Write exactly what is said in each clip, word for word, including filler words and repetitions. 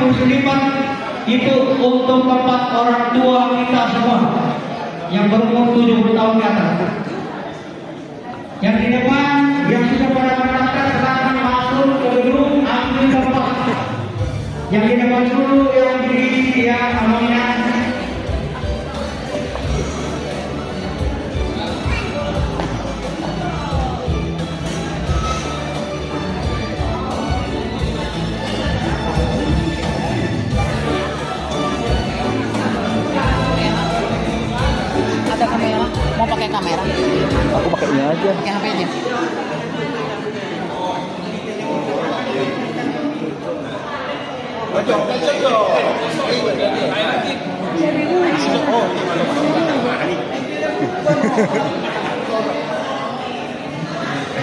Selamat itu untuk tempat orang tua kita semua yang berumur tujuh puluh tahun ke atas. Yang di depan, yang sudah pada mendaftar, silakan masuk ke gedung, ambil tempat. Yang di depan dulu, yang di, ya, amanah. Ada kamera? Mau pakai kamera? Aku pakainya aja. Pakai H P aja.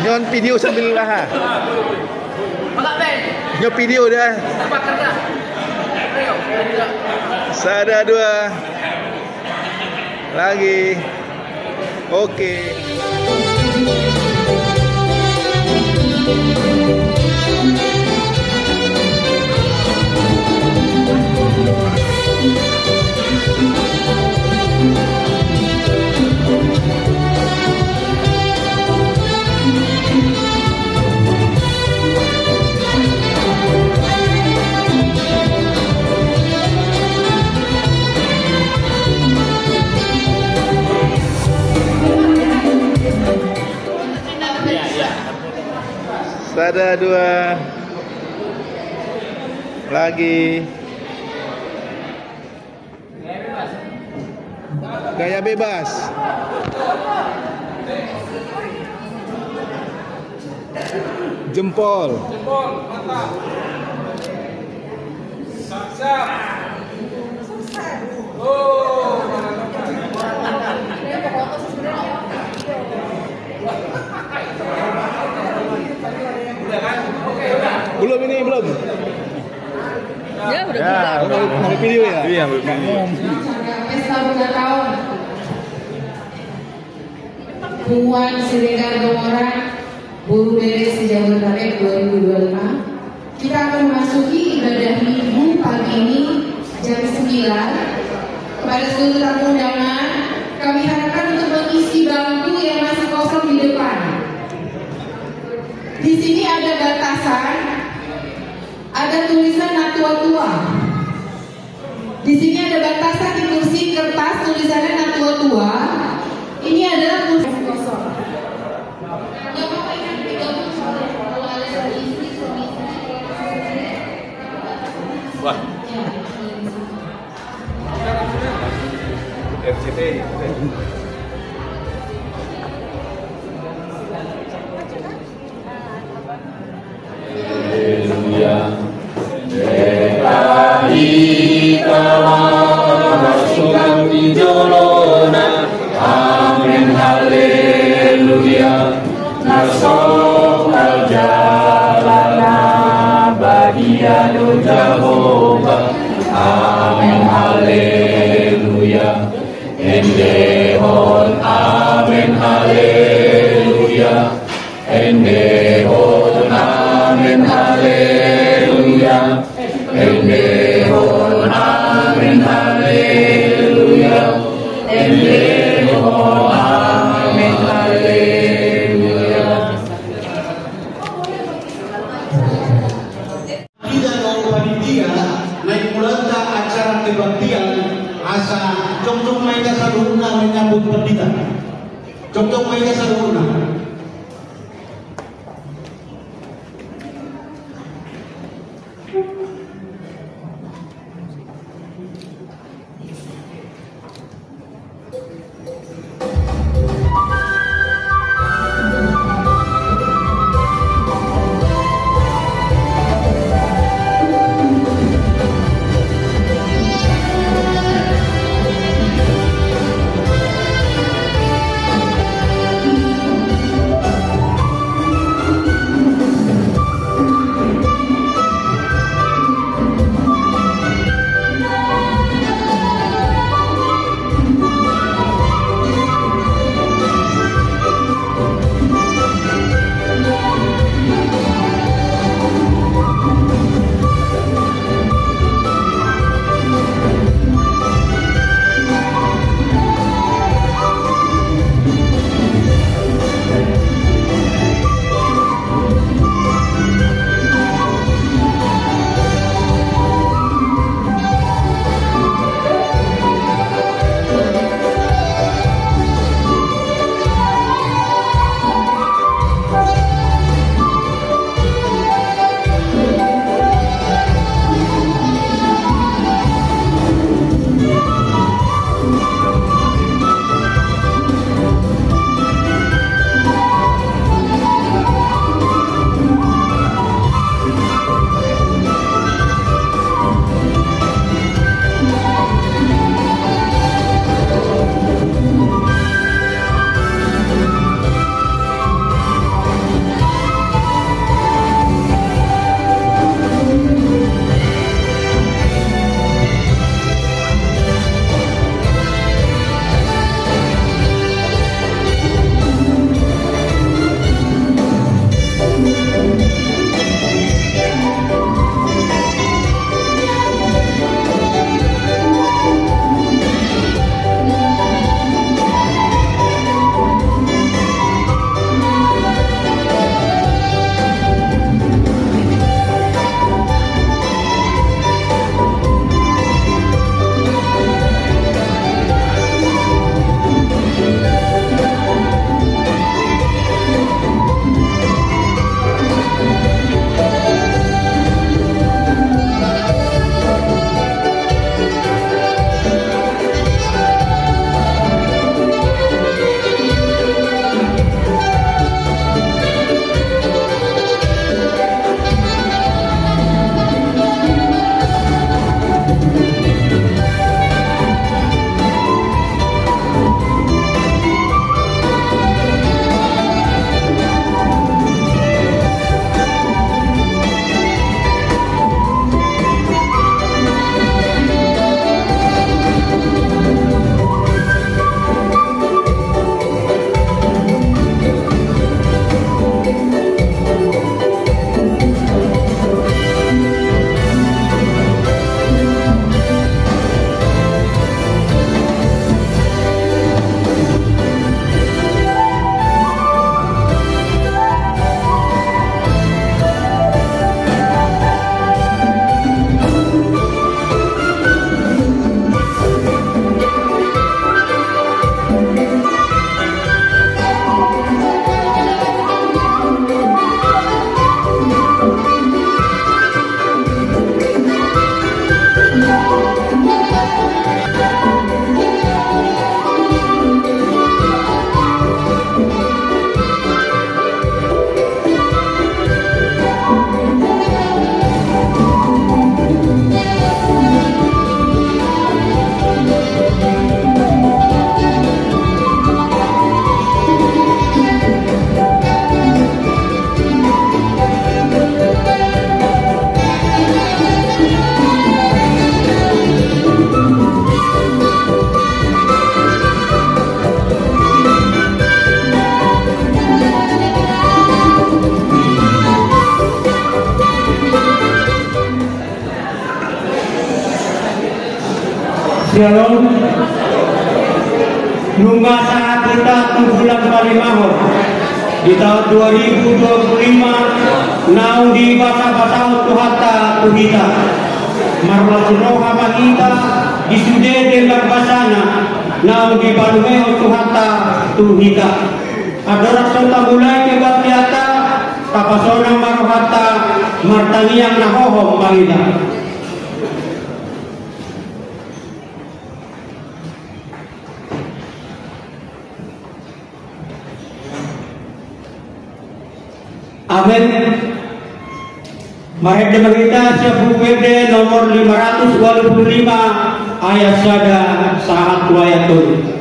Nyon video sambil aha. Nyon video dah. Sada dua. Lagi. Oke. Sada dua. Lagi. Gaya bebas. Jempol. Belum ini, belum. Ya, udah. Ya, tiga. Udah, udah video ya? Iya, udah video. Pesta ulang tahun Puan Siregar Gomora, Boru Bere se-Jabodetabek dua ribu dua puluh lima. Kita akan memasuki ibadah minggu pagi ini jam sembilan. Kepada seluruh tamu undangan, kami harapkan untuk mengisi bangku yang masih kosong di depan. Di sini ada batasan, ada tulisan natua-tua. Di sini ada batasan di kursi kertas tulisannya natua-tua. Ini adalah kursi kosong. Nggak apa-apa, ini digabung soalnya. Kalau ada istri, suami istri, kalau ada istri, wah. Ya, R C T I. Haleluya. Enda hita laho masuk di jolona. Amen, haleluya. Na somal jala na badia do Jahowa. Amen, haleluya. Endehon amen, haleluya. Endehon amen, haleluya. Endehon amen, haleluya. Endehon amen, haleluya. Ida do panitia naeng mulanta acara kebaktian, asa jongjong ma hita saluhutna menyambut pandita. Jongjong ma hita saluhutna. Shalom. Nunga sahat hita tu bulan palimahon di tahun dua ribu dua puluh lima, naung dibasabasahon Tuhanta tu hita. Marlas ni roha ma hita di sude denggan basana naung dipanuhehon Tuhanta tu hita. Andorang so tamulai pembagianta, tapasonang ma rohanta, martangiang na hohom ma hita. Amen. Marende ma hita sian Buku Ende nomor lima ratus walu pulu lima, ayat sada sahat tu ayat tolu.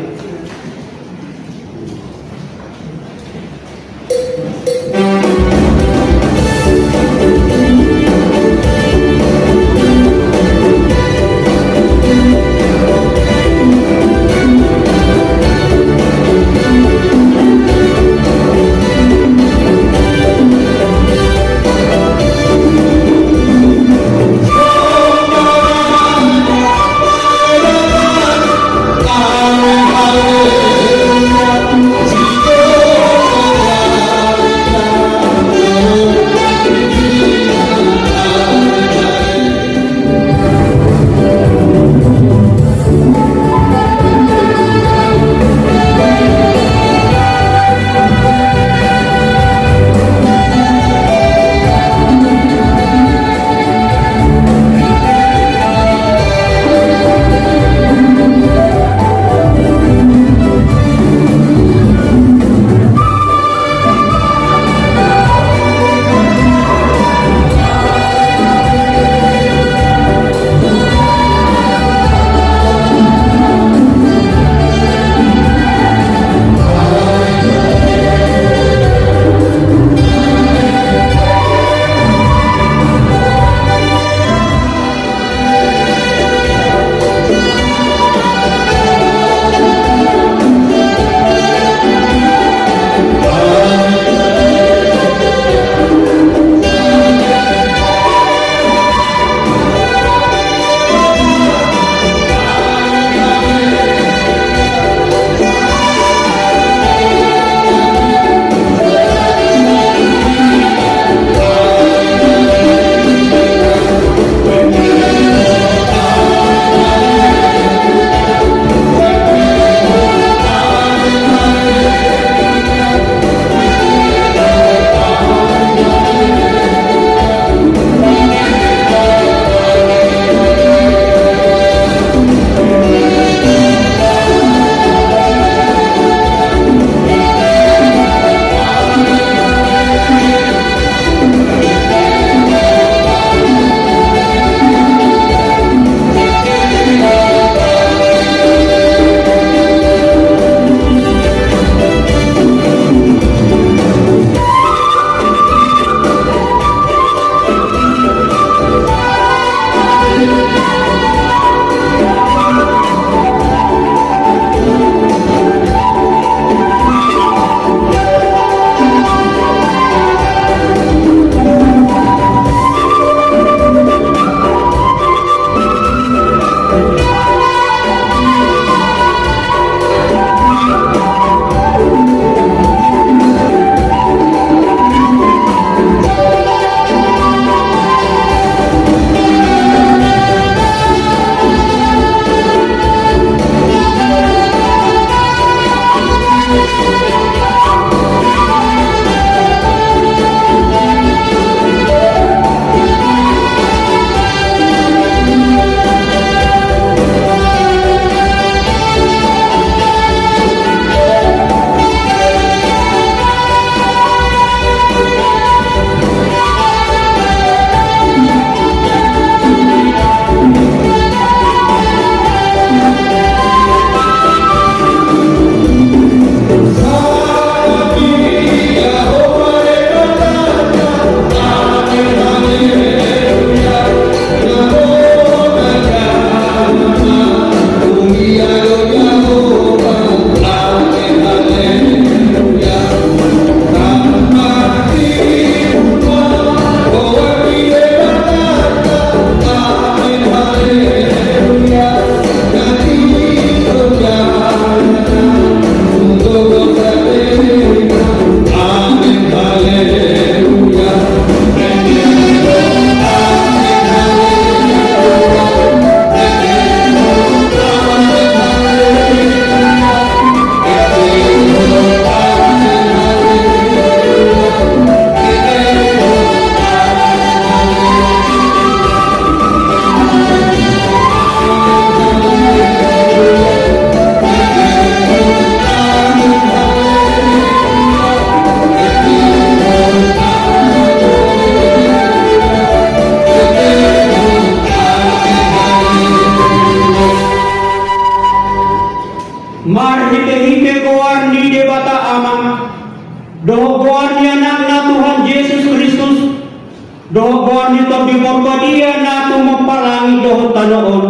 Parbadia na tumompa langit dohot tano on.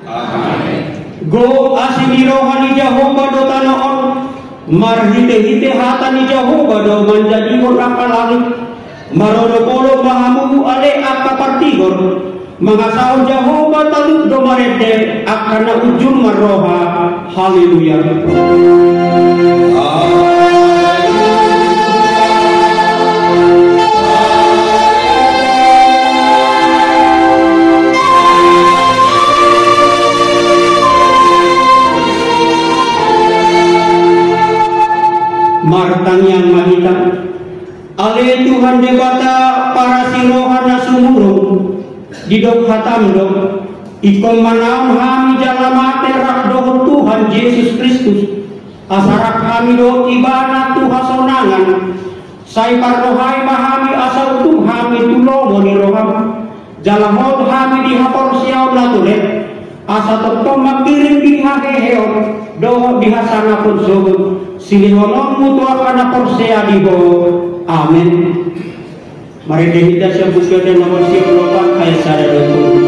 Amen. Gogo asi ni roha ni Jahowa do tano on, marhitehite hata ni Jahowa do manjadihon angka langit. Marolopolop ma hamu ale angka partigor, mangasahon Jahowa talup do marende, angka na unjur marroha. Haleluya. Martangiang ma hita. Ale Tuhan Debata, parasi roha na sumurung, didok hatam do, ingkon manaon hami jala mate rap dohot Tuhan Jesus Kristus, asa rap hami dohot Ibana tu hasonangan, sai parrohai ma hami asa utup hami tu lomo ni roham. Jala hot hami di haporseaon na tulet, asa tongtong mangkirim di haheheon dohot di hasangapon sogot, silehononmu tu angka na porsea di Ho. Amen. Marende hita sian Buku Ende nomor sia pulu opat ayat sada dohot tolu.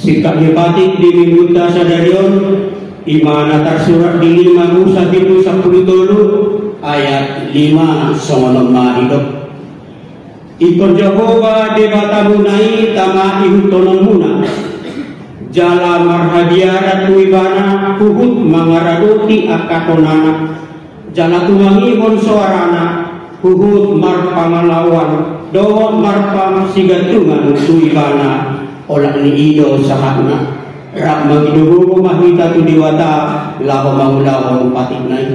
Singkat ni patik di minggunta sadari on, i ma na tarsurat di lima Musa pitu sampulu tolu ayat lima, songon on ma didok. Ingkon Jahowa Debatamuna i tama ihuthononmuna, jala marhabiaran tu Ibana huhut mangaradoti angka tonana, jala tumangihon soarana, huhut marpangalaoan dohot marpangasigantungan tu Ibana, olat ni i do sahatna. Rap mangido gogo ma hita tu Debata laho mangulahon patikna i.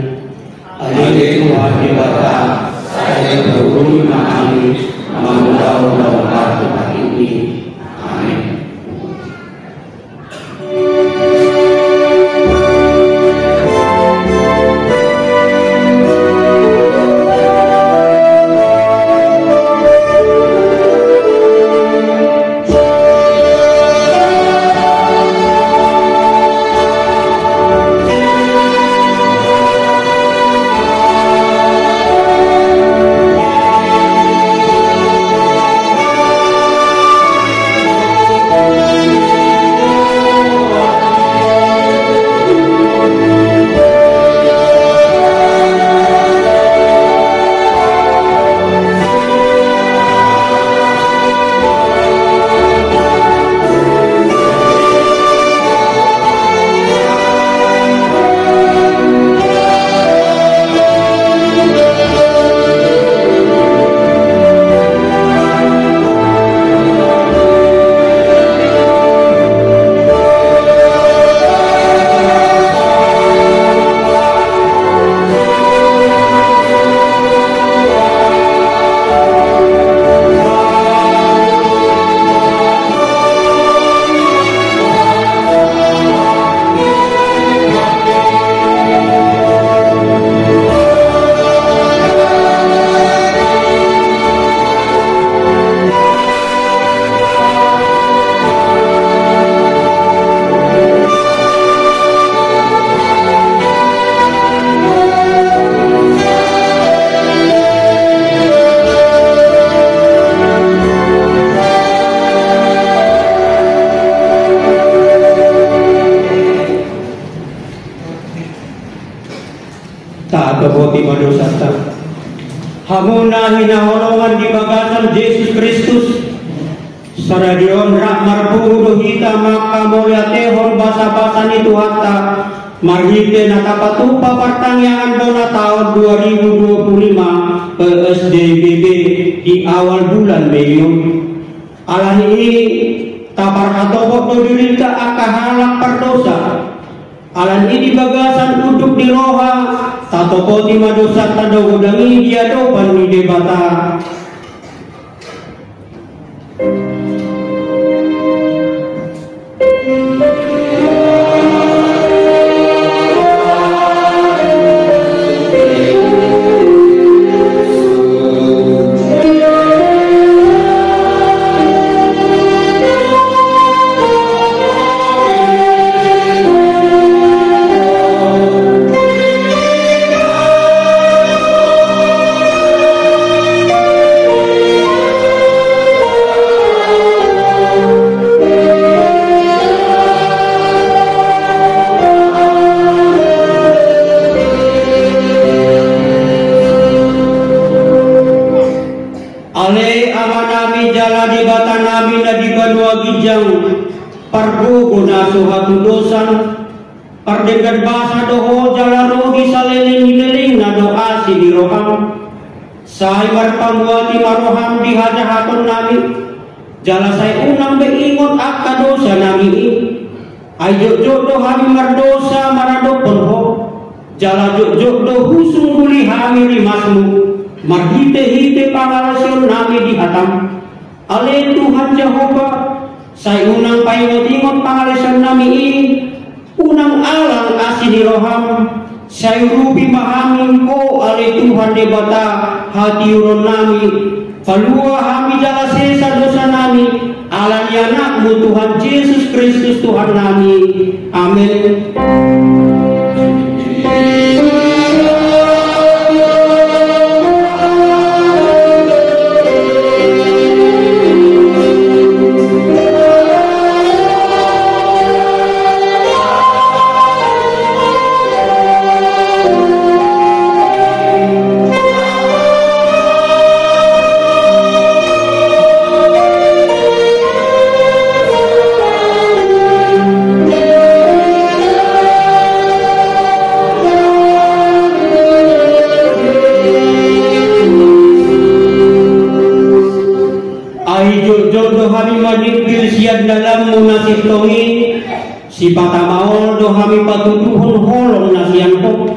Ale Tuhan Debata, sai tarhobas ma hami mangulahon patikmi. Amen. Topoti ma dosanta. Hamu na hinaholongan di bagasan Jesus Kristus, sadari on rap marpungu do hita manghamauliatehon basabasa ni Tuhanta, marhite na tapatupa partangiangan bona taon dua ribu dua puluh lima P S D B B di awal bulan Mei on. Alani i, taparhatopot do dirinta angka halak pardosa. Alani i di bagasan unduk ni roha, tatopoti ma dosanta do godang i di adopan ni Debata. Ale Amanami jala Debatanami na di banua ginjang, pargogo na so hatudosan, pardenggan basa do Ho jala ro di saleleng ni lelengna do asi ni roham. Sai marpamuati ma roham di hajahatonnami, jala sai unang be ingot angka dosanami i. Ai jotjot do hami mardosa maradophon Ho, jala jotjot do husung huli hami rimasmu, marhitehite pangalaosionnami di hatam. Ale Tuhan Jahowa, sai unang paingotingot pangalaosionnami i, unang alang asi ni roham, sai urupi ma hami Ho ale Tuhan Debata hatiuronnami, palua hami jala sesa dosanami, ala ni Anakmu Tuhan Jesus Kristus Tuhannami. Amen. Ai jotjot do hami maningkil sian dalanmu na sintong i, sipata maol do hami patuduhon holong na sian Ho.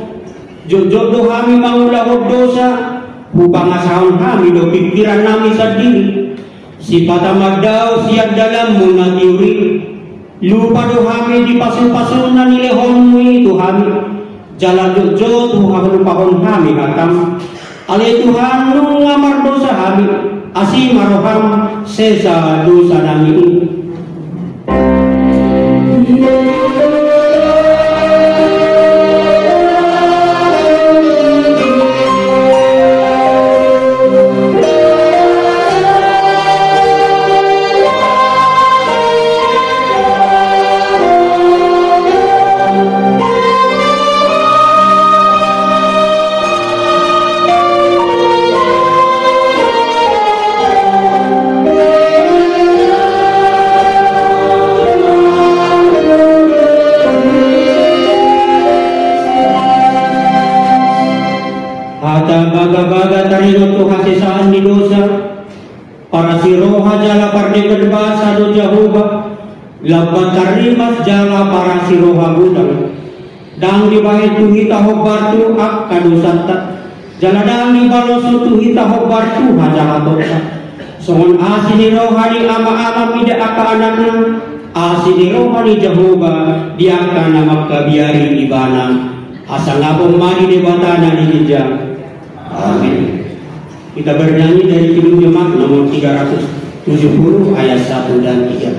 Jotjot do hami mangulahon dosa, hupangasahon hami do pingkirannami sandiri. Sipata mandao sian dalanmu na tiur i, lupa do hami di pasupasuna nilehonmu i tu hami, jala jotjot huhalupahon hami hatam. Ale Tuhan, nunga mardosa hami, asi ma roham, sesa dosanami i. Hata bagabaga taringot tu hasesaan ni dosa, parasi roha jala pardenggan basa do Jahowa, lambat tarrimas jala parasi roha godang. Ndang dibahen tu hita hombar tu angka dosanta, jala ndang dibaloshon tu hita hombar tu hajahatonta. Songon asi ni roha ni Ama-Ama mida angka anakna, asi ni roha ni Jahowa di angka na mangkabiari Ibana. Hasangapon ma di Debata na di ginjang. Amin. Kita bernyanyi dari Kidung Jemaat nomor tiga ratus tujuh puluh ayat satu dan tiga.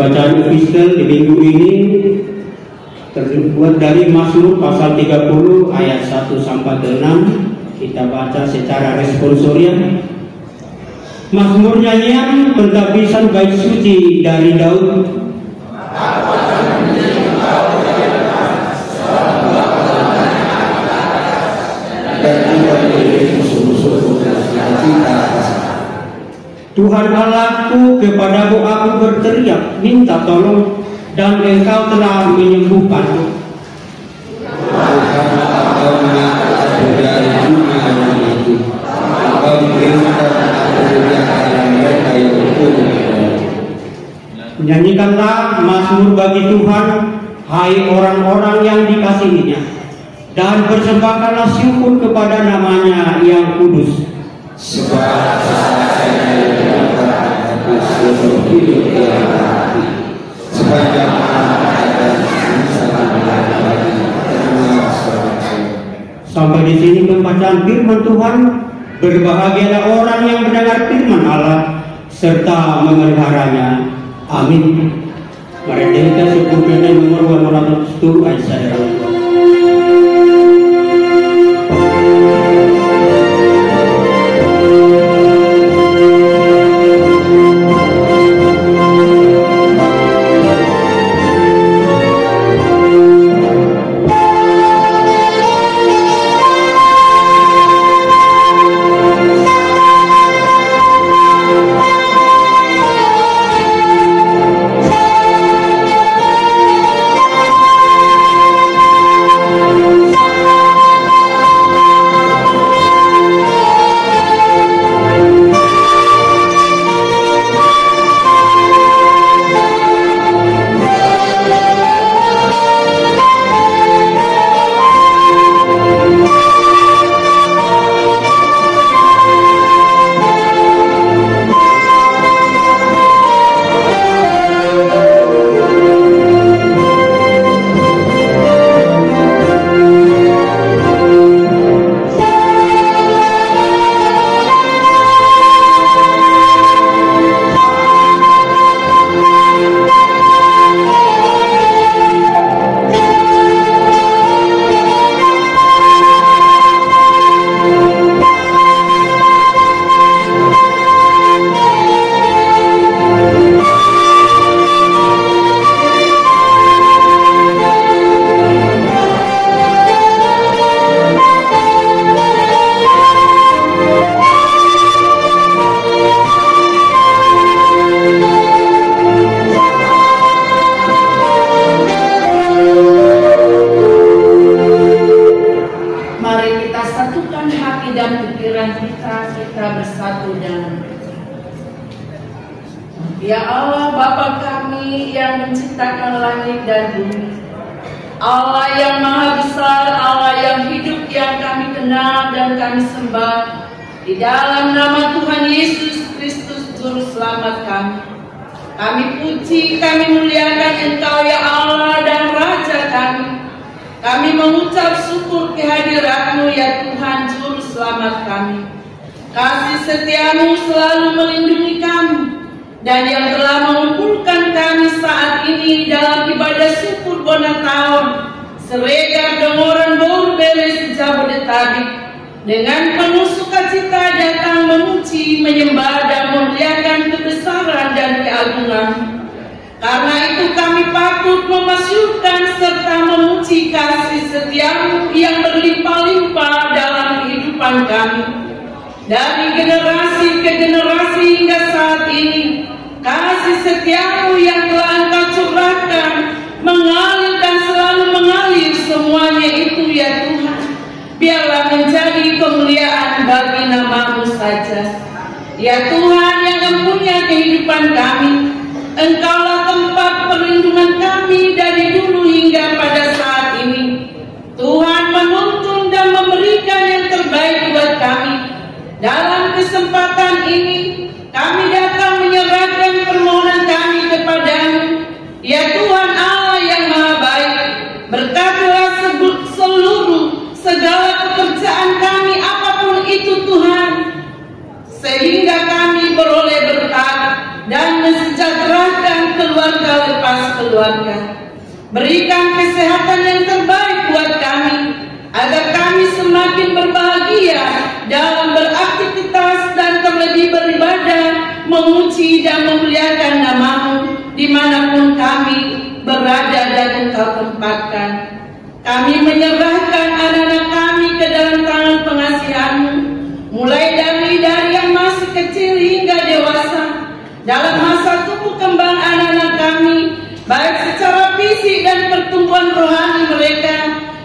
Bacaan epistel di minggu ini terbuat dari Mazmur pasal tiga puluh ayat satu sampai ke enam. Kita baca secara responsorial. Mazmur nyanyian pentabisan bait suci dari Daud. Tuhan Allahku, kepadamu aku berteriak, minta tolong, dan Engkau telah menyembuhkanku. Nyanyikanlah mazmur bagi Tuhan, hai orang-orang yang dikasihi-Nya, dan persembahkanlah syukur kepada nama-Nya yang kudus. Sebab sepanjang malam ada. Sampai di sini pembacaan firman Tuhan. Berbahagialah orang yang mendengar firman Allah serta memeliharanya. Amin. Marende hita Buku Ende nomor dua ratus tujuh ayat sada. Mari kita satukan hati dan pikiran kita, kita bersatu dalam doa. Ya Allah, Bapa kami yang menciptakan langit dan bumi, Allah yang maha besar, Allah yang hidup yang kami kenal dan kami sembah, di dalam nama Tuhan Yesus Kristus, Juru Selamat kami, kami puji, kami muliakan Engkau, ya Allah dan Raja kami. Kami mengucap syukur kehadirat-Mu, ya Tuhan, Juru Selamat kami. Kasih setia-Mu selalu melindungi kami, dan yang telah mengumpulkan kami saat ini dalam ibadah syukur bona taon Siregar Dongoran Boru Bere se-Jabodetabek, dengan penuh sukacita datang memuji, menyembah, dan memuliakan kebesaran dan keagungan. Karena itu kami patut memasyurkan serta memuji kasih setia-Mu yang berlimpah-limpah dalam kehidupan kami. Dari generasi ke generasi hingga saat ini, kasih setia-Mu yang telah Engkau curahkan mengalir dan selalu mengalir semuanya itu, ya Tuhan. Biarlah menjadi kemuliaan bagi nama-Mu saja. Ya Tuhan yang mempunyai kehidupan kami, Engkaulah tempat perlindungan kami dari dulu hingga pada saat ini. Tuhan menuntun dan memberikan yang terbaik buat kami. Dalam kesempatan ini, kami datang menyerahkan permohonan kami kepada-Mu. Ya Tuhan Allah yang Maha Baik, berkatilah sebut seluruh segala pekerjaan kami, apapun itu, Tuhan, sehingga kami beroleh berkat dan mensejahterakan keluarga Kami menyerahkan anak-anak kami ke dalam tangan pengasihan-Mu, mulai dari, dari yang masih kecil hingga dewasa, dalam masa tumbuh kembang anak-anak kami, baik secara fisik dan pertumbuhan rohani mereka.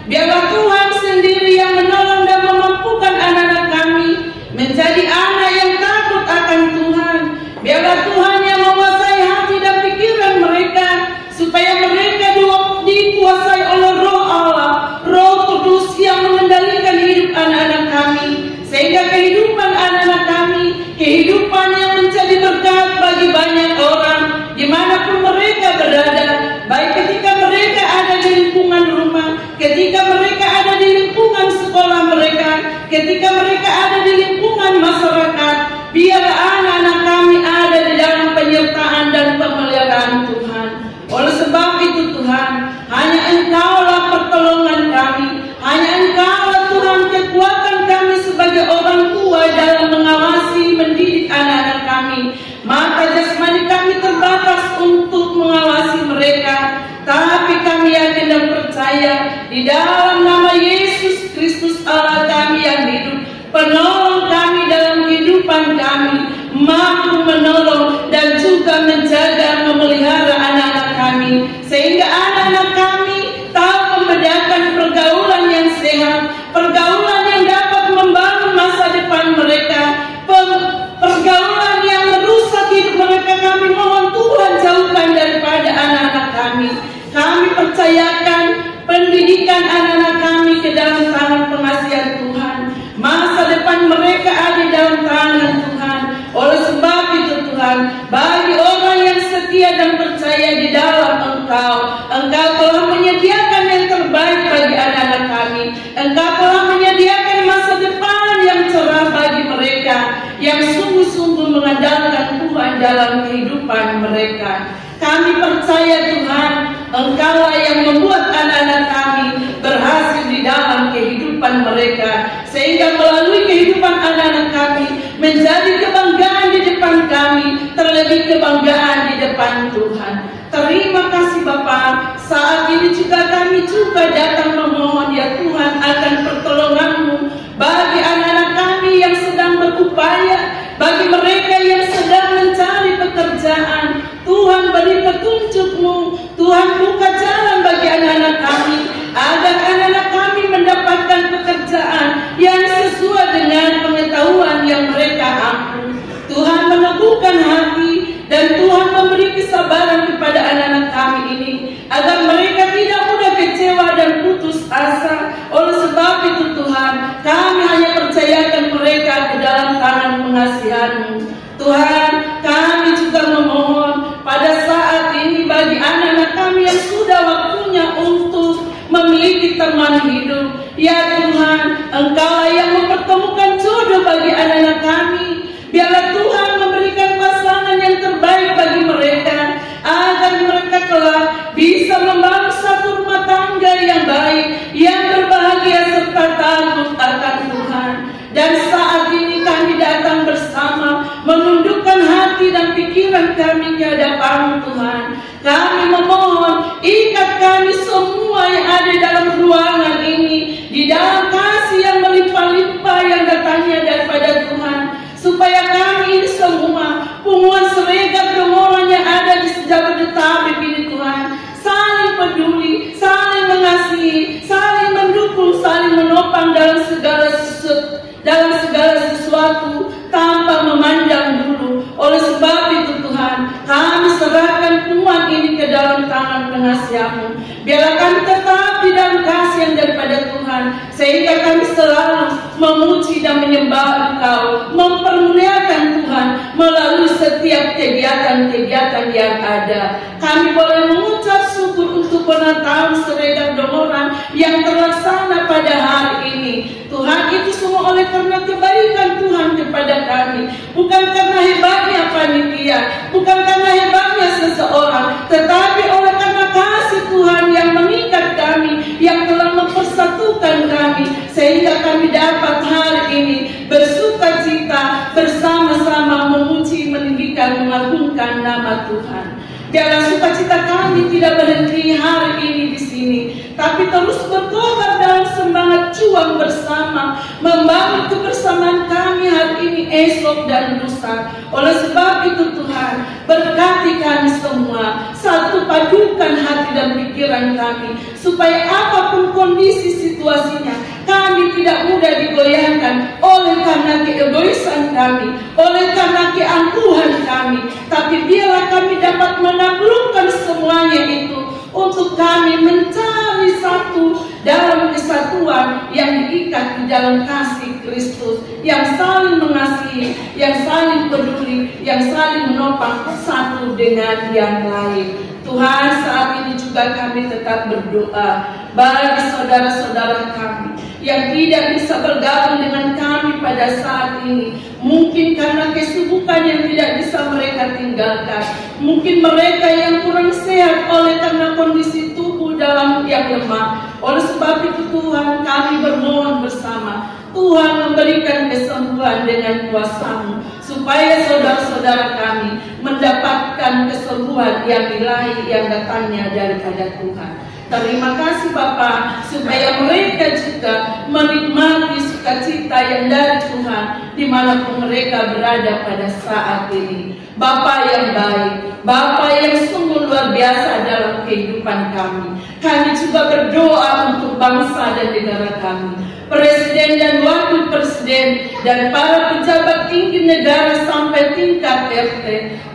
Biarlah Tuhan sendiri yang menolong dan memampukan anak-anak kami menjadi anak yang takut akan Tuhan. Biarlah Tuhan yang menguasai hati dan pikiran mereka, supaya mereka di-, dikuasai oleh Roh Allah, Roh Kudus yang mengendalikan hidup anak-anak kami, sehingga kehidupan anak-anak kami, kehidupan yang menjadi berkat bagi banyak orang, dimanapun mereka berada, baik ketika mereka ada di lingkungan rumah, ketika mereka ada di lingkungan sekolah mereka, ketika mereka ada di lingkungan masyarakat, biarlah anak-anak kami ada di dalam penyertaan dan pemeliharaan Tuhan. Oleh sebab itu, Tuhan, hanya Engkaulah pertolongan kami, hanya Engkaulah, Tuhan, kekuatan kami sebagai orang tua dalam mengawasi, mendidik anak-anak kami. Mata jasmani kami terbatas untuk mengawasi mereka, tapi kami yakin dan percaya di dalam nama Yesus Kristus, Allah kami yang hidup, penolong kami dalam kehidupan kami, mampu menolong dan juga menjaga, memelihara anak-anak kami, sehingga anak-anak kami tahu membedakan pergaulan yang sehat, pergaulan yang dapat membangun masa depan mereka, pem-, pergaulan yang merusak hidup mereka, kami mohon Tuhan jauhkan daripada anak-anak kami. Kami percayakan pendidikan anak-anak kami ke dalam tangan pengasihan Tuhan. Masa depan mereka ada di dalam tangan Tuhan. Oleh sebab itu, Tuhan, bagi orang yang setia dan percaya di dalam Engkau, Engkau telah menyediakan yang terbaik bagi anak-anak kami. Engkau telah menyediakan masa depan yang cerah bagi mereka yang sungguh-sungguh mengandalkan Tuhan dalam kehidupan mereka. Kami percaya, Tuhan, Engkaulah yang membuat anak-anak kami berhasil di dalam kehidupan mereka, sehingga melalui kehidupan anak-anak kami menjadi kebanggaan di depan kami, terlebih kebanggaan di depan Tuhan. Terima kasih, Bapa. Saat ini juga kami juga datang memohon, ya Tuhan, akan pertolongan-Mu bagi anak-anak kami yang sedang berupaya, bagi mereka yang sedang mencari pekerjaan. Tuhan, beri petunjuk-Mu. Tuhan, buka jalan bagi anak-anak kami, agar anak-anak kami mendapatkan pekerjaan yang sesuai dengan pengetahuan yang mereka ampu. Tuhan, meneguhkan hati dan Tuhan, memberi kesabaran kepada anak-anak kami ini, agar mereka tidak mudah kecewa dan putus asa. Oleh sebab itu, Tuhan, kami hanya percayakan mereka ke dalam tangan pengasihan-Mu. Tuhan, kami juga memohon pada saat ini bagi anak-anak kami yang sudah waktunya untuk memiliki teman hidup. Ya Tuhan, Engkaulah yang mempertemukan jodoh bagi anak-anak kami. Biarlah Tuhan memberikan pasangan yang terbaik bagi mereka, agar mereka kelak bisa membangun satu rumah tangga yang baik, yang berbahagia serta takut akan Tuhan. Dan saat ini kami datang bersama, menundukkan hati dan pikiran kami di hadapan-Mu, Tuhan. Kami memohon, ikat kami semua yang ada di dalam ruangan ini di dalam kasih yang melimpah-limpah yang datangnya daripada Tuhan, supaya kami ini semua, punguan Siregar Dongoran yang ada di se-Jabodetabek ini, Tuhan, saling peduli, saling mengasihi, saling mendukung, saling menopang dalam segala sesu-, dalam segala sesuatu tanpa memandang bulu. Oleh sebab itu, Tuhan, kami serahkan punguan ini ke dalam tangan pengasihan-Mu. Biarlah kami tetap di dalam kasih yang daripada Tuhan, sehingga kami selalu memuji dan menyembah Engkau, mempermuliakan Tuhan melalui setiap kegiatan-kegiatan yang ada. Kami boleh mengucap syukur untuk penatapan Siregar Dongoran yang terlaksana pada hari ini. Tuhan, itu semua oleh karena kebaikan Tuhan kepada kami. Bukan karena hebatnya panitia, bukan karena hebatnya seseorang, tetapi oleh karena kasih Tuhan yang mengikat kami, yang telah mempersatukan kami, sehingga kami dapat hari ini bersukacita, bersama-sama memuji, meninggikan, mengagungkan nama Tuhan. Biarlah sukacita kami tidak berhenti hari ini di sini, tapi terus berkobar dalam semangat juang bersama, membangun kebersamaan kami hari ini, esok, dan lusa. Oleh sebab itu, Tuhan, berkati kami semua, satu padukan hati dan pikiran kami, supaya apapun kondisi situasinya, kami tidak mudah digoyahkan oleh karena keegoisan kami, oleh karena keangkuhan kami, tapi biarlah kami dapat menaklukkan semuanya itu untuk kami mencari satu dalam kesatuan yang diikat di dalam kasih Kristus, yang saling mengasihi, yang saling peduli, yang saling menopang satu dengan yang lain. Tuhan, saat ini juga kami tetap berdoa bagi saudara-saudara kami yang tidak bisa bergabung dengan kami pada saat ini, mungkin karena kesibukan yang tidak bisa mereka tinggalkan. Mungkin mereka yang kurang sehat oleh karena kondisi tubuh dalam yang lemah. Oleh sebab itu, Tuhan, kami bermohon bersama. Tuhan, memberikan kesembuhan dengan kuasa-Mu, supaya saudara-saudara kami mendapatkan kesembuhan yang ilahi yang datangnya daripada Tuhan. Terima kasih, Bapa, supaya mereka juga menikmati sukacita yang dari Tuhan dimanapun mereka berada pada saat ini. Bapa yang baik, Bapa yang sungguh luar biasa dalam kehidupan kami. Kami juga berdoa untuk bangsa dan negara kami, Presiden dan Wakil Presiden, dan para pejabat tinggi negara sampai tingkat R T.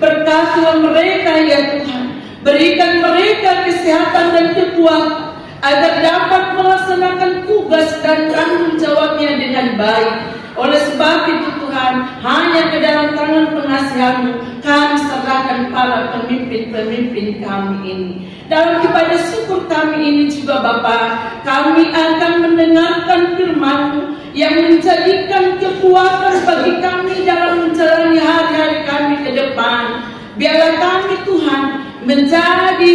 Berkatilah mereka, ya Tuhan. Berikan mereka kesehatan dan kekuatan agar dapat melaksanakan tugas dan tanggung jawabnya dengan baik. Oleh sebab itu, Tuhan, hanya ke dalam tangan pengasihan-Mu kami serahkan para pemimpin-pemimpin kami ini. Dalam ibadah syukur kami ini juga, Bapa, kami akan mendengarkan firman-Mu yang menjadikan kekuatan bagi kami dalam menjalani hari-hari kami ke depan. Biarlah kami, Tuhan, menjadi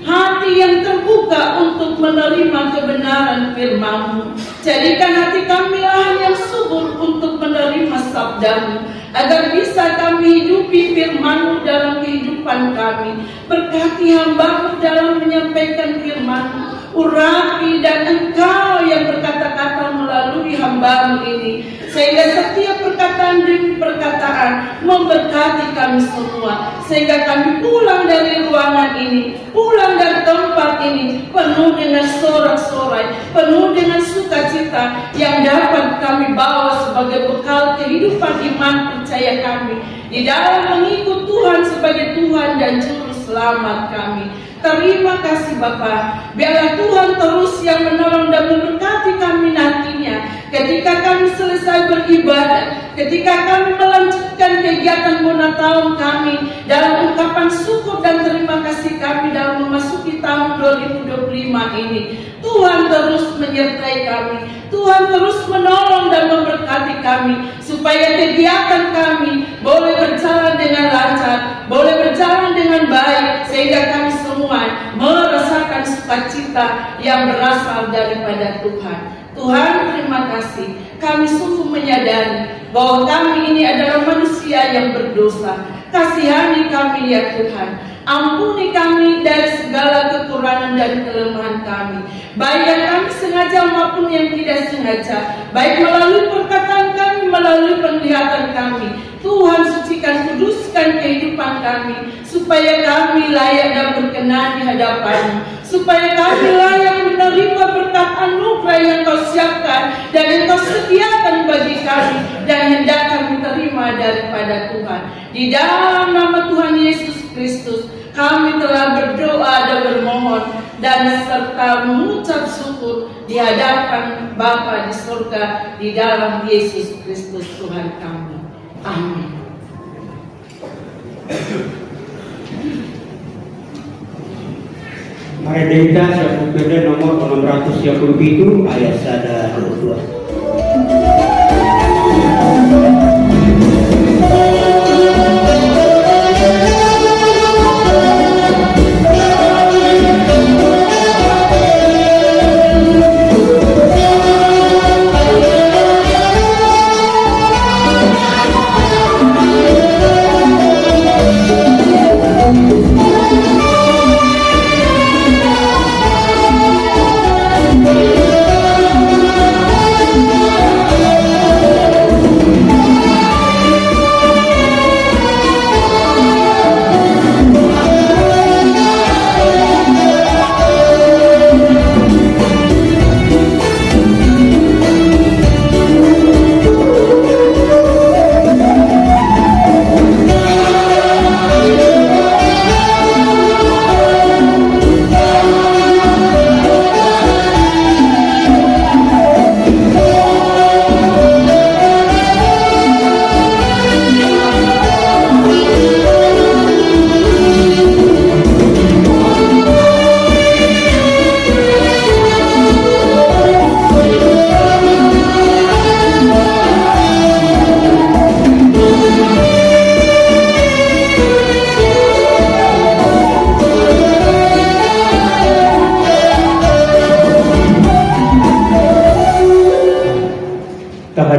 hati yang terbuka untuk menerima kebenaran firman-Mu. Jadikan hati kami lahan yang subur untuk menerima sabda-Mu, agar bisa kami hidupi firman-Mu dalam kehidupan kami. Berkati hamba-Mu dalam menyampaikan firman-Mu. Urapi dan Engkau yang berkata-kata melalui hamba-Mu ini, sehingga setiap perkataan demi perkataan memberkati kami semua, sehingga kami pulang dari ruangan ini, pulang dari tempat ini, penuh dengan sorak-sorai, penuh dengan sukacita yang dapat kami bawa sebagai bekal kehidupan iman percaya kami di dalam mengikut Tuhan sebagai Tuhan dan Juru Selamat kami. Terima kasih, Bapa. Biarlah Tuhan terus yang menolong dan memberkati kami nantinya. Ketika kami selesai beribadah, ketika kami melanjutkan kegiatan bona taon kami dalam ungkapan syukur dan terima kasih kami dalam memasuki tahun dua ribu dua puluh lima ini, Tuhan terus menyertai kami. Tuhan terus menolong dan memberkati kami, supaya kegiatan kami boleh berjalan dengan lancar, boleh berjalan dengan baik, sehingga kami semua merasakan sukacita yang berasal daripada Tuhan. Tuhan, terima kasih. Kami sungguh menyadari bahwa kami ini adalah manusia yang berdosa. Kasihani kami, ya Tuhan. Ampuni kami dari segala kekurangan dan kelemahan kami, baik yang kami sengaja maupun yang tidak sengaja, baik melalui perkataan kami, melalui penglihatan kami. Tuhan, sucikan, kuduskan kehidupan kami, supaya kami layak dan berkenan di hadapan-Mu, supaya kami layak menerima berkat anugerah yang Kau siapkan dan yang Kau sediakan bagi kami, dan hendak kami terima daripada Tuhan. Di dalam nama Tuhan Yesus Kristus, kami telah berdoa dan bermohon dan serta mengucap syukur di hadapan Bapa di surga di dalam Yesus Kristus Tuhan kami. Amin. Marende hita sian Buku Ende nomor enam ratus tiga puluh tujuh, ayat sada, dua puluh dua.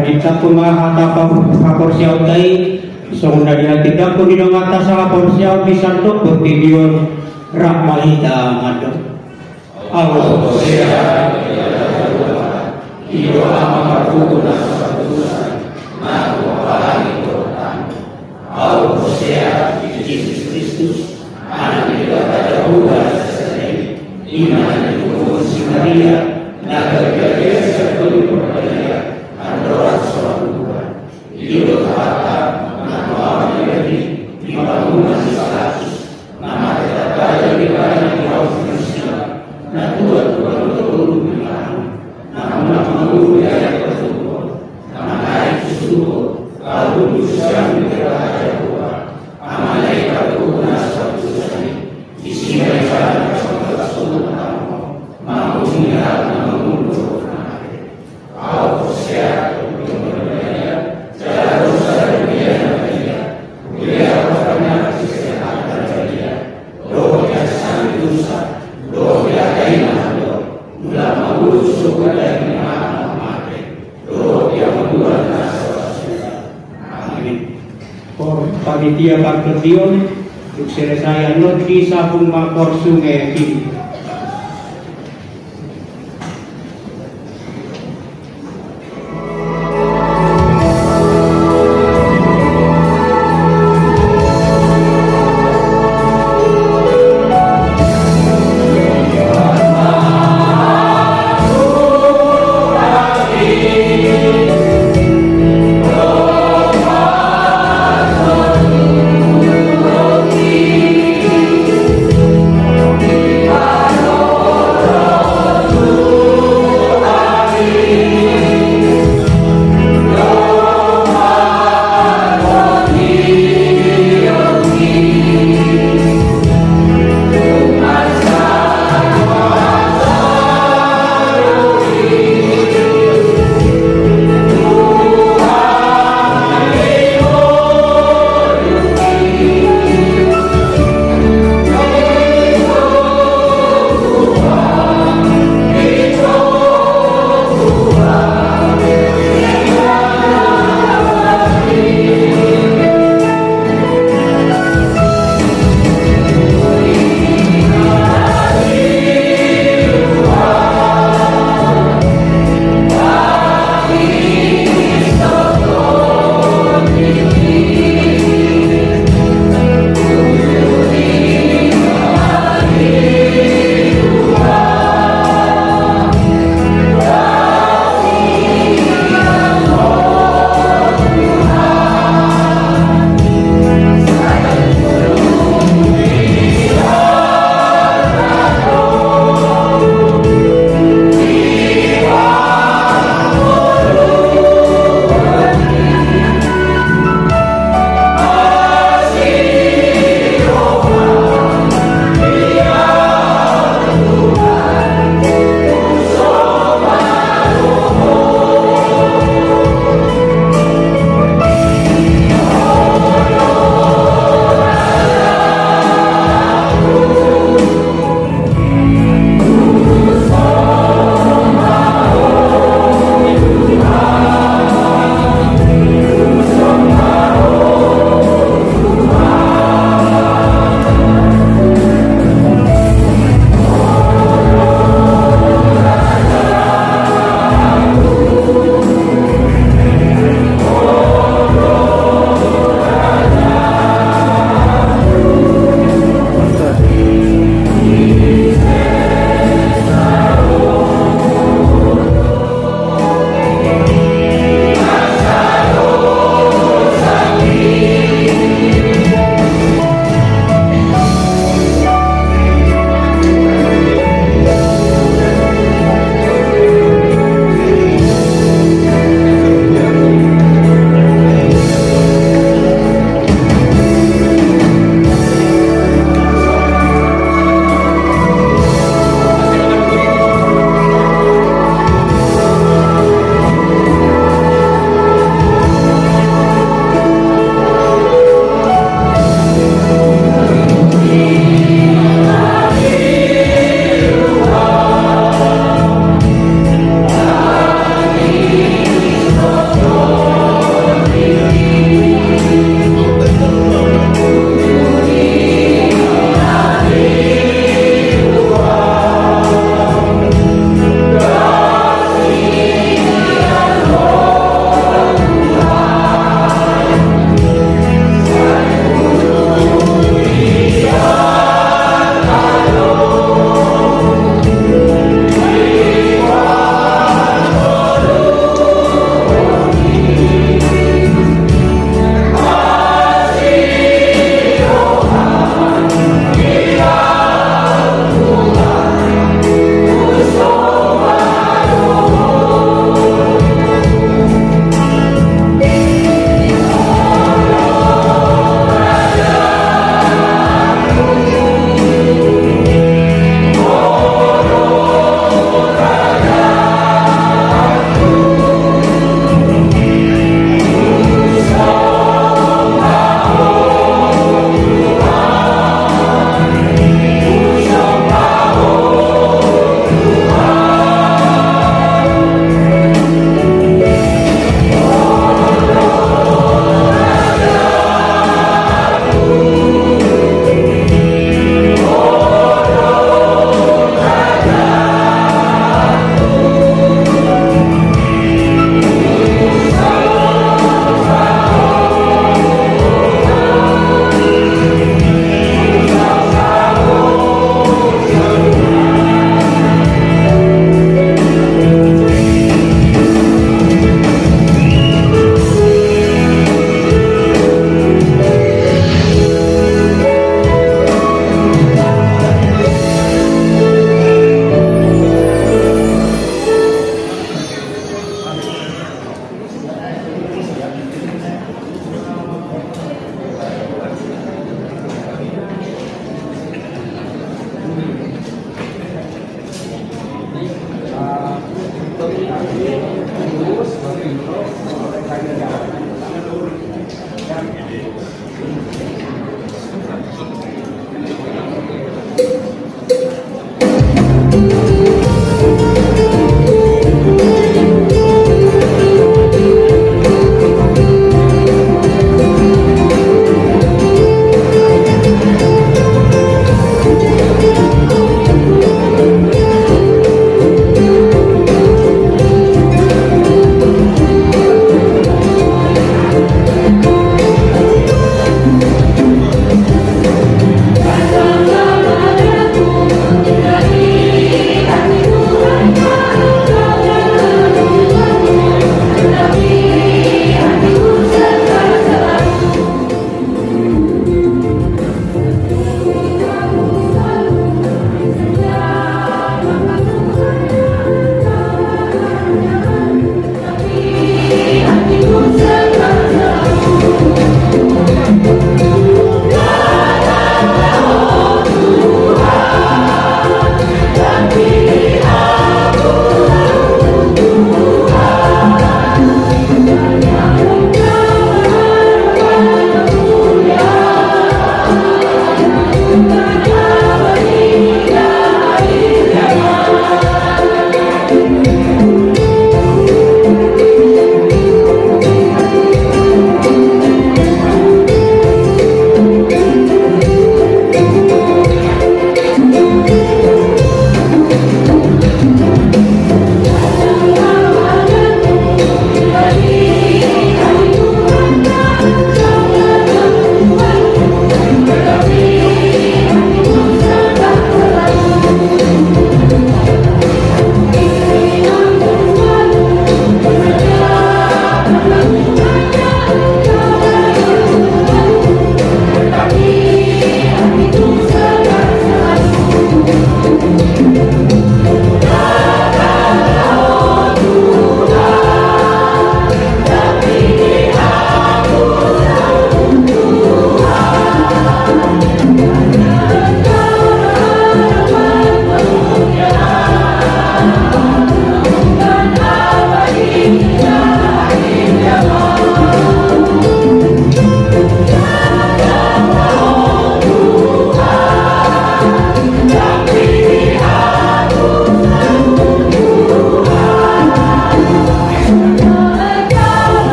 Ditangkung ma hata pa-, paporseaonta i, songon na ditangkung di donganta sahaporseaon di sandok portibi on, rap ma hita mandok. Ahu porsea, i do Ama marhite na so mardosa, na tu Ama i do. Ahu porsea di Jesus Kristus, Anak ni Debata Jahowa na sasada i, i ma na ditubuhon si Maria, na gabe bage sian Tondi Porbadia, andorang so lam Tuhan. I do Tuhanta, na tumampak di bani, di bangunan ni si Pilatus, na mate tabaen di bani di ahu Pilatus, na tuat tu banua tolu di bangunan, na unang mangolu di ari patoluhon, na mangihut tu surgo, laho duduk sian di bere ni Debata Jahowa, Ama na i do Ama na so mardosa i, disi ma ibana na so mardosa i, mangihut na mangolu. Amin. Panitia partondion, dung selesai annon disabung ma porsu nge.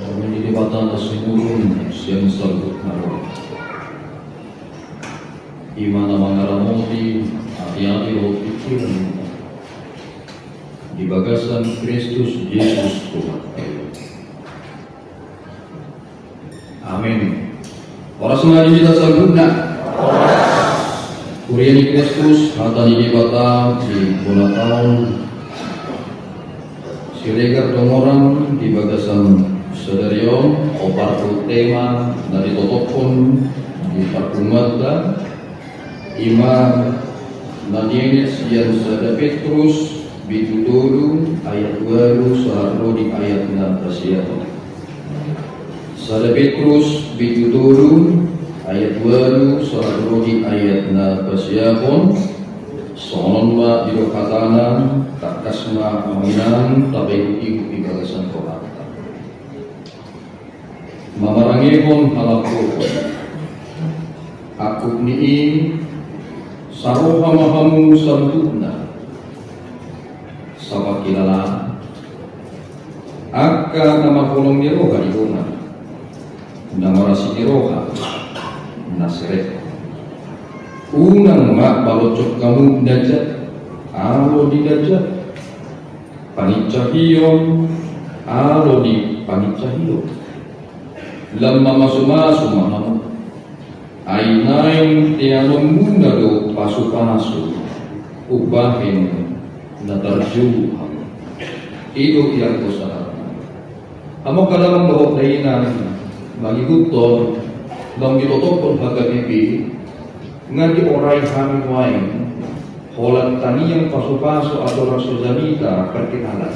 Dame ni Debata na sumurung sian saluhut na ro, i ma na mangaramoti ateate dohot pingkiranmuna di bagasan Kristus Jesus Tuhanta i. Amen. Horas ma di hita saluhutna. Huria ni Kristus, hata ni Debata di bona taon Siregar dongoran di bagasan sadari on, opat do tema na ditotophon di parpunguanta, i ma na nienet sian sada Petrus bindu tolu ayat ualu sahat ro di ayat na pasiahon. Sada Petrus bindu tolu ayat ualu sahat ro di ayat na pasiahon. Songon on ma didok hatana, tangkas ma amang inang tapaihutihut di bagasan rohanta. Mamarangehon halambohon. Angkup ni i, saroha ma hamu saluhutna, sapangkilalaan, angka na marholong ni roha di dongan. Na marasi ni roha na serep. Unang ma balocok hamu na jat alo di na jat. Pangincahion alo di pangincahion. Lam mamasumasu ma hamu. Ai naeng teanonmuna do pasupasu, umbahen na tarjou hamu. I do i anggo sahatna. Amang damang dohot dainang, mangihuthon naung ditotophon H K B P, nga diorai hami nuaeng holan tangiang pasupasu adoran so jamita parkenalan.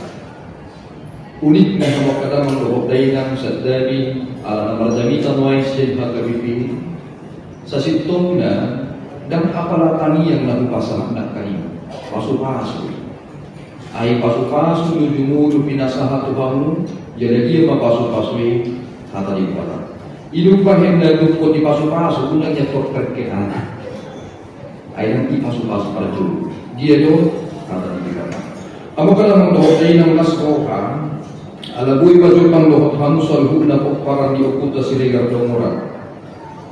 Unikna, amang damang dohot dainang, sandari ala na marjamita nuaeng sian H K B P, sasintongna ndang apala tangiang na hupasahat nangkaning, pasupasu. Ai pasupasu do jumolo pinasahat tu hamu. Jala dia ma pasupasu i? Hata Debata. I do umbahen na dungkon dipasupasu unang ia tortorke hata. Ai ndang i pasupasu parjolo. Dia do? Hata Debata. Amang damang dohot dainang, las roha, ala boi pajombang dohot hamu saluhutna pomparan di ompunta Siregar Dongoran.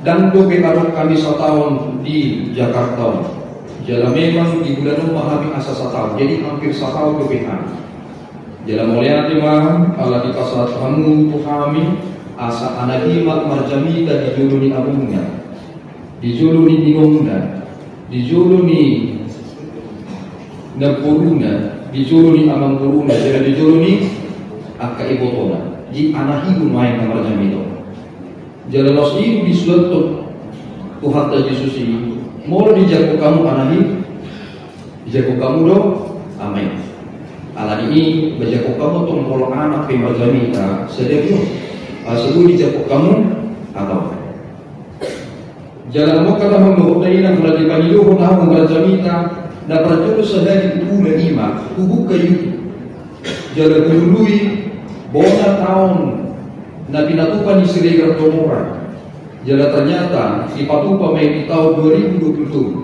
Ndang dope adong hami sataon di Jakarta on. Jala memang di bulan on ma hami asa sataon, jadi hampir sataon dope hami. Jala mauliate ma ala dipasahat hamu tu hami asa anakna i ma marjamita di jolo ni abungna, di jolo ni inongna, di jolo ni namboruna, di jolo ni amangboruna, jala di jolo ni angka ibotona. Di anak i do nuaeng na marjamita on. Jala laos i do disuanhon Tuhanta Jesus i, molo dijangkon hamu anak i, dijangkon hamu do Ama i. Alani i, dijangkon hamu tong molo anak pe marjamita sadari on. Asa boi dijangkon hamu atau. Jala amang damang dohot dainang, molo dipangidohon ahu marjamita, na parjolo sahali huula i ma, hubuka YouTube. Jala hulului bona taon na pinatupa ni Siregar Dongoran. Jala ternyata dipatupa ma i di taon dua ribu dua puluh dua.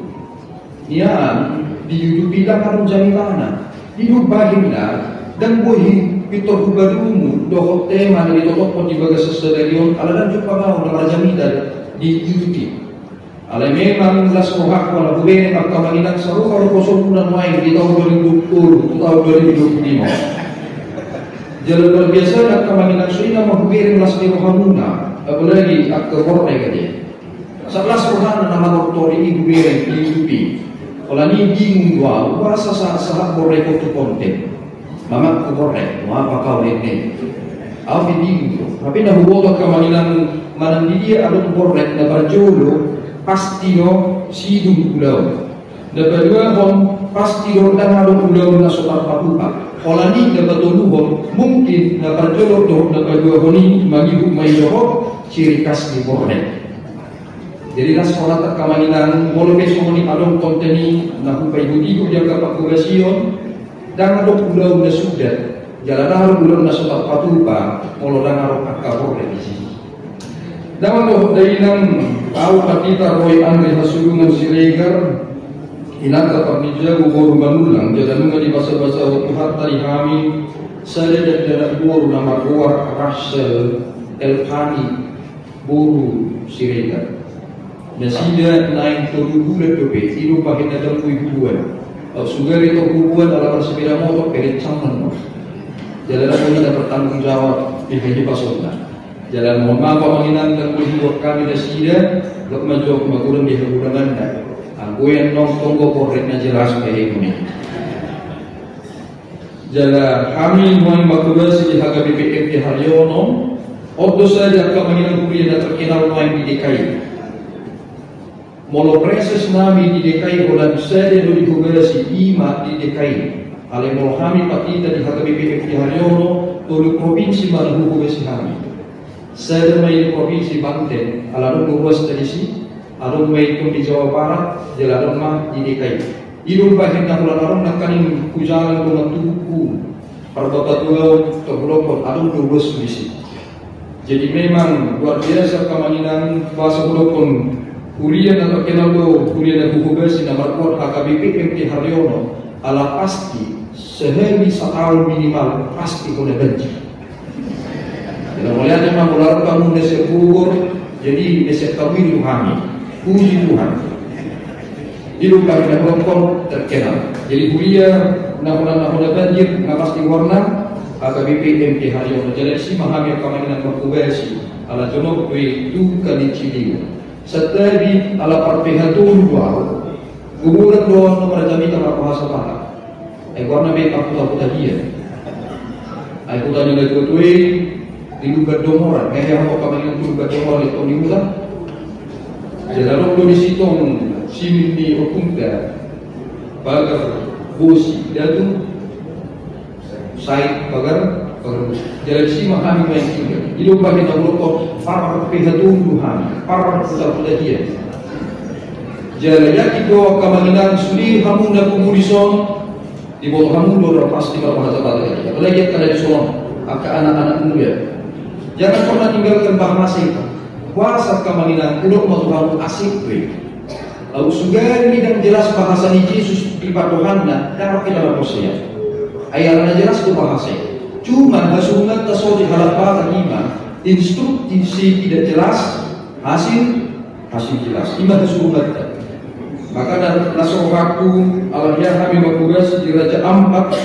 Nian di YouTube i ndang adong jamitana. Di YouTube i ndang boi pintor hubadumu dohot tema na ditotophon di bagasan sadari on, ala ndang jumpa ahu na marjamita di YouTube i. Alai memang las rohangku ala hubereng angka amang inang sarupa do hosomuna nuaeng di taon dua ribu dua puluh tu taon dua ribu dua puluh lima. Jala luar biasa angka amang inang, songon i nama hubereng las ni rohamuna, apalagi angka bornek ate. Asa las rohana na manortor i hubereng di YouTube i. Alani i bingung do ahu, boasa sahat-sahat bornek on tu konten. Mamakku bornek, nuaeng pe ahu lende. Ahu pe bingung do. Hape na huboto angka amang inang, manang di dia adong bornek, na parjolo pasti do sidung ulaon. Na paduahon pasti do ndang adong ulaon na so tarpatupa. Alani i na patoluhon, mungkin na parjolo dohot na paduahon i mangihut ma i dohot ciri khas ni bornek. Jadi las rohanta angka amang inang, molo pe songon i adong konten i na hupaihut-ihut di angka panghobasion, ndang adong ulaon na suda, jala ndang adong ulaon na so tarpatupa molo ndang adong angka bornek disi. Damang dohot dainang, ahu Pandita Roy Andri Hasibuan Siregar, inanta Parnijabu boru Manullang, jala nunga dibasabasahon Tuhanta di hami sada dakdanak boru na margoar Rachel Elvani boru Siregar. Nasida naeng tolu bulan dope, i do umbahen na ndang boi huboan. Aut sugari tong huboan ala marsepeda motor pe lencang ma. Jala ndang boi na bertanggung jawab di hidupna. Jala mohon maaf amang inang, ndang boi huboan hami nasida, gok ma jo magodang di hagodanganna. Anggo i annon tong do bornek na jelas pe i. Jala hami nuaeng manghobasi di H K B P M T Haryono, on do sada angka amang inang huria na terkenal nuaeng di D K I. Molo preses nami di D K I holan sada do dihobasi, i ma di D K I. Alai molo hami pandita di H K B P M T Haryono, tolu provinsi ma na huhobasi hami. Sada ma i di provinsi Banten, ala adong do ruasna disi, adong ma i tong di Jawa Barat, jala adong ma di D K I. I do umbahen na holan adong nangkaning hujalang do mantubukku parbapatuaon, tor hudokhon adong do ruashu disi. Jadi memang luar biasa angka amang inang, boasa hudokhon huria na terkenal do huria na huhobasi na margoar H K B P M T Haryono, ala pasti sehari sataon minimal pasti hona banjir. Mauliate ma molo ro hamu na sian Bogor, jadi na sian hamu i do hami. Puji Tuhan. I do umbahen na hudok on terkenal. Jadi huria na hona, na hona banjir, nga pasti goarna, A K B P M P Haryono. Jala disi ma hami angka amang inang marhobas i, ala jonok do i tu Kalijileon. Santabi ala parpehaton do ahu. Gogoran do ahu na marjamita marbahasa Batak. Ai goarna pe parhutahutahian. Ai huta ni natuatua i di Lumban Dongoran, nga hea hamu angka amang inang tu Lumban Dongoran, di Toni Huta. Jala ro do disi tong simin ni ompunta, pagar bosi datu, sai pagar, pagar bosi. Jala disi ma hami main tinggal. I do umbahen na hudok on, parpehaton do hami, parhutahutahian. Jala yakin do angka amang inang sude hamu na pungu dison, diboto hamu do ra pasti marbahasa Batak i. Apalagi angka na dison, angka anak-anak muda. Jangan pernah tinggalkan bahasa itu. Boasa angka amang inang, hudok ma tu hamu, asing do i. Aut suga ni ndang jelas bahasa ni Jesus di pandohanna, ndang hita na porsea. Ai ala na jelas do bahasa i. Cuma hasurunganta so di halak Batak i ma, instruksi tidak jelas, hasil hasil jelas. I ma hasurunganta. Makana las rohangku, ala hea hami marhobas di Raja Ampat,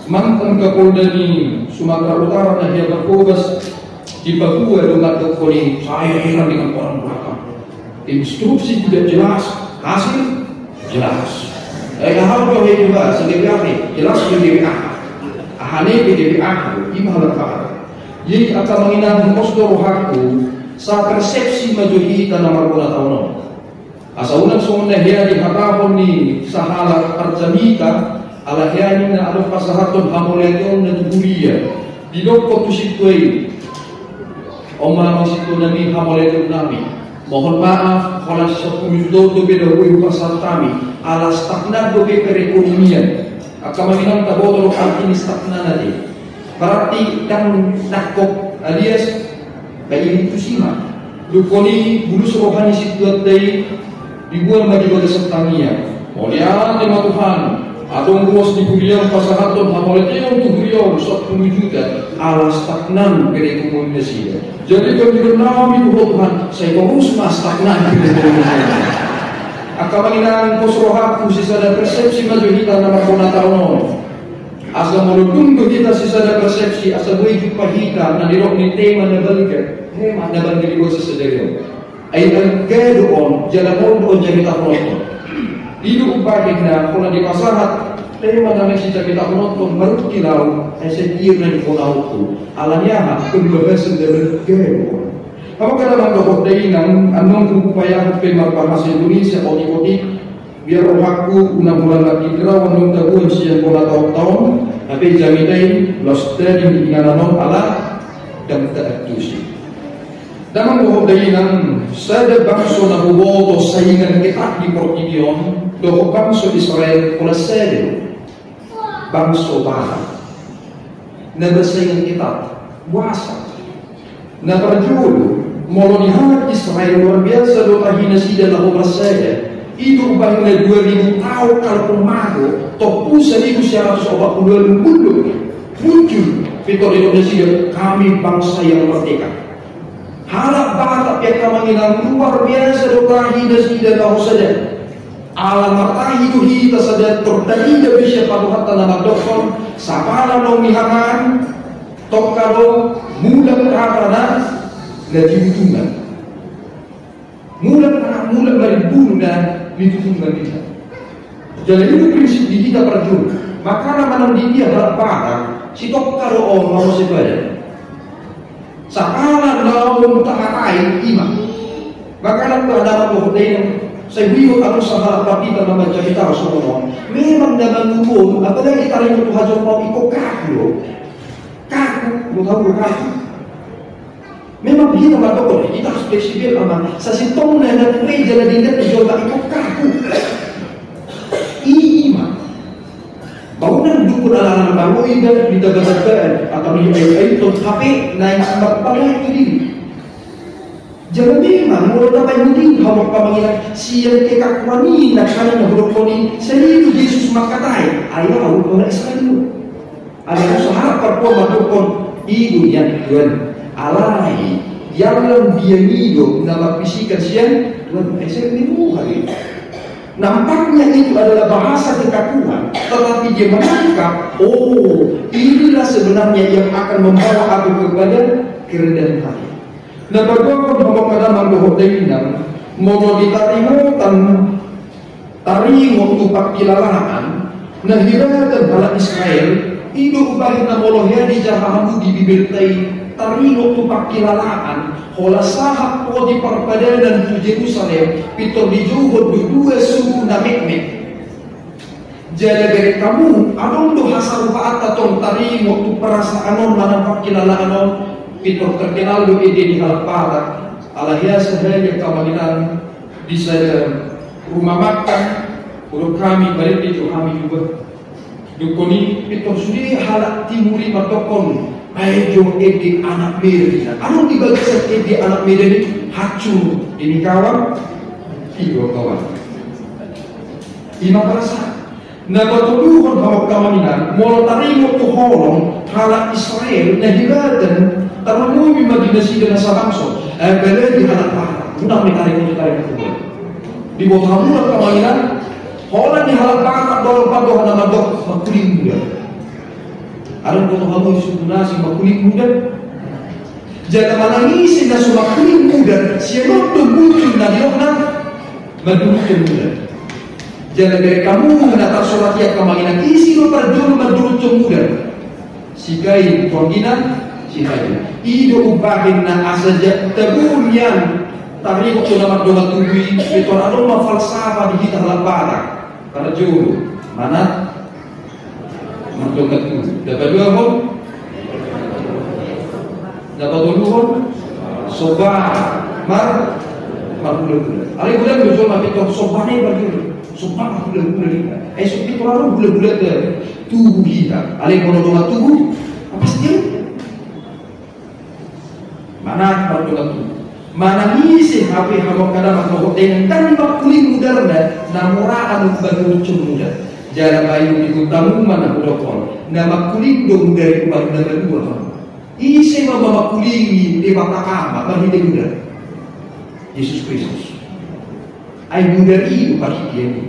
mantan Kapolda ni Sumatera Utara na hea marhobas di Papua, do mandok hon i, saya heran dengan orang Batak. Instruksi tidak jelas, hasil jelas. Eh, na hau do hea juga, sebagai apa? Jelas do dia apa? Aha ne dia apa? I ma halak Batak. Jadi angka amang inang, pos do rohangku, sapersepsi ma jo hita na marbona taon on. Asa unang songon na hea dihatahon ni sahalak parjamita, ala hea ninna adong pasahathon hamauliateonna tu huria. Didok tu sintua i, on ma amang sintua nami, hamauliateon nami. Mohon maaf, holan sampulu juta on dope na boi hupasahat hami, ala stagnan dope perekonomian. Angka amang inang, taboto do arti ni stagnan ate. Berarti ndang nangkok, alias, baik itu sih mah. Dung i bulus roha ni sintuanta i, dibuat ma di bagasan tangiang. Mauliate ma Tuhan, adong ruas di huria on pasahathon hamauliateon tu huria on sampulu juta, ala stagnan perekonomian nasida. Jadi pangidoan nami tu Ho Tuhan, sai torus ma stagnan perekonomian nasida. Angka amang inang, pos rohangku, sisada persepsi ma jo hita na marbona taon on. Asa molo dung do hita sisada persepsi, asa boi jumpa hita na nidok ni tema na balga, tema na balga di bagasan sadari on. Ai balga do on, jala molo do on jamitahononton. I do umbahen na holan dipasahat tema na naeng sijamitahononton, marungkil ahu, ai sai tir na nibonaonku. Ala ni aha? Pembahasan na balga do on. Hamu angka damang dohot dainang, annon hupaihut pe marbahasa Indonesia otik-otik. Biar rohangku unang holan margindrau annon tabuan sian bona taon-taon, hape jamita i laos dadi di inganan on ala ndang taantusi. Damang dohot dainang, sada bangso na huboto saingan ketat di portibi on dohot bangso Israel, holan sada do. Bangso Batak. Na bersaingan ketat. Boasa? Na parjolo, molo di halak Israel luar biasa do tahi nasida laho marsada. I do umbahen na dua ribu taon kalo mago, tompu saribu sia ratus opat pulu ualu, muncul. Pintor didok nasida, kami bangsa yang merdeka. Halak Batak pe angka amang inang, luar biasa do tahi nasida laho sada. Ala martahi do hita sada, tortarida bisa padohanta na mandokkon, sapala naung nihahaan, tongka do mulak hata na, na tiutungan. Mulak na, mulak marimbulu na nitutungan hita. Jala i do prinsip di hita parjolo. Makana manang di dia halak Batak, sitongka do on, molo sipadan. Sapala naung tahatai, i ma. Makana tu ada ma dohot dainang, sai huingot annon sahalak pandita na manjamita songon on. Memang na mangolu on, apalagi taringot tu hajolmaon, ingkon kaku do. Kaku, molo tahu do kaku. Memang hita mandok on, hita harus fleksibel, amang. Sasintongna na ture jala di na jolma, ingkon kaku. I ma. Bau nang dukun ala-ala na bau i, dan di tabatabaan atau di ai-ai tong hape naeng sumbar pakai tu diri. Jala memang molo tapaihut hamu angka amang inang, sian kekakuan i nangkaning na hudokkon i, sai i do Jesus mangkatai, ai ahu do na Israel do. Ala usaha parpua mandokkon, i do nian Tuhan. Alai, di allang dia i do na marbisikan sian Tuhan, eh, sian ni Tuhan i. Nampaknya itu adalah bahasa kekakuan, tetapi dia menangkap, oh, inilah sebenarnya yang akan membawa aku kepada kerendahan hati. Na paduahon, hamu angka damang dohot dainang, molo ditaringotan taringot tu pangkilalaan na hiradan halak Israel, i do umbahen na molo hea dijaha hamu di Bibelta i, taringot tu pangkilalaan, holan sahat Potiphar padanan tu Jerusalem, pintor dijouhon do dua suku na metmet. Jala bereng hamu, adong do hasarupaanta tong taringot tu perasaan on manang pangkilalaan on, pintor terkenal do ende di halak Batak, ala hea sahali angka amang inang di sada rumah makan, hudok hami, barende jo hami juga. Dungkon i pintor sude halak Timur i mandokkon, ai jo ende anak Medan. Adong di bagasan ende anak Medan i, hancur ini kawan, i do kawan. Ima perasaan. Na patoluhon, hamu angka amang inang, molo taringot tu holong halak Israel na hiradan, tarlumobi ma di nasida na sabangso, eh, apalagi halak Batak. Unang ma taringot, taringot tu holong. Diboto hamu, angka amang inang, holan di halak Batak do adong pandohan na mandok mangkuling mudar. Adong diboto hamu suku na asing mangkuling mudar? Jala manang ise na so mangkuling mudar, sian on do muncul na nidokna manduruthon mudar. Jala bereng hamu na tarsurat i, angka amang inang, ise do parjolo manduruthon mudar? Si Kain tu anggina si Habil. I do umbahen na asa ja taboan nian taringot tu na mardongan tubu i, pintor adong ma falsafah di hita halak Batak. Parjolo, manat mardongan tubu. Na paduahon, na patoluhon, somba mar, marhulahula. Alai godang do jolma pintor somba na i parjolo. Somba marhulahula ninna. Ai so pintor adong hulahula tubu hita. Alai molo dongan tubu, pasti adong. Manat mardongan tubu. Manang ise hape, hamu angka damang dohot dainang, ndang mangkuling mudarna, na muraan manduruthon mudar. Jala bahen di hutamu ma na hudokkon, na mangkuling do mudar i, umbahen na malua hamu. Ise ma mangkulingi Debata Ama marhite mudar? Jesus Kristus. Ai mudar i do parhitean i.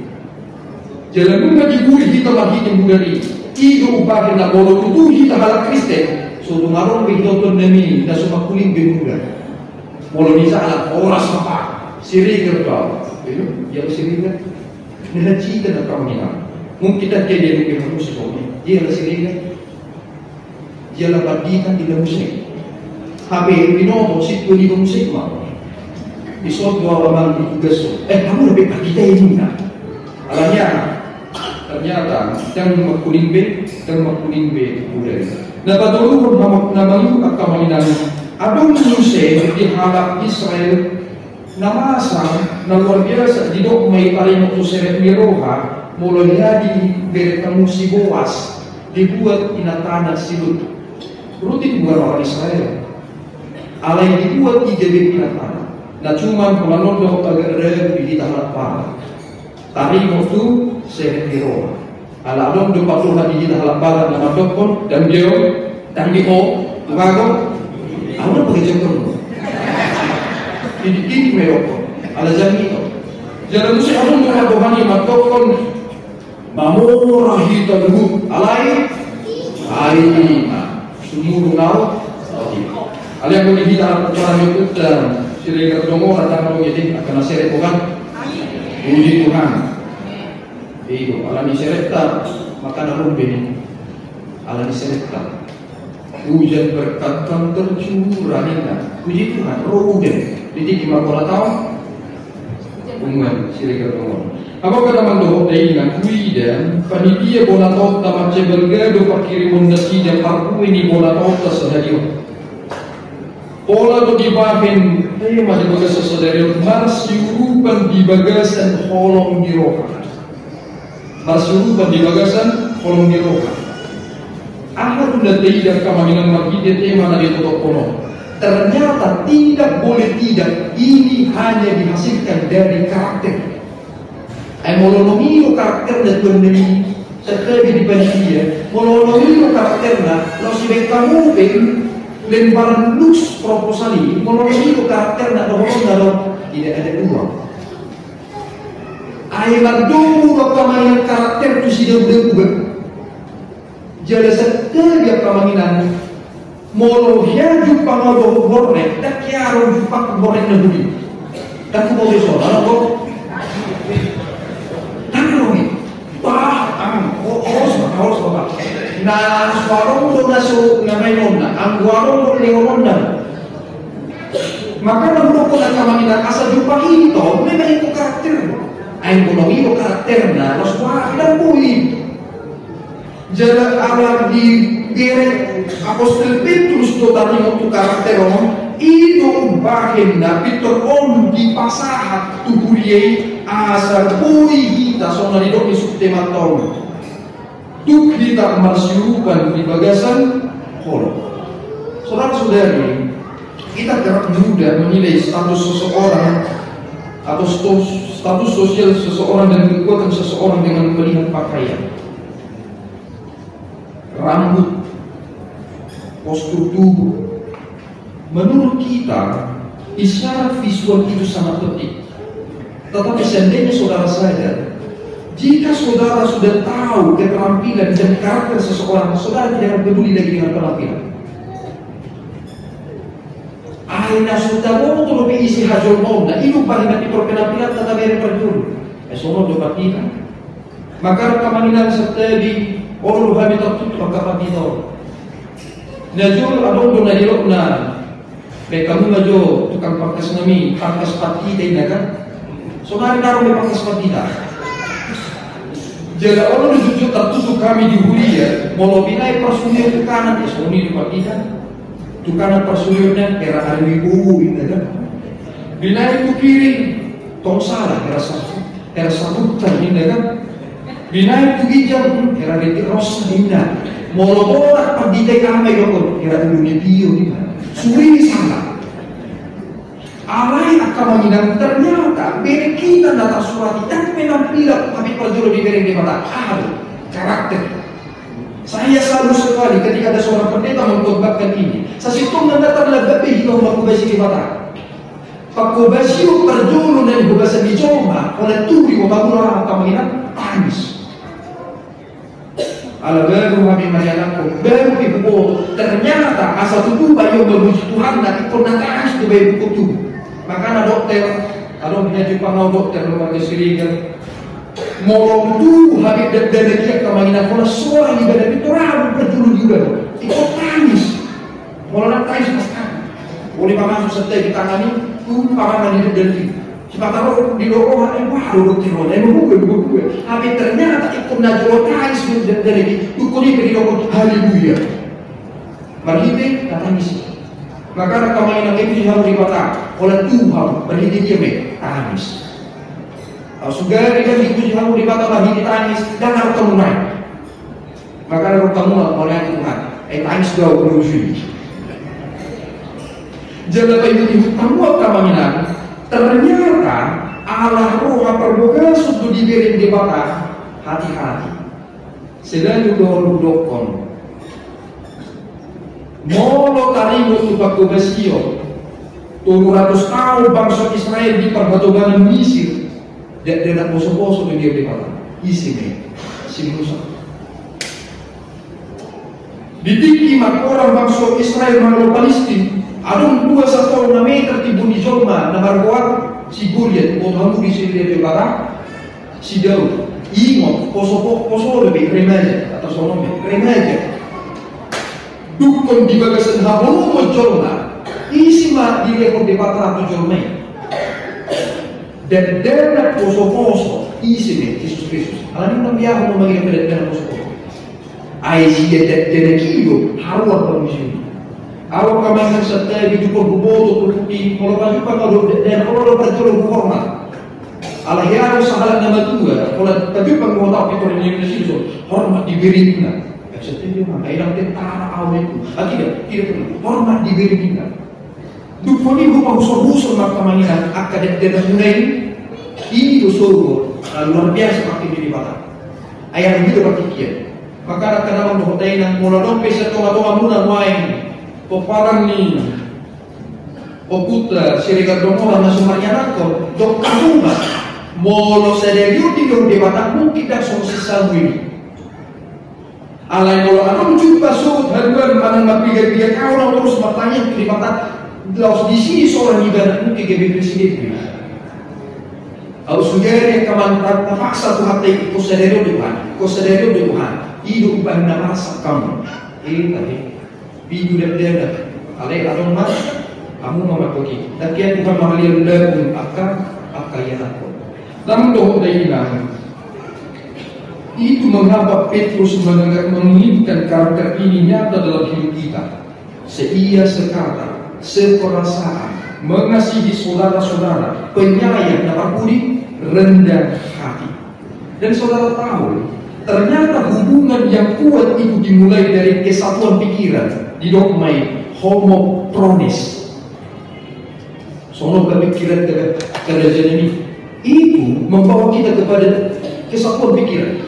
Jala nunga dibuli hita marhite mudar i. I do umbahen na molo tutu hita halak Kristen, so tung adong be hita on nami na so mangkuling be mudar. Molo dijala, horas ma, Pak, Siregar do au. Ia, ia Siregar. Na hansit na kamu nina. Mungkin tak dia dia lebih musik kau ni. Ia Siregar. Jala panditan di na muse. Hape binoto situan i na muse ma. Dison do au amang di tugas on. Eh, hamu na pe panditan i ninna. Alani aha? Ternyata ndang mangkuling be, ndang mangkuling be mudar i. Na patoluhon, hamu na mangihu, angka amang inang, adong muse di halak Israel na masa na luar biasa, didok ma i taringot tu serep ni roha, molo hea dibereng hamu si Boas, dibuat inantana si Rut. Rut i bukan orang Israel. Alai dibuat i gabe inantana. Na cuman holan on do agak ragu di hita halak Batak taringot tu serep ni roha. Ala adong do pandohan di hita halak Batak na mandokkon, dang di ho, dang di ho, tu ago, ahu na pakai jokon. Ini, ini merokok. Ala jami to. Jala muse adong do pandohan i mandokkon, mamora hita luhut, alai, alai ima sumurung au. Alai anggo di hita halak Batak, Siregar, Dongoran, dang adong ede angka na serep, bukan? Puji Tuhan. Ido, ala ni serepta, makana ro umbe ni. Ala ni serepta. Hujan berkat kan tercurah, ninna. Puji Tuhan, ro udan. Di tingki ma bona taon. Umbe, Siregar, Dongoran. Hamu angka damang dohot dainang, huida, panitia bona taonta mansai balga do pangkirimon nasida parbue ni bona taonta sahali on. Pola do dibahen tema di bagasan sadari on, marsiurupan di bagasan holong ni roha. Marsiurupan di bagasan holong ni roha. Aha do na taida, angka amang inang, marhite tema na ditotophon on? Ternyata tindak boleh tidak ini hanya dihasilkan dari karakter. Ai molo nunga i do karakterna tuan nami, satabi di panitia, molo nunga i do karakterna, laos dibahen hamu pe, Lembaran lux proposal i, molo i do karakterna dohononna do, tidak ada uang. Ai mardomu do angka amang inang karakter tu sidaudaua. Jala santabi angka amang inang, molo hea jumpang au dohot borngin, ndang hea ro jumpang borngin na hudi. Ndang huboto songon i, ro? Ndang ro i. Bah, ang, ho-, horas ma, horas ma. Na so adong do na so, na baenonna, anggo adong do lehononna. Makana hudokkon angka amang inang, asa jumpang i do, memang i do karakter. Ai molo i do karakterna, laos wah, ndang boi. Jala ala dibereng apostel Petrus do taringot tu karakter on, i do umbahen na pintor on dipasahat tu huria i, asa boi hita songon na nidok ni suhut Debata on. Tuk hita marsiurupan di bagasan holong. Saudara-saudari, kita kerap mudah menilai status seseorang atau sto-, status sosial seseorang dan kekuatan seseorang dengan melihat pakaian, rambut, postur tubuh. Menurut kita, isyarat visual itu sangat penting. Tetapi seandainya saudara sadar, jika saudara sudah tahu keterampilan dan karakter seseorang, saudara tidak akan peduli lagi dengan penampilan. Ai na so taboto dope ise hajolmaonna, i do umbahen na pintor penampilan na tabereng parjolo. Eh, songon do pandita. Maka angka amang inang santabi, olo do hami tartutup angka pandita on. Na jolo adong do na nidokna, baen hamu ma jo tukang pangkas nami, pangkas pandita inna kan. Sonari na ro be pangkas pandita. Jala olo do jujur tartutup hami di huria, molo binaen parsurion tu kanan, eh, songon i do pandita. Tu kanan parsurionna, hera ari Wibowo inna kan. Binaen tu kiri, tong sala, hera sa-, hera Sabutar inna kan. Binaen tu ginjang, hera Rintik Rossa inna. Molo borat pandita i, aha ma didokkon, hera Ulu ni Tio inna. Suri sala. Alai angka amang inang, ternyata bereng hita na tarsurat i, ndang penampilan, tapi parjolo dibereng Debata. Aha do? Karakter. Saya salut sekali ketika ada seorang pendeta mengkhotbahkan ini. Sasintongna ndang tarlambat be hita on mangkobasi Debata. Pangkobasion parjolo na nihobasan ni jolma, holan tubu di Homa Guru, angka amang inang, tangis. Ala baru hami marianakhon, baru pe huboto, ternyata asa tutu bayo mamuji Tuhanna, ingkon na tangis do bayo ingkon tubu. Makana dokter, adong hea jumpang au dokter, Lumarga Siregar. Molo tubu hami dakdanak i, angka amang inang, holan solang ibana, pintor adong parjolo di ibana. Ingkon tangis. Molo ndang tangis, pasti. Molo dipamasuk santabi tangan i, tubu panganan di dakdanak i. Sipata ro di roha, eh, wah, ro dokter on, eh, mabuga, mabuga. Tapi ternyata ingkon na jolo tangis di dakdanak i, dungkon i pe didokkon, haleluya. Marhite na tangis. Makana angka amang inang, dipuji hamu Debata, holan tubu hamu, marhite dia ma i, tangis. Au sugari ndang dipuji hamu Debata marhite tangis, ndang adong hamu nai. Makana ro hamu ma, mauliate Tuhan. Eh, tangis do au, ro sini. Jala paihut-ihut hamu angka amang inang, ternyata ala roha parbagason do dibereng Debata, hati-hati. Selalu do hudokkon. Molo taringot tu pangkobasion, tolu ratus taon bangso Israel di parhatobanan Misir, dakdanak poso-poso do dibereng Debata. Ise ma i? Si Musa. Di tingki mangkoram bangso Israel mangalehon Palistin, adong dua satonga meter timbul ni jolma na margoar si Goliat, boto hamu disi dibereng Debata, si Daud. Ingot, poso, poso do be, remaja, atau songon be, remaja. Dungkon di bagasan haholomon jolma, ise ma dilehon Debata tu jolma i? Dakdanak poso-poso, ise ma i? Jesus Kristus. Alani i unang diahon do mangido pe dakdanak poso-poso. Ai sian dakdanak i do haroan pangoluan i. Au angka amang inang santabi, dungkon huboto turpuk i, molo pajumpang au dohot dakdanak, olo do parjolo huhormat. Ala hea do sahalak na matua, molo pajumpang dohot au pintor ninna nasida songon, hormat dibereng ninna. Maksudna dia ma, ai ndang tentara au ninna. Ah, tidak, tidak perlu. Hormat dibereng ninna. Dung i hupahusorhusor ma angka amang inang angka dakdanakmuna i, i do sogot, ah, luar biasa pangke ni Debata. Ai alai i do partingkian. Makana angka amang dohot inang, molo adong pe sian tongatongamuna nuaeng Pomparan ni ompunta Siregar Dongoran na so marianakhon, dok hamu ma, molo sadari on didok Debata mungkin ndang songon si Samuel i. Alai molo adong jumpa sogot haduan manang marpiga-piga taon ahu torus martangiang tu Debata, laos disi disorang ibana, mungkin gabe presiden do i. Aut sugari angka manang, tapaksa Tuhanta i, ingkon sadari on do Tuhan, ingkon sadari on do Tuhan. I do umbahen na marsak hamu. Eh, tahe. Pitu dakdanak, alai adong ma, hamu ma mangkok i. Dang hian Tuhan mangalian lagu angka, angka ianakhon. Namun dohot dainang, itu mengapa Petrus menginginkan karakter ini nyata dalam hidup kita. Seia sekata, seperasaan, mengasihi saudara-saudara, penyayang, na parpudi, rendah hati. Dan saudara tahu, ternyata hubungan yang kuat itu dimulai dari kesatuan pikiran. Didok ma i homophrones. Songon pemikiran ke-, kerajaan ini. Itu membawa kita kepada kesatuan pikiran.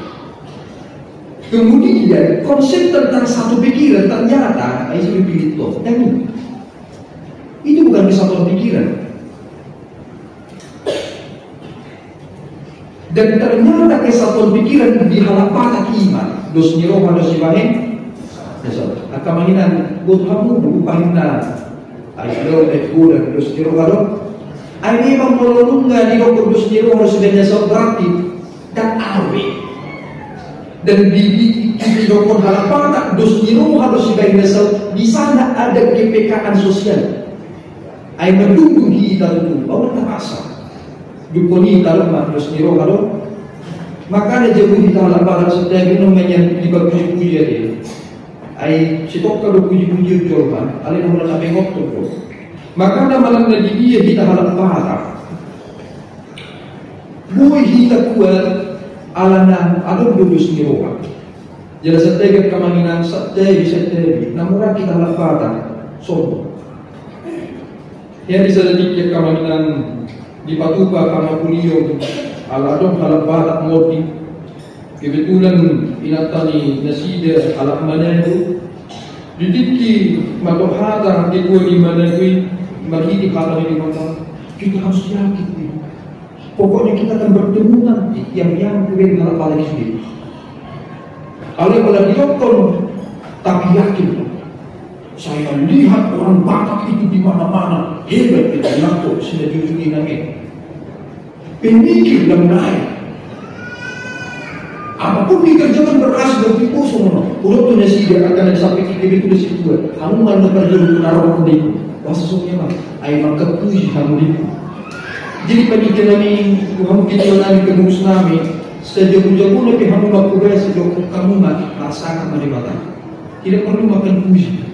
Kemudian konsep tentang satu pikiran ternyata, ah, itu dipilih tuh. Dan itu bukan kesatuan pikiran. Dan ternyata kesatuan pikiran di halak Batak i ma dos ni roha, dos ni bahen. Angka amang inang, buat hamu, umbahen na, ai, dos ni roha do. Ai memang molo nunga didok dos ni roha, dos ni bahen, berarti dan awe. Dan di, di, di, didok halak Batak dos ni roha, dos ni bahen, di sana ada kepekaan sosial. Ai mandungdung hita tutu, baru tapaksa. Dungkon i taruh ma dos ni roha do. Makana jabu hita halak Batak, setiap i nunga nian dipapuji-puji ate. Ai sitongka do puji-puji jolma, alai na mula na pengot do. Makana manang na di dia hita halak Batak, boi hita kuat, alana adong do dos ni roha. Jala santabi angka amang inang, santabi, santabi, na mura hita halak Batak sombong. Ia di sada tingki angka amang inang, dipatupa hamapulion, ala adong halak Batak mondi. Kebetulan inanta ni nasida halak Manado. Di tingki mandok hata ketua ni Manado i, marhite hata ni Debata, kita harus yakin, nih. Pokoknya kita akan bertemu nanti, yang, yang keren halak Batak i. Alai pala didokkon, tapi yakin. Saya lihat orang Batak itu di mana-mana, hebat, kita ngaku, sudah jujur ini. Pemikir dan naik. Apapun dikerjakan berhasil dan tipu semua. Udah tuh nasida angka na sampai kita itu di situ. Kamu mana perjuangan naruh di bahasa Sunda mah. Ai mangkapuji hamu di. Jadi panitia nami, hamu ketua nami, pengurus nami, sajago-jago na pe hamu mangkobasi dohot hamu ma, rasakan ma Debata. Tidak perlu makan puji.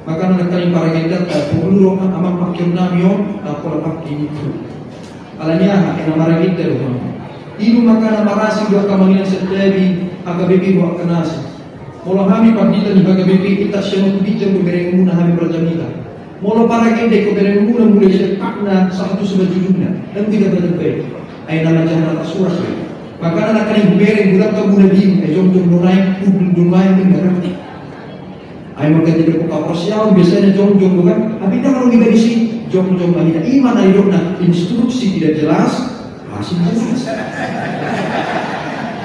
Makana nangkaning paragenda ta, poguru roha amang pangkeon nami on, na pola pangke i tu. Alani aha, e na maragenda do hamu. I do makana marasing do angka amang inang santabi, H K B P do angka nasa. Molo hami pandita ni H K B P, i ta sian on tu ginjang do berengmuna hami marjamita. Molo paragenda i, ingkon berengmuna mulai sian hakna sahat tu simanjujungna, dang beda badan bae. Ai na manjaha na tarsurat do i. Makana nangkaning hubereng, godang hamuna diri, ai jongjong do nuaeng, hundul do nuaeng, ninna berarti. Ai mangkatai do haporseaon biasana jongjong do kan, tapi dang adong i, disi jongjong ma hita, i ma na nidokna instruksi tidak jelas, hasil jelas.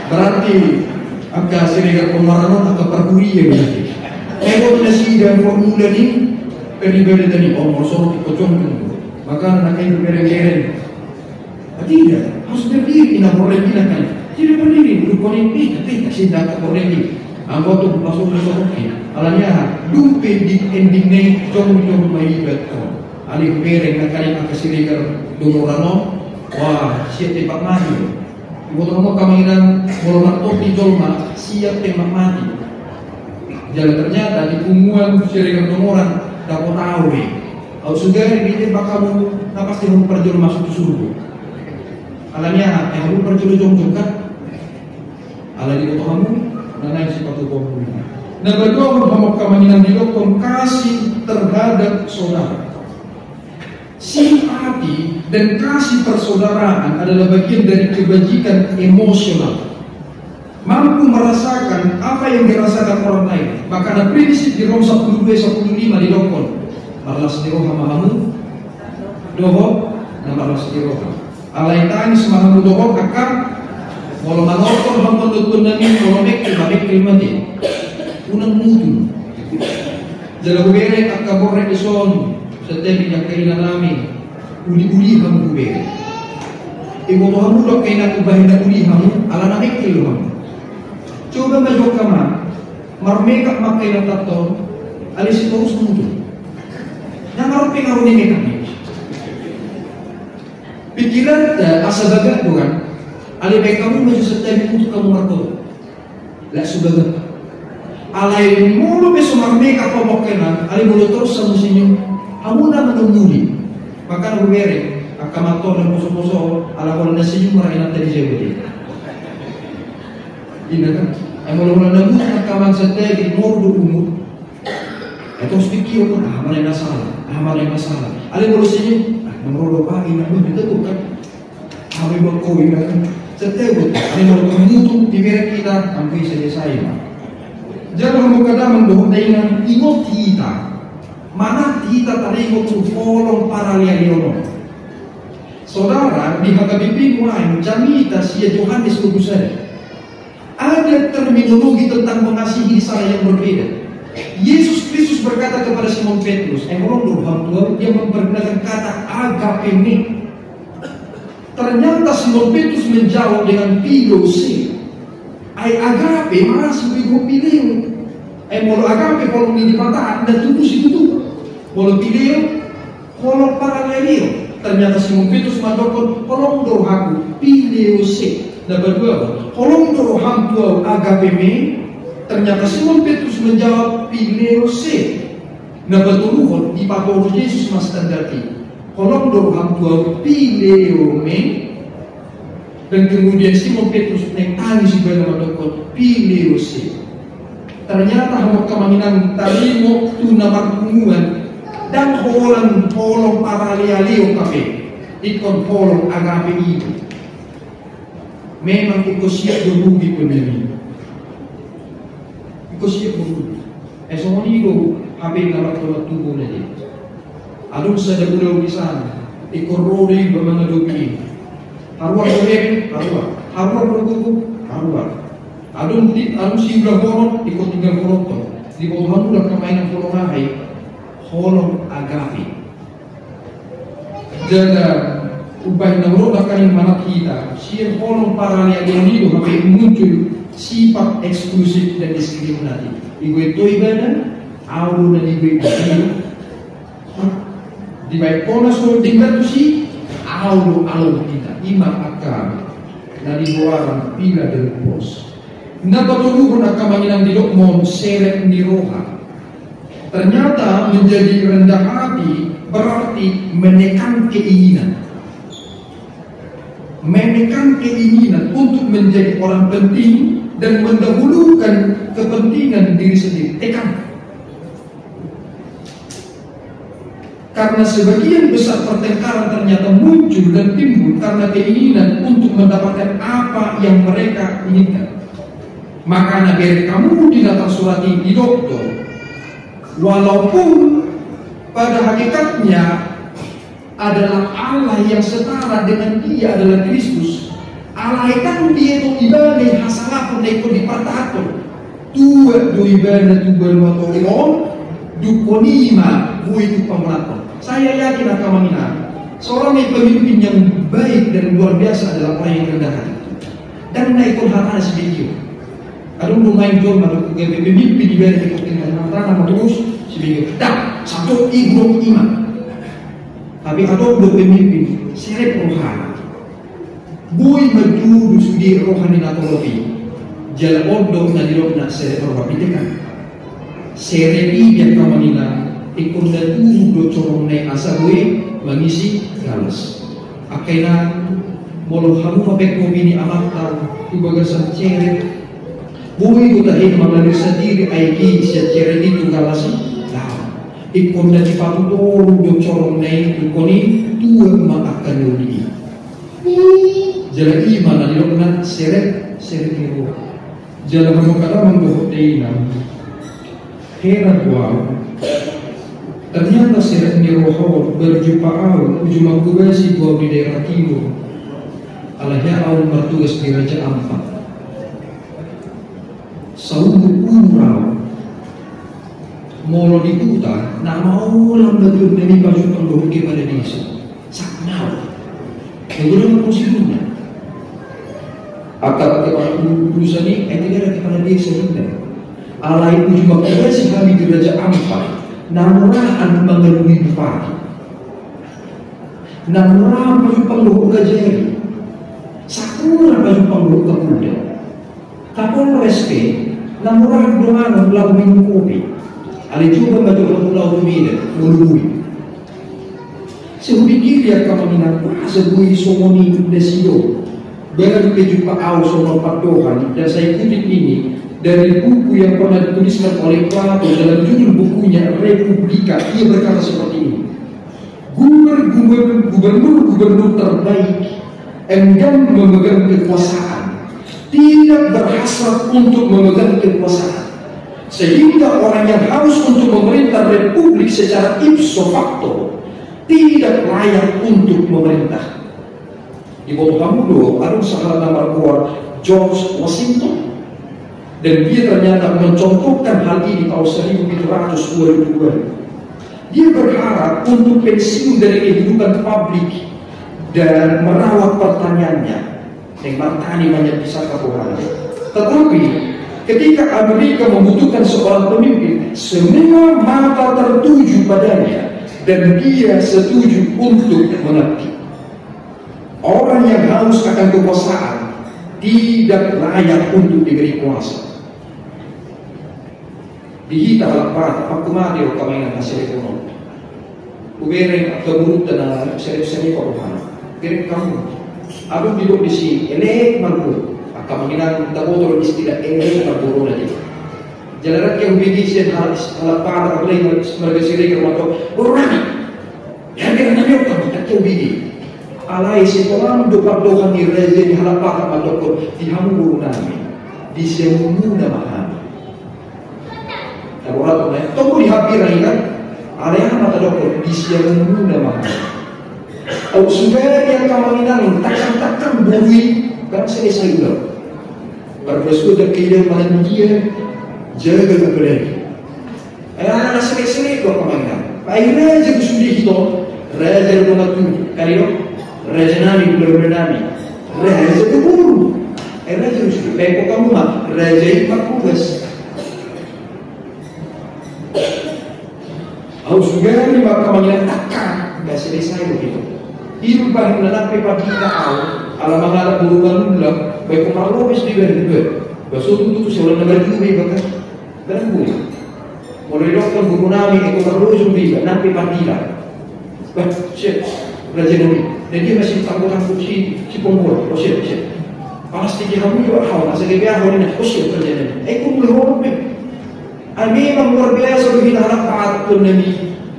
Berarti angka Siregar Dongoran on angka parkuria berarti. Ai boto nasida formula ni peribadatan i, oh, molo songon i pe jongjong do. Makana nangkaning hubereng-bereng. Tidak, harus berdiri, inna borngin i nangkaning. Tidak berdiri, duduk borngin, peta, peta, sinda angka borngin i. Anggo tu pasu-pasu, oke. Alani aha, dung pe di ending na i, jongjong ma iba tu. Alai hubereng nangkaning angka Siregar Dongoran on. Wah, siap tembak mati. Diboto hamu angka amang inang, molo martopi jolma, siap tembak mati. Jala ternyata di punguan Siregar Dongoran, dapot ahu be. Aut sugari ditembak hamu, na pasti hamu parjolo masuk tu surgo. Alani aha, e hamu parjolo jongjong kan? Alai diboto hamu, na naeng sipatupaon hamu. Na paduahon, hamu angka amang inang, didokkon kasih terhadap saudara. Simpati dan kasih persaudaraan adalah bagian dari kebajikan emosional. mampu merasakan apa yang dirasakan orang lain. Makana prinsip di Rom sapuluh dua sapuluh lima didokkon, marlas ni roha ma hamu dohot na marlas ni roha. Alai tangis ma hamu dohot angka, molo manortor hamu pandohan nami, molo mengkel ma mengkel ma te. Unang mutung. Jala hubereng angka borhat dison, santabi, angka ina nami, uli-uli hamu hubereng. Iboto hamu do angka ina, umbahen na uli hamu, ala na mengkel do hamu. Coba ma jokka ma, marmekap ma angka ina taton, alai sitorus mutung. Ndang adong pengaruh ni mekap i. Pikiranta asa bagak do kan. Alai baen hamu ma jo santabi, mutung hamu markoto. Laos so bagak. Alai molo pe so marmekap hamu angka ina, alai molo torus hamu senyum, hamu na manumuli. Makana hubereng angka mantor na poso-poso, ala holan na senyum ma ra inanta di jabu dia. Inda kan? Ai molo holan na mutung angka amang, santabi, moru do umur. Ai torus pikirhon, aha ma na i na sala, aha ma na i na sala. Alai molo senyum, ah, na ro do paima, ah, na ro do paima. Aha ma i buat ho, inda kan? Santabi. Alai molo tung mutung, dibereng hita, anggo i selesai ma. Jala hamu angka damang dohot dainang, ingot hita. Manat hita taringot tu holong paralealeon on. Saudara, di H K B P mulai jamita sian Johannes dua puluh sada. Ada terminologi tentang mengasihi di sana yang berbeda. Yesus Kristus berkata kepada Simon Petrus, eh, holong do roham tu ahu, dia menggunakan kata agape me. Ternyata Simon Petrus menjawab dengan phileo se. Ai agape, marasi do i dohot phileo. Ai molo agape, holong ni Debata, na tutu situtu. Molo phileo, holong paralealeon. Ternyata Simon Petrus mandokkon, holong do rohangku, phileo se. Na paduahon, holong do roham tu ahu, agape me. Ternyata Simon Petrus menjawab, phileo se. Na patoluhon, dipatoru Jesus ma standar i. Holong do roham tu ahu, phileo me. Dan kemudian Simon Petrus naeng tangis ibana mandokkon, phileo se. Ternyata hamu angka amang inang, taringot tu na marpunguan, ndang holan holong paralealeon hape, ingkon holong agape i do. Memang ingkon siap do rugi pe memang. Ingkon siap do rugi. Eh, songon i do hape na martolap tubu na dia. Adong sada ulaon di sana, ingkon ro do iba mangadopi i. Haruar do hepeng, haruar. Haruar do gogo, haruar. Adong di, adong siulahonon, ingkon tinggalhononhon. Diboto hamu do angka amang inang, holong aha i? Holong agape. Jala umbahen na hudok do angka amang inang, manat hita, sian holong paralealeon i do hape muncul sifat eksklusif dan diskriminatif. Iboto ibana, ahu do na niboto i. Dibaen hona so denggan tusi, ahu do, ahu do hita. I ma angka na digoaran philadelphos. Na patoluhon angka amang inang, didok ma on serep ni roha. Ternyata menjadi rendah hati berarti menekan keinginan. Menekan keinginan untuk menjadi orang penting dan mendahulukan kepentingan diri sendiri. Tekan. Karena sebagian besar pertengkaran ternyata muncul dan timbul karena keinginan untuk mendapatkan apa yang mereka inginkan. Makana bereng hamu di na tarsurat i, didok do, walaupun pada hakikatnya adalah Allah yang setara dengan Dia adalah Kristus, alai ndang dietong ibana i hasangapon na ingkon dipartahankon. Tuat do ibana tu banua toru on, dungkon i ma boi tu pamonathon. Saya yakin angka amang inang, seorang pemimpin yang baik dan luar biasa adalah orang yang rendah hati. Ndang na ingkon hatana sibege on. Adong do umbahen jolma do gabe pemimpin, ibana ingkon hatana ma torus sibege on. Ndang, sahat i, hudok i ma. Tapi adong do pemimpin serep rohana. Boi mandudu sude roha ni na torop i. Jala on do na nidokna serep roha, pitekan. Serep i, angka amang inang, ingkon na turun do corongna i asa boi mangisi galas. Angka inang, molo hamu ma pengkopi ni amanta tu bagasan serep, boi do tahe mangalir sandiri aek i sian serep i tu galas i? Ndang. Ingkon na dipatutoru do corongna i, dungkon i tuat ma angka na uli i. Jala i ma na nidokna serep, serep ni roha. Jala hamu angka damang dohot dainang, heran do au. Ternyata serep ni roha on, baru jumpa au, uju manghobasi tu au di daerah timur. Alai au martugas di Raja Ampat. Saumur umur au, molo di huta, na maolan ma tu nami pajumpang dohot kepala desa. Saknau. Bagaimana posisinya? Angka kepala desa ni, eh, tidak ada kepala desa juga. Alai uju manghobasi hami di Raja Ampat, na murahan mangalului bupati. Na murahan pajumpang dohot raja i. Sakura pajumpang dohot Kapolda. Kapolres pe, na murahan donganon laho minum kopi. Alai coba ma jo hamu laho tu Medan, molo boi. Sai hupingkiri angka amang inang, masa boi songon i, inda sidok. Baru pe jumpa au songon pandohan, dan saya kutip ini dari buku yang pernah dituliskan oleh Plato dalam judul bukunya Republika. Ia berkata seperti ini. Guber-, guber-, gubernur-gubernur terbaik enggan memegang kekuasaan, tidak berhasrat untuk memegang kekuasaan. Sehingga orang yang haus untuk memerintah republik secara ipso facto tidak layak untuk memerintah. Diboto hamu do, adong sahalak na margoar George Washington. Dan dia ternyata mencontohkan hal ini tahun seribu tujuh ratus dua puluh dua. Dia berharap untuk pensiun dari kehidupan publik dan merawat pertaniannya. Yang martani banyak bisa kabuhan. Tetapi ketika Amerika membutuhkan seorang pemimpin, semua mata tertuju padanya dan dia setuju untuk mengabdi. Orang yang haus akan kekuasaan tidak layak untuk diberi kuasa. Di hita halak Batak, angka mate o, angka amang inang, haserepan on. Hubereng angka gurunta na sere-sere paruhana. Bereng hamu. Adong didok disi, elek marboru. Angka amang inang, taboto do istilah elek marboru na di. Jala rap hubege sian halak, halak Batak, apalagi marga Siregar mandok, boru nami. Ia, biar nami otak, tak tahu bini. Alai sitolam do pandohan ni raja ni halak Batak mandok, di hamu boru nami, di siamun muna ma hami. Taborat ma, tunggu di hambirang i kan. Alai aha ma tadok, di siamun muna ma hami. Au sudah dia kamanginan, takkan-takkan boru i, kan selesai ulang. Parpasuda kaidah malam dia, jaga kepala. Ai na selesai do angka amang inang. Ai raja do sude hita on, raja do dongan tubu, kali do, raja nami, hula-hula nami, raja do boru. Ai raja do sude, baen hamu ma, raja i martugas. Au sudah ni ma angka amang inang, takkan, nunga selesai do hita. Iba na lampe padita au, ala mangalap boru manulak, baen hamu marlobes di baen, baen. Baso tutu tu seolah na marjube iba kan. Barang boi. Molo didokkon boru nami, eko marlojong be iba, nang pe pandila. Bah, siap, raja nami. Na dia masih tanggo-tanggo si, si ponggo. O siap, siap. Palas tiki hamu jo, hau, asa gebe aho nina. O siap, raja nami. Eko mulai horong be. Ai memang luar biasa do hita halak Batak, tuan nami.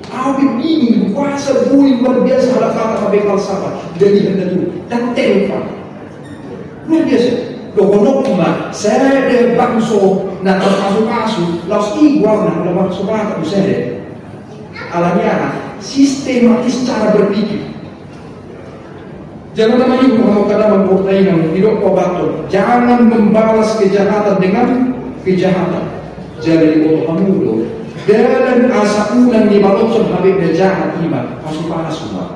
Au pe bingung, kuasa boi luar biasa halak Batak, sampe falsafat. Jadi hendak tu, dan telpon. Luar biasa. Dohononku ma, sada bangso na tarpasupasu, laos i goarna, na bangso Batak do sada. Alani aha, sistematis cara berpikir. Jangan namanya, kalau kata Bang Portai yang tidak obat, jangan membalas kejahatan dengan kejahatan. Jadi, diboto hamu do, dalan asa unang dibaloshon hape na jahat i ma pasupasu ma.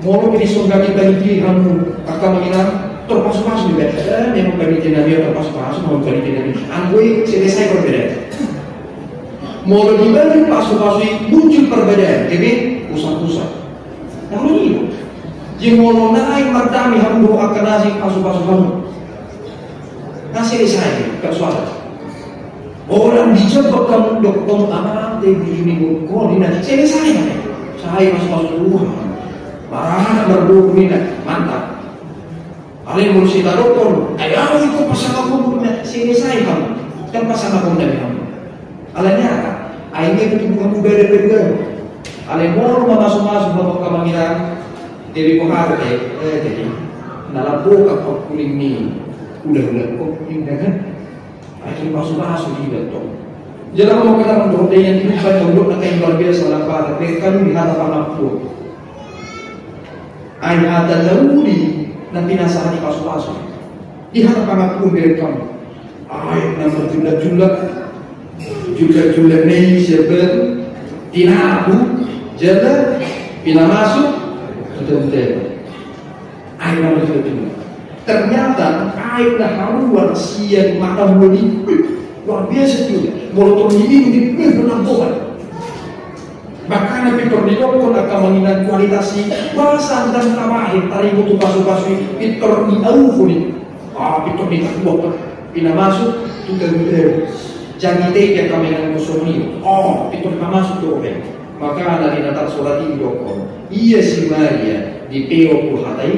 Molo pe disonggangi panitia hamu, angka amang inang, tarpasupasu do iba. Eh, memang panitia nami tarpasupasu, memang panitia nami. Anggo i selesai perbedaan. Molo dibalik pasupasu i muncul perbedaan, jadi pusat-pusat. Nah, ini. Jadi molo naeng mardame hamu dohot angka na asing, pasupasu hamu. Na selesai persoalan. Orang dijebak kamu, dok, kamu aman, te bujuni, kau di na selesai. Saya pasupasu dulu. Marana marboru nina, mantap. Alai molo sitadokkon, ai au iko pasangapon, na selesai hamu. Kan pasangapon nami hamu. Alani aha? Ai nunga tubu hamu badan-badan. Alai molo mamasu-masu hamu angka amang inang, jadi bohar te, eh, jadi na lambok angka pangkuling ni. Hula-hula kok indahan. Akhir pasu-pasu di datang. Jadi mau kata menurut dia yang hidup saya untuk nak yang luar biasa lah pada mereka di hata pangampun. Ai hata lauli na pinasahat i pasu-pasu. Di hata pangampun mereka. Ai na marjulak-julak. Julak-julak na i siapa tu? Tinabu, jala, pinamasuk, sudah. Air nama juga tinggi. Ternyata air na haruan sian mata muni luar biasa juga. Molo tor diinum di pernah bohal. Bahkan pintor didokkon angka manginan kualitas i, basa dan tabahin tarigu tu pasu-pasu i, pintor diauhon i. Ah, pintor ditabuak, pinamasuk tu garu-garu. Jadi te dia kamenan kosong i. Oh, pintor pinamasuk tu obeng. Maka na di natar sorat i didokkon. Ia si Maria dipeop tu hata i.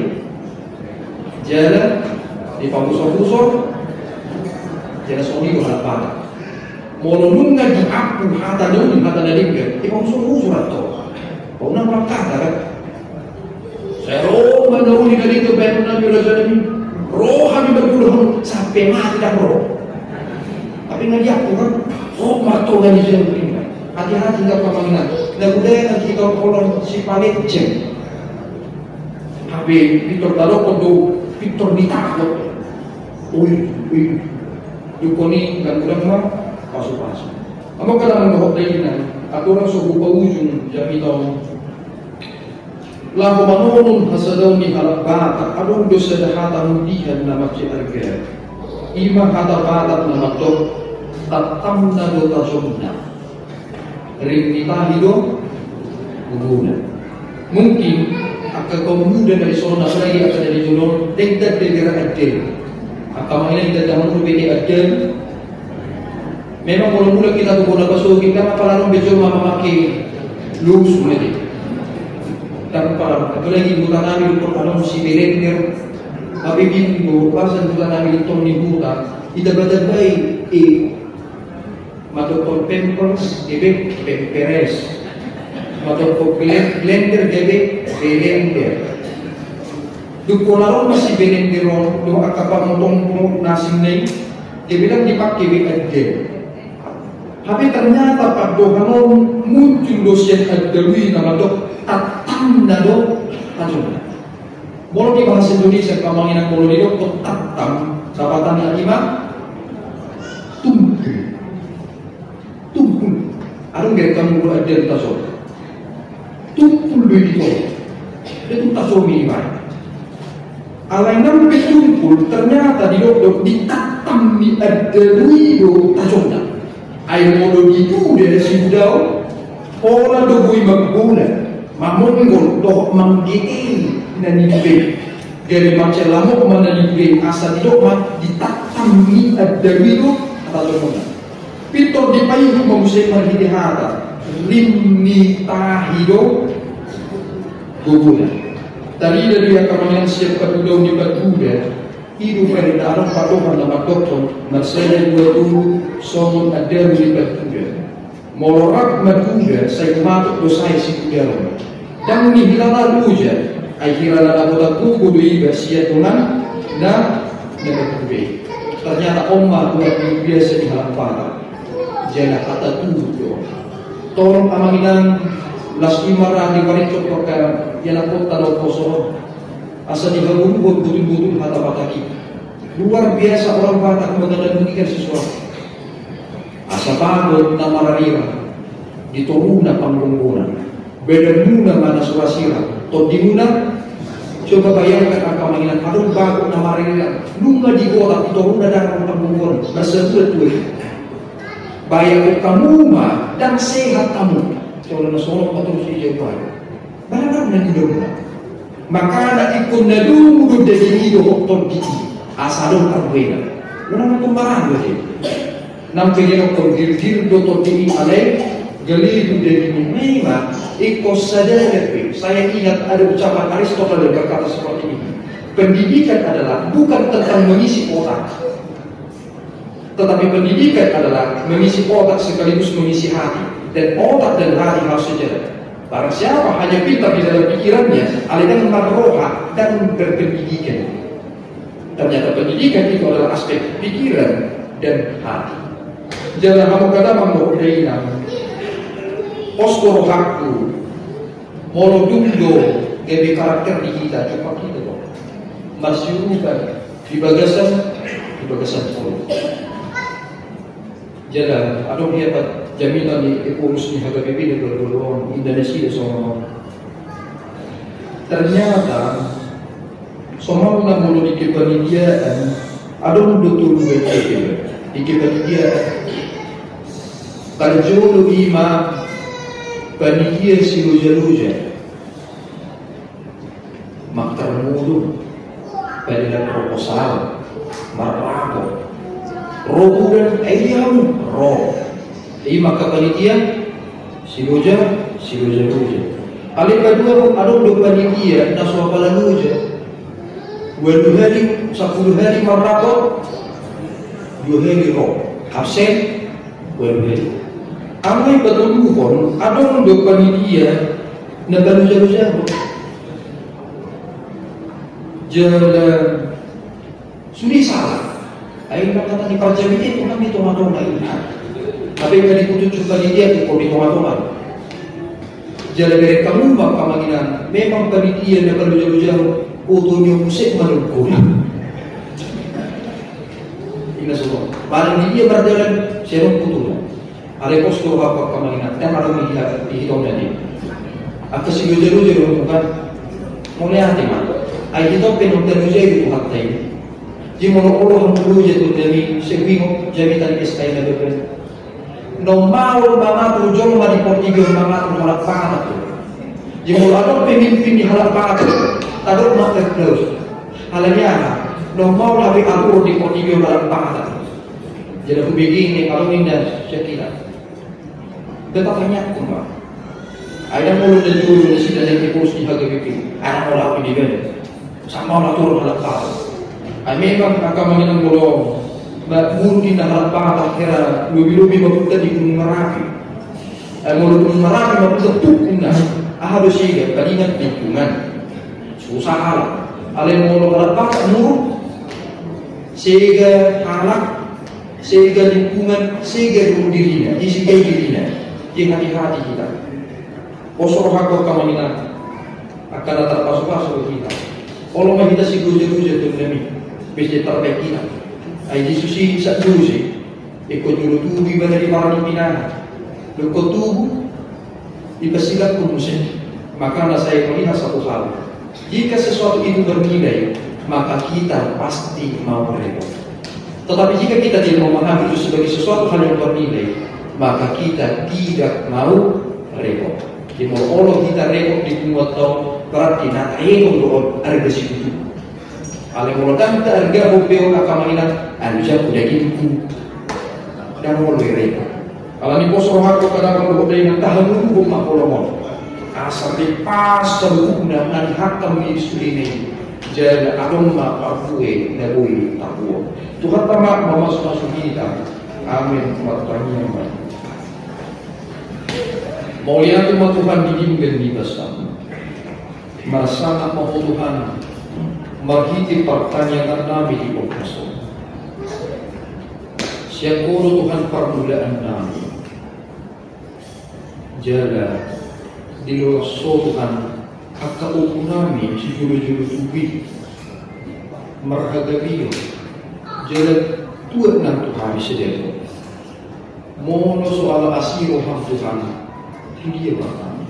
Jala dipamusor-musor. Jala songon i do halak Batak. Molo nunga diampu hata na uli hata na denggan, dipamusor-musor atau. Kau nang hata kan. Sai ro ma na uli na denggan baen na di raja na i. Ro hami margulahon sampe mati ndang ro. Tapi nga diampu kan. Ro martonga ni jauh ni. Hati-hati nga pamanginan. Na budaya na kita kolon si paleceng. Hape pintor tadokkon do, pintor ditabuak. Ui, ui. Dukon i kan udang ma pasu-pasu. Amang kada mandohot dainang, aturan so hupaujung jamita on. Laho manonon hasadaon ni halak Batak, adong do sada hata mudihan na mansai arga. I ma hata Batak na mandok, tattamna do tajomna. Rim ni tahi do gogona. Mungkin angka kaum muda na dison, apalagi angka na di jolo on, denggan be dera addal. Angka manginan dera addal. Memang molo mulak hita tu bona pasogit, ndang apala adong be jolma mamake lusu mede. Ndang apala adong, apalagi di huta nami dungkon adong si belender. Hape bingung do, basa di huta nami di tong ni huta, ita batabai e. Madokkon pampers, gabe pamperes. Madokkon blen-, blender, gabe belender. Dungkon adong ma si belender on dohot angka pamotong-potong na asing na i, gabe ndang dipake be addal. Hape ternyata pandohan on muncul do sian addal i na mandok tattamna do tajomna. Molo di bahasa Indonesia, pamanginan, molo didokkon tattam, sapatanna i ma tumpul. Tumpul. Adong gabe hamu do addal tajom. Tumpul do i ditolop. Dia tu tajom i dibaen. Alai nang pe tumpul, ternyata didok do ditattam ni addal i do tajomna. Ai molo diduda sidudaon, pola do boi manggola, mamonggol dohot manggeei na niduda i. Gabe mansai lamok ma na niduda i, asa didok ma ditattam ni addal i do tajomna. Pintor dipaihut ma muse marhite hata, rim ni tahi do gogona. Tarida do i angka manginan sian pandudaon ni panduda. I do parindahan on, pandohan na mandokkon, marsada dua tolu songon addal ni panduda. Molo rap manduda, sai umatok do sae sidudaon. Ndang nihilala uja, ai hira na dapotan gogo do iba sian dongan na, na manduda i. Ternyata on ma tulang ni biasa di halak Batak. Jala hata tutu do. Tolong amang inang, las i ma ra di warikon angka ianakhonta na umposo on. Asa dihagogohon botul-botul hata Batak i. Luar biasa orang Batak mengenal pendidikan siswa. Asa bagot na mararira di toruna panggonggonan. Badanmuna ma na so ra sirang, tondimuna. Coba bayangkan angka manginan, adong bagot na mararira, nunga digotak di toruna, dang panggonggonan, marsabulan dua i. Bayangkan hamu ma, dang sehat hamu. Coba na songon patorus i jauh. Barang na di dalam. Makana ingkon na dung do daging i dohot tondi i. Asa adong tarbuena. Unang na tumbarang do i. Nang pe didokkon girgir do tondi i alai gale do daging i. Memang ingkon sadari pe. Saya ingat ada ucapan Aristoteles berkata seperti ini. Pendidikan adalah bukan tentang mengisi otak. Tetapi pendidikan adalah mengisi otak sekaligus mengisi hati. Dan otak dan hati harus sejalan. Barang siapa hanya pintar di dalam pikirannya, alai dang marroha, dang berpendidikan. Ternyata pendidikan itu adalah aspek pikiran dan hati. Jala hamu angka damang dohot dainang, pos do rohangku, molo dung do gabe karakter di hita, coba hita do marsiurupan di bagasan, di bagasan polo. Jala adong di apat jaminan ni Ephorus ni H K B P na dua ribu dua puluh dua on, inda nasida songon on. Ternyata somalna molo di kepanitiaan, adong do tolu bagian di kepanitiaan. Parjolo i ma panitia siloja-loja. Mangkarmudung, padilan proposal, marlapor. Ro bulan, ai dia hamu, ro. I ma angka panitia siloja, siloja-loja. Alai paduahon, adong do panitia na so apala loja. Ualu hali, sampulu hali marlapor, dua hali ro. Absen, ualu hali. Alai patoluhon, adong do panitia na paloja-loja. Jala sude sala. Ai na kata ni parjamita i, Tuhan, di tonga-tonga i. Tapi na diputus panitia i, di tonga-tonga. Jala bereng hamu ma angka amang inang, memang panitia na paloja-loja, oto ni omuse manungkuna. Ina sono. Paling di dia mardalan, serong putuna. Alai pos do rohangku angka amang inang, ndang adong di hita, di hita on na dia. Angka siloja-loja do hamu kan. Mauliate ma. Ai hita pe nunga loja i tu hata i. Jadi molo olo hamu loja tu jami, sai huingot jamita ni S K M dope. Na maol mangatur jolma di portibi on mangatur halak Batak do. Jadi molo adong pemimpin ni halak Batak, tadok ma aplaus. Alani aha, na maol hape atur di portibi on halak Batak. Jadi hubege ni, kalau ninna sian hita. Beta tanyaku ma. Ai ndang molo na jolo nasida na di pos ni H K B P. Ai ndang molo api di band. Sama na turun halak Batak. Ai memang angka amang inang molo, ba, muru di na halak Batak hera lobi-lobi mapunta di Gunung Merapi. Ai molo Gunung Merapi mapunta tukuna. Aha do sega, palingan lingkungan. Susah halak. Alai molo halak Batak muru, sega halak, sega lingkungan, sega dohot dirina, isi kai dirina. Jadi hati-hati hita. Pos rohangku angka amang inang, angka na tarpasupasu do hita. Olo ma hita siloja-loja tu nami, bes di tarbaen hita. Ai Jesus i sahat dulu si. Ingkon jolo tubu ibana di parange ni inana. Ingkon tubu, dipasilangkon muse. Makana sai melihat satu hal. Jika sesuatu itu bernilai, maka kita pasti mau repot. Tetapi jika kita tidak memahami itu sebagai sesuatu hal yang bernilai, maka kita tidak mau repot. Jadi molo olo hita repot di punguanta on, berarti na taenon do on arga situtu. Alai molo ndang taargahon be on angka amang inang, alusanku dagingku. Ndang olo i repot. Alani pos rohangku angka damang dohot dainang, tahamuduhon ma holong on. Asa be pas saluhutna na nihangkam ni sudena i. Jala adong ma parbue na boi tabuat. Tuhanta ma mamasumasu hita. Amin. Martangiang ma. Mauliate ma Tuhan di denggan ni basaM. Marsangap ma Ho Tuhan, marhite partangiangan nami di ombas on. Sian Ho do Tuhan parmulaan nami. Jala diloas Ho Tuhan angka opu nami sijolo-jolo tubu i. Marhagabeon. Jala tuat nang tu hami sadari on. Molo so ala asi rohaM Tuhan, tu dia ma hami?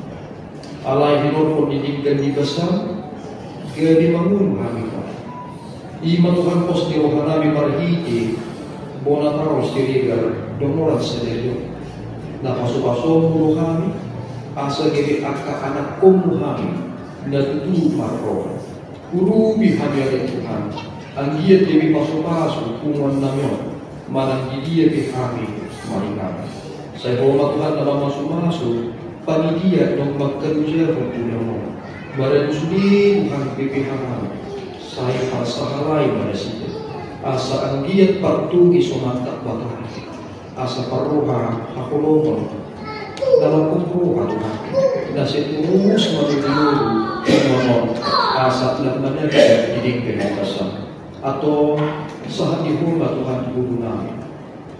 Alai hinorhon ni denggan ni basaM, gabe mangolu hami Tuhan. I ma Tuhan pos ni roha nami marhite Bona Taro Siregar, dongan sadari on. Na pasu-pasuonMu do hami, asa gabe angka anakkonMu hami, na tutu marroha. Urupi hami ale Tuhan, anggiat gabe pasu-pasu punguan nami on, manang di dia pe hami maringanan. Sai Ho ma Tuhan na mamasu-masu, panitia naung mangkalojahon ulaon on. Badan sude Tuhan P P H nami, sai parsahalai ma nasida. Asa anggiat partogi so mantap batara. Asa parroha haholomon, na lambok roha Tuhan, na sai torus mangido-ido, asa lam mananda di denggan ni basaM. Antong sahat ni Ho ma Tuhan tu ngolu nami,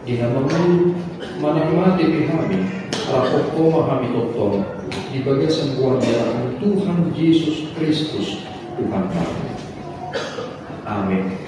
di na mangolu manang mate pe hami, rap dohot Ho ma hami tongtong di bagasan goar ni Tuhan Jesus Kristus Tuhanta. Amen.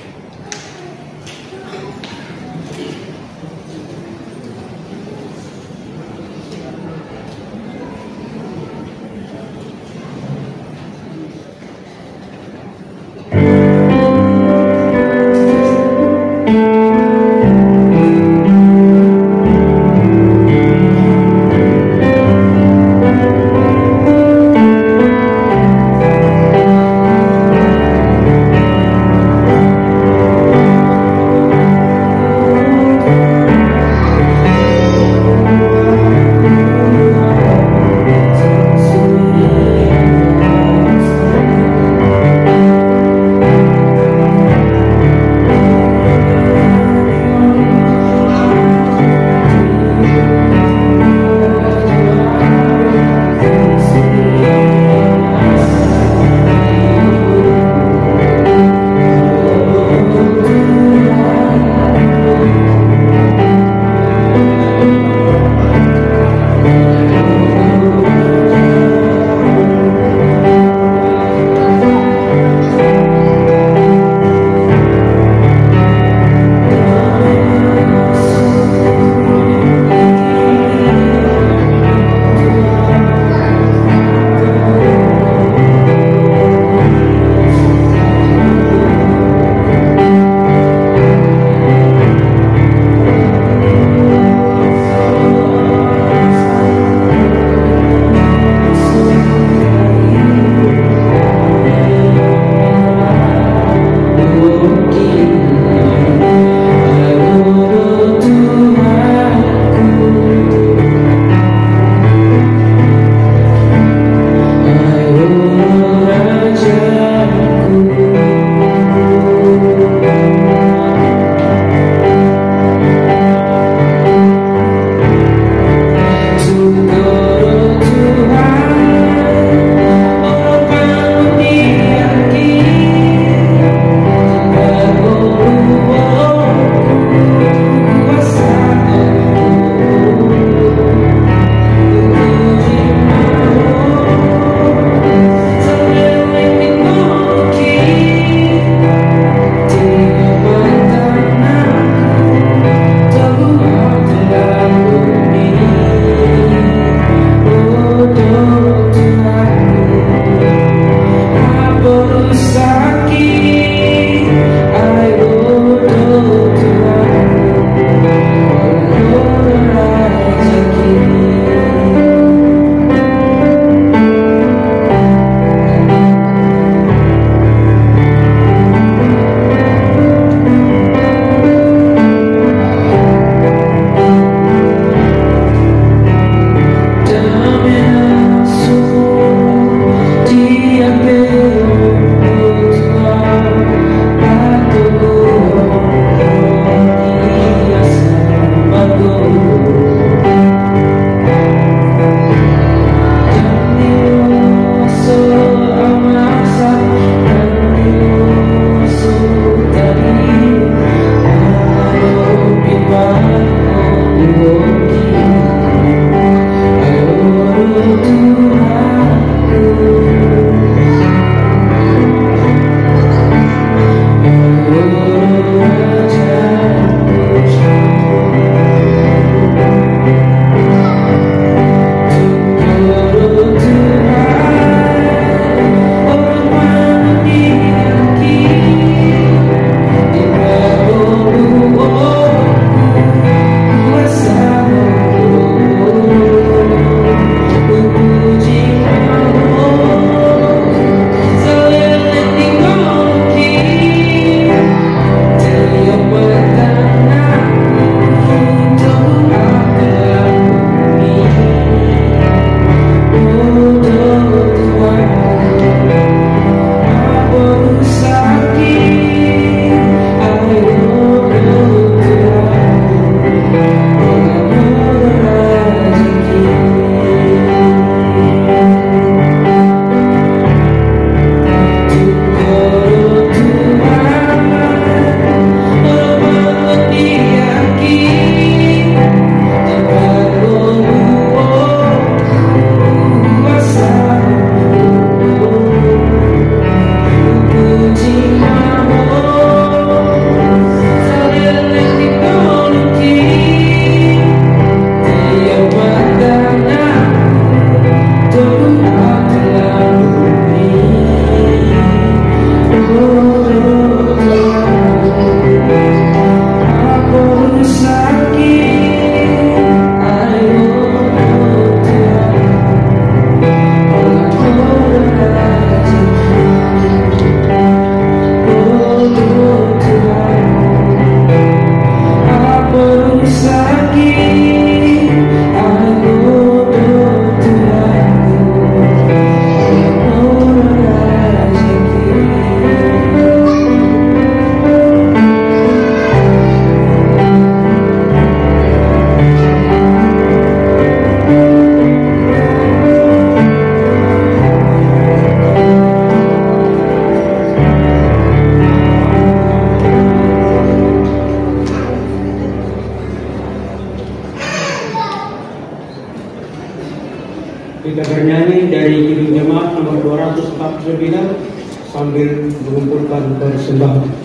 Pimpinan sambil mengumpulkan persembahan.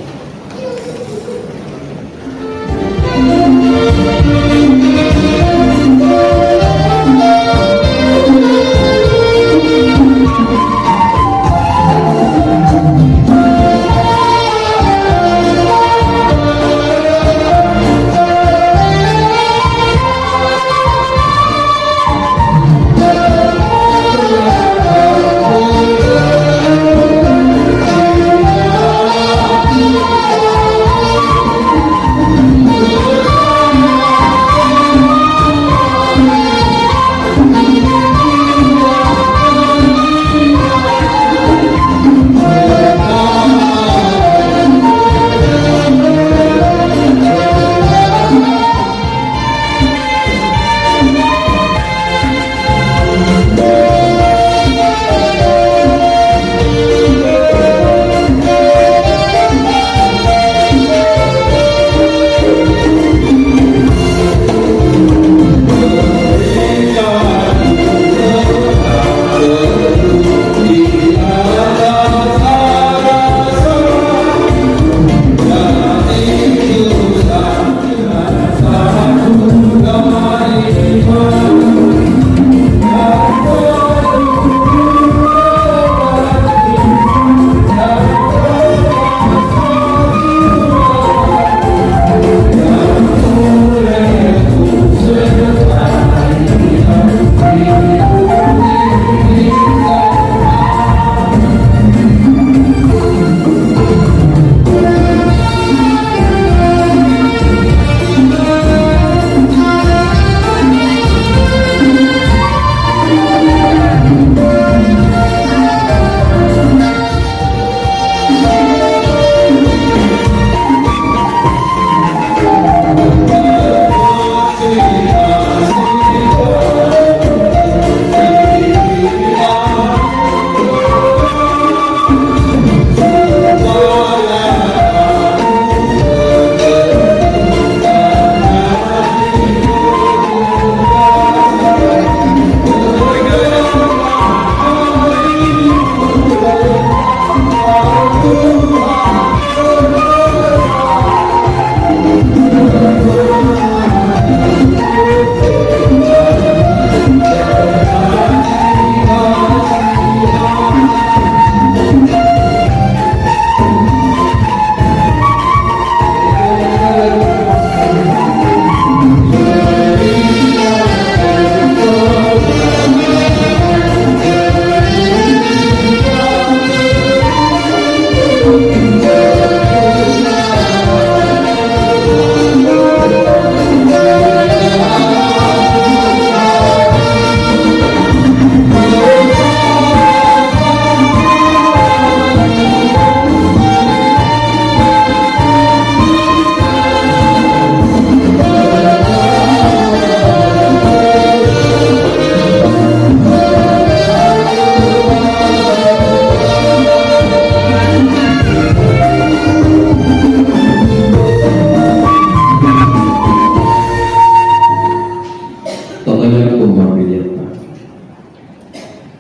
Tatangiangkon ma pelean.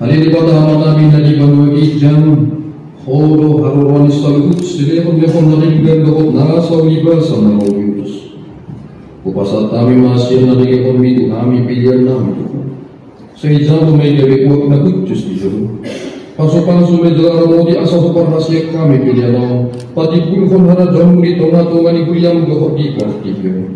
Ale Debata Amanami na di banua ginjang, Ho do haroroan ni saluhut silehonlehon na denggan dohot na saulibasa na laho diutus. Hupasahat hami ma sian na dengganMi tu hami peleannami, Tuhan. Sai jabu ma i gabe uap na hushus di jolom. Pasupasu ma jala ramoti asa huparhaseang hami pelean on patimbulhon harajaonMu di tongatonga ni huriaM dohot di portibi on.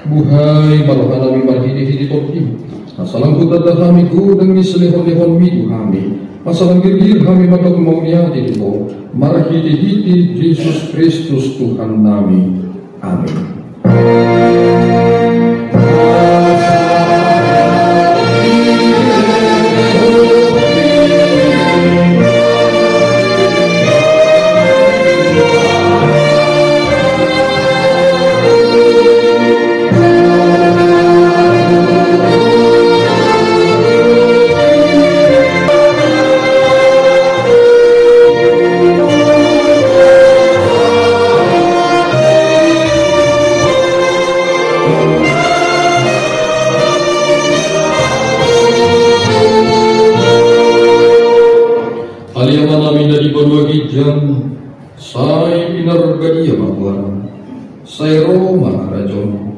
Buhai ma rohanami marhitehite TondiM, asa lam hutanda hami godang ni silehonlehonMi tu hami, asa lam girgir hami mandok mauliate tu Ho, marhitehite Jesus Kristus Tuhannami. Amen. Sai pinarbadia ma goarmu. Sai ro ma harajaonmu.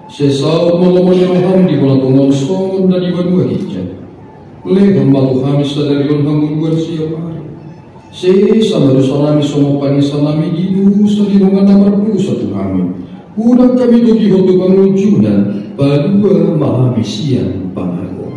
Sai saut ma lomo ni roham di bona tonga on songon na di banua ginjang. Lehon ma tu hami sadari on hangoluan siapari. Sesa ma dosanami songon panesanami di dosa ni dongan na mardosa tu hami. Unang hami togihon tu pangunjunan, palua ma hami sian pangago.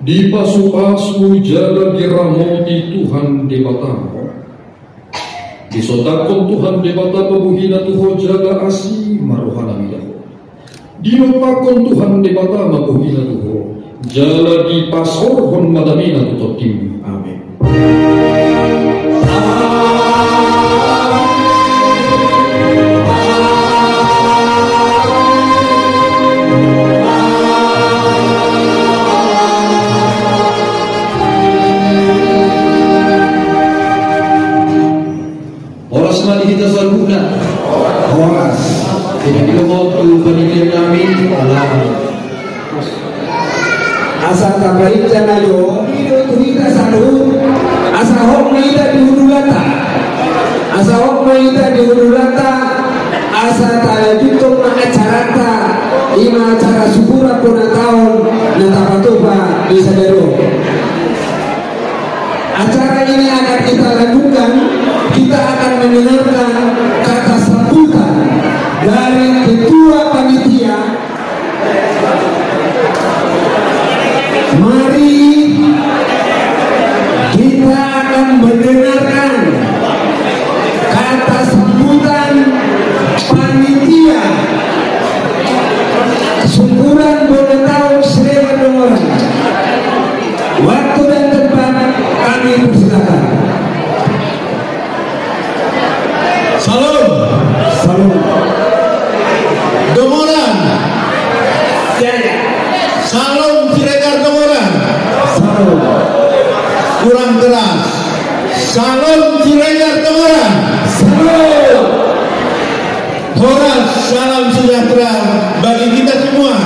Dipasupasu jala diramoti Tuhan Debata ho. Disondanghon Tuhan Debata ma bohina tu ho jala asi ma rohana mida ho. Dinompakhon Tuhan Debata ma bohina tu ho jala dipasaorhon ma damena tu tondim. Amen. Horas ma di hita saluhutna. Horas. Jadi, didok tu panitia nami, ala. Asa tapainta na jo, didok tu hita saluhut. Asa hot ma hita di hundulanta. Asa hot ma hita di hundulanta. Asa talanjuthon ma acaranta. I ma acara syukuran bona taon na tapatupa di sadari on. Acara ini akan kita lanjutkan, kita akan mendengarkan kata sambutan dari ketua panitia. Mari kita akan mendengarkan kata sambutan panitia syukuran bona taon Siregar Dongoran. Waktu dan tempat kami persilakan. Salam. Salam. Dongoran. Salam Siregar Dongoran. Salam. Kurang keras. Salam Siregar Dongoran. Salam. Horas, salam sejahtera bagi kita semua.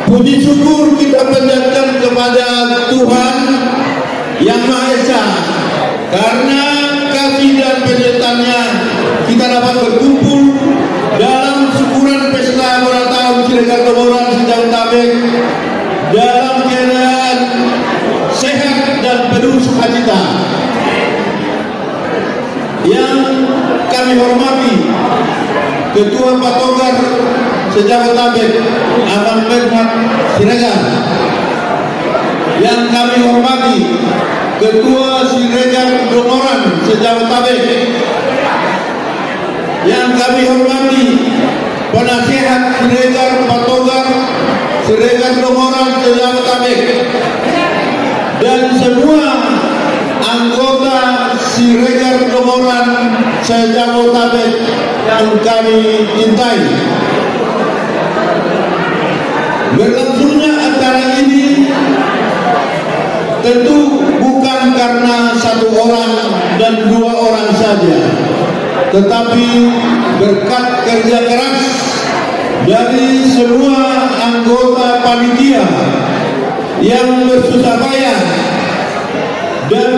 Puji syukur kita panjatkan kepada Tuhan Yang Maha Esa. Karena kasih dan penyertaan-Nya, kita dapat berkumpul dalam syukuran pesta bona taon Siregar Dongoran se-Jabodetabek dalam keadaan sehat dan penuh sukacita. Yang kami hormati Ketua Patogar se-Jabodetabek, Amang Bernhard Siregar. Yang kami hormati Ketua Siregar Dongoran se-Jabodetabek. Yang kami hormati Penasehat Siregar Patogar Siregar Dongoran se-Jabodetabek dan semua anggota Siregar Dongoran se-Jabodetabek yang kami cintai. Berlangsungnya acara ini tentu bukan karena satu orang dan dua orang saja, tetapi berkat kerja keras dari semua anggota panitia yang bersusah payah dan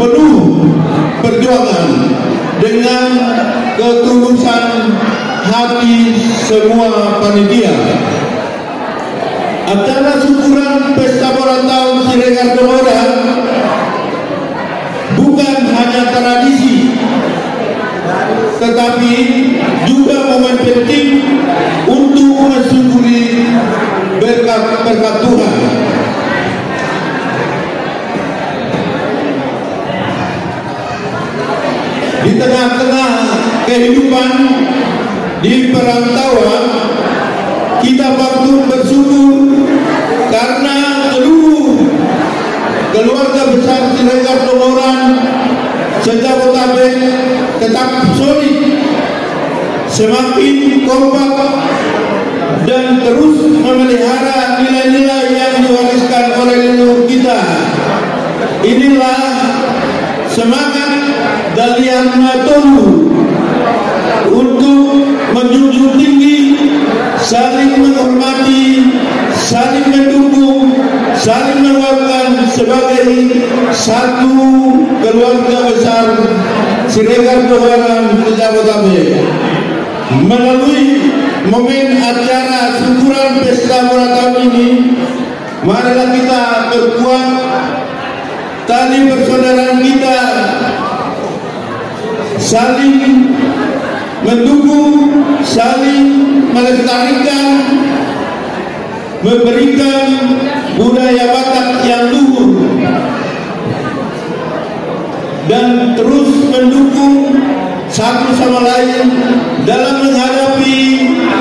penuh perjuangan dengan ketulusan hati semua panitia. Acara syukuran pesta bona taon Siregar Dongoran bukan hanya tradisi, tetapi juga momen penting untuk mensyukuri berkat-berkat Tuhan. Di tengah-tengah kehidupan di perantauan, kita patut bersyukur karena seluruh keluarga besar Siregar Dongoran se-Jabodetabek tetap solid, semakin kompak, dan terus memelihara nilai-nilai yang diwariskan oleh leluhur kita. Inilah semangat Dalihan Na Tolu untuk menjunjung tinggi, saling menghormati, saling mendukung, saling menguatkan sebagai satu keluarga besar Siregar Dongoran se-Jabodetabek. Melalui momen acara syukuran pesta ulang tahun ini, marilah kita perkuat tali persaudaraan kita, saling mendukung, saling melestarikan, memberikan budaya Batak yang luhur, dan terus mendukung satu sama lain dalam menghadapi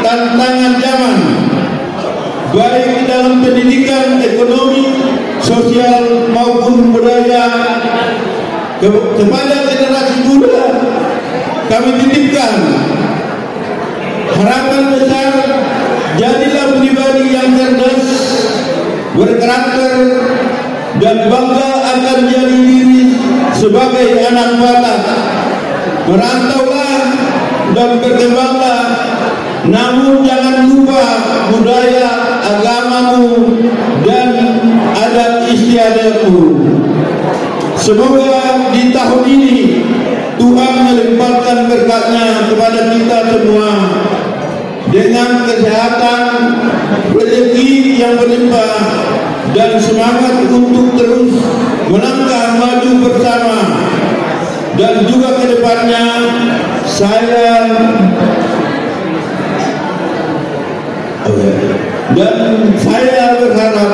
tantangan zaman, baik dalam pendidikan, ekonomi, sosial, maupun budaya. Ke-, kepada generasi muda, kami titipkan harapan besar, jadilah pribadi yang cerdas, berkarakter, dan bangga akan jati diri sebagai anak Batak. Merantaulah dan berkembanglah, namun jangan lupa budaya, agamamu, dan adat istiadatmu. Semoga di tahun ini Tuhan melimpahkan berkat-Nya kepada kita semua dengan kesehatan, rezeki yang berlimpah, dan semangat untuk terus melangkah maju bersama. Dan juga ke depannya, saya Oke. Dan saya berharap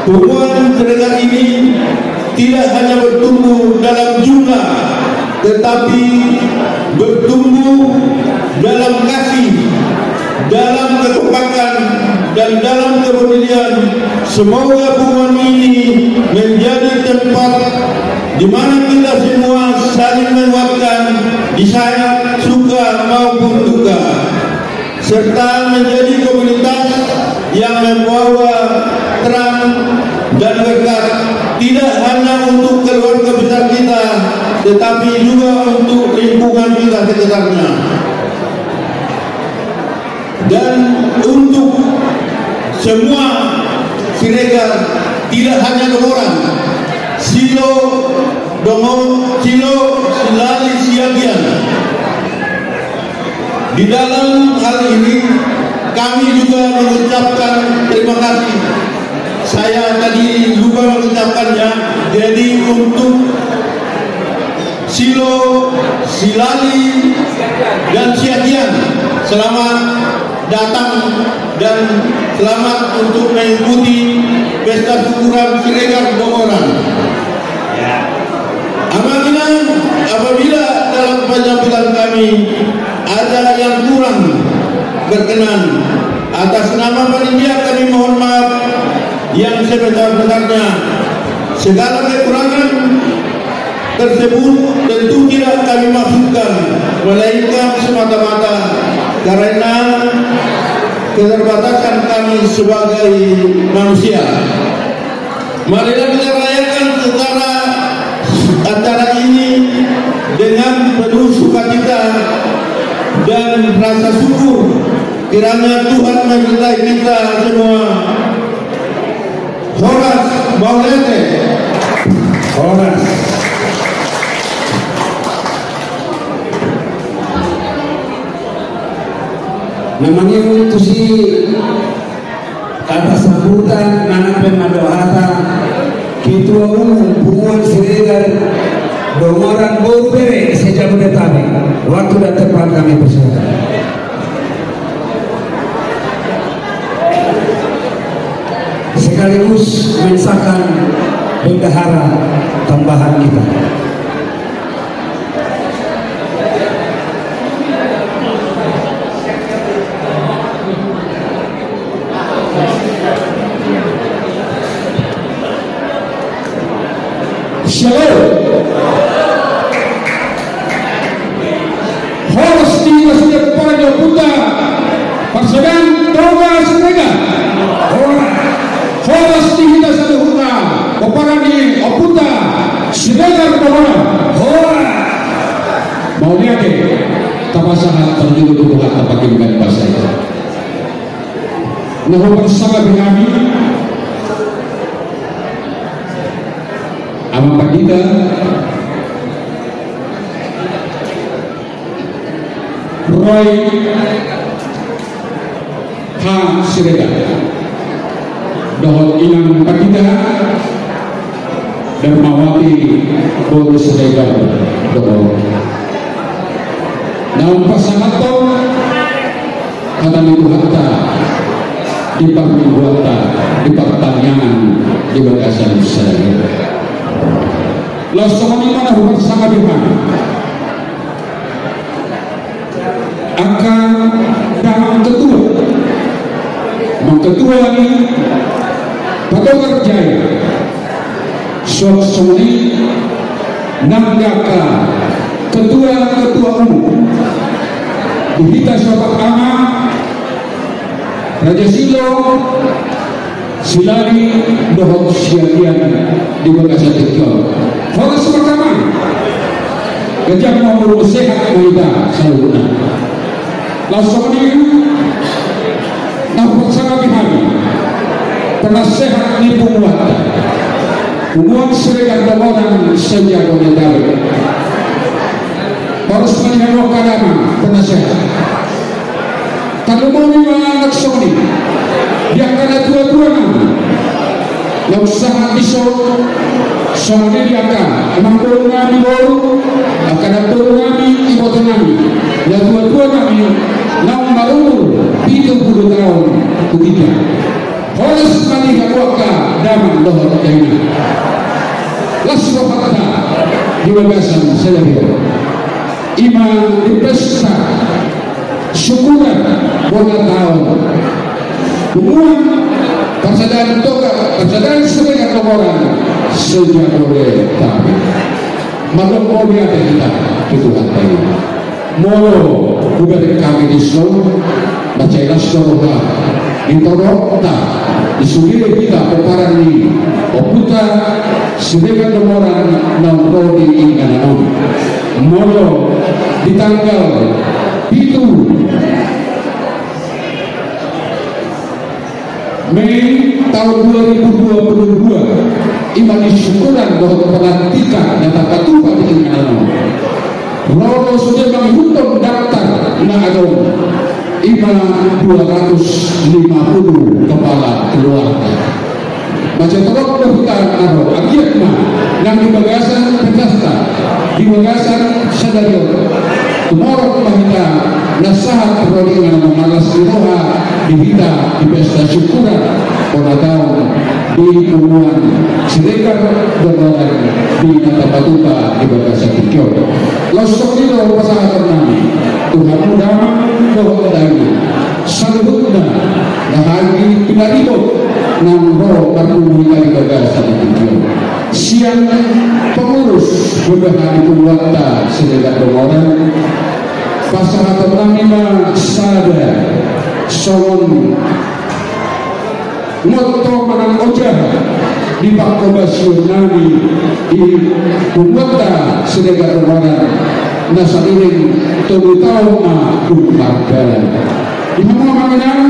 hubungan Siregar ini tidak hanya bertumbuh dalam jumlah, tetapi bertumbuh dalam kasih, dalam kekompakan, dan dalam kepedulian. Semoga hubungan ini menjadi tempat di mana kita semua saling menguatkan di saat suka maupun duka, serta menjadi komunitas yang membawa terang dan berkat, tidak hanya untuk keluarga besar kita, tetapi juga untuk lingkungan kita sekitarnya. Dan untuk semua Siregar, tidak hanya Dongoran, Silo, Dongo, Silo, Silali, Siagian. Di dalam hal ini, kami juga mengucapkan terima kasih. Saya tadi lupa mengucapkannya. Jadi, untuk Silo, Silali, dan Siagian, selamat datang dan selamat untuk mengikuti pesta syukuran Siregar Dongoran. Amang Inang, apabila dalam penyambutan kami ada yang kurang berkenan, atas nama panitia kami mohon maaf yang sebesar-besarnya. Segala kekurangan tersebut tentu tidak kami maksudkan, melainkan semata-mata karena keterbatasan kami sebagai manusia. Marilah kita rayakan secara acara ini dengan penuh sukacita dan rasa syukur. Kiranya Tuhan memberkati kita semua. Horas, mauliate. Horas. Na mangihut tusi kata sambutan, manang pe mandok hata Ketua Umum Punguan Siregar Dongoran Boru Bere se-Jabodetabek. Waktu dan tempat kami persilakan. Sekaligus mengesahkan bendahara tambahan kita. Pasahat parjolo tu Tuhanta pangkirimon basa i. Na huparsangapi hami Amang Pandita Roy H Siregar dohot Inang Pandita Darmawati boru Siregar dohot. Naung pasahathon hata ni Tuhanta di parmingguanta, di partangiangan di bagasan sadari. Laos songon i ma na huparsangapi hami angka damang ketua, damang ketua ni Patogar Jaya, suang songon i nang angka ketua-ketua umum di hita saopat ama, Raja Silo, Silali dohot Siagian di bagasan tingki on. Horas ma hamu. Ganjang ma umur, sehat ma hita saluhutna. Laos songon i na huparsangapi hami penasehat ni punguanta, Punguan Siregar Dongoran se-Jabodetabek. Horas ma di hamu angka damang penasehat. Tarlumobi ma nang songon i di angka natuatuanami naung sahat dison, songon i di angka amangborunami boru, angka namborunami ibotonami, natuatuanami naung marumur pitu pulu taon tu hita. Horas ma di hamu angka damang dohot dainang. Las rohanta di bagasan sadari on, i ma di pesta syukuran bona taon Punguan Parsadaan Toga, Parsadaan Siregar Dongoran se-Jabodetabek. Mandok mauliate hita tu Tuhanta i. Molo hubereng hami dison, mansai las do roha ni toronta di sude hita pomparan ni ompunta Siregar Dongoran naung ro di inganan on. Molo di tanggal pitu Mei taon dua ribu dua puluh dua, i ma di syukuran dohot pelantikan na tapatupa di inganan on, ro do sude mangihuthon daftar na adong, i ma dua ratus lima puluh kepala keluarga. Mansai torop do hita na ro, anggiat ma nang di bagasan pestanta di bagasan sadari on, tumorop ma hita na sahat ro di inganan on, marlas ni roha di hita di pesta syukuran bona taon di Punguan Siregar Dongoran di na tapatupa di bagasan tingki on. Laos songon i do pasahatonnami tu hamu damang dohot dainang saluhutna na hagiling pinaribot naung ro marpungu hita di bagasan tingki on. Sian pengurus bebaha ni punguanta Siregar Dongoran, pasahatonnami ma sada songon ngot manang ojahan di panghobasionnami di punguanta Siregar Dongoran na saleleng tolu taon ma dung mardalan. Di hamu amang inang,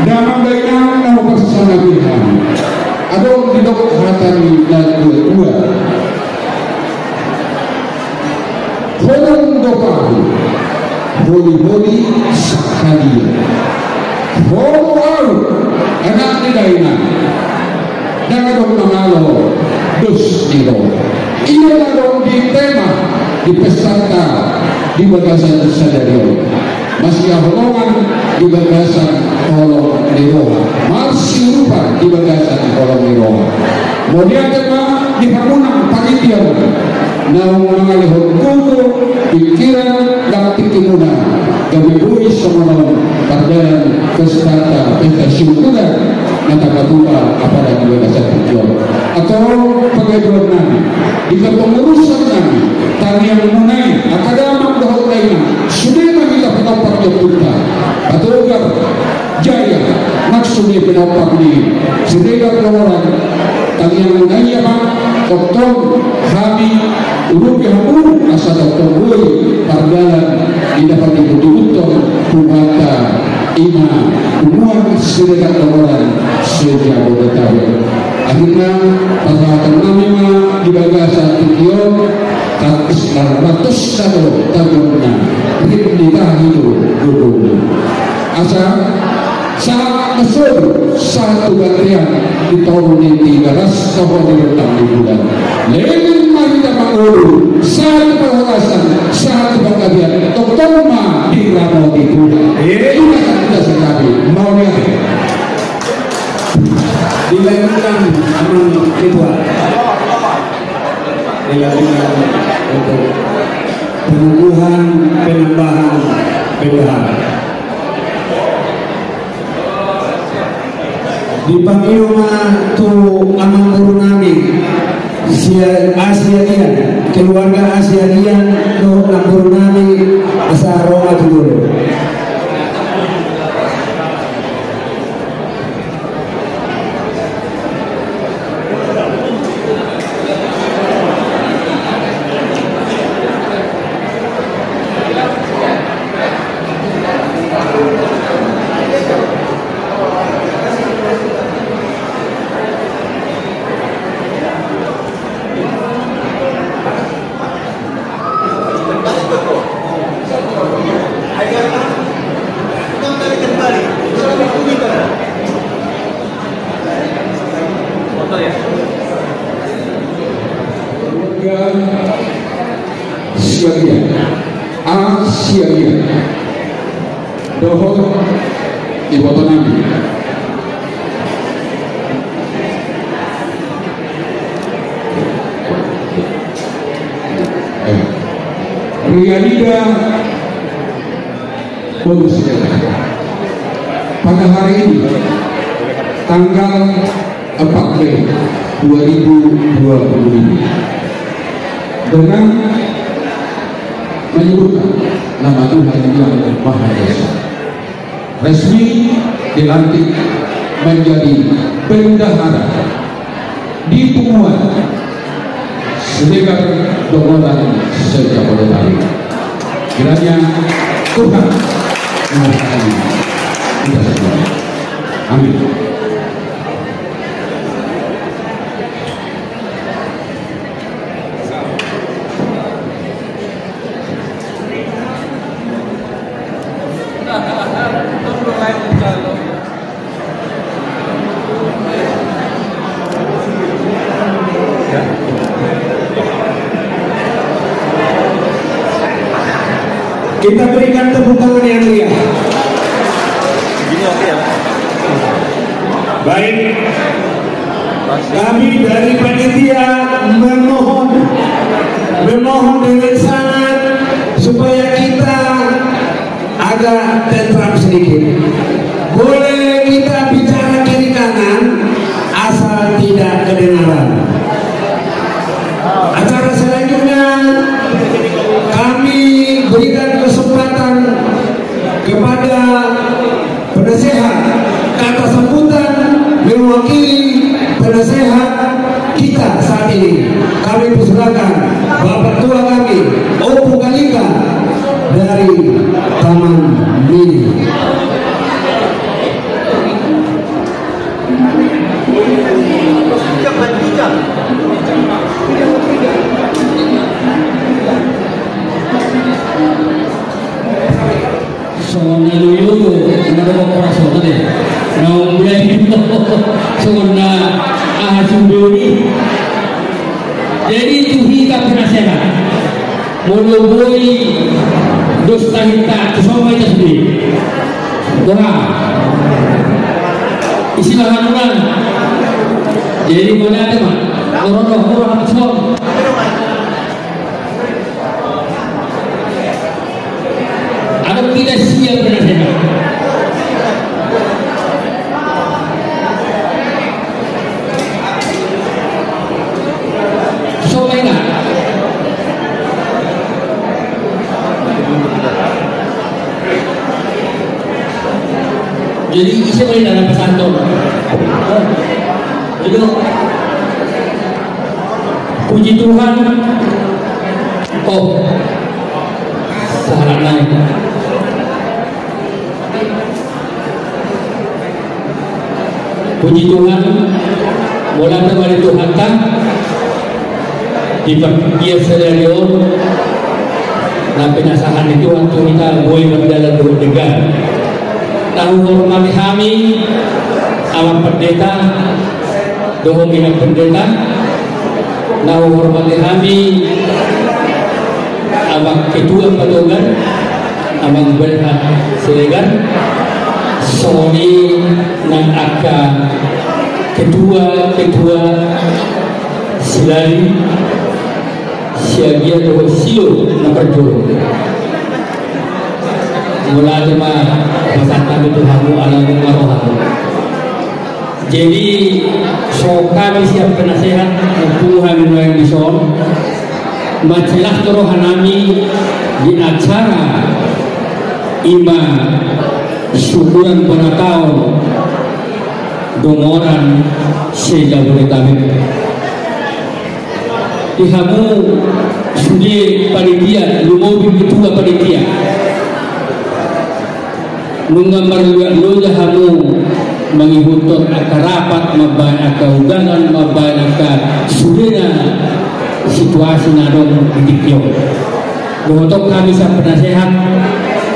damang dainang, na huparsangapi hami, adong didok hata ni natuatua: Holong do pahu, holiholi sahali. Ho do ahu, anak ni dainang, ndang adong mangalo dos ni roha. I do na adong di tema di pestanta di bagasan sadari on. Masihaholongan di bagasan holong ni roha, marsiurupan di bagasan holong ni roha. Mauliate ma di hamu nang panitia naung mangalehon gogo, pingkiran, nang tingkimuna gabe boi songon on pardalan pestanta, pesta syukuran na tapatupa apala di bagasan tingki on. Antong pangaduannami di kepengurusannami, tangiangmuna i angka damang dohot dainang, sude ma hita pinompar ni ompunta Patogar Jaya, nang sude pinompar ni Siregar Dongoran, tangiangmuna i ma tongtong hami urupi hamu asa tongtong boi pardalan Ina paniputuhuton Tuhanta, ina punguan Siregar Dongolan se-Jabodetabek. Akhirna pasahaton nami ma di bagasan tingki on, ratus na do tabuanna, rim ni tahi do godona. Asa sahat na sobu, sahat tu bontean, di toru ni Tigaras, sohot di rondang ni bulan. Leleng ma hita mangolu, sahat tu parhorasan, sahat tu panggabean, tongtong ma diramoti Tuhan. Eh, ina sahat tu hita sandiri. Mauliate. Dilanjutkan, Amang Ketua. Dilanjutkan untuk pengukuhan penambahan bendahara. Dipangido ma tu amangboru nami, Sia-, A Siagian, keluarga A Siagian, dohot namboru nami, asa ro ma tu jolo. Keluarga Siagian, A Siagian, dohot iboto nami. Eh, Rianida Bonus. Pada hari ini, tanggal empat Mei dua ribu dua puluh lima, dengan menyebutkan nama Tuhan Yang Maha Esa, resmi dilantik menjadi bendahara di punguan Siregar Dongolan se-Jabodetabek. Kiranya Tuhan memberkati kita semua. Amin. Kita berikan tepuk tangan yang meriah. Baik. Kami dari panitia memohon, memohon dengan sangat supaya kita agak tentram sedikit. Boleh kita bicara kiri kanan, asal tidak kedengaran. Acara selanjutnya, kami berikan kesempatan kepada penasehat, kata sambutan mewakili penasehat kita saat ini. Kami persilakan Bapak Tua kami, Ompu Kalika dari Taman Mini. Songon na loyo, na dong koras songon na deh. Na umulai songon na aha sumbeoni. Jadi tu hita penasehat, molo boi dos tahinta tu songon hita sude. Doha. Isi ma hanuna. Jadi mauliate ma. Oro, oro, oro, oro. Adong hita sia penasehat. Songon i na. Jadi ise ma hita na pasahathon. Jadi, puji Tuhan. Oh. Sahalak nai. Puji Tuhan, mauliate ma di Tuhanta, di partingkian sadari on, na pinasahat ni Tuhan tu hita boi mardalan dohot denggan. Na huhormati hami, Amang Pendeta, dohot Inang Pendeta, na huhormati hami, Amang Ketua Patogar, Amang Bernhard Siregar, songon i nang angka ketua-ketua Silali, Siagian dohot Silo na parjolo. Mauliate ma pasahat hami tu hamu ala nunga ro hamu. Jadi, so hami sian penasehat, mumpung hami nuaeng dison, mansai las do rohanami di acara i ma syukuran bona taon dongoran se-Jabodetabek. Di hamu sude panitia, lumobi ketua panitia. Nunga marluat loja hamu mangihuthon angka rapat, mambahen angka undangan, mambahen angka sudena situasi na adong di tingki on. Dohot on hami sian penasehat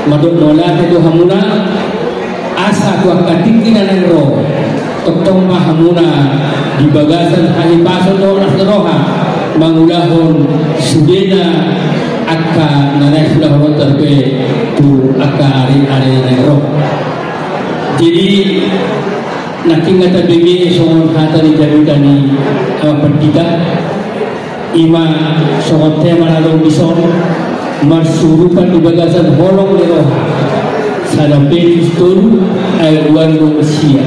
mandok mauliate tu hamuna, asa tu angka tingki na naeng ro, tongtong ma hamuna di bagasan hahipason dohot las ni roha mangulahon sudena angka na naeng siulahononta dope tu angka ari-ari na naeng ro. Jadi, nangkin nga tabege songon hata ni jamita ni Amang Pandita, i ma songon tema na adong dison, marsurupan di bagasan holong ni roha, sada Petrus tolu ayat dua pulu sia.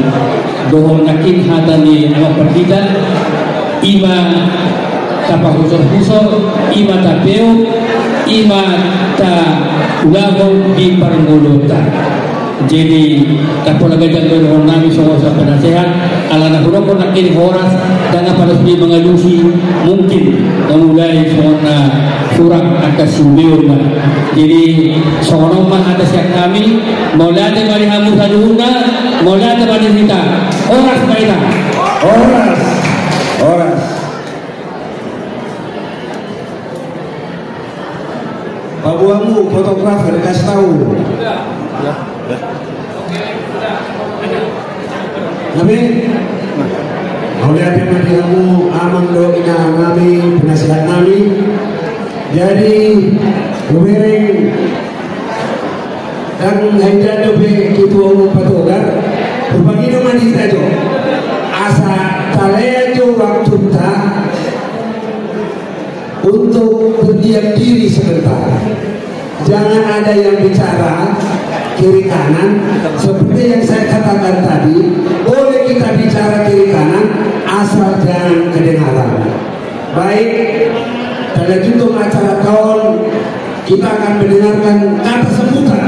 Dohot nangkin hata ni Amang Pandita, i ma tapahusor-husor, i ma tapeop, i ma taulahon di parngoluonta. Jadi, tapola ganjang do dohononnami songon sian penasehat, ala na hudokkon nangkin horas, ndang apala sude mangalusi, mungkin mamulai songon na hurang angka siubeonna. Jadi, songon on ma hata sian hami, mauliate ma di hamu saluhutna, mauliate ma di hita, horas ma hita. Horas, horas. Paboa hamu fotografer, kasih tahu. Tapi, mauliate ma di hamu amang dohot inang nami, penasehat nami. Jadi, hubereng dan haidan dope ketua umum Patogar, hupangido ma di hita jo. Asa talea jo waktunta, untuk berdiam diri sebentar. Jangan ada yang bicara kiri kanan, seperti yang saya katakan tadi, boleh kita bicara kiri kanan, asal jangan kedengaran. Baik, talanjut ma acaranta on, kita akan mendengarkan kata sambutan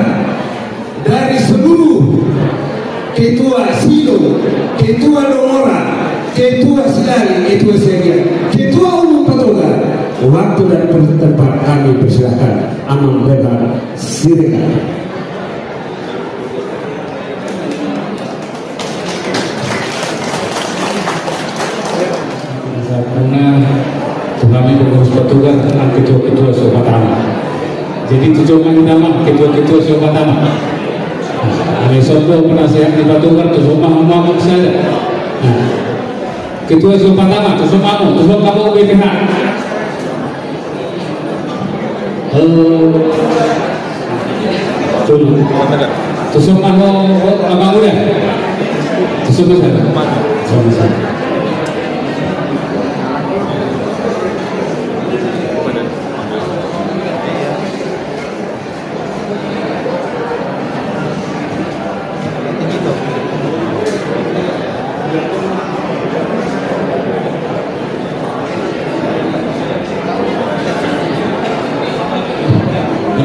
dari seluruh ketua Silo, ketua Dongora, ketua Silali, ketua Siagian, ketua umum Patogar. Waktu dan tempat kami persilakan. Amang Bernhard Siregar. Sampurna, tu hami pengurus Patogar, nang ketua-ketua so patama. Jadi tuson ma hita ma, ketua-ketua so patama. Nah, ale sombong penasehat ni Patogar, tuson ma hamu sada. Nah, ketua so patama, tuson ma hamu, tuson hamu B P H. Halo. Tuson ma ho, ho, abang uda. Tuson ma sada. Tuson ma sada.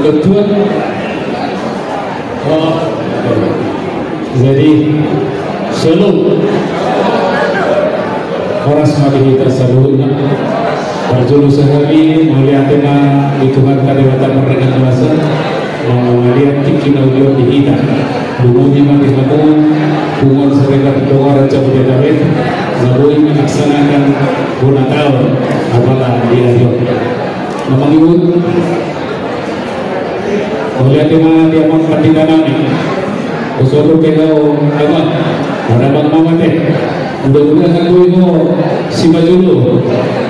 Betul. Oh, jadi shalom. Horas ma di hita saluhutna. Parjolo sahali mauliate ma di Tuhanta Debata marga na kuasa. Mauliate tingki na uli on di hita. Lumobi ma di hamu punguan Siregar Dongoran Jabodetabek na boi melaksanakan bona taon apala di ari on. Na mangihut, mauliate ma di amang pandita nami. Husohot pe ho, amang, mana bang mama te. Mudah-mudahan boi ho sipajolo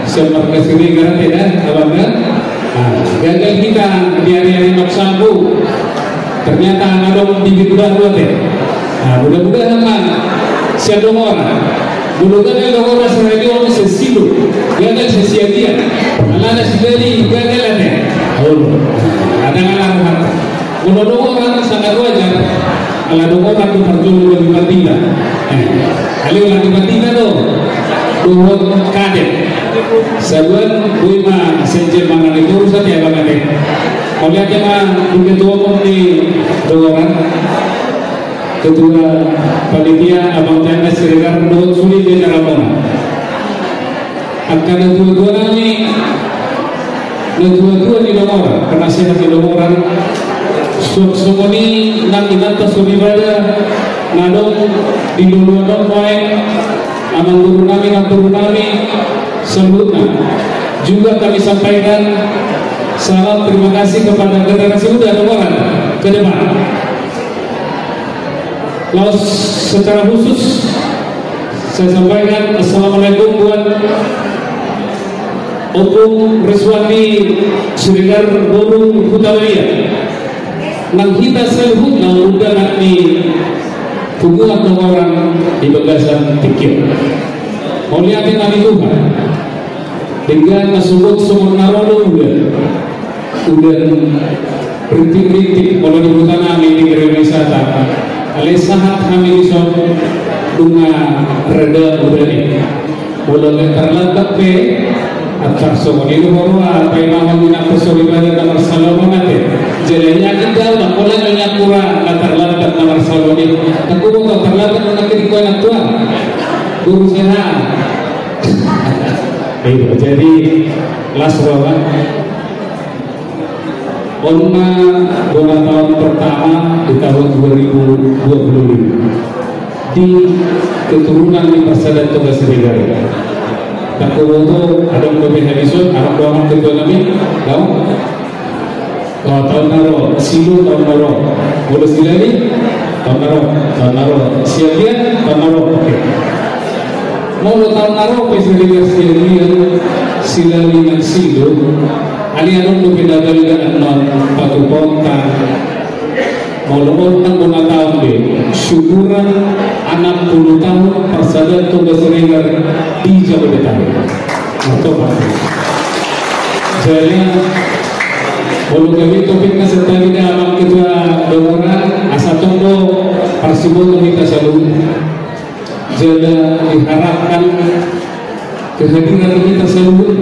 sian marga Siregar ate da, abang da. Nah, gagal hita di ari-ari marsanggu. Ternyata adong bibit baru ate. Nah, mudah-mudahan ma sian Dongoran. Mudah-mudahan Dongoran sehari on sesilo. Gagal sesiagian. Alana sidari gagal ate. Olo. Ada ngalah. Molo Dongoran sangat wajar. Ala Dongoran tu parjolo gabe pandita. Eh, ale ulang di pandita do. Dohot kadek. Saluan boi ma senjel mangan itu urusan ya bang ate. Mauliate ma di ketua umum ni Dongoran. Ketua panitia abang tenda Siregar dohot sude di acara mona. Angka na tua-tua nami, na tua-tua ni Dongoran, penasehat ni Dongoran, suang songon i nang inanta soripada na adong di loloan on nuaeng, amang guru nami, nang guru nami, saluhutna. Juga kami sampaikan salam terima kasih kepada generasi muda Dongoran ke depan. Laos secara khusus saya sampaikan assalamualaikum buat Ompung Riswandi Siregar boru Hutabadia. Nang hita saluhutna undangan ni punguan Dongoran di bagasan tingki on. Mauliate ma di Tuhan. Denggan na sogot songon na ro do udan. Udan rintik-rintik molo di huta nami di Gere Wisata. Alai sahat hami dison nunga reda udan i. Molo nunga tarlambat pe, antar songon i do ho roha, paima ma di nang soripada na marsalonon ate. Jala yakin do au nang pola nyonya kura na tarlambat na marsalonon i. Tangku boto tarlambat na nangkin ko anak tua. Guru sehat. Iya, jadi las bawa. On ma bona taon pertama di tahun dua ribu dua puluh lima di keturunan ni Parsadaan Toga Siregar. Tangku boto adong dope habis on, adong dope ketua nami, dao. Oh, taon na ro, silo taon na ro. Molo sidari, taon na ro, taon na ro. Siagian, taon na ro. Oke. Molo taon na ro pe sidari, siagian, sidari nang silo. Alai adong dope na balga annon patupaonta. Molo on nang bona taon be, syukuran enam puluh tahun Parsadaan Toga Siregar di Jabodetabek. Martobat. Jadi, molo gabe topik na setali da amang ketua Dongoran, asa tong do parsiboto hita saluhut. Jala diharapkan kehadiran hita saluhut.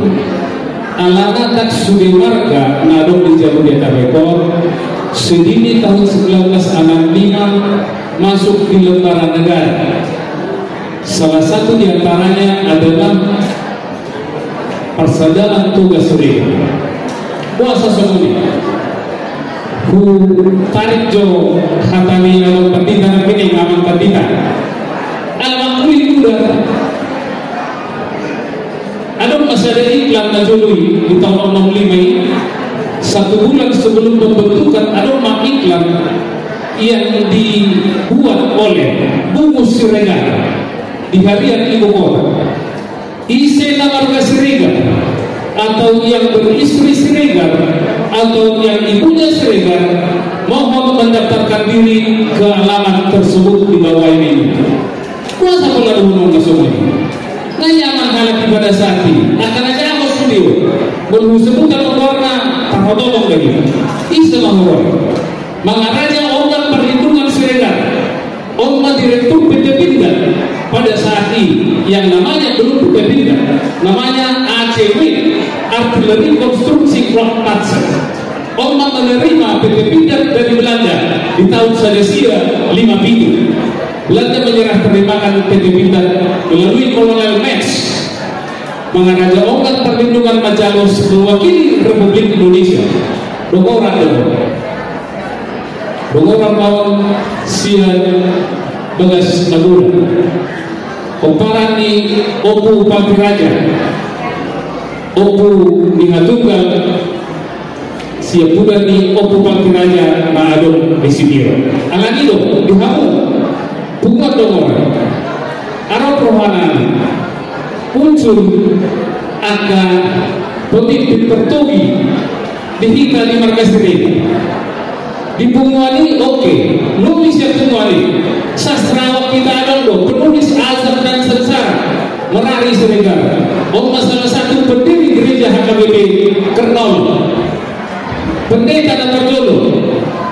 Alana tak sude marga na adong di Jabodetabek on, sedini tahun sembilan belas enam lima masuk di lembaran negara. Salah satu di antaranya adalah Parsadaan Toga Siregar. Boasa songon i? Hutarik jo hata ni amang pandita nangkining, amang pandita. Amang uli muda. Adong ma sada iklan na jolo i di tahun enam lima i. Satu bulan sebelum pembentukan adong ma iklan yang dibuat oleh Bungus Siregar di harian ibu kota. Ise na marga Siregar, atau yang beristri Siregar, atau yang ibunya Siregar, mohon mendaftarkan diri ke alamat tersebut di bawah ini. Boasa pola dohonon na songon i? Na ia ma halak ibadah sati, akan aja aku studio. Molo husebutan nomorna, tarhotolong lagi. Ise ma huroha? Mangaraja Organ Perlindungan Siregar. On ma direktur P T Pindad pada saat i, yang namanya belum P T Pindad, namanya A C W, Artileri Konstruksi Kragtandse. On ma menerima P T Pindad dari Belanda di tahun sada sia lima pitu. Belanda menyerah terimakan P T Pindad melalui Kolonel Metz. Mangaraja Organ Perlindungan Majalos mewakili Republik Indonesia. Dongoran do. Dongoran ma on sian Bagas Naboda, pomparan ni Ompu Pangki Raja, ompu ni hatunggal siapudan ni Ompu Pangki Raja na adong di Sipiro. Alani do di hamu punguan Dongoran, adong rohanami muncul angka pemimpin tertogi di hita di marga Siregar. Di punguan i, oke, lobi sian punguan i, sastrawan hita adong do, penulis Azab dan Sengsara, Merari Siregar. On ma salah satu pendiri gereja H K B P Kernaul. Pendeta na parjolo,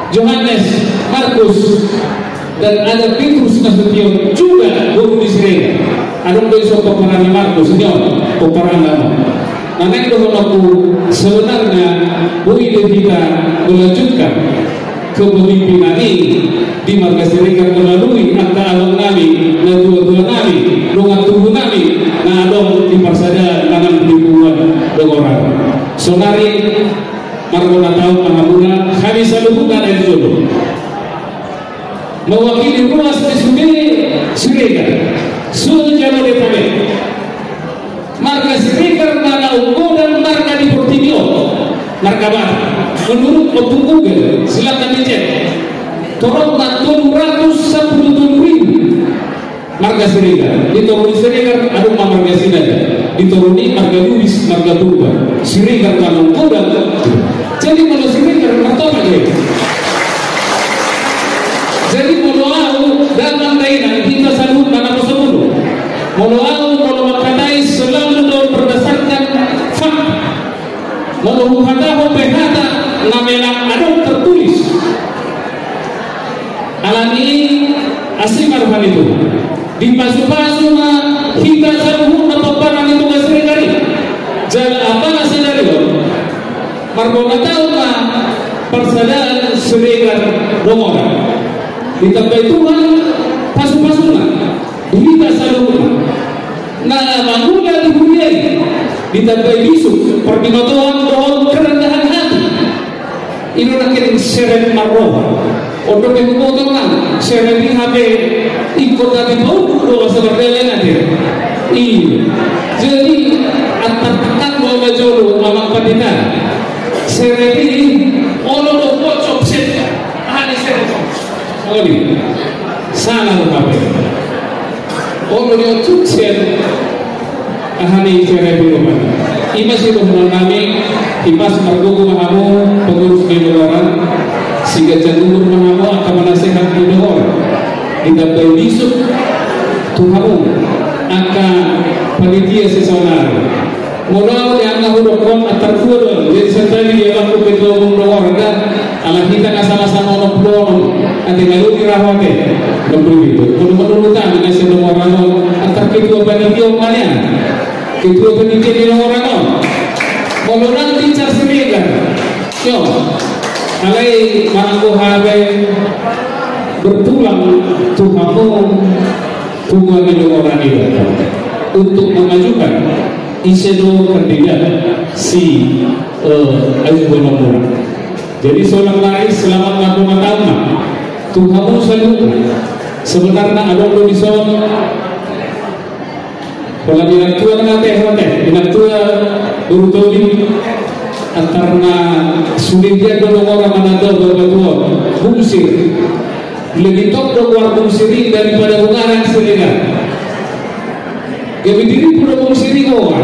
Johannes Markus, dan ada Petrus Nasution, juga guru di Siregar. Adong do dison pomparan ni Markus, nyo, pomparan nama. Nah, naeng dohononku, sebenarnya boi do hita melanjutkan kepemimpinan i di marga Siregar melalui angka abang nami, natuatua nami, dongan tubu nami na adong di parsadaan na nang di punguan Dongoran. Saonari, margona taon ma hamuna, hami saluhutna na di jolo, mewakili ruas ni sude Siregar, se-Jabodetabek. Marga Siregar ma na unggodang marga di portibi on, marga Batak. Menurut Ompu Google, silahkan dicek. Torop na tolu ratus sampulu tolu ribu marga Siregar. Di toru ni Siregar adong ma marga Sinaga. Di toru ni marga Lubis, marga Purba. Siregar ma na unggodang. Jadi molo Siregar, martopot do i. Jadi molo au, damang dainang, hita saluhutna na poso mulu. Molo au, molo mangkatai, selalu do berdasarkan fakta. Molo huhatahon pe hata na memang adong tertulis. Alani i, asi ma roha ni Tuhan. Dipasupasu ma hita saluhutna pomparan ni Toga Siregar i. Jala apala sadari on, margona taon ma parsadaan Siregar Dongoran. Ditambai Tuhan pasupasuna di hita saluhutna. Na mangula di huria i, ditambai bisuk parbinotoan dohot kerendahan hati. I do nangkin serep marroha. On do pe huboto nang, serep i hape ingkon na dipaungkut do asa mardalan ate. I. Jadi, antar tangkas do na jolo, amang pandita. Serep i, olo do bocok set. Aha ni serep on? Olo. Salah do hape. Olo ni on sukses. Aha ni serep i rupani. I ma sidohonon nami, hipas margogo ma hamu pengurus ni Dongoran, siganjang umur ma hamu angka penasehat ni Dongoran. Ditambai bisuk tu hamu angka panitia sesional. Molo au, di angka hudokkon antar dua do, jadi santali dia laku ketua umum Dongoran da, ala hita na sama-sama onom pulu onom, ate ngalui raho ate. Onom pulu pitu. Molo menurut ami na sian Dongoran on, antar ketua panitia on ma nian. Ketua panitia di Dongoran on. Molo nang di Siregar. Yo. Alai maranggo hape berpulang tu hamu. Punguan ni Dongoran i do untuk memajukan ise do kandidat si, eh, Aziz Bonamura. Jadi sonang nari selamat marlima taon ma tu hamu saluhutna. Sebenarna adong do dison pola di inang tua na tehe, tehe, di inang tua boru Tobing, antar na sude dia do Dongoran manado bapatua Bungsir. Lebih top do goar Bungsir i daripada Bongaran Siregar. Gabe diripu do Bungsir i goar.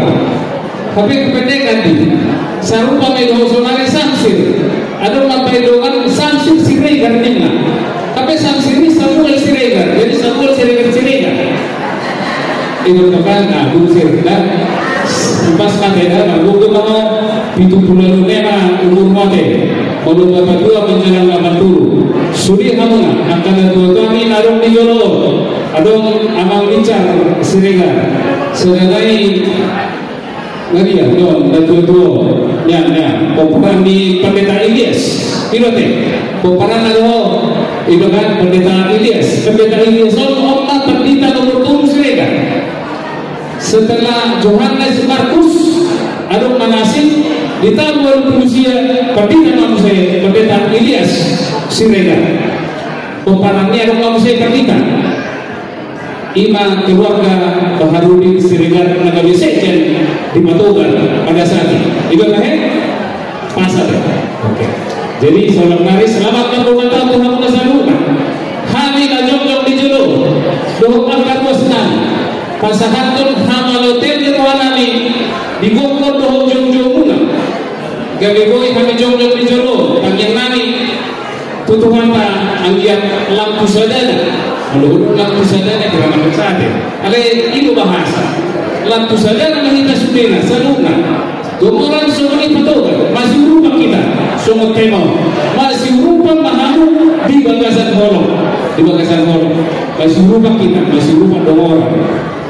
Hape kependekan di. Sarupa ma i dohot sonari Samsir. Adong ma paidongan Samsir Siregar ninna. Hape Samsir i Samuel Siregar. Jadi Samuel Siregar, Siregar. Ido kapan, nah, Bungsir, da. Pas mate da, nah, buku mano, pitu pulu lima ma umur mate. Molo bapatua menjelang lapan puluh. Sude hamuna, angka natuatua ni na adong di jolo. Adong Amang Richard Siregar. Sedanai, na dia, don, natuatua. Nian, nian. Pomparan ni Pendeta Ilyas. Ido te. Pomparan na do, ido kan, Pendeta Ilyas. Pendeta Ilyas on, on ma pandita nomor tolu Siregar. Setelah Johannes Markus, adong ma na asing, Di tahun dua ribu sia, pandita ma muse, Pendeta Ilyas Siregar. Pomparanna adong ma muse pandita. Ima keluarga Baharudin Siregar na gabe sekjen di Patogar pada saat i. Iba tahe? Pasa be. Oke. Jadi, saudara mari, selamat mardongan taon tu hamuna saluhutna. Hami na jongjong di jolo dohot angka ruas nami, pasahathon hamaloteon ni roha nami di gokhon dohot joujoumuna. Gabe boi hami jongjong di jolo, tangiang nami tu Tuhanta, anggiat lam tu sadana. Molo hudok lam tu sadana, hira ma sada. Alai i do bahasa. Lam tu sadana ma hita sudena, saluhutna. Dongan songon i Patogar, masiurupan hita songon tema on. Masiurupan ma hamu di bagasan holong. Di bagasan holong. Masiurupan hita, masiurupan dongan.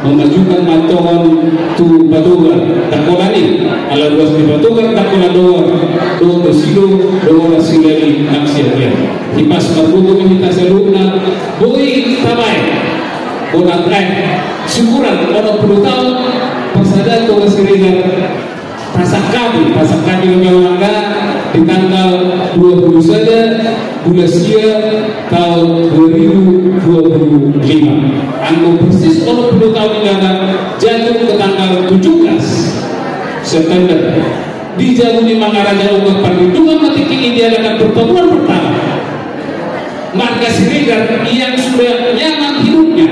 Mamajuhon ma antong tu Patogar, dangkolan i, ala ruas ni Patogar, dangkolan dongan, dohot disi do dongan Silali nang sian i. Hipas margogo ma hita saluhutna, boi tabaen, bona, eh, syukuran onom pulu taon parsadaan Toga Siregar. Tasangkapi, tasangkapi ma angka di tanggal dua pulu sada bulan sia taon dua ribu dua pulu lima. Anggo persis onom pulu taon i jala jatuh ke tanggal tujuh belas September. Di jabu ni Mangaraja, ungkap parlindungan ma tingki i diadakan pertemuan pertama marga Siregar yang sudah nyaman hidupnya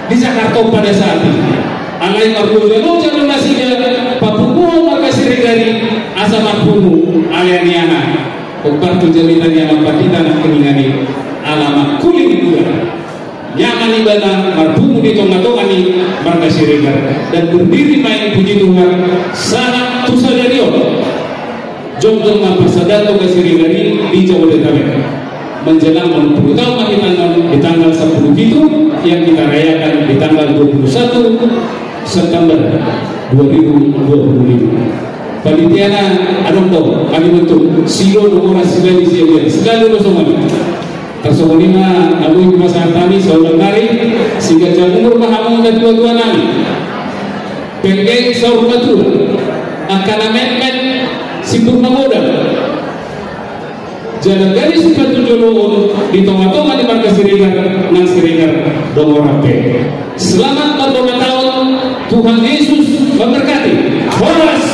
di Jakarta pada saat ini. Alai marloja-loja do nasida papunguhon marga Siregar i asa marpungu, alai nian, hombar tu jamita ni amang pandita nangkiningan i, ala mangkuling i dua. Nyaman ibana marpungu di tonga-tonga ni marga Siregar, dan berdiri ma i, puji Tuhan, sahat tu sadari on. Jongjong ma parsadaan Toga Siregar i di Jabodetabek. Menjelang onom pulu taon ma hita annon di tanggal sampulu pitu, yang kita rayakan di tanggal dua puluh satu September dua ribu dua puluh lima. Panitiana adong do, hami bentuk, silo do mora silali siabian, selalu do songon i. Tarsongon i ma, na boi hupasahat hami, saudara nari, siganjang umur ma hamu na tua-tua nami. Penggeng saur matua, angka na metmet simbur magodang. Jala gabe sipatu jolo on di tonga-tonga ni marga Siregar, nang Siregar dongoran pe. Selamat mardongan taon, Tuhan Yesus memberkati. Horas,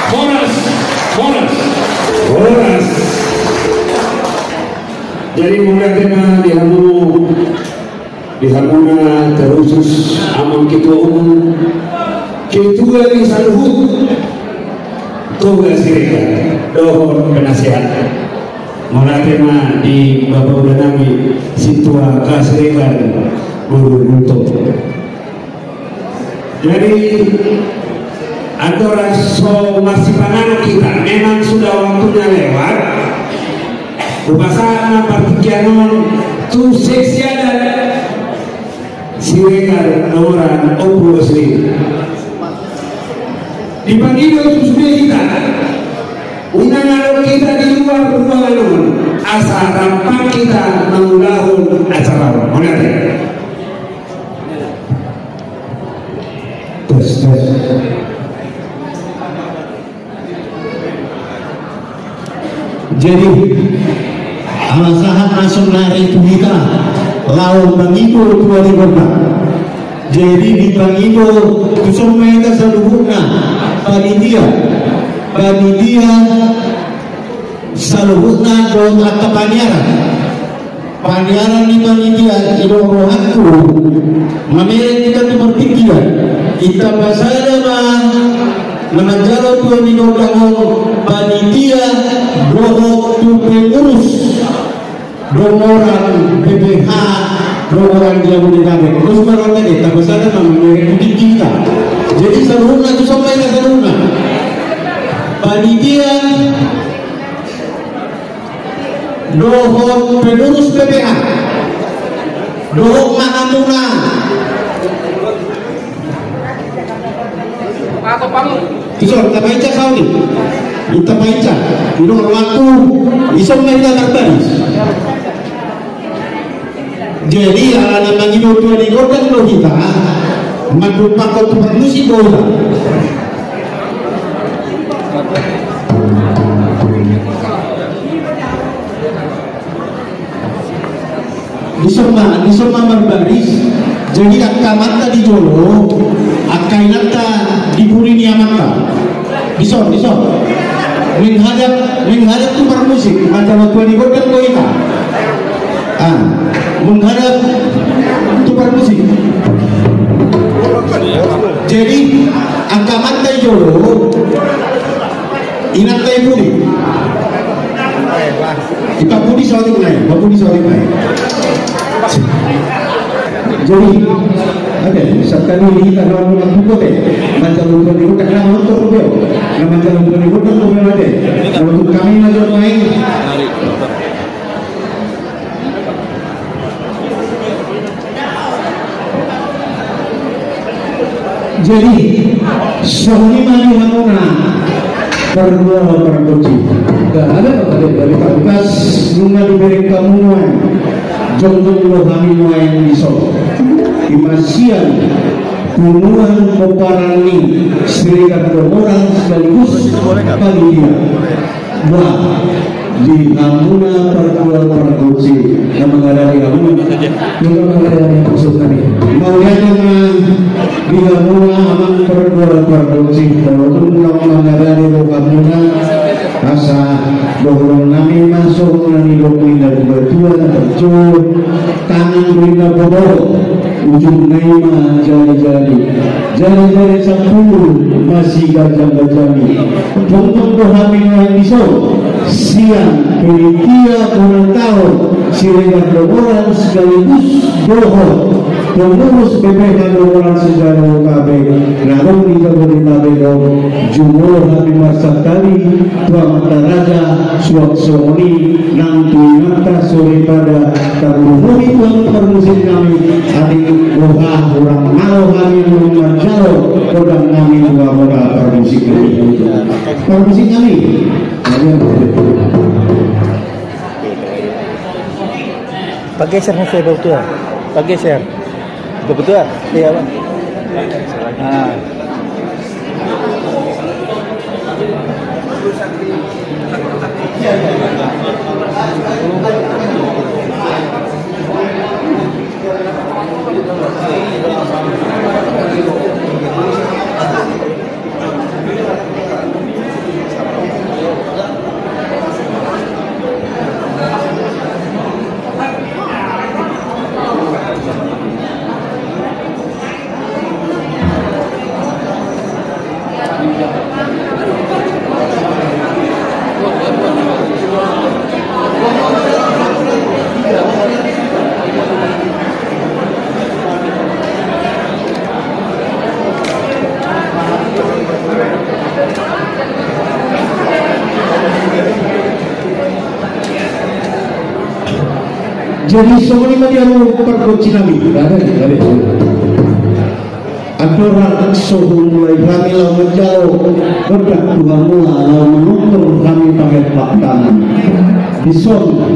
horas, horas. Horas. Jadi, mauliate ma di hamu, di hamuna terkhusus amang ketua umum, ketua ni saluhut Toga Siregar dohot penasehat. Mauliate ma di bapa uda nami, sintua Toga Siregar, Guru Gunto. Jadi, andorang so marsipanganon hita, memang sudah waktunya lewat. Hupasahat ma partingkian on tu seksi adat Siregar nomor opat belas. Dipangido tu sude hita, unang adong hita di luar ruangan on, asa rampak hita mangulahon acara on. Mauliate. Tes, tes. Jadi, ala sahat na sonari tu hita laho mangido tua ni gondang. Jadi, dipangido tu son ma hita saluhutna, panitia, panitia saluhutna dohot angka paniaran. Paniaran ni panitia, i do rohangku mamereng hita tu partingkian. Hita pasada ma na manjalo tua ni gondang on, panitia dohot tu pengurus dongoran B P H dongoran Jabodetabek. Terus baru tadi, hita pasada ma mamereng tu tingki hita. Jadi saluhutna tu son ma hita saluhutna. Panitia dohot pengurus B P H. Dohot ma hamuna. Ison, tapainca sauni. Tapainca. Ino waktu ison ma hita tarbaris. Jadi, ala na mangido tua ni gondang do hita, mandupakkon tu parmusik do hita. Dison ma, dison ma marbaris. Jadi angka amanta di jolo, angka inanta di pudi ni amanta. Dison, dison. Menghadap, menghadap tu parmusik. Manjalo tua ni gondang do hita. Ah, menghadap tu parmusik. Jadi angka amanta di jolo, inanta di pudi. Di pudi saotik nai, di pudi saotik nai. Jadi, oke, sekali lagi kita doang buat buku deh. Manjalo tua ni gondang, na manonton buku. Na manjalo tua ni gondang buku deh. Untuk kami manjalo main. Jadi, songon i ma di hamuna pargual pargonsi. Gabe, gabe, gabe, gabe, nunga dibereng hamu nuaeng jongjong do hami nuaeng dison. Ima sian punguan pomparan ni Siregar Dongoran sekaligus panitia. Bah, di hamuna pargual pargonsi na mangarade hamuna. Ima mangarade hamuna maksudna i. Mauliate ma di hamuna amang pargual pargonsi, molo dung naung mangarade do hamuna, asa dohonon nami ma songon na nidok ni natuatua na parjolo. Tangan do inna podo, ujungna i ma jarijari. Jarijari sampulu masiganjanggajang i. Jongjong do hami nuaeng dison sian panitia ulang tahun Siregar Dongoran sekaligus dohot pengurus B P H Dongoran se-Jawa Barat. Na adong di Jabodetabek do, jumolo hami marsangkali tu amanta raja, suang songon i nang tu inanta soripada tarlumobi tu hamu parmusik nami, atik boha hurang malo hami nunga manjalo gondang nami tu hamuna parmusik nami. Parmusik nami. Pageser, Mas, saya bawa tua. Pageser. Betul, betul. Iya, Bang. Nah. Jadi songon i ma di hamu pargonsi nami. Andorang so humulai hami laho manjalo gondang tu hamuna, laho manonton hami pahepak tangan. Dison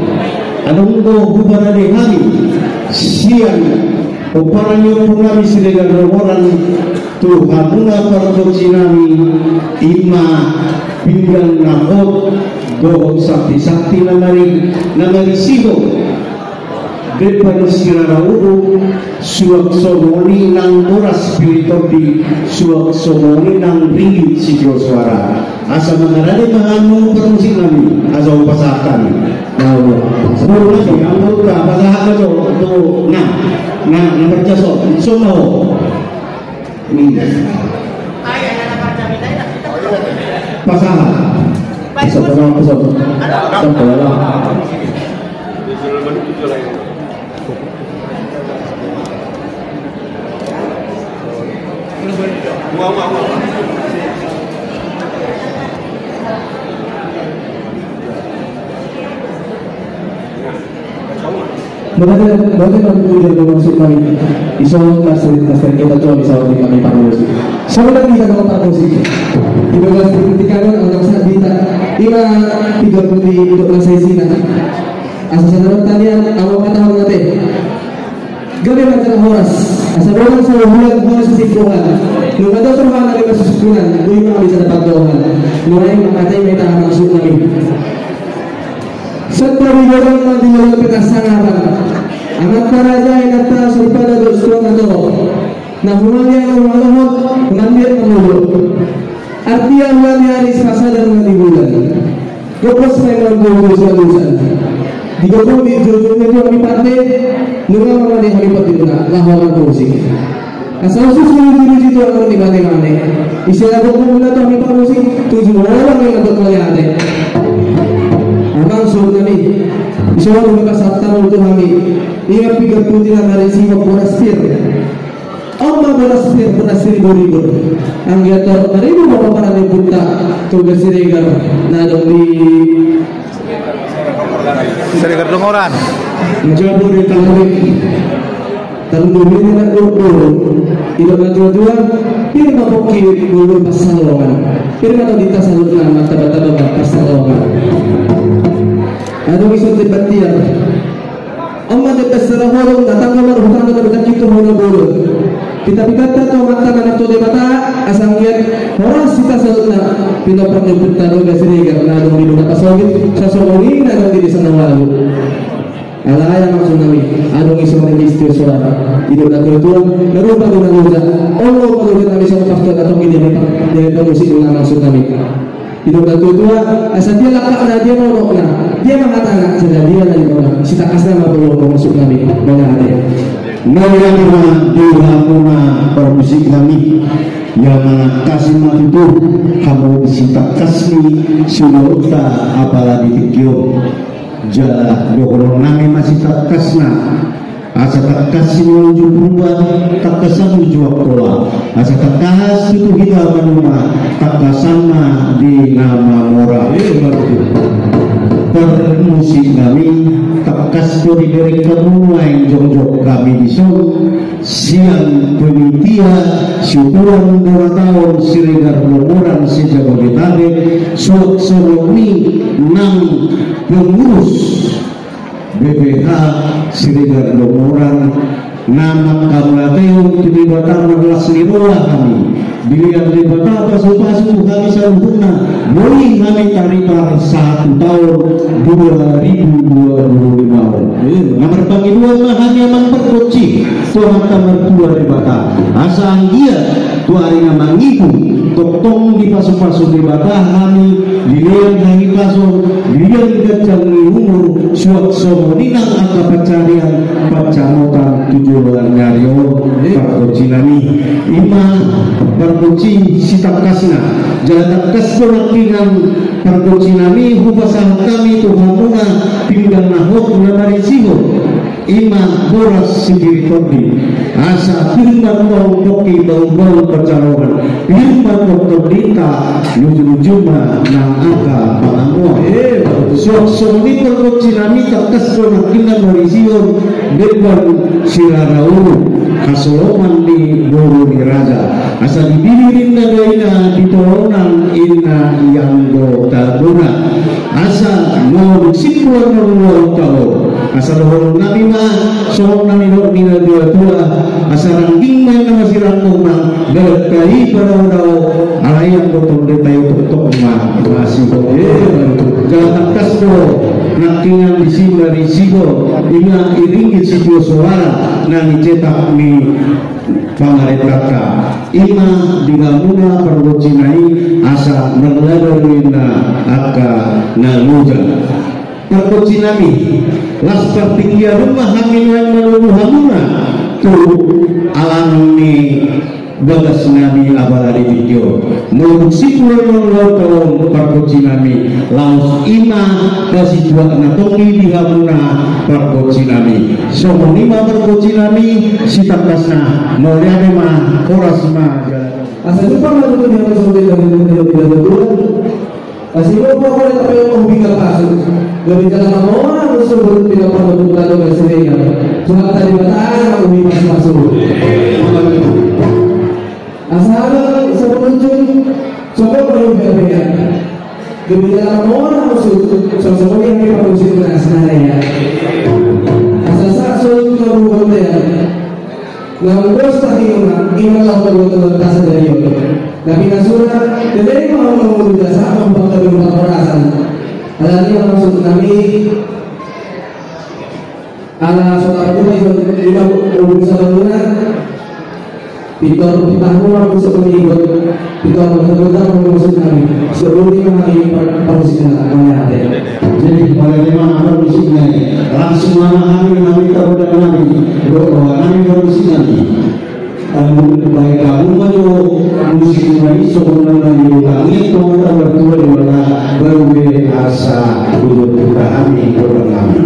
adong do huparade hami sian pomparan ni ompu nami Siregar Dongoran tu hamuna pargonsi nami, ima pinggan na hot dohot sakti-sakti na mari, na marisihon demban sirara uhum, suang songon i nang boras pir ni tondi, suang songon i nang ringgit sitio soara. Asa mangarade ma hamu parmusik nami, asa hupasahat hami. Pasahat ma jo tu na, na, na marjaso, so ma ho. Pasahat. Pasahat, pasahat, pasahat. Mauliate, mauliate ma di hamu parmusik nami. Dison, kasih, kasih kita jual di sawah di kami parmusik. Sama dengan kita kalau parmusik. Di bawah seperti kanan, orang sahat di ta-, ima tiga puluh di untuk masa isina. Asa sada tanian, awak kata hormati. Gabe ma jala horas. Asa bohang so hulan, horas si bohang. Nunga dohot rohana di masa sukunan, boi ma bisa dapat dohang. Nuaeng mangkatai meta maksud nami. Santa di lorong ma di lorong peta sangapan. Amanta raja, inanta soripada dohot situan na torop. Na humaliang na humalohot, humaliang na molo. Artia hula ni ari, sipasada hula ni bulan. Gokhon ma inna on joujou sialusan. Digokhon ni joujou ni tu hami pande, nunga mamade hami pande na laho marmusik. Asa hushus ma diuji-uji tu angka na ni mate-mate. Ise na gokhon na tu hami parmusik, tujuh orang yang untuk melihat. Amang suhut nami, ise na gokhon pasahat tu hami. Ia piga putih na marisi ma boras pir. On ma boras pir, boras siribur-ribur. Anggiat torop na ribur ma pomparan ni ompunta Toga Siregar na adong di Siregar Dongoran. Menjadi di Talamik. Tarlumobi na dulu. Didok na tua-tua, pir ma pongki bulbul pansalongan. Pir ma tondinta saluhutna martaba-taba ma pansalongan. Adong ison di Batiar. On ma debes saraholong, datang ma marhutang, datang ma marhutang, tu hona bolon. Pita-pitanta tu Amanta na martua Debata, asa anggiat horas hita saluhutna, pinompar ni ompunta Toga Siregar na adong di Dona Pasogit, sasongoni na adong di desa na ualu. Alai amang suhut nami, adong ison di Istio Soara. Didok na tua-tua, na rupa do na loja. Olo, olo, na bisa partua na tonggi di, di, di musik na amang suhut nami. Didok na tua-tua, asa dia lapakna, dia nonokna, dia ma hatana, sada dia na di tongah, sitangkasna ma, olo, amang suhut nami, mauliate. Mauliate ma di hamuna parmusik nami, ia manangkasi ma tutu hamu sitangkas ni suhuthuta apala di tingki on. Jala dohonon nami ma sitangkasna. Asa tangkas sinuju purba, tangkas sinuju angkola. Asa tangkas tutu hita manuma, tangkasan ma di na mamora. Parmusik nami, tangkas do dibereng hamu nuaeng jongjong hami dison, sian panitia situan dua taon Siregar Dongoran se-Jabodetabek, suang songon i nang pengurus B P H Siregar Dongoran, na mangkamatehon tu Debata marlas ni roha hami. Dilean Debata pasu-pasu tu hami saluhutna, boi hami taripar sahat tu taon dua ribu dua puluh lima on. Na marpangidoan ma hami amang pargonsi tu Amanta Martua Debata, asa anggiat tu ari na mangihut, tongtong dipasu-pasu Debata hami, dilean hahipason, dilean ganjang ni umur, suang songon i nang angka pansarian pansamotan tu joloan ni ari on, pargonsi nami. I ma pargonsi sitangkasna, jala tangkas do nangkiningan pargonsi nami hupasahat hami tu hamuna pinggan na hot na marisihon. I ma boras sipir tondi, asa pir ma tong pongki baun-baun pansalongan, pir ma tong tondinta, luju-luju ma nang angka pangamuan. Suang songon i pargonsi nami tangkas do nangkiningan marisihon, demban sirara ulu, hasoloman ni boru ni raja, asa dibili ninna daina, di tolonan inna i anggo talbona. Asa molo dung simpul on molo taon, asa dohonon nami ma songon na nidok ni na tua-tua, asa rangging ma inna masirangkong ma, dalan tai padao-dao, alai anggo tonde tai toktok ma masihol. Jala tangkas do nangkiningan disi marisihon, i ma i ringgit sitio soara na nicetak ni pamarentanta. I ma di hamuna pargonsi nami, asa marlada do inna angka na loja. Pargonsi nami, las partingkian on ma hami nuaeng malobi hamuna tu alangan ni bagas nami apala di tingki on. Molo dung simpul on molo taon, pargonsi nami, laos i ma pasituak na tonggi di hamuna pargonsi nami. Songon i ma pargonsi nami sitangkasna, mauliate ma, horas ma. Asa jumpa ma tutu di hamu songon i, di hamu songon i. Asa i ma pokokna tape ma hubinga pasu. Gabe jala mamora do suhut pinompar ni ompunta Toga Siregar. Tuhanta Debata ma hupasu-pasu. Asa hami sapangunjung, songon i ma hubinga. Gabe jala mamora do suhut, songon i ma hami parmusik na saonari. Asa sahat solu tu na burju on. Naung dos tahi ma, ima laho paluat tasa dari on. Tapi na sura, tederi ma hamu na mulu jasa, mambuat kami rupa korasan. Alani ma maksud nami. Ala so tarbuka iba, iba, iba, iba, pintor pintor musik nami. Pintor pintor musik nami. Sebelum iba nami per-, permusik nami. Jadi, pada tema apa musik nami? Langsung mana nami, nami tahu dan nami. Doa nami permusik nami. Anu, baik kamu maju musik nami, soalnya nami tangi, kau tak bertuah di mana, baru be asa duduk kita nami, orang nami.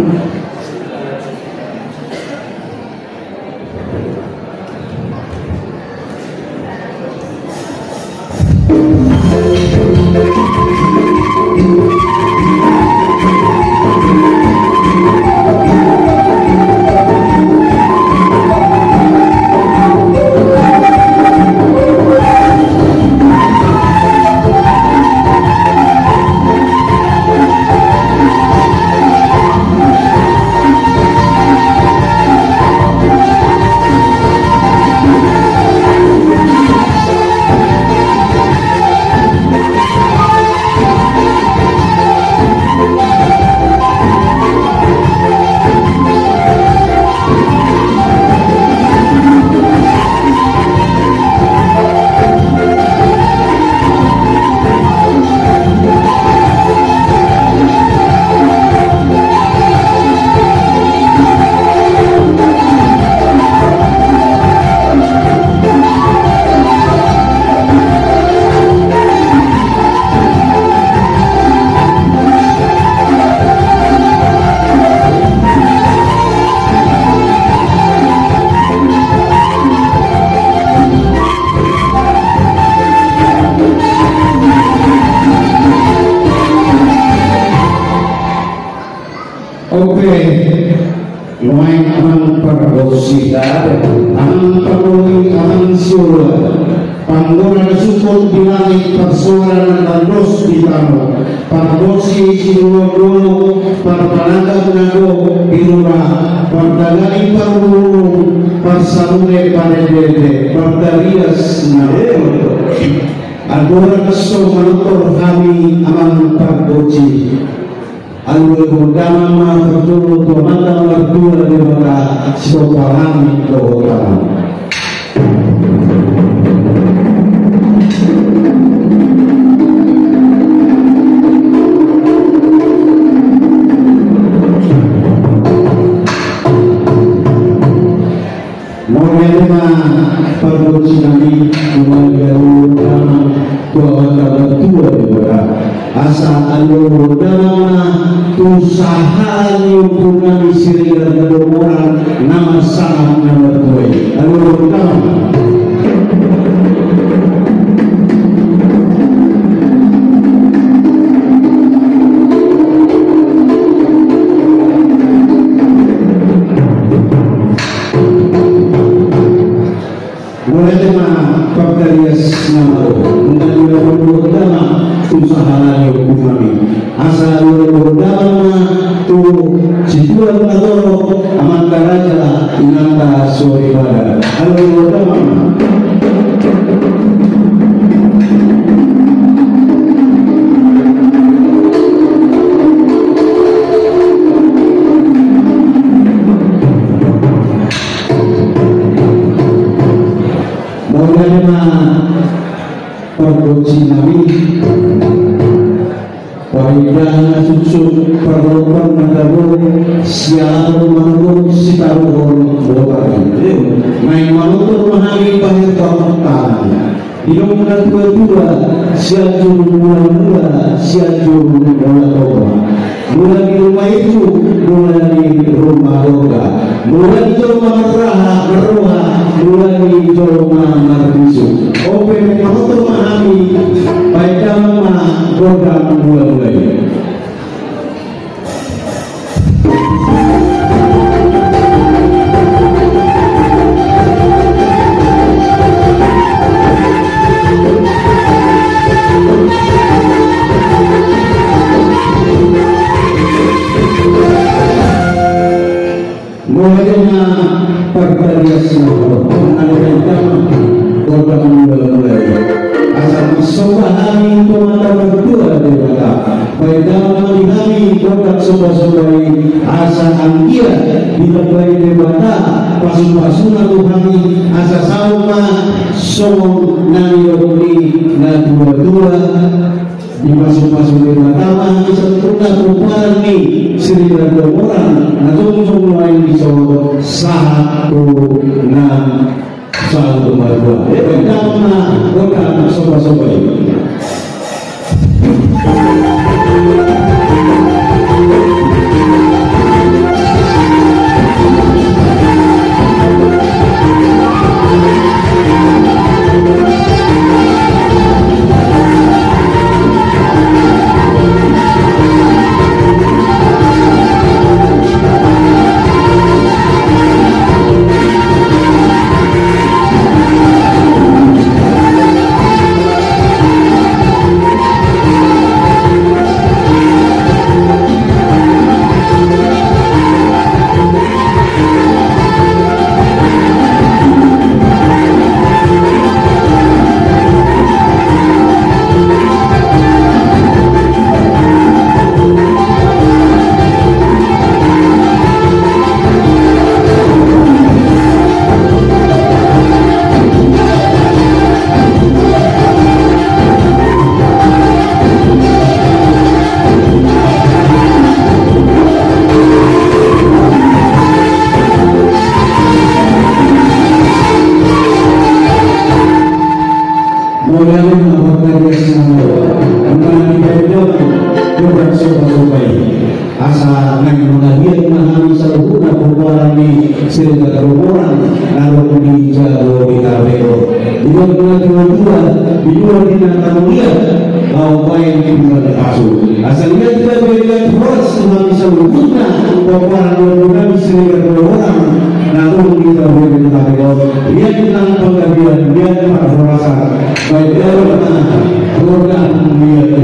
Oke, nuaeng amang pargonsi, amang pargonsi, amang siula. Panggora na sungkun di langit, parsoara na dos di tano. Pargonsi sinuan dolo, parpanagan na do di rura, partagani parulung, parsamune parendete, partarias na do. Andorang so manortor hami amang pargonsi. Alualuhon damang ma parjolo tu Amanta Martua Debata, sitompa hami dohot damang. Mauliate ma pargonsi nami, mauliate ma tu Amanta Martua Debata. Asa alualuhon damang ma tu sahala ni ompu nami Siregar na dohonon na marsangap na martua i. Alualuhon damang ma. Mauliate ma partarias na malo, nunga diula-ula damang tu sahala ni ompu nami. Asa diula-ula damang ma tu situan na torop, amanta raja, inanta soripada. Alualuhon damang ma. Mauliate ma pargonsi nami. Parindahan na suksuk, parlompan na tabo, siala manurung, sitaruhon botari. Naeng manortor ma hami paher partantangan. Didok na tua-tua, Sianjur Mulamula, Sianjur Mula Toba. Mula ni ruma ijuk, mula ni ruma gorga. Mula ni jolma marroha, marroha, mula ni jolma marbisuk. Ope, manortor ma hami, baen damang ma gondang mula-mula i. Mauliate ma partarias na malo, nunga dibaen damang gondang mula-mula i. Asa marsomba hami tu Amanta Martua Debata. Baen damang ma di hami gondang somba-somba i, asa anggiat Ditambai Debata pasu-pasuna tu hami asa saut ma songon na nidok ni natuatua. Dipasu-pasu Debata ma hami saluhutna pomparan ni Siregar Doboran na jongjong nuaeng dison sahat tu na saut tu martua. Epeng damang ma gondang soba-soba i. Asa naeng mangaliat ma hami saluhutna pomparan ni Siregar Doboran na ro di jabu di Tarbego. Di luar di natuatua, di luar di na tamulia, laho baen di bulan pasu. Asa liat gabe, liat horas tu hami saluhutna pomparan ni nami Siregar Doboran na ro di jabu di Tarbego. Liat nang panggabean, liat parhorasan. Baen damang ma gondang, liat di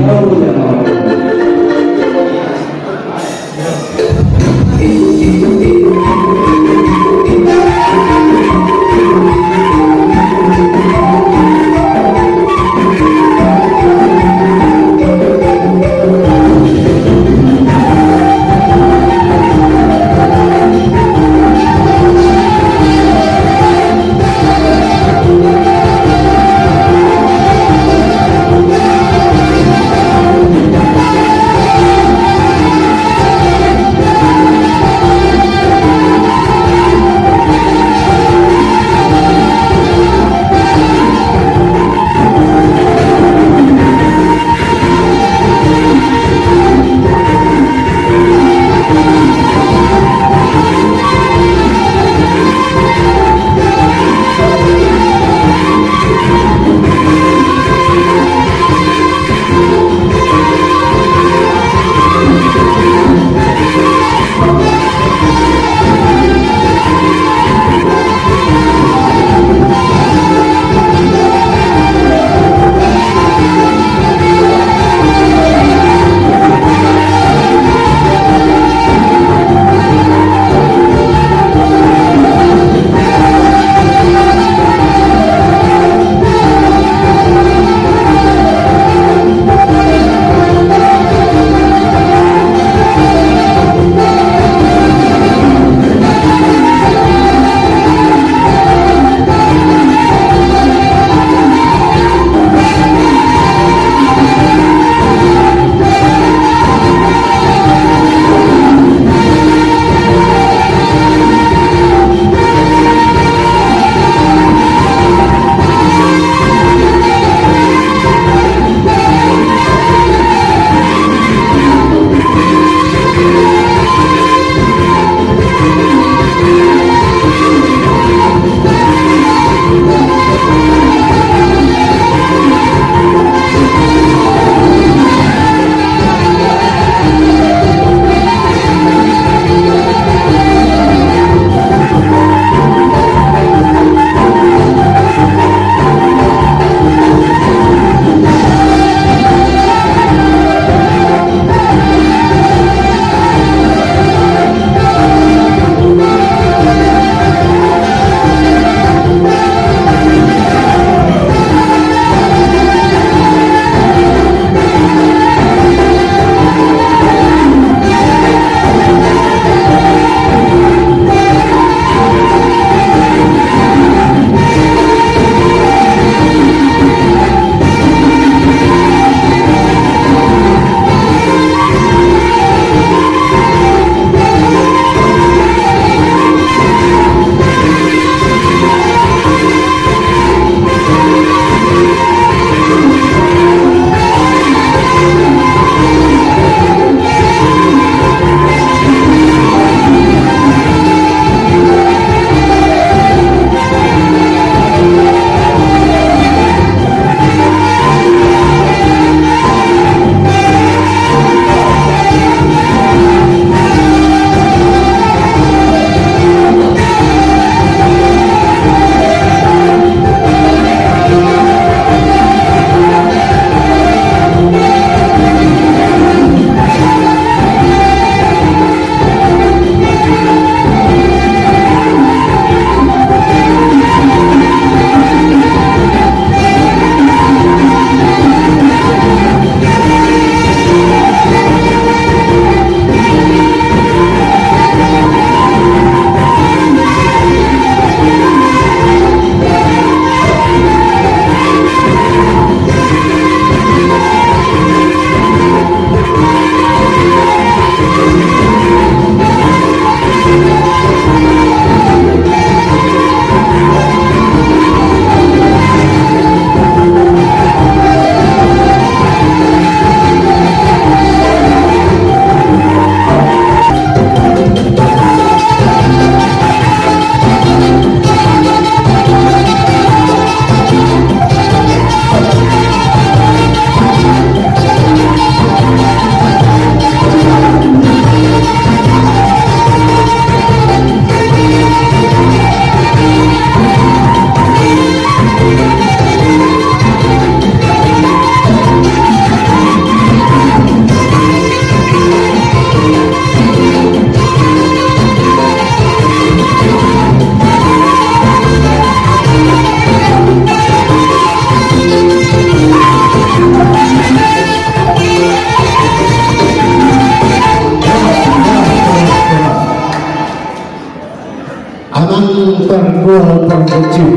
Amang pargual pargonsi,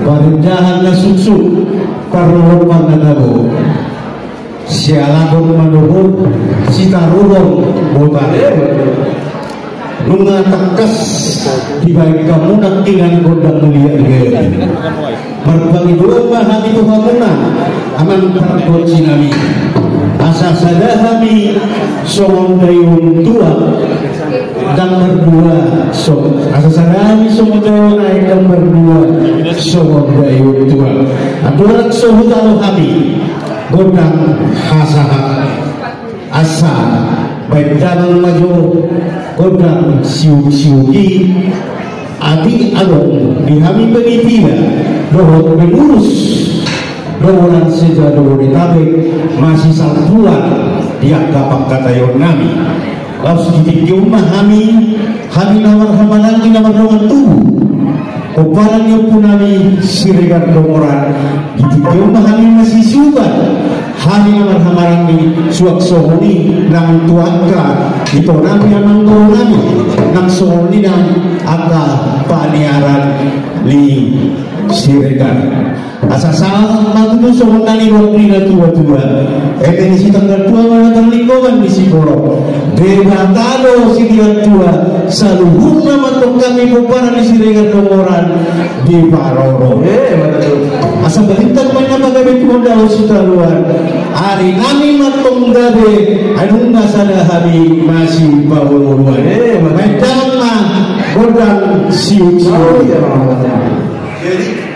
parindahan na suksuk, parlompan na dabo, sialagon ma dohot sitaruhon botari. Nunga tangkas dibaen hamu nangkiningan gondang na liat di gabe. Marpangidoan ma hami tu hamuna, amang pargonsi nami, asa sada hami songon daion tuak, ndang mardua so-, asa sada hami songon daion aek, ndang mardua songon daion tuak. Andorang so hutalo hami gondang hasahat, asa baen damang ma jo gondang siuk-siuk i. Atik adong di hami panitia dohot pengurus Dongan Sejadu Bodetabek masisalpuan di angka pangkataion nami. Laos di tingki on ma hami, hami na marhahamaranggi na mardongan tubu, pomparan ni ompu nami Siregar Dongoran. Di tingki on ma hami masisiupan, hami na marhahamaranggi suang songon i nang tu angka ito nami, amang boru nami, nang songon i nang angka paniaran ni Siregar. Asa sahat ma tutu songon na nidok ni na tua-tua, eme ni sitanggar tua ma na tarlinggoman ni siborok. Debata do sideatua, saluhutna ma antong hami pomparan ni Siregar Dongoran diparorot. Eh, betul. Asa balintang ma i na pagabe tu honda on sitaruan. Ari nami ma antong gabe, ai nunga sada hami masipaolo-oloan. Eh, betul. Baen damang ma gondang siuk-siuk. Oh, iya, Bang. Jadi,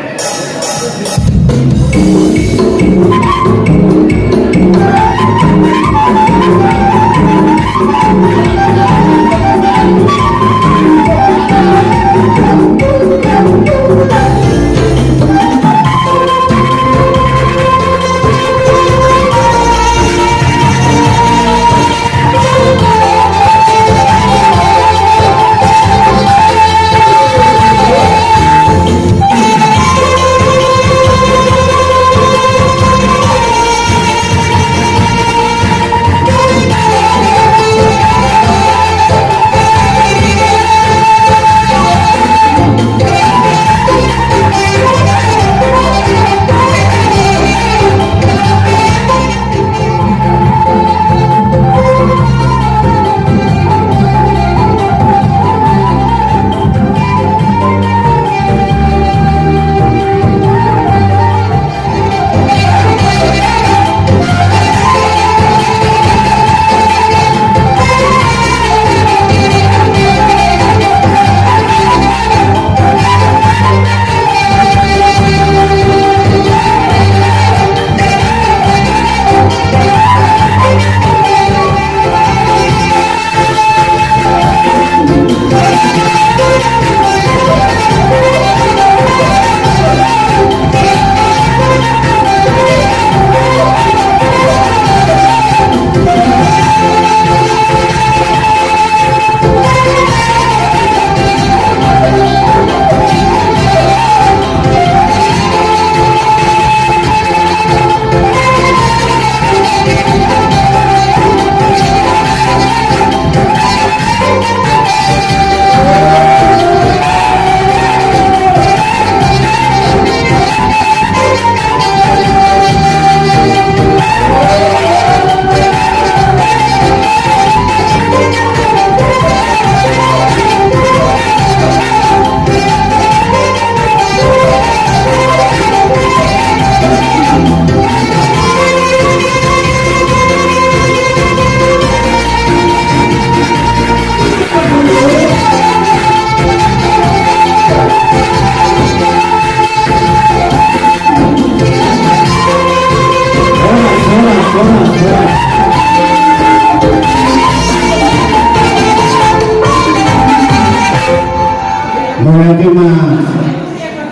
Mauliate ma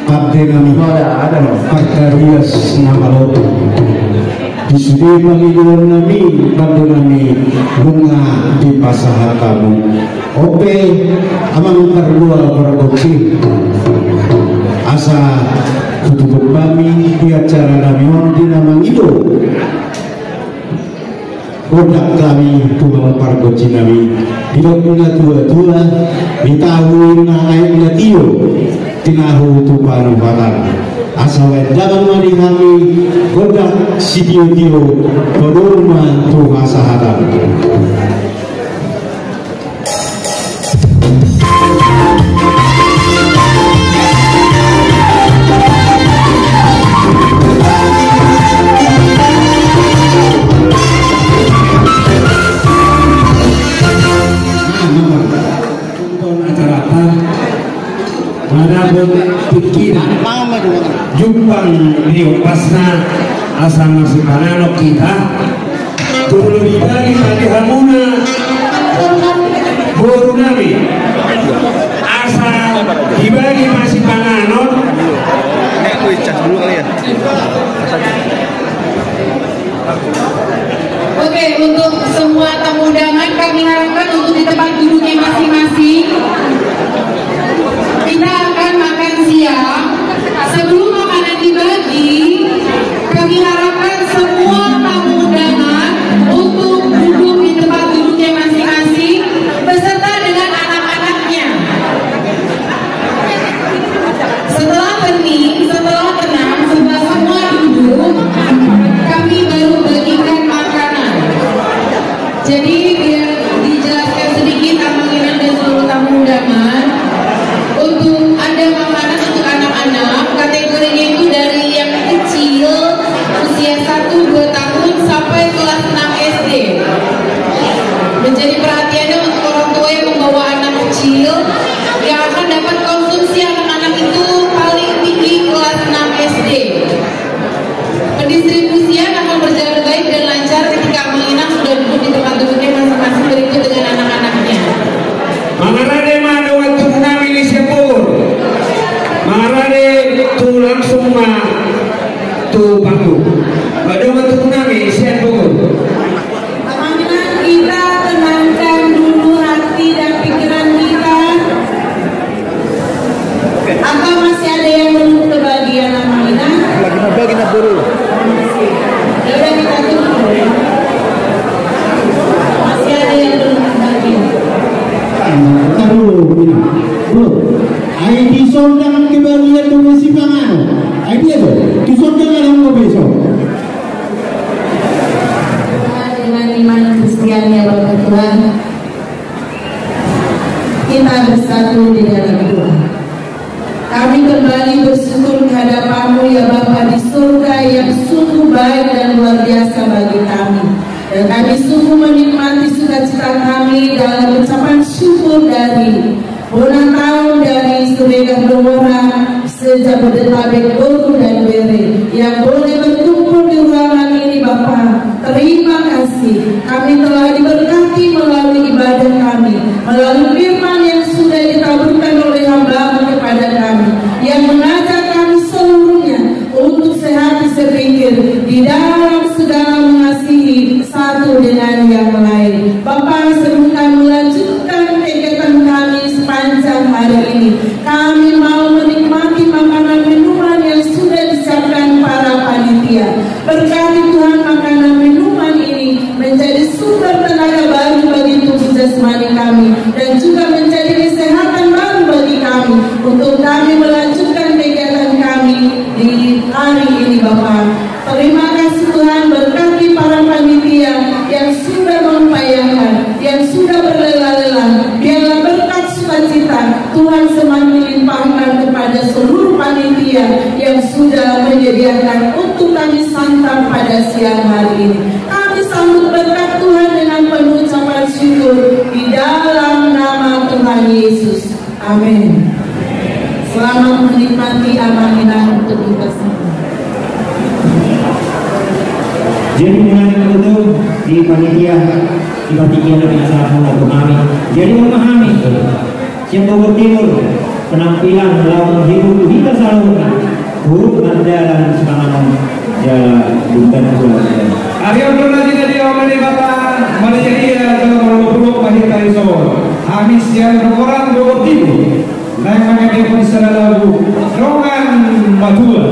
pande nami. Oh, ya, ada, Bang. Pardarias na malo. Di sude pangidoan nami, pande nami, nunga dipasahat hamu. On pe, amang pargual pargonsi, asa tutup nami di acara nami on di na mangido. Godang hami tu pargonsi nami, didok na tua-tua, di tahu na aek na tio, tinahu tu panumparna. Asa baen damang ma di hami, godang sitio-tio, padomu ma tu hasahatan. Nonton acaranta, manang tingkina jumpang ni ompasna, asa masipanganon hita. Jolo dibagi ma di hamuna boru nami, asa dibagi masipanganon. Oke, untuk semua tamu undangan, kami harapkan untuk di tempat duduknya masing-masing. Kita akan makan siang. Sebelum makanan dibagi, kami harapkan semua tamu undangan untuk duduk di tempat duduknya masing-masing beserta dengan anak-anaknya. Setelah hening, setelah tenang, setelah semua duduk, kami baru bagikan makanan. Jadi, biar dijelaskan sedikit, Amang Inang dan seluruh tamu undangan. Untuk ada makanan untuk anak-anak, kategorinya itu dari yang kecil, usia satu dua tahun, sampai kelas enam S D. Menjadi perhatiannya untuk orang tua yang membawa anak kecil, yang akan dapat konsumsi anak-anak itu paling tinggi kelas enam S D. Pendistribusian akan berjalan baik dan lancar ketika Amang Inang sudah duduk di tempat duduknya masing-masing, berikut dengan anak-anaknya. Mangarade ma dongan tubu nami na sian Bogor. Mangarade tu, langsung ma tu panggung. Dongan tubu nami na sian Bogor. Amang Inang, kita tenangkan dulu hati dan pikiran kita. Apa masih ada yang belum kebagian, Amang Inang? Bagi na, bagi na, boru. Ya udah, kita tunggu. Masih ada yang belum kebagian. Taruh, Inang. Bro, ai dison ndang kebagian do masipanganon. Ai dia do, dison ndang ada yang mau besok. Dengan iman Kristian ya Bapak Tuhan. Kita bersatu di dalam doa. Kami kembali bersyukur kehadapan-Mu, ya Bapa di surga, yang sungguh baik dan luar biasa bagi kami. Dan kami sungguh menikmati sukacita kami dalam ucapan syukur dari bona taon dari Siregar Dongoran, se-Jabodetabek boru dan bere, yang boleh berkumpul di ruangan ini, Bapa. Terima kasih, kami telah diberkati melalui ibadah kami, melalui firman yang sudah ditaburkan oleh hamba-Mu kepada kami, yang mengajak kami seluruhnya untuk sehati sepikir di dalam segala, mengasihi satu dengan yang lain. Bapa, sebelum kami melanjutkan kegiatan kami sepanjang hari ini, kami mau menikmati makanan minuman yang sudah disiapkan para panitia. Berkati Tuhan makanan minuman ini menjadi sumber tenaga baru bagi tubuh jasmani kami dan juga menjadi kesehatan baru bagi kami untuk kami melanjutkan kegiatan kami di hari ini, Bapa. Terima kasih Tuhan, berkati para panitia yang sudah mengupayakan, yang sudah berlelah-lelah. Biarlah berkat sukacita Tuhan semakin limpahkan kepada seluruh panitia yang sudah menyediakan untuk kami santap pada siang hari ini. Kami sambut berkat Tuhan dengan penuh ucapan syukur di dalam nama Tuhan Yesus. Amin. Selamat menikmati, Amang Inang, untuk kita semua. Jadi, dengan itu, di panitia, di panitia, di acara, untuk kami. Jadi, memahami sian Bogor Timur, penampilan lawan hibur tu hita saluhutna. Huruf andalan sipanganon jala bintang bulan. Ari on do na jadi, Amang Inang, Bapa, mari jadi ya, jala molo pulung ma hita dison. Hami sian Dongoran Bogor Timur, naeng mangendehon sada lagu dongan matua.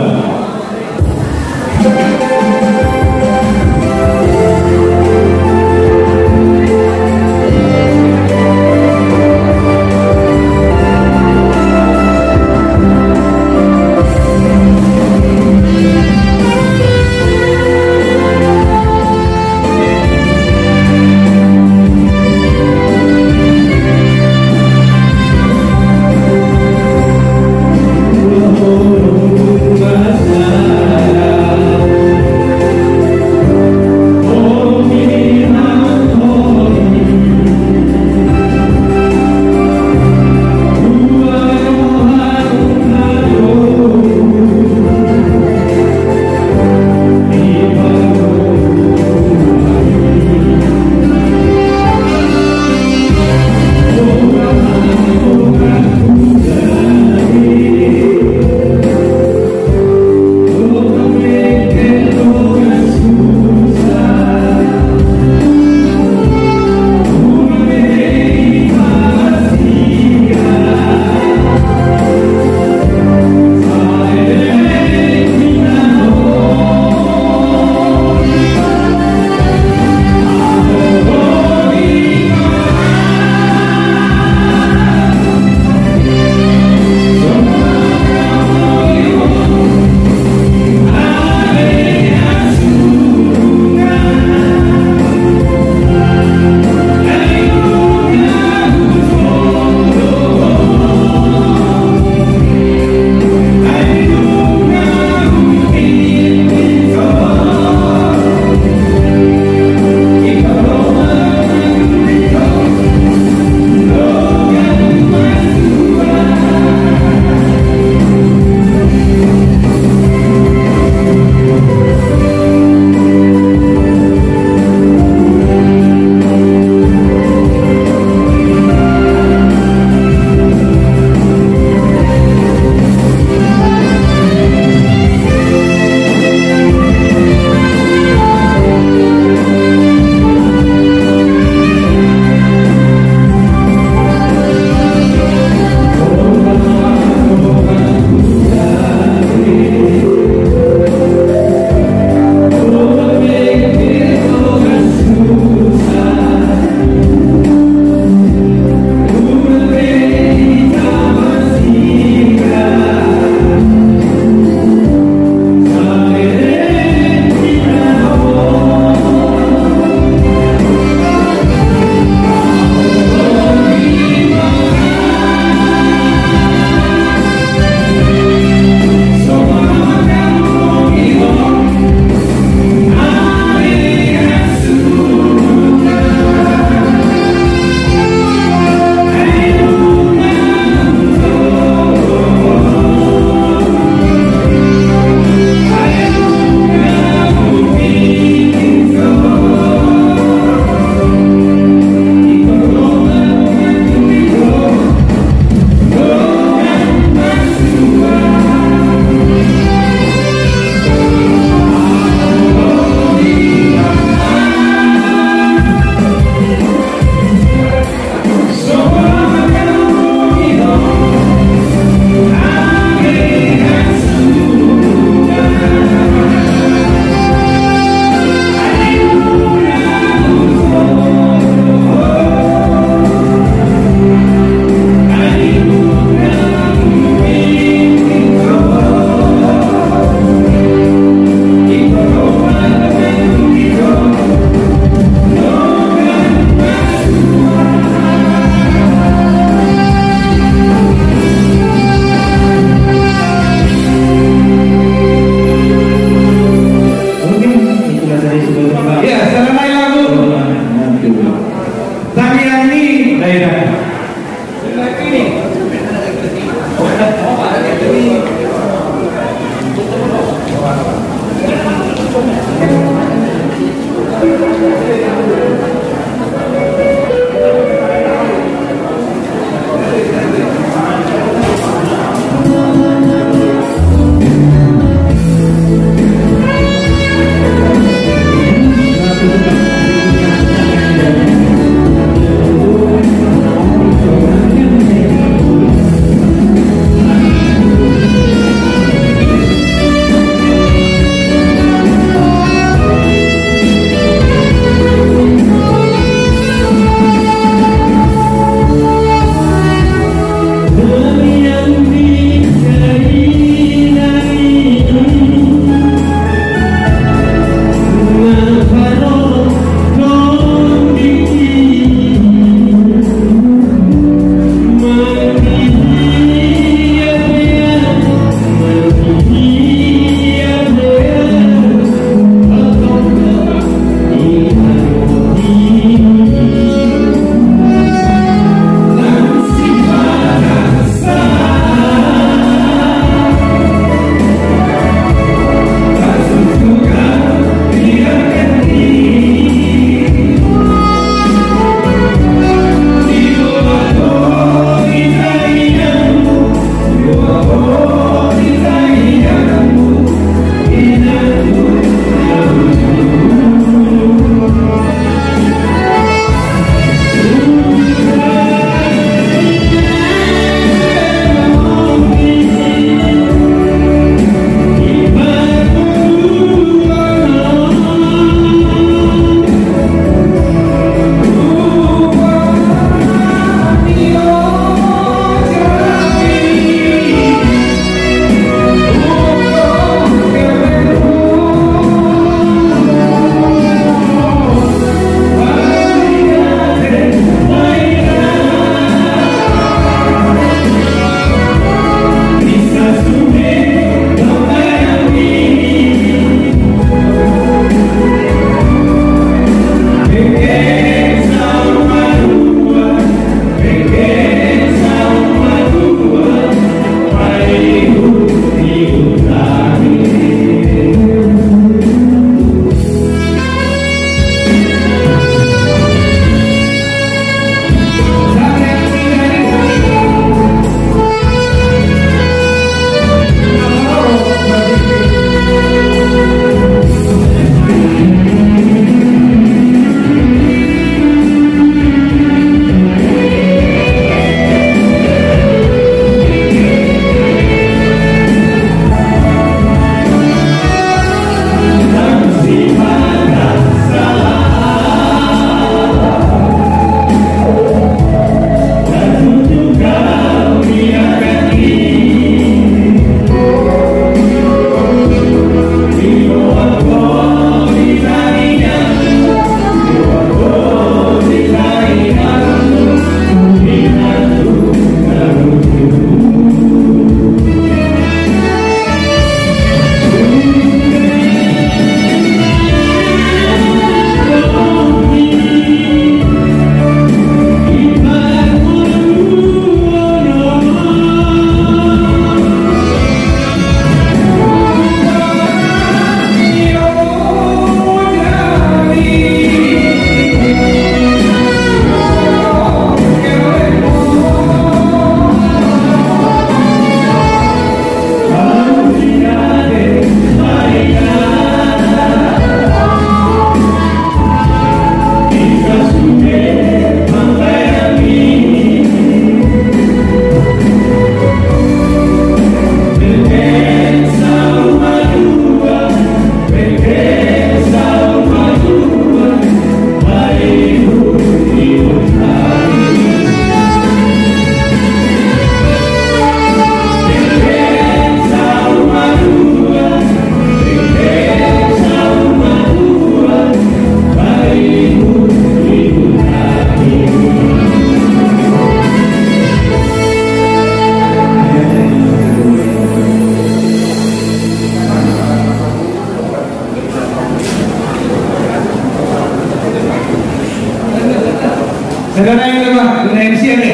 M C ada.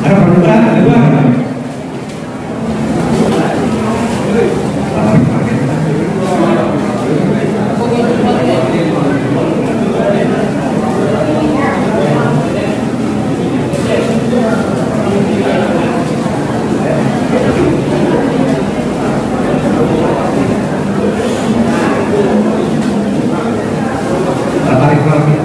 Ada pembukaan, ada buat. Tarik lagi.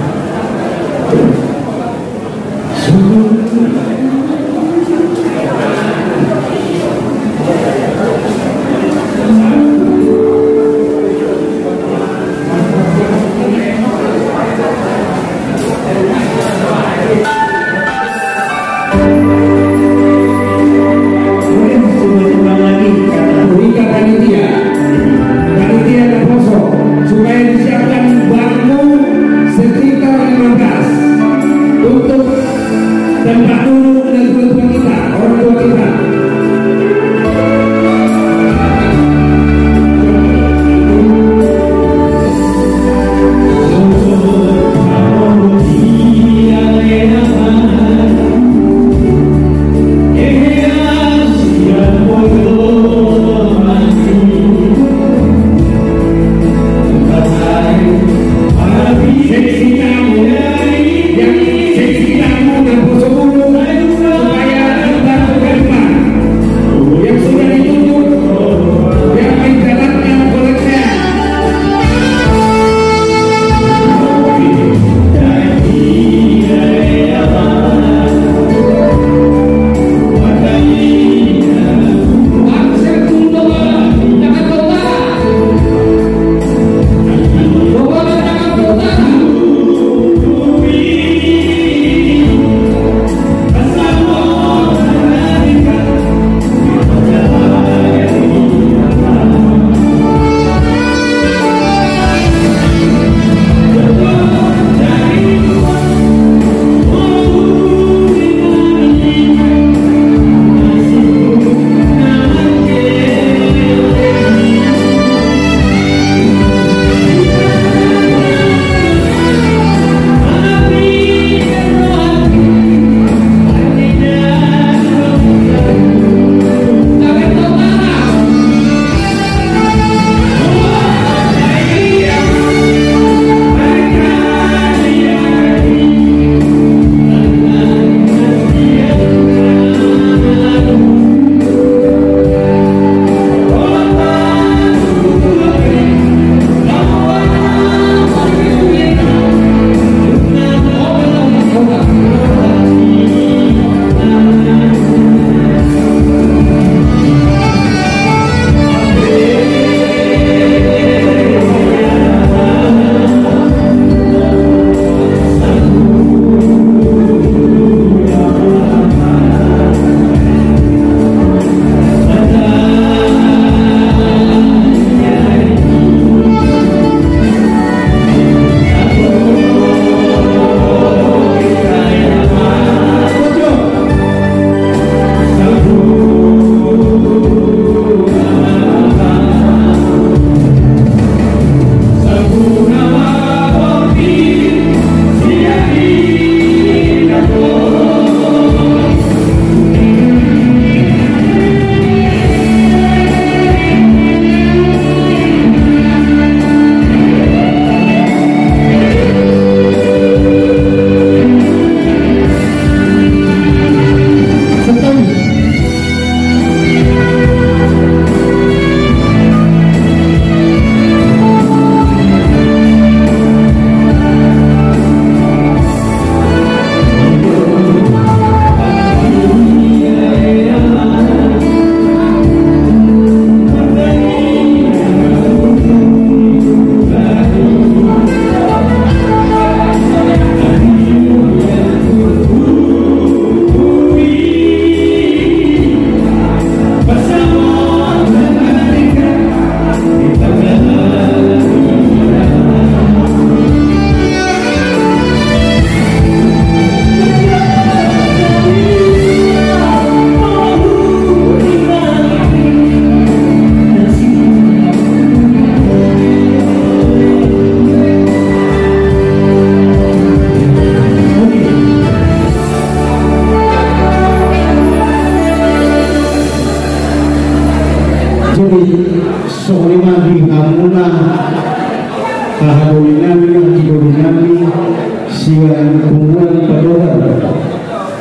Ketua Patogar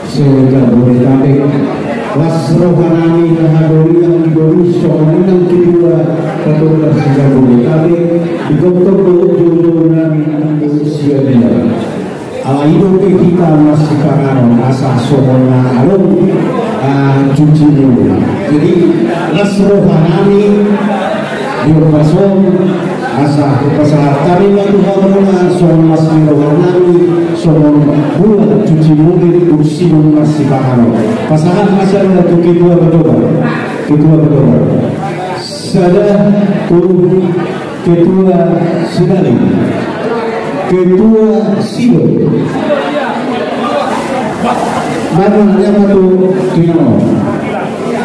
se-Jabodetabek. Las rohanami na hahadolian di domi songon nang Ketua Patogar se-Jabodetabek, di dokter do joujou nami nang do Siagian. Ala i dope hita marsipanganon asa songon na adong, ah, cuci mulut. Jadi las rohanami di ombas on, asa pasahat hami ma tu hamuna songon las ni rohanami, songon buat cuci mulut, dung sidung marsipanganon. Pasahat ma sada tu Ketua Patogar. Ketua Patogar. Sada tu Ketua Sinari. Ketua Sido. Mana nama tu Tino?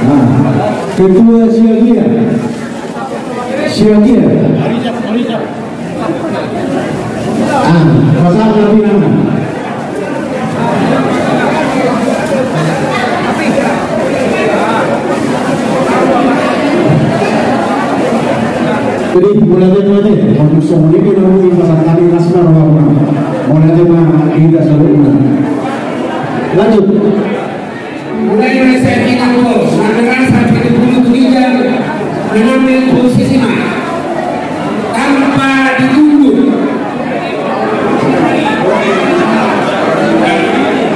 Nah, Ketua Siagian. Siagian. Ah, pasahat na pinangan. Jadi, mulai dari mana? Waktu songon ini, kalau ingin pasahat hami, las ma roham. Mulai dari mana? Tidak selalu. Lanjut. Mulai dari saya ingat bos, nah, dengan sampai di bulu tulisan, dengan main posisi mah. Tanpa ditunduk.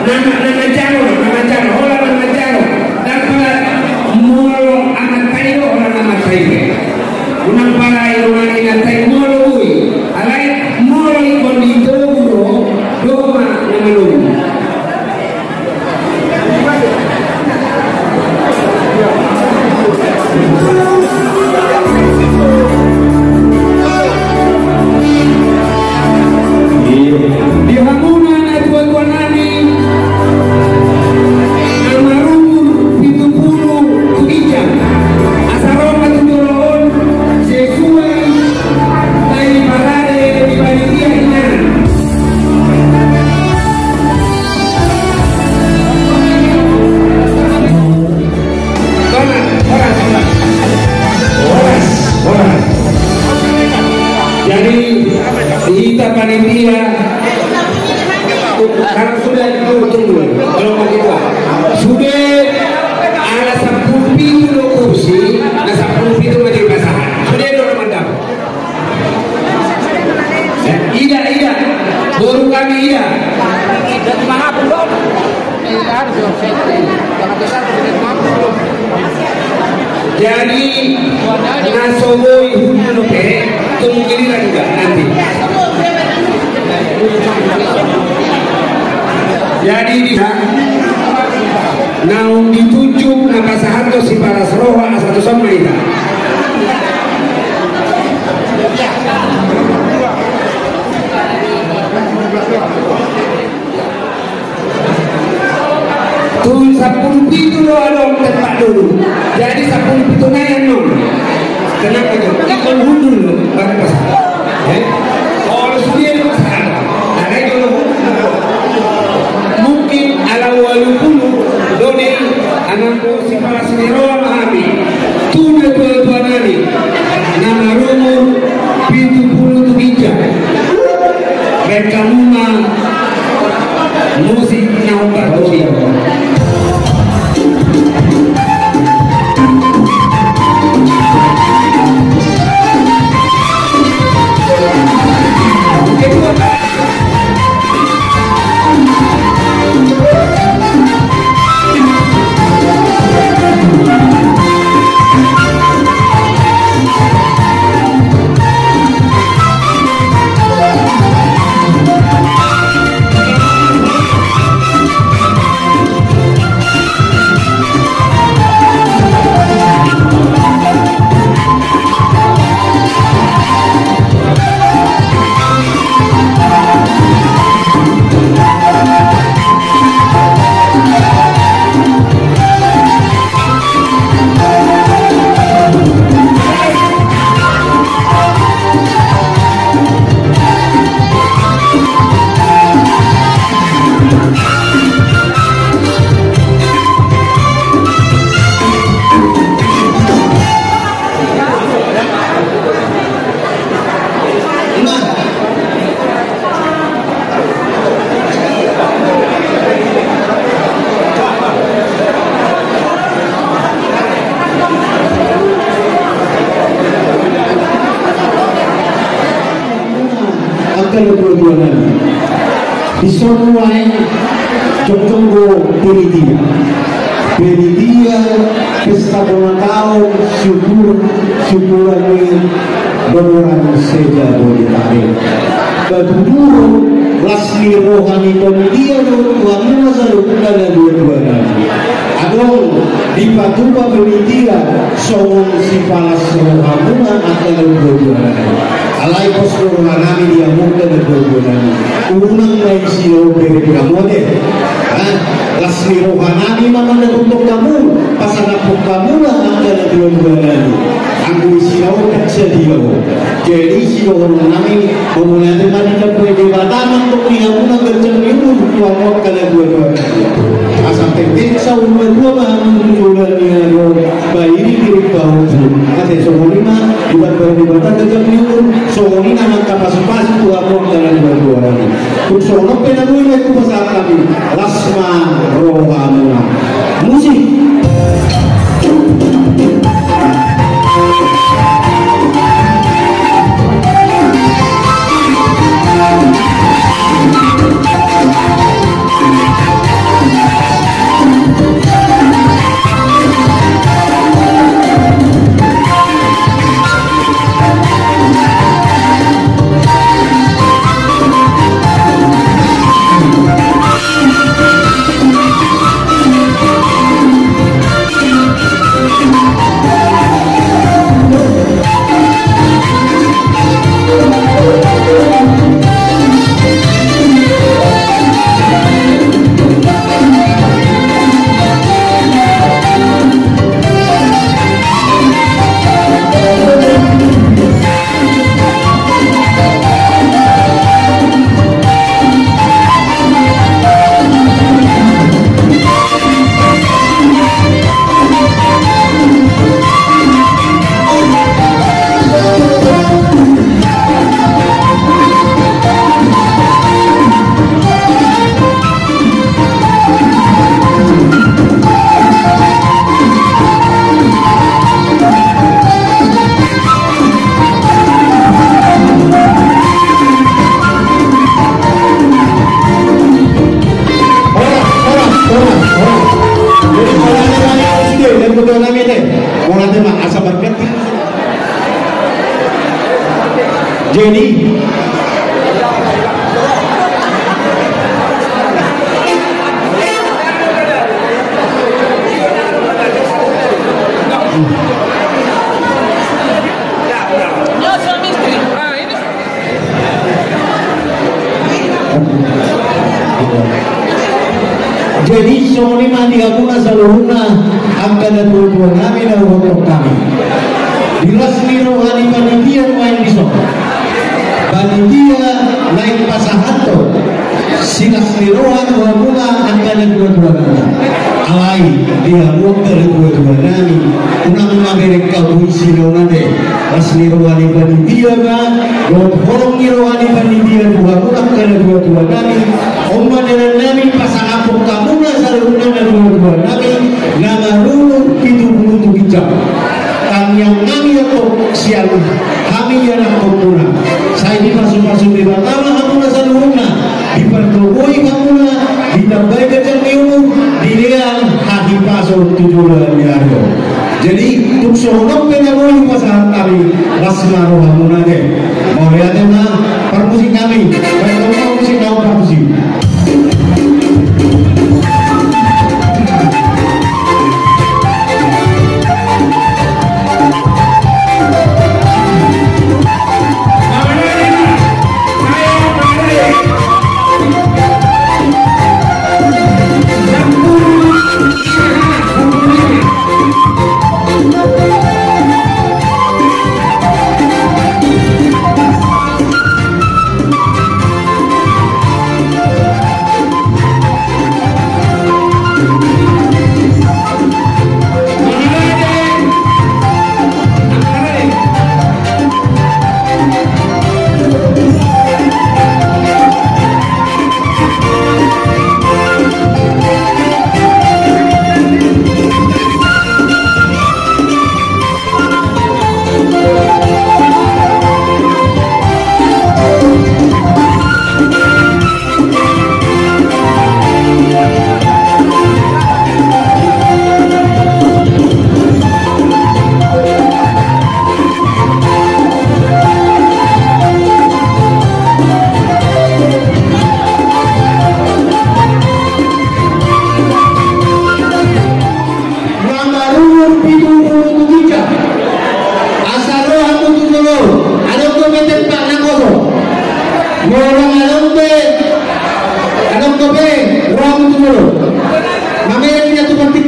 Nama, nama jaro, nama jaro, hola nama jaro. Tanpa molo amat tayo, hola nama tayo. Unang pala irungan inantai molo boi. Alai molo ingkon ditogu do, do ma nama logu. Di hamuna na tuatua nami, na marumur pitu pulu tu ginjang, asa ro ma tu jolo on sesuai na diparade di panitia inganan. Horas, horas. Horas, horas. Jadi, hita panitia, kalau sudah, tunggu, tunggu. Kalau mau gitu, sudah ala sampulu pitu do kursi, na sampulu pitu ma dipasahat. Sudah do, mantap. Eh, ida, ida. Boru kami ida. Jadi, na so boi hundul pe, tunggu giliran juga nanti. Jadi, di naung ditunjuk na pasahathon sipalas roha asa tuson ma hita. Tu sampulu pitu do adong tempat duduk. Jadi sampulu pitu nai annon. Tenang aja. Ingkon hundul do, baru pas. Eh? Kalau sudah di pasahat. Ada jolo hundul. Mungkin ala walu pulu do di anam. Sipalas ni roha ma hami tu natuatua nami na marumur pitu pulu tu ginjang. Baen hamu ma musik na hombar tu dia. Jongjong do panitia. Panitia pesta bona taon, syukur, syukuran ni boru Seja Bodetabek. Patuduhon las ni roha ni panitia do tu hamuna saluhutna na dua-dua nami. Adong dipatupa panitia songon sipalas rohamuna angka na dua-dua nami. Alai pos do roha nami di hamu angka na dua-dua nami. Unang ma i sidaon bereng hamu ate. Las ni roha nami ma mandapothon hamu, pasangap hamu ma angka na dua-dua nami. Anggo i sidaon kan sadia ho. Jadi sidohonon nami, mauliate ma di Debata mandok di hamuna ganjang ni umur tu hamu angka na dua-dua nami. Asa penting saur matua ma hamu tu joloan ni ari on. Bairi diri bahu. Ate songon i ma, dibahen Debata ganjang ni umur, songon i nang angka pasu-pasu tu hamu angka na dua-dua nami. Tung songon on pe na boi ma hupasahat hami, las ma rohamuna. Musik. Horas, horas, horas, horas. Jadi, horas, horas, horas. Jadi, horas, horas, horas. Jadi, jadi, songon i ma di hamuna saluhutna angka na tuatua nami na huboto hami. Di las ni roha ni panitia nuaeng dison. Panitia naeng pasahathon silas ni roha tu hamuna angka na tuatua nami. Alai di hamu angka na tuatua nami, unang ma bereng hamu i sidaon ate. Las ni roha ni panitia ma dohot holong ni roha ni panitia tu hamuna angka na tuatua nami. On ma dalan nami pasangaphon hamuna saluhutna na tuatua nami na marumur pitu pulu tu ginjang. Tangiang nami antong sian hami ianakhonmuna, sai dipasupasu Debata ma hamuna saluhutna, dipargogoi hamuna, ditambai ganjang ni umur, dilehon hahipason tu joloan ni ari on. Jadi tung songon on pe na boi hupasahat hami, las ma rohamuna ate. Mauliate ma, parmusik nami. Baik, parmusik nami, parmusik.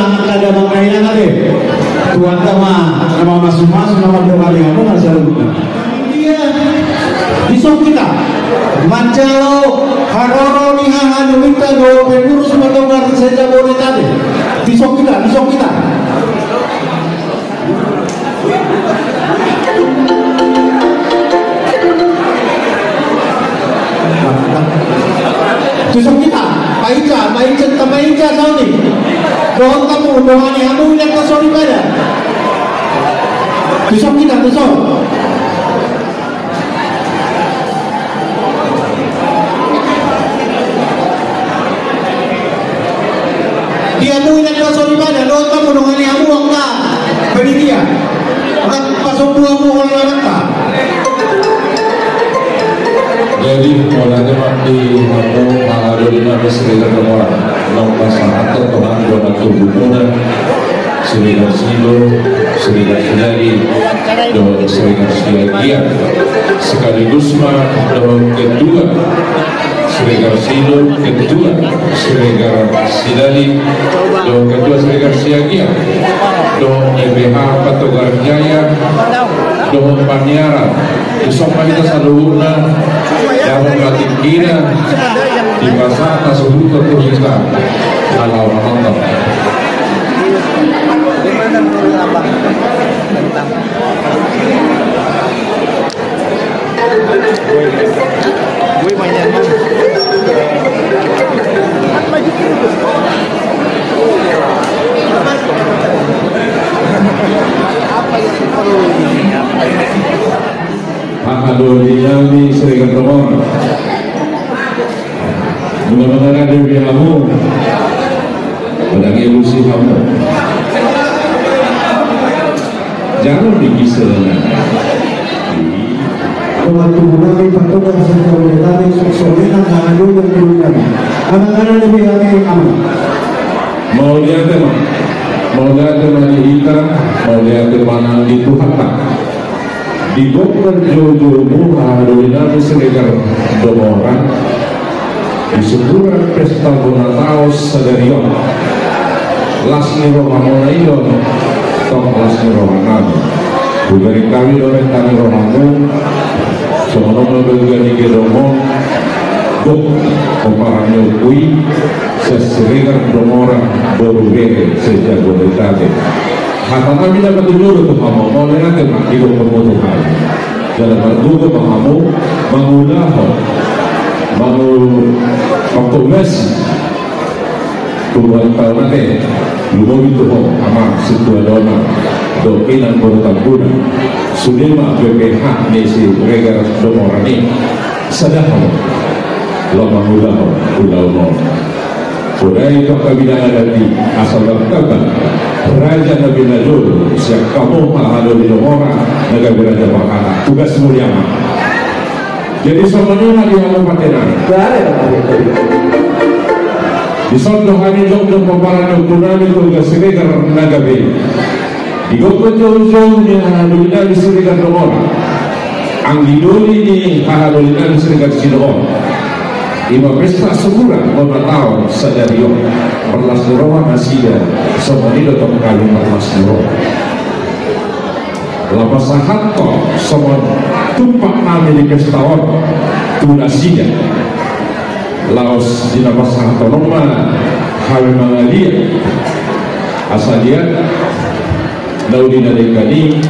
angka damang na hilang ate. Tuhanta ma na mamasumasu, na mandongani hamu na saluhutna. Ia, dison hita manjalo haroro ni haha ni hita dohot pengurus Patogar se-Jabodetabek. Dison hita, dison hita. Dison hita, painsa, painsa, painsa sauni. Dohot hamu, dongani hamu inanta soripada. Dison hita, dison. Di hamu inanta soripada, dohot hamu dongani hamu angka panitia. Rap pasombu hamu holan angka. Jadi, holan ma di hamu, mangado di hamu Siregar Damora. Naung pasahathon Tuhan do na tubu muna. Siregar Sidul, Siregar Sidadi, dohot Siregar Siagian. Sekaligus ma dohot ketua Siregar Sidul, ketua Siregar Sidadi, dohot ketua Siregar Siagian, dohot G B H Patogar Jaya, Dohot paniaran, dison ma hita saluhutna, dapot ma tingkina, dipasahat hasuhuton tu hita, ala manonton. Haha, doli nami Siregar Domora. Nunga mangarade be hamu. Manang elusi hamu. Jangan bikin selengan. Tuhan tubuh nami, patungan serta udah nami, sukses nami, nang dulu nami. Anak-anak lebih nami, aman. Mauliate ma. Mauliate ma di hita, mauliate ma nang di Tuhanta. Di gok parjoujoumuna, doli nami Siregar Domora, di sumburan pesta bona taon sadari on. Las ni rohamuna i do, tong las ni rohanami. Hubereng hami do renta ni rohamu, songon on ma bagian ni gedong on, gok pomparan ni ompu i, sian Siregar Domora, boru bere se-Jabodetabek. Hata nami na patujolo tu hamu, mauliate ma, didokhon hamu tu hami. Jala margogo ma hamu, mangulahon, mangu-, mangkobasi. Tubuan taon ate, lumobi tu ho, amang, sintua dona, dohot inang boru Tambuna, sude ma B P H ni Siregar Domora i, sada hamu, laho mangulahon ulaon on. Poda i tu angka bidang adat i, asa martamba raja na binajolo sian hamu haha doli Domora na gabe raja parhata. Tugas mulia ma. Jadi songon i ma di hamu pande nami. Dison do hami jongjong pomparan ni ompu nami Toga Siregar na gabe. Di gok parjoujoumuna, doli nami Siregar Domora, anggi doli ni haha doli nami Siregar Sidohon, i ma pesta sumburan bona taon sadari on. Marlas ni roha nasida, songon i do tong hami marlas ni roha. Laho pasahathon songon tumpak nami di pesta on tu nasida. Laos di na pasahathon on ma hami mangaliat, asa liat na uli na denggan i,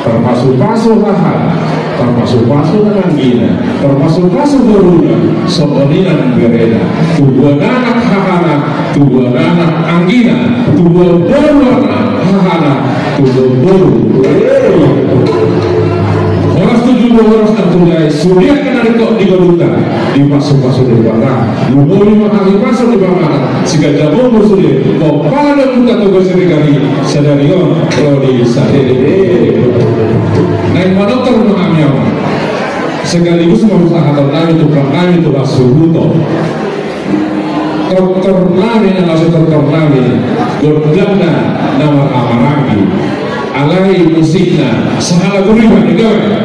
tarpasupasu hahana, tarpasupasu nang anggina, tarpasupasu boruna, songon i nang berena, tubuan anak hahana, tubuan anak anggina, tubuan boru anak hahana, tubuan boru. Horas tu julu, horas nang tu jae, sude angka na ringkot di ngolunta, dipasupasu Debata. Lumobi ma hahipason di panganan, siganjang umur sude, pomparan ni ompunta Toga Siregar i, sadari on ro di sahali. Naeng manortor ma hami, amang. Sekaligus ma pasahaton nami, tumpak nami tu hasuhuton. Tortor nami, na laos tortor nami, gondangna na marhahamaranggi. Alai musikna, sahala guriban, i ma.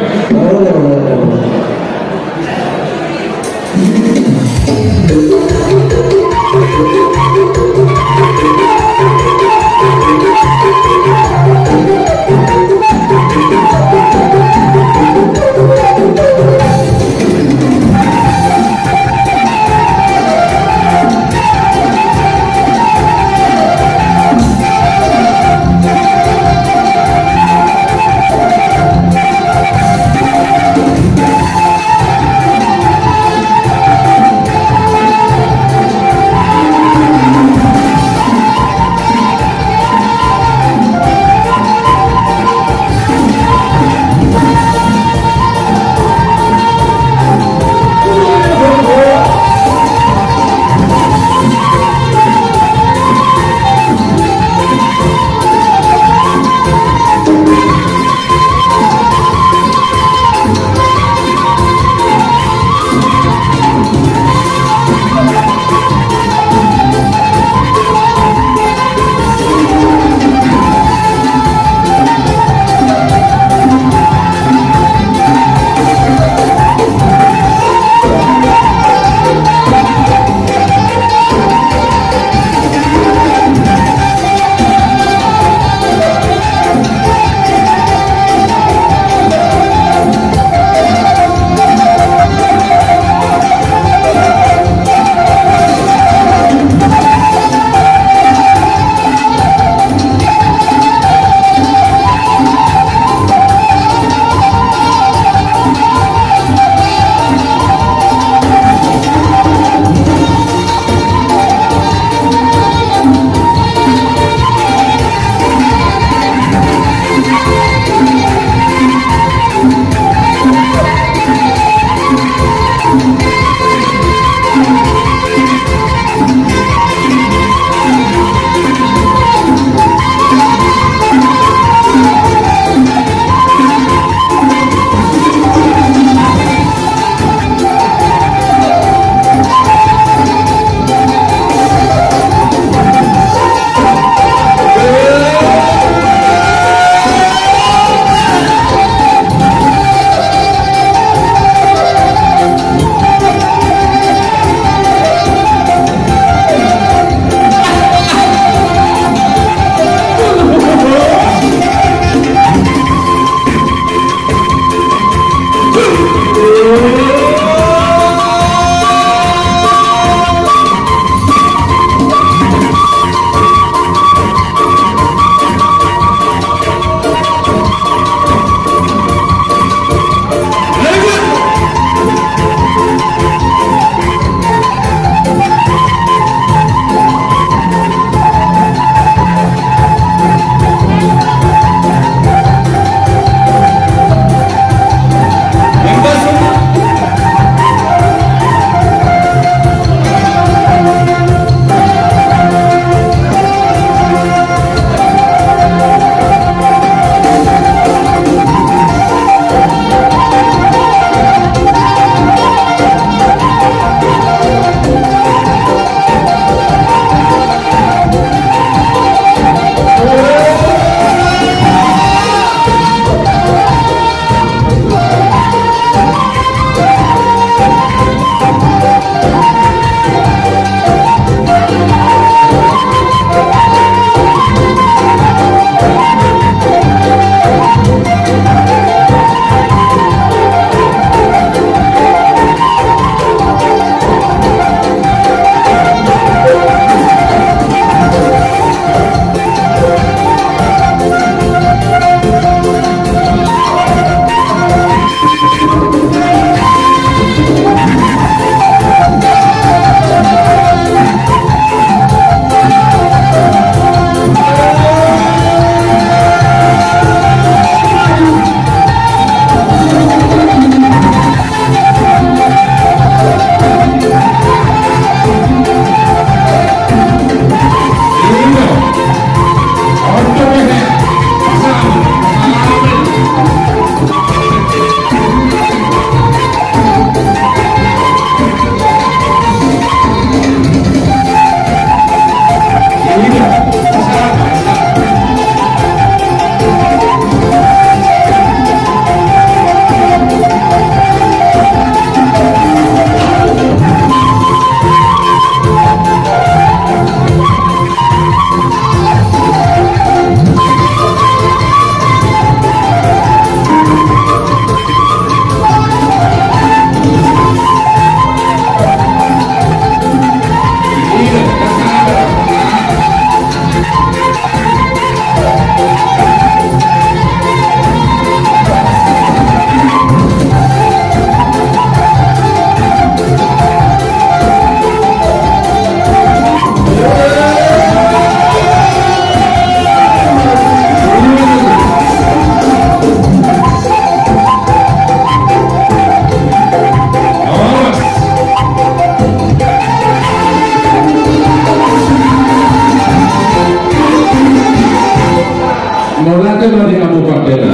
Mauliate ma.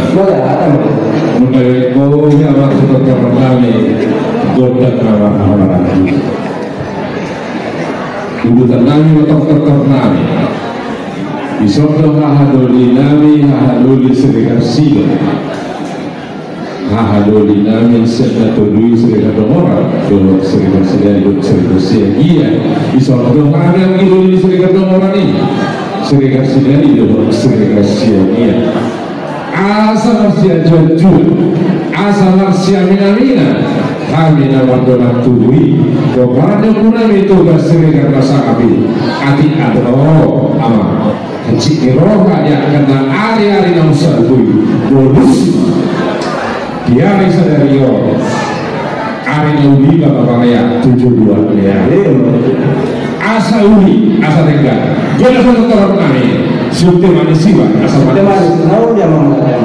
Mauliate ma. Mauliate ma. Gondang na marhahamaranggi. Udutan nami ma, tortor nami. Dison do hahadoli nami, hahadoli Siregar Sidani. Hahadoli nami sian na tolu i, Siregar Dongoran dohot Siregar Sidani dohot Siregar Siagian. Dison do hami anggi doli Siregar Dongoran i, Siregar Sidani dohot Siregar Siagian. Asa marsianjuanjuan, asa marsiaminaminan hami na mardongan tubu i. Boan ni ompu nami Toga Siregar na sangap i. Atik adong, amang, hansit ni roha di angka na ariari na umsal boi, bonus di ari sadari on. Ari na uli ma, Bapa, ya, tujuh dua, ya. Asa uli, asa denggan. Gondang na tortor nami. Siup teh manis iba, asa manis. Teh manis, naung dia mau makan.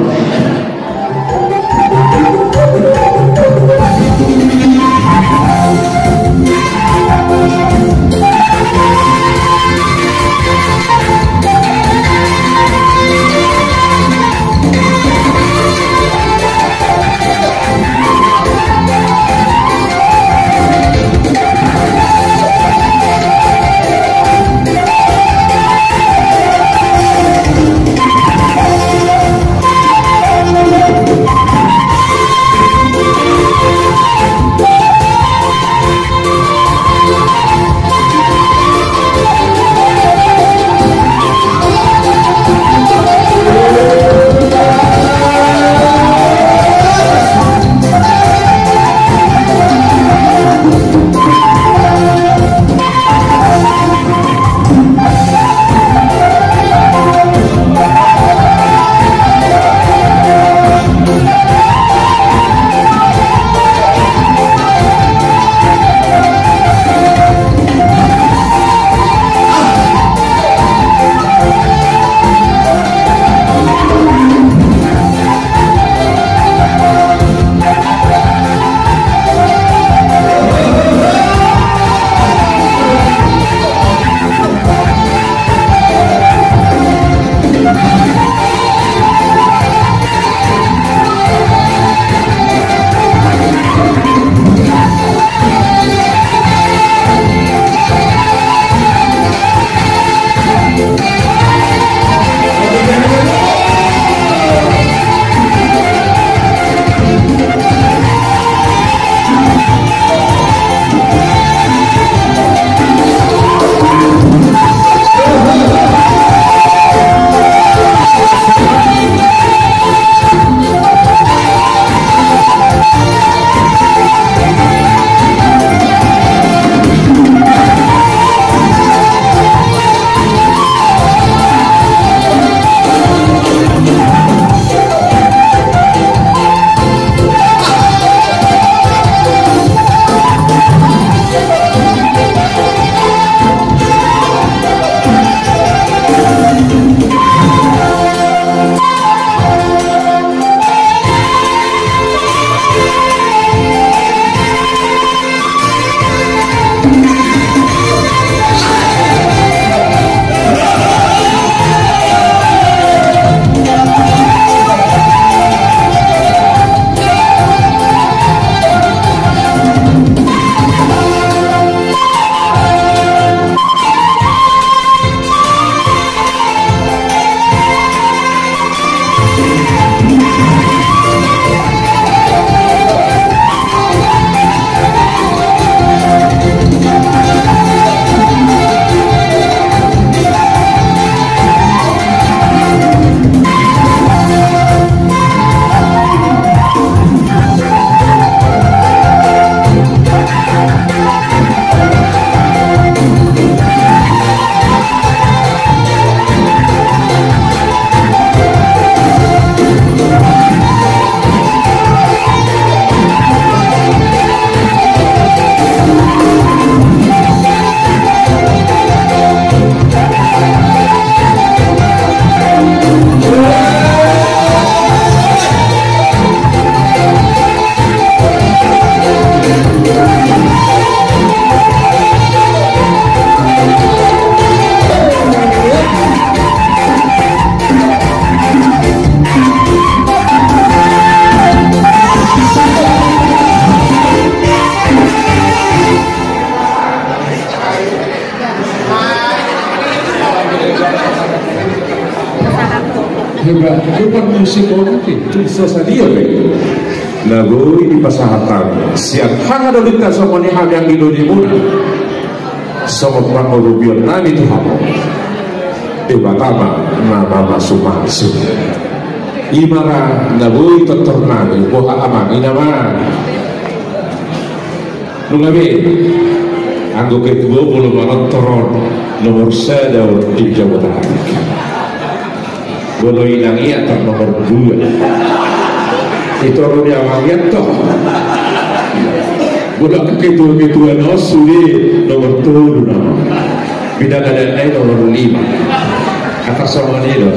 Sikola pe, tu so sadia pe. Na boi dipasahat hami sian hahadolitta songon i hami anggi dolimuna. Songon pangurupion nami tu hamu, Debata ma na mamasumasu. I ma ra na boi tortor nami, boha amang, inang ma. Nunga be, anggo ketua molo manortor on, nomor sada on di Jabodetabek. Molo inang i antar nomor dua. Itu ro di amang i anto. Molo angka ketua-ketua na on sude nomor tolu nama. Bida gadan nai nomor lima. Antar songon i do.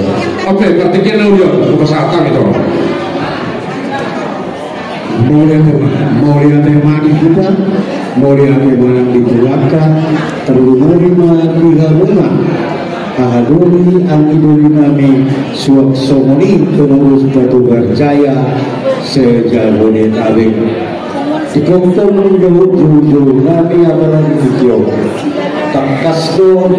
Oke, partingkian na ujon, hupasahat hami tu. Mauliate ma, mauliate ma di hita, mauliate ma di Tuhanta, tarlumobi ma di hamuna hahadoli anggi doli nami, suang songon i pengurus Batu Barjaya se-Jabodetabek. Di tongtong dohot joujou nami apalagi di tio. Tangkas do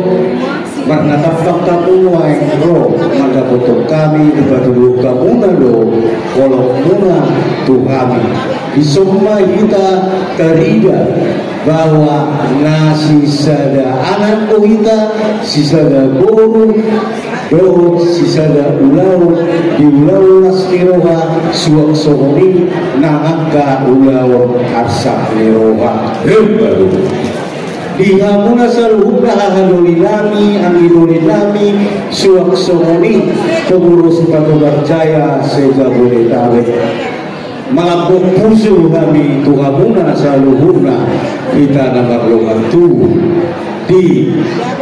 marnatampak hamu nuaeng ro mandapothon hami, dipatuduhon hamuna do holongmuna tu hami. Dison ma hita tarida bahwa na sisada anak do hita, sisada boru dohot sisada ulaon di ulaon las ni roha, suang songon i nang angka ulaon arsak ni roha. Di hamuna saluhutna hahadoli nami, anggi doli nami, suang songon i pengurus Batu Barjaya se-Jabodetabek. Malambok pusu hami tu hamuna saluhutna, hita na mardongan tubu. Di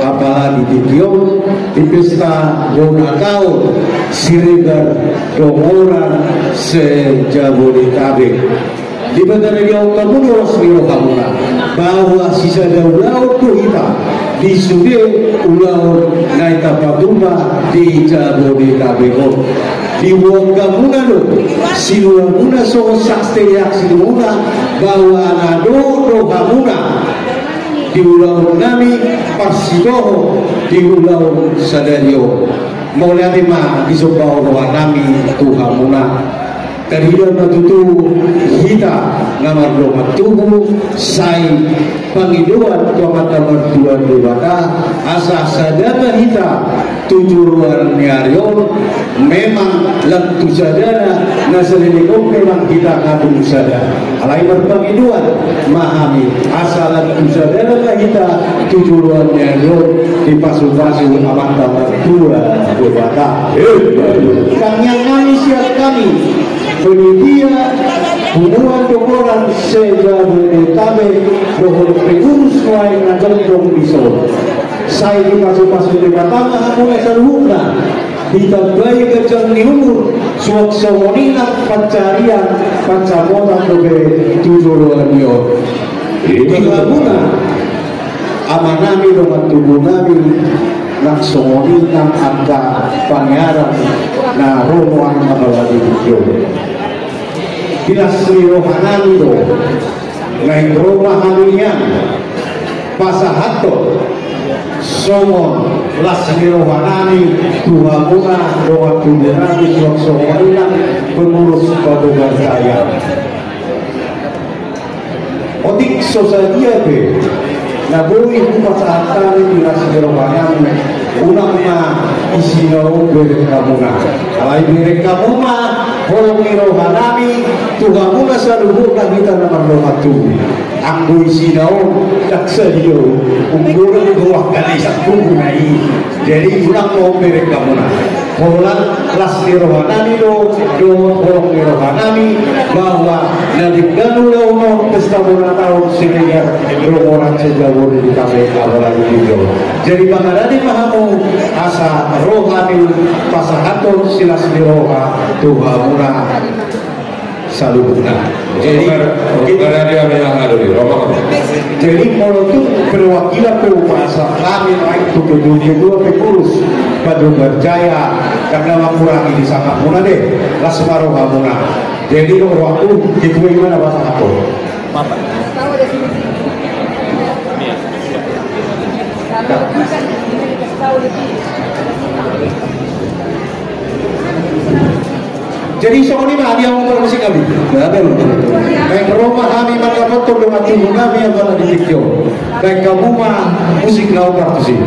apalagi di tio on, di pesta bona taon Siregar Dongoran se-Jabodetabek. Dipataridaon hamu do las ni rohamuna bahwa sisada ulaon do hita di sude ulaon na tapatupa di Jabodetabek on. Diboan hamuna do siluamuna songon saksi-saksi muna bahwa na dohot do hamuna di ulaon nami parsitohot di ulaon sadari on. Mauliate ma disomba roha nami tu hamuna. Tarida ma tutu hita na mardongan tubu, sai pangidoan tu Amanta Martua Debata, asa sada ma hita tu joloan ni ari on. Memang lam tu sadana na saleleng on memang hita nga tung sada. Alai marpangidoan ma hami asa lam tu sadana ma hita tu joloan ni ari on, dipasupasu Amanta Martua Debata. Tangiang nami sian hami panitia Dongoran se-Jabodetabek dohot pengurus lain na jongjong dison. Sai dipasupasu Debata ma hamuna saluhutna, ditambai ganjang ni umur, suang songon i nang pansarian pansamotan dope tu joloan ni on. Di hamuna amanami, dongan tubu nami, nang songon i nang angka pangiaran na ro nuaeng apalagi di tio on. Di las ni roha nami do naeng ro ma hami nian pasahathon songon las ni roha nami tu hamuna dongan tubu nami, suang songon i nang pengurus Batu Barjaya. Otik so sadia pe na boi hupasahat hami di las ni roha nami, unang ma isina on bereng hamuna. Alai bereng hamu ma holong ni roha nami tu hamuna saluhutna, hita na mardongan tubu. Anggo isina on ndang sadia, umur do angka na isang tubu na i. Jadi unang ma on bereng hamuna. Holan las ni roha nami do, dohot holong ni roha nami, bahwa na denggan ulaon on, pesta bona taon Siregar Dongoran se-Jabodetabek apalagi di tio on. Jadi pangarade ma hamu asa ro hami pasahathon silas ni roha tu hamuna saluhutna. Jadi, jadi molo tung perwakilan pe hupasahat hami naeng tu ketua-ketua pengurus Batu Barjaya, karena mangurangi di sangap muna de, las ma rohamuna. Jadi, roha tu ketua i ma na pasahathon. Jadi songon i ma dia, ompar musik nami. Baik, ro ma hami mandapothon dongan tubu nami apala di tingki on. Baik, hamu ma musik na ompar tusi.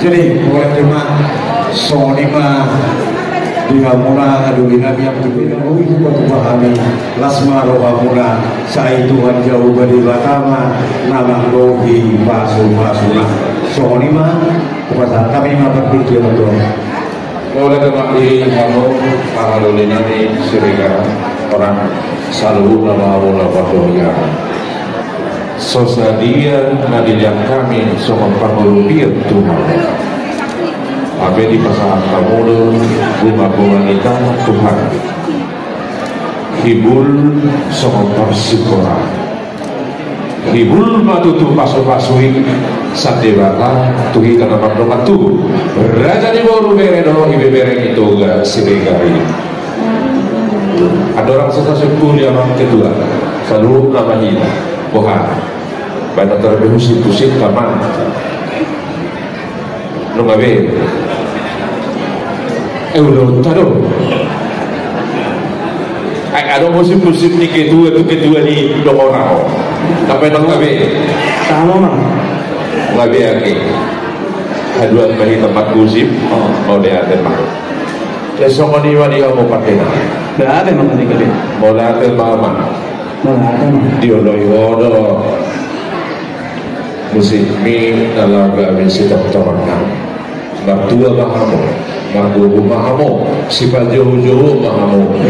Jadi, mulai cuma songon i ma di hamuna, adong di nami, yang tu pina, ui, buka tu pahami, las ma rohamuna, sai Tuhan Jahowa Debata ma na manggohi pasupasuna. Songon i ma, hupasahat hami ma partingkian on. Mauliate ma di hamu, pahadoli nami Siregar, orang saluhutna ma mula patohian. So sadia na dilehon hami songon pangoluan tu hamu. Hape dipasahat hamu do bunga-bunga ni tangan Tuhan. Hibul songon parsihorahan. Hibul ma tutu pasupasu i sian Debata tu hita na mardongan tubu. Raja ni boru, bere dohot ibebere ni Toga Siregar i. Andorang so sasungkun i amang ketua, saluhutna ma hita. Boha? Baen na tarbe husip-husip ma. Nunga be. Eh, ulaonta do. Ai adong husip-husip ni ketua tu ketua ni dongan on. Tapi nunga be. Tama ma. Gabe ate. Haduan ma hita mangkusip. Mauliate ma. Songon i ma di hamu pande. Mauliate ma. Dioloi ho do musikmi na laho gabe sitortorna. Martua ma hamu, margogo ma hamu, sipajoujou ma hamu.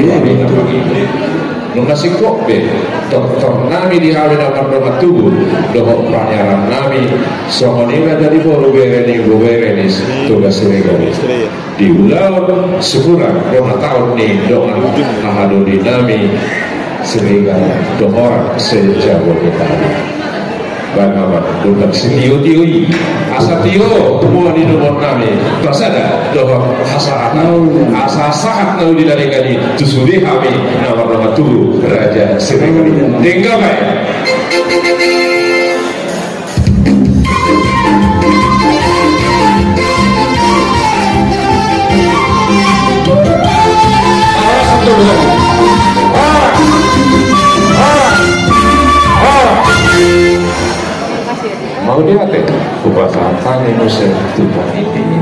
Nunga singkop be tortornami di hami na mardongan tubu dohot pangarahutnami. Songon i ma jadi boru bere ni, boru bere ni Toga Siregar. Di ulaon sipulak bona taon ni dongan hahadolinami Siregar dohot se-Jabodetabek. Bagaimana? Undang sitiotio i. Asa tio tumua ni dohononnami. Pasada dohot hasahat. Asa sahat na uli dari kami tu sude hami na mardongan tubu Raja Siregar. Dengka bae. Mauliate, hupasahat hami muse tu panitia.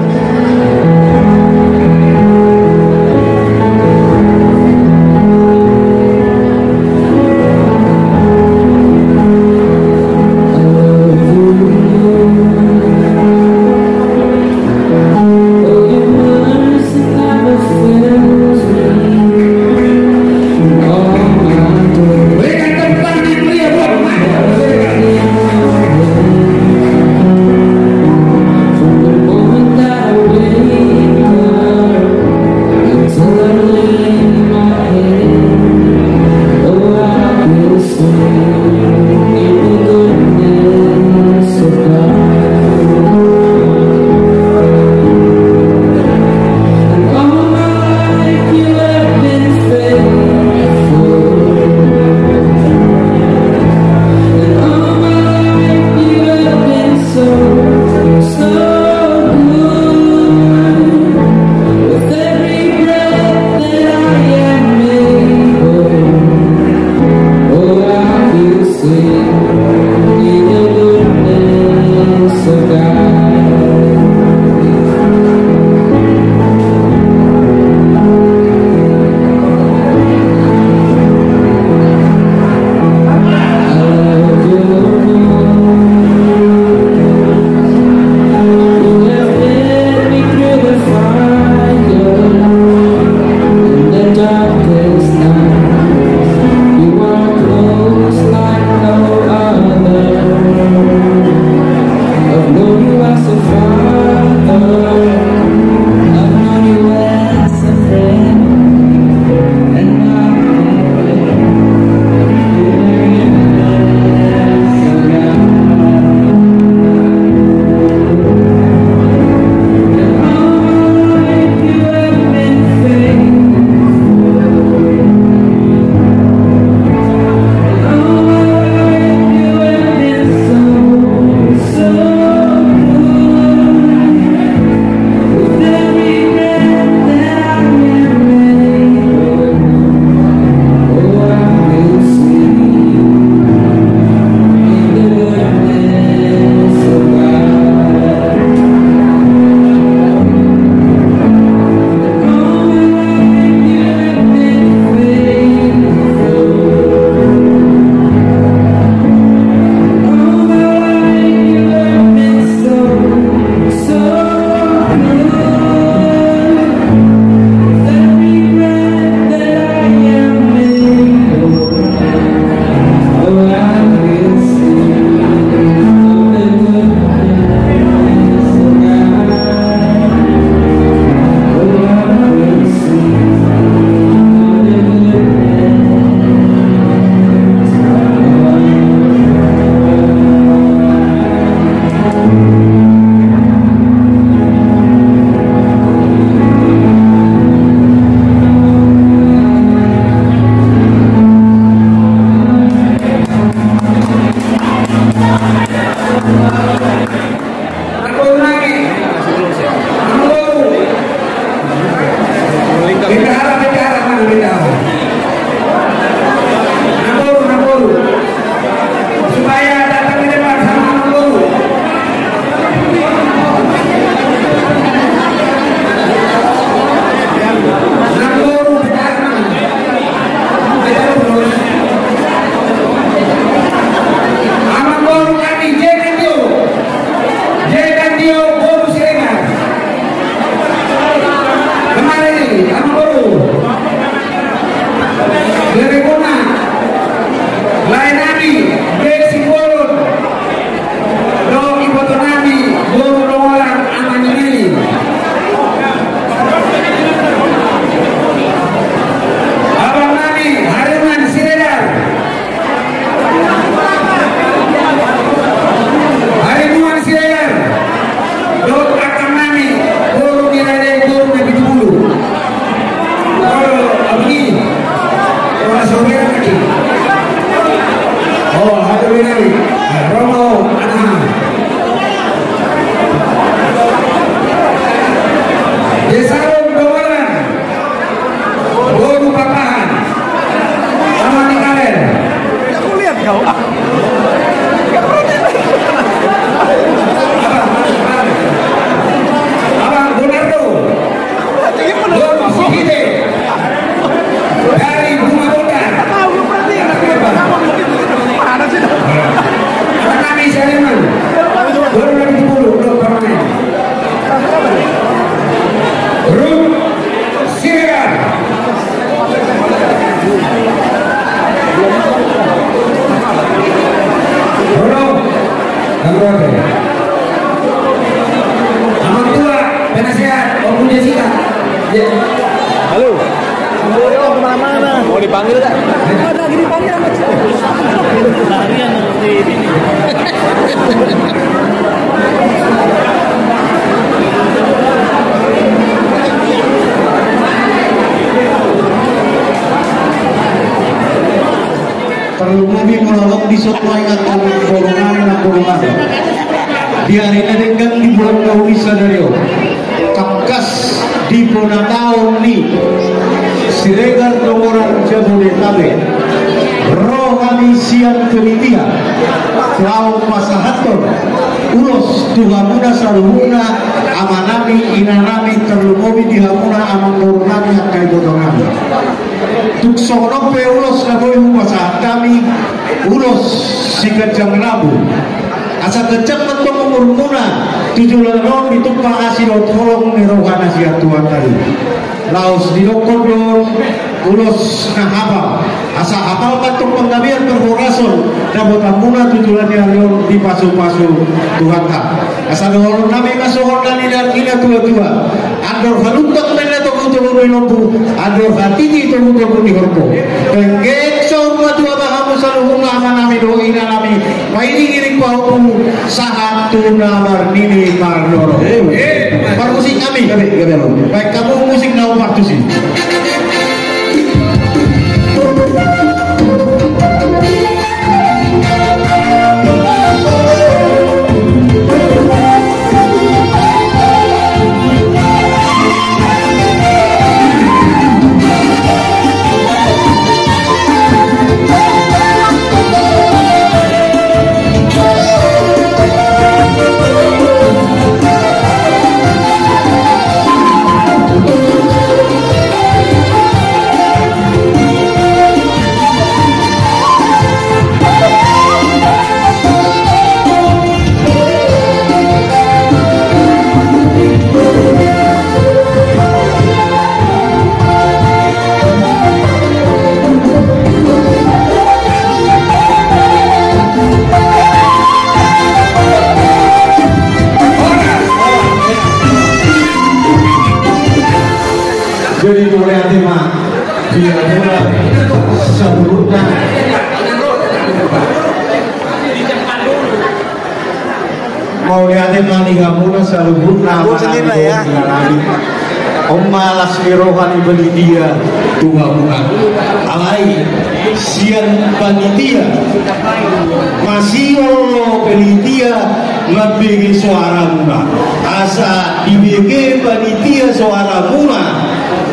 Romo, Ana. Desa Dongoran, Boru Papahan, Amang Ikalel. Aku lihat kau. Abang Bonardo. Dari Bunga Bondar. Anak kami Sariman. Baru lagi sepuluh, belum permanen. Ruth Siregar. Belum. Ganggu apa ya? Amang tua, penasehat, Om Bunda Sita. Ya. Halo. Mau kemana-mana? Mau dipanggil tak? Ada lagi dipanggil sama Cita. Larian nanti ini. Tarlumobi molo adong dison nuaeng angka boru nami na boru nami. Di ari na denggan di bulan na uli sadari on, tangkas di bonataon ni Siregar Dongoran Jabodetabek, ro hami sian panitia laho pasahathon ulos tu hamuna saluhutna, amanami, inanami, tarlumobi di hamuna amangboru nami, angka ibotong nami. Tung songon on pe ulos na boi hupasahat hami, ulos siganjang rambu. Asa ganjang ma antong umurmuna tu joloan on, ditumpak asi dohot holong ni rohana sian Tuhanta i. Laos didokkon do on ulos na hapal. Asa hapal ma antong panggabean parhorason dapotanmuna tu joloan ni ari on, dipasupasu Tuhanta. Asa dohonon nami ma songon na nidok ni na tuatua: Andor halumpang ma inna togutogu ni lombu, andor hatiti togutogu ni horbo. Penggeng saur matua ma hamu saluhutna amanami dohot inanami, mangiringiring pahompu sahat tu na marnini marnono. Parmusik nami. Gabe, gabe, gabe. Baen hamu musik na hombar tusi. Jadi, mauliate ma di hamuna saluhutna. Mauliate ma di hamuna saluhutna. Amang sendiri, Pak, ya. On ma las ni roha ni panitia tu hamuna. Alai sian panitia masihol do panitia mambege soaramuna. Asa dibege panitia soaramuna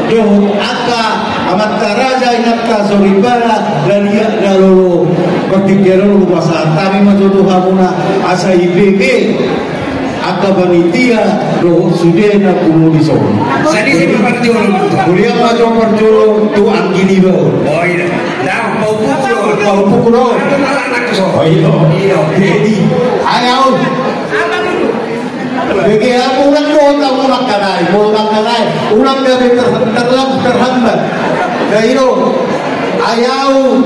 dohot angka amanta raja, inanta soripada, na liat na lolo, partingkian on hupasahat hami ma jo tu hamuna asa dibege angka panitia dohot sude na pungu dison. Sadisi ma parjolo. Mauliate ma jo parjolo tu anggi niba on. Oh, iya. Nah, pahompuku do on. Pahompuku do on. Anak tu so. Oh, iya. Iya. Jadi, ayo. Bege ahu, unang dohot ahu, unang kanai, unang kanai, unang gabe ter-, terlam-, terhambat. Nah, i do. Ai ahu,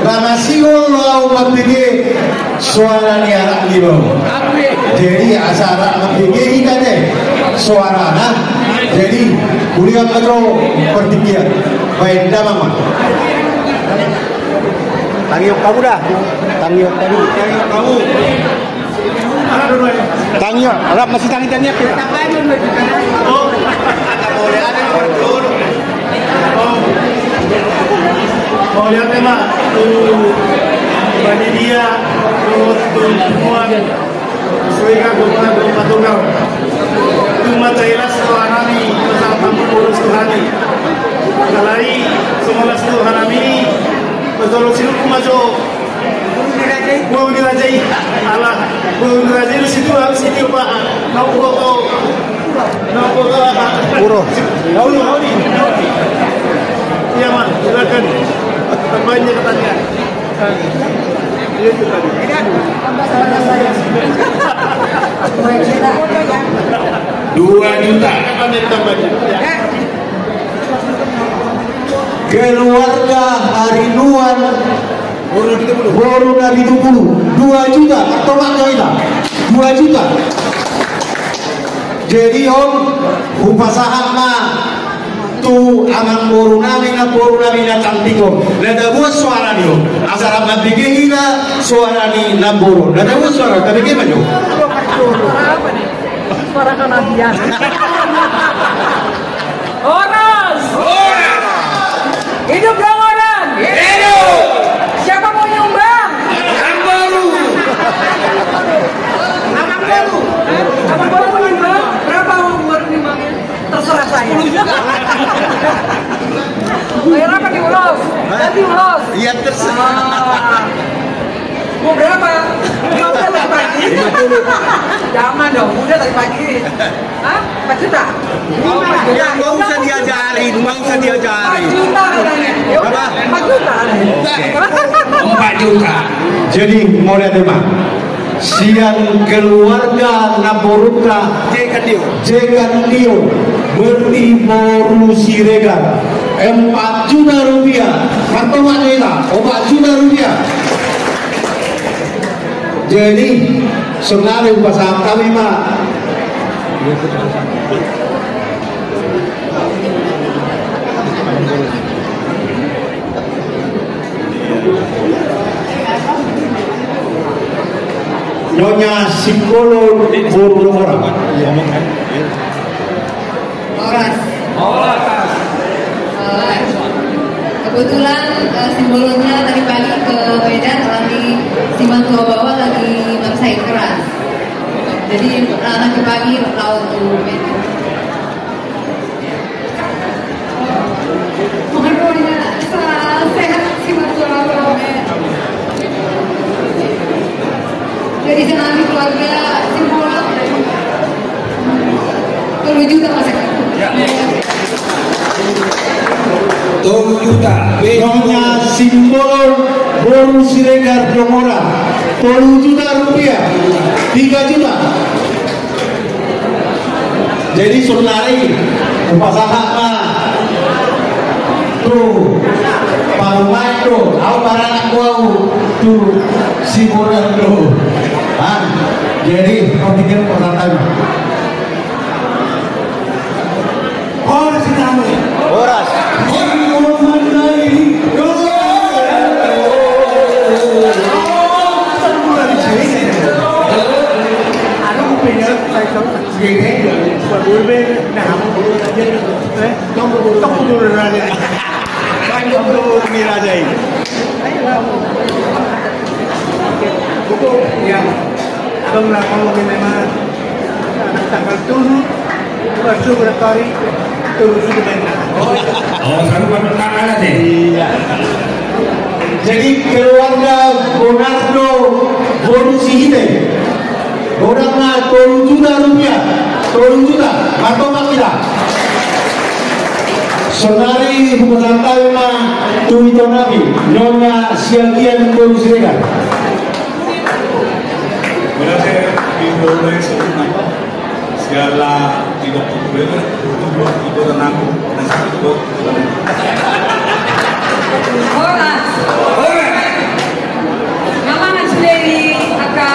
na masihol do ahu mambege soara ni anak niba on. Jadi, asa anak mambege hita te soarana. Jadi, mauliate ma jo partingkian. Baen damang ma. Tangiang hamu da. Tangiang hamu. Tangiang, rap ma sitangiang-tangiang. Mauliate ma. Panitia, dohot tu muan, suika gompa gompa tunggal. Tung mansai las rohanami, masalah tamu bolos tu hami. Alai, songon las tu rohanami, pasolo sinuku majo. Gua udah aja i. Alah, gua udah aja i, lu situ harus itu, Pak. Nau gua kau. Nau gua kau, Pak. Puro. Nau, nau, nau. Iya, Mak, silakan. Perbanyak pertanyaan. Dua juta. Keluarga Harinuan boru na pitu pulu. Dua juta. Tolak jo hita. Dua juta. Jadi on, hupasahat ma tu amangboru nami, namboru nami na cantik on. Na dabuan soara ni on. Asa rap mambege hita soara ni namboru. Na dabuan soara, tabege ma jo. Suara kenabian. Horas. Horas. Hidup Dongoran. Hidup. Siapa mau nyumbang? Amangboru. Amangboru. Amangboru mau nyumbang? Berapa amangboru nyumbangnya? Terserah saya. Sepuluh juta. Bayar apa nih, ulos? Hah? Ganti ulos. Iya, terserah. Ah. Mau berapa? Lima puluh tadi pagi. Lima puluh. Jangan dong, udah tadi pagi. Hah? Empat juta? Empat juta. Ya, nggak usah diajarin, nggak usah diajarin. Empat juta katanya. Ya udah, berapa? Empat juta. Oke. Empat juta. Jadi, mau lihat, Bang? Sian keluarga namborunta Jekan Tio, Jekan Tio, berarti boru Siregar, empat juta rupiah. Martomak jo hita, empat juta rupiah. Jadi, sonari hupasahat hami ma. Nyonya Simbolon boru Dongoran. Horas. Horas. Eh, kebetulan, eh, Simbolonnya tadi pagi ke Medan, lagi si Mantua bawa lagi maksain keras. Jadi, eh, nanti pagi laut tu Medan. Pokoknya, sa-, sehat, sehat selalu. Jadi, senang keluarga Simbolon. Tolu juta, Mas. Ya. Tolu juta. Nyonya Simbolon boru Siregar Dongoran. Tolu juta rupiah. Tiga juta. Jadi, sonari hupasahat ma tu parumaen do, au baranak do au tu Simbolon do. Ah, jadi, kau pikir perkataan. Horas, hita. Horas. Buku, ya. Abang lah, kalau memang tanggal tujuh, pas subuh hari, tujuh sudah main. Oh, selalu bertanggal aja. Iya. Jadi, keluarga Bonardo boru Sihite. Bonarna tolu juta rupiah. Tolu juta. Martomak hita. Sonari hupasahat ma tu ito nami, Nyonya Siagian boru Siregar. Berarti di bola yang sebelum nangkep, segala tidak populer, itu buat itu tenang, dan satu buat itu tenang. Horas. Horas. Nama nang sudah di angka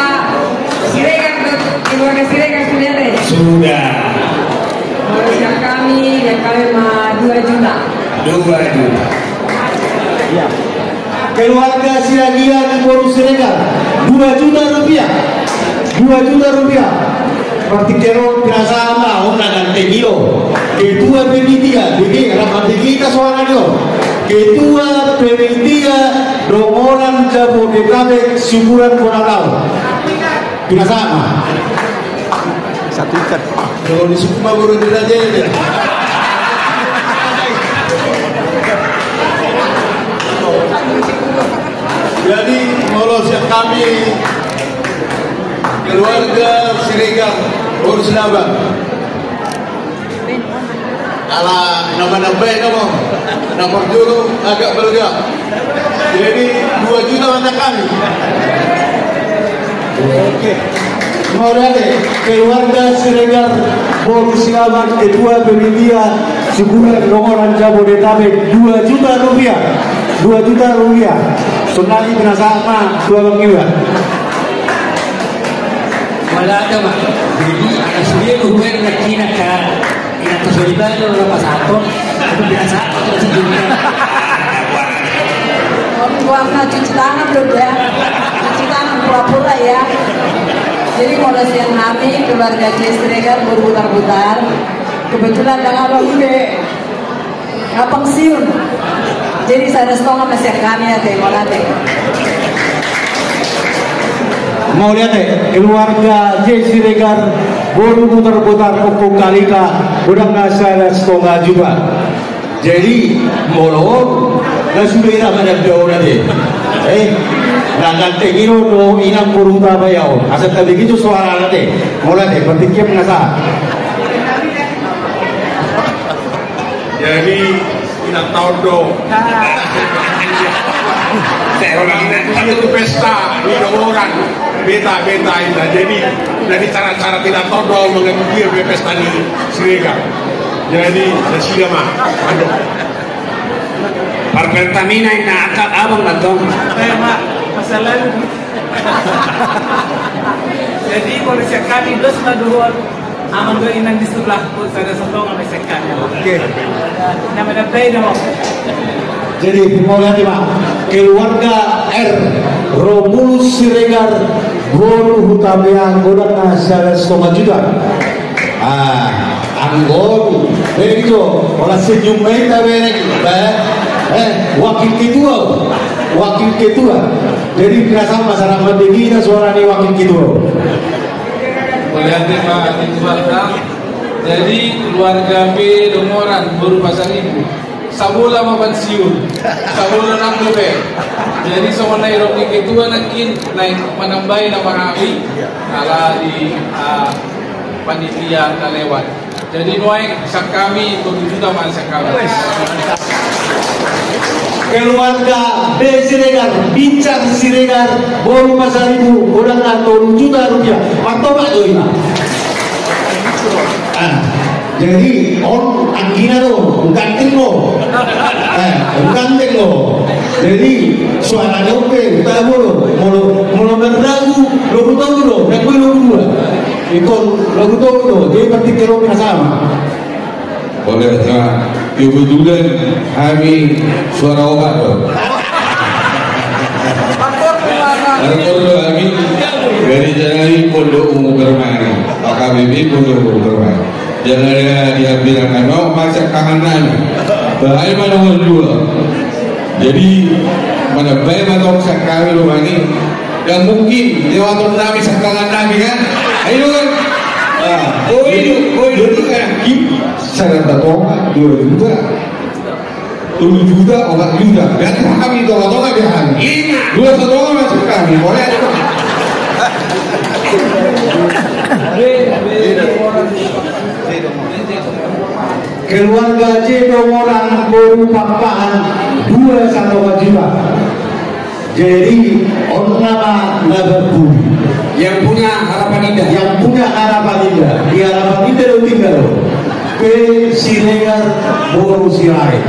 Siregar, keluarga Siregar sudah deh. Sudah. Siap kami, siap kami ma dua juta. Dua juta. Iya. Keluarga Siagian boru Siregar, dua juta rupiah. Dua juta rupiah. Berarti kero perasaan ma, on na ganteng i do. Ketua panitia, bege, rap bege hita soara do. Ketua Panitia Dongoran Jabodetabek Sibulan Bonatau. Pinasahat ma. Satu ikat. Kalau di suku mah baru jelajah ya. Jadi, molo sian hami keluarga Siregar, boru Sinaga. Ala nama-nama baik nama. Nomor dulu agak belega. Jadi dua juta mantap kami. Oke. Mauliate, keluarga Siregar boru Silaban, ketua panitia Sibulan Dongoran Jabodetabek, dua juta rupiah. Dua juta rupiah. Sonari pinasahat ma tu abang iba. Mauliate ma. Jadi anak suria lu gue nak kina ka. Inanta soriban do na pasahathon, tapi biasa, atau sejumlah. Warna cuci tangan belum ya? Cuci tangan pura-pura ya. Jadi molo sian hami keluarga Siregar boru Butarbutar. Kebetulan dengan lo ide. Gampang siun. Jadi sada satonga ma sian hami ate, mauliate. Mauliate, keluarga Siregar boru Butarbutar, Ompung Kalika, godangna sada satonga juta. Jadi molo na sude ira mana daun ate. Eh, na ganteng i do inang boru Hutabaea on. Asa tabegitu suara ate. Mauliate, partingkian na sa. Jadi inanta on do. Dia tu pesta ni dongoran, beta, beta inanta. Jadi dari cara-cara inanta on do mengenai dia pesta ni Siregar. Jadi nasida ma. Aduh. Parpertamina inna angkat abang nantong. Eh, Mak, masalah. Jadi molo sian hami dos ma dohot. Amang do inang di sebelah, sada satonga ma sian hami. Oke. Nama dapai dong. Jadi mauliate ma, keluarga R Romulus Siregar boru Hutabaea, godangna sada satonga juta. Ah, anggo on. Begitu. Olah senyum ma hita be. Eh, wakil ketua. Wakil ketua. Jadi pinasahat ma, sarapan dengki na suara ni wakil ketua. Mauliate ma di Tuhanta. Jadi keluarga P Dongoran boru Pasaribu, sabola ma pensiun, sabola nang dope. Jadi songon na didok ni ketua nangkin, na manambai nama hami ala di, ah, panitia na lewat. Jadi nuaeng sian hami tolu juta ma sian hami. Keluarga B Siregar, Bincar Siregar boru Pasaribu, godangna tolu juta rupiah. Martopak do ima. Ah, jadi on anggina do, ganteng do. Eh, ganteng do. Jadi suara dope, tak boleh. Molo, molo berlagu, lo tahu do, tak boleh lo dua. Ingkon lagu tolu do, jadi partingkian on ma sama. Oleh karena kebetulan hami suara opat do. Arekor do hami dari Jalan Pondok Umum Permai, H K B P Pondok Umum Permai. Jangan ada di hampiran kami, oh, ma sian tangan nami. Bahaya mana nomor dua. Jadi mana baik ma tong sian hami do mani. Yang mungkin lewat nami sian tangan nami kan. Ayo kan. Nah, oh, ini, oh, ini. Jadi kan, kita, sada satonga dua juta. Tolu juta, opat juta. Berarti hami tonga-tonga be hami. Dua satonga ma sian hami. Boleh. Keluarga J Dongoran boru Pakpahan, dua satonga juta. Jadi on nama na berbudi. Yang punya harapan indah. Yang punya harapan indah. Di harapan indah do tinggal. P Siregar boru Sirait.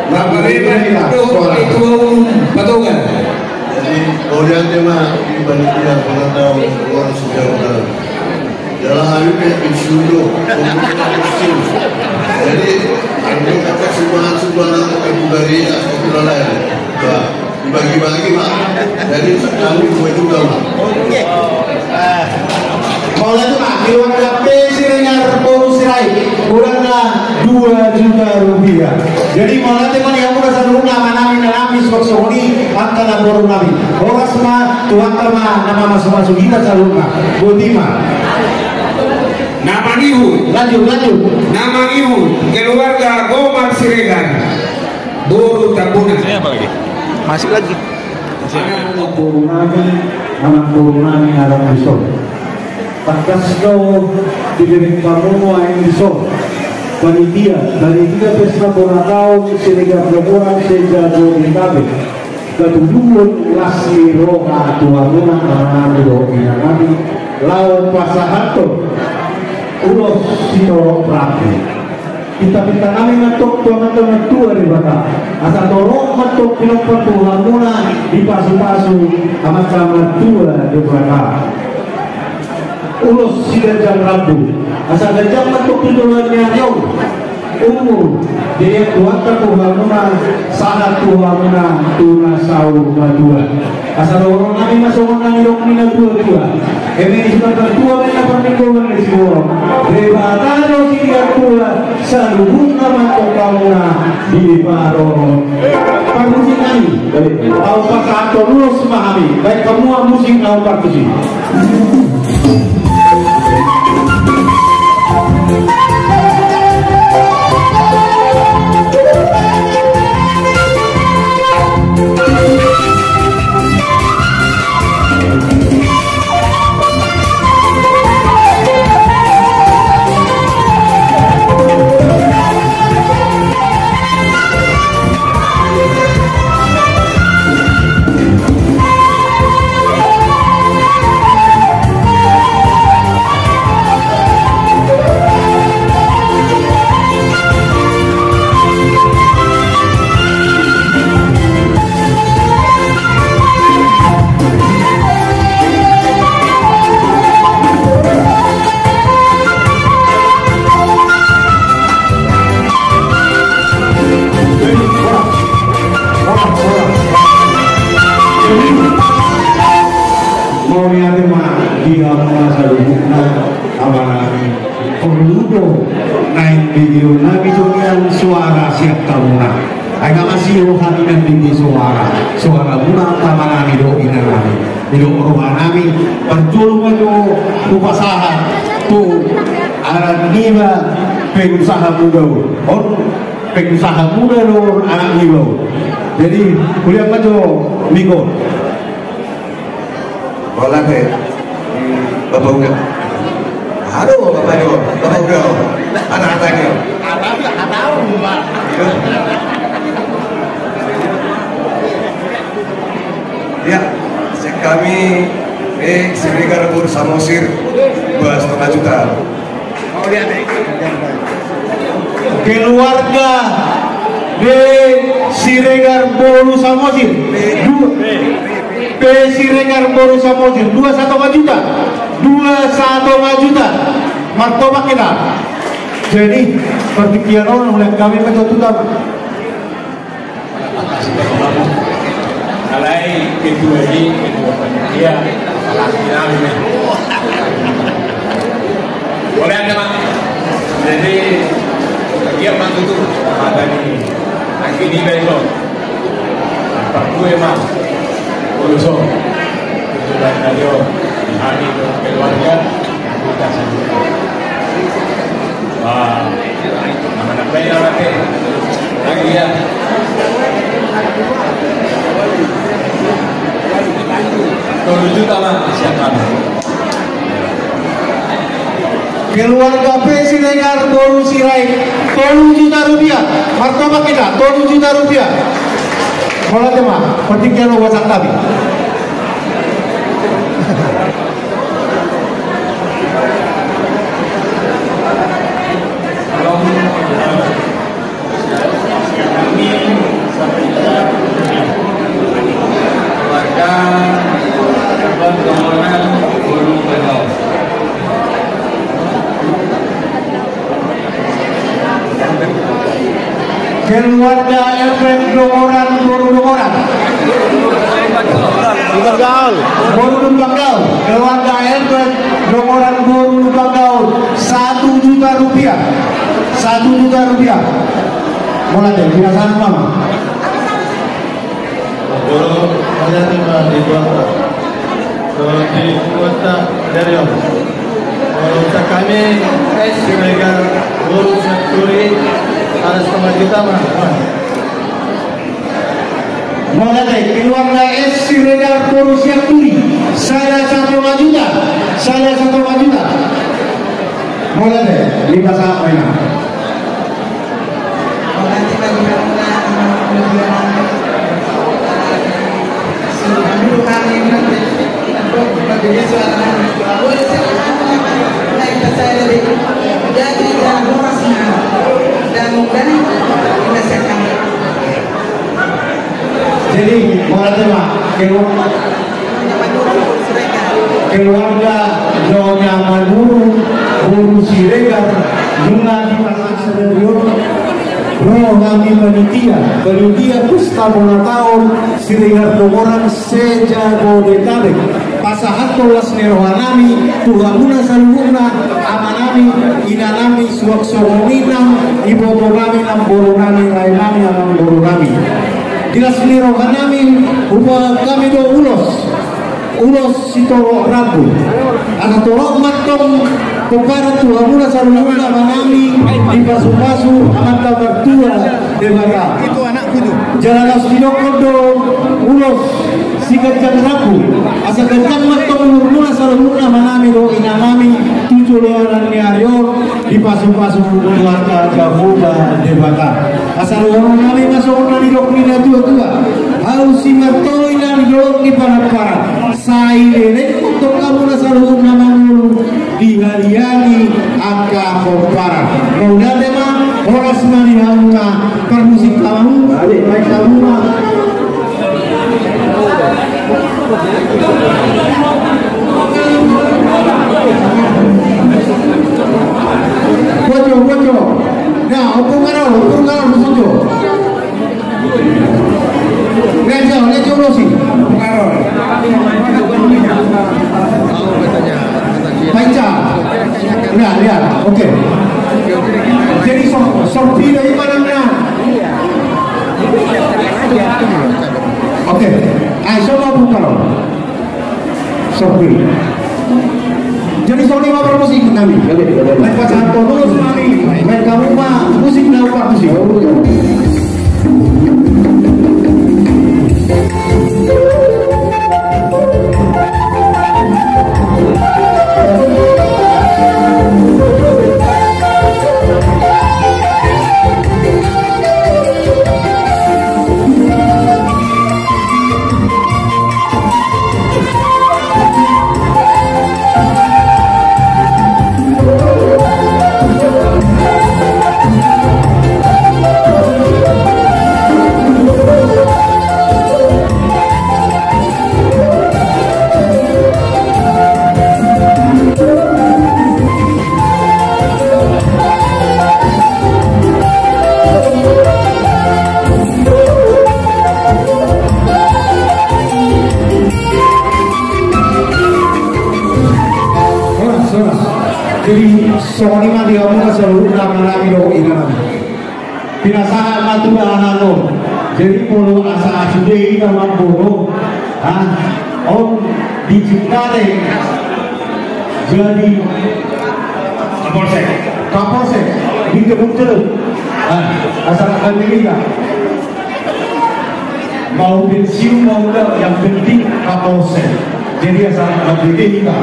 Nama rena itu suara. Ketua umum Patogar. Jadi, mauliate ma di panitia pengantar orang sejauh dalam. Jala hami pe pensiun do, umur pensiun. Jadi anggo kata sumbangan-sumbangan ke budaya, ke budaya, ya, dibagi-bagi ma. Jadi kami dua juta ma. Mauliate ma, keluarga P Siregar boru Sirait, godangna dua juta rupiah. Jadi mauliate ma di hamuna saluhutna, amanami, inanami, suang songon i angka namboru nami. Horas ma tu angka na mamasumasu hita saluhutna. Botima. Na mangihut. Lanjut, lanjut. Na mangihut keluarga Gomar Siregar, boru Tambunan. Masuk lagi. Anak boru nami, anak boru nami, anak boru nami. Tangkas do dibereng hamu nuaeng dison. Panitia, panitia pesta bona taon Siregar Dongan sejabodetabek. Hatuduhon las ni roha tu hamuna amanami dohot inanami, laho pasahathon ulos sitorop rambu. Pinta-pinta nami ma antong tu Amanta na martua Debata, asa torop ma antong pinompar tu hamuna, dipasu-pasu Amanta na martua Debata. Ulos siganjang rambu, asa ganjang ma antong tu joloan ni ari on umur, dilean Tuhanta tu hamuna, sahat tu hamuna tu na saur matua. Asa dohonon nami ma songon na nidok ni natua-tua. Eme disi partua ma na parmingguan ni siborok. Debata do sitiap tua, saluhutna ma antong hamuna diparorot. Parmusik nami, ahu pasahat ulos ma hami, baen hamu musik na parmusik. Mauliate ma di hamuna saluhutna, amanami. Porlu do naeng dibegeon nami songon i suara sian hamuna. Ai nga masihol hami nambege suara, suaramuna amanami dohot inanami. Didok rohanami, parjolo ma jo hupasahat tu anak niba, pengusaha muda on. On pengusaha muda do on, anak niba on. Jadi, hulean ma jo mik on. Holan, eh, Bapak Uda. Aduh, Bapak Uda, Bapak Uda. Anak-anak ini. Ya, sian hami, eh, Siregar boru Samosir, dua setengah juta. Keluarga P Siregar boru Samosir. Du-, P Siregar boru Samosir. Dua satonga juta. Dua satonga juta. Martopak hita. Jadi, partingkian on, oleh kami mencontoh utama. Alai ketua i, ketua panitia, panitia nami. Boleh anda, Mak? Jadi, dia mah tutup. Ada di, lagi di Bengkok. Partua ma. Ulos on. Ketua panitia, hari keluarga. Tolu juta ma sian hami. Keluarga P Siregar boru Sirait, tolu juta rupiah. Martopak hita, tolu juta rupiah. Mauliate ma, partingkian on, ulos hami. Keluarga Erben Dongoran, boru Dongoran. Lumban Gaol. Boru Lumban Gaol. Keluarga Erben Dongoran, boru Lumban Gaol. Satu juta rupiah. Satu juta rupiah. Mauliate, binasaha ma. Molo mauliate ma di Tuhanta, di Tuhanta dari on. Molo hami S Siregar boru Sianturi, sada satongah juta ma. Mauliate, keluarga S Siregar boru Sianturi, sada satongah juta, sada satongah juta. Mauliate, lipat saat mainan. Jadi, mauliate ma, keluarga, keluarga Nyonya Manurung boru Siregar, nunga di Pasar Sadarion, ro hami panitia, panitia Pesta Bona Taon Siregar Dongoran se-Jabodetabek. Pasahathon las ni roha nami tu hamuna saluhutna, ama nami, ina nami, suang songon i nang iboto nami, namboru nami, raja nami, amangboru nami. Di las ni roha nami, hupasahat hami do ulos, ulos sitorop rambu. Asa torop ma antong pomparan tu hamuna saluhutna, ama nami, dipasupasu Amanta Martua Debata. Jala laos didokkon do ulos siganjang rambu, asa ganjang ma antong umurmuna saluhutna, ama nami dohot ina nami, tu joloan ni ari on, dipasupasu Tuhanta Jahowa Debata. Asa dohonon nami ma songon na nidok ni natuatua: Hau simartoi na di dolok ni Panamparang, sai leleng ma antong hamuna saluhutna mangolu di haliang ni angka pomparan. Mauliate ma, horas ma di hamuna parmusik, hamu, baen hamu ma. Bojo, bojo. Nah, ompung karo, ompung karo, bojo. Lejo, lejo ulosi. Panca. Nah, lihat. Oke. Jadi so, so pira i manangna. Oke. Ai, so mau buka lo. Sorry. Jadi songon i ma parmusik nami. Baen pasahathon ulos nami. Baen hamu ma musik na upa musik. Horas, horas. Jadi songon i ma di hamuna saluhutna, ama nami dohot ina nami. Pinasahat ma tu anak on. Jadi molo asa sude hita mamboru, ha, on di Cengkareng jadi Kapolsek. Kapolsek di Kebun Jeruk. Ha, asa kan hita mau pensiun mau enggak, yang penting Kapolsek. Jadi asa kan hita.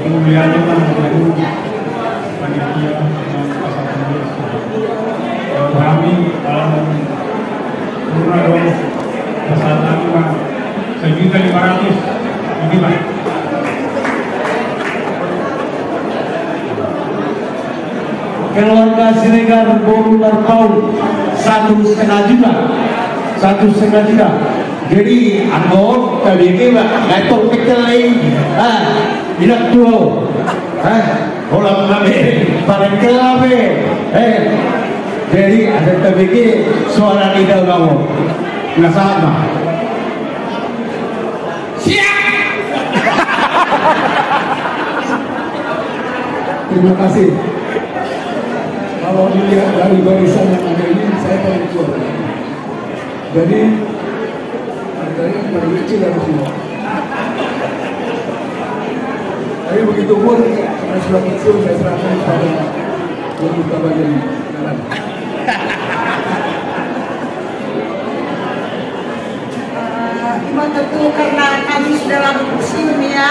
Kemudian panitia, pasangan. Kalau kami, kalau kurang dong, pasangan mah sejuta lima ratus. Ini, Pak. Keluarga Siregar boru Marpaung, satu setengah juta. Satu setengah juta. Jadi, anggo tabege, Pak, nggak tahu pecel lagi. Ah, inak tuh. Hah? Holan ma be, parengkel ma be. Eh, jadi asa tabege suara ni dalangon. Nah, sama. Siap. Terima kasih. Kalau dilihat dari barisan yang ada ini, saya paling tua. Jadi, dari yang paling kecil harus ini. Tapi begitu pun, karena sudah kecil, saya serahkan kepada Guru Tabagian. Eh, ima tentu karena kami sudah lama pensiun ya,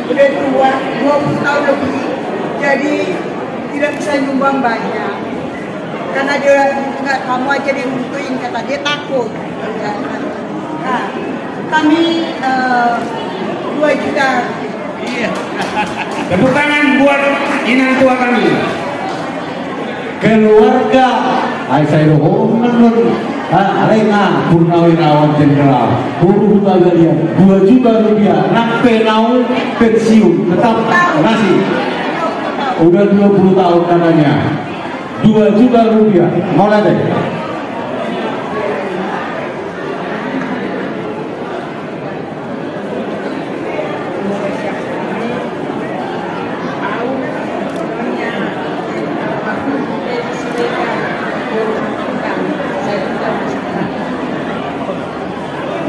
udah tua, dua puluh tahun lebih, jadi tidak bisa nyumbang banyak. Karena dia nggak, kamu aja yang nentuin, kata dia takut. Nah, kami, eh, dua juta. Iya. Tepuk tangan buat inang tua kami. Keluarga, ai sai dohonon. Ah, alai na Purnawirawan Jenderal, Guru Hutabagian, dua juta rupiah, nang pe naung pensiun, tetap masih. Udah dua puluh tahun katanya. Dua juta rupiah. Mauliate.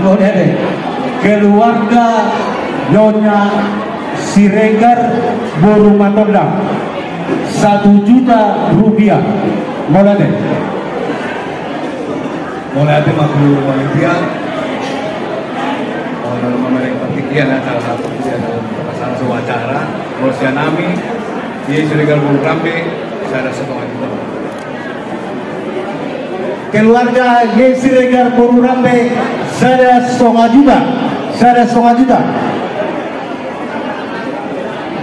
Mauliate. Keluarga Nyonya Siregar boru Matondang, satu juta rupiah. Mauliate. Mauliate ma tu panitia. Molo na mamereng panitia na salah satu dia dalam pasangan acara, molo sian hami, di Siregar boru Rambe, sada setengah juta. Keluarga G Siregar boru Rambe, sada setengah juta, sada setengah juta.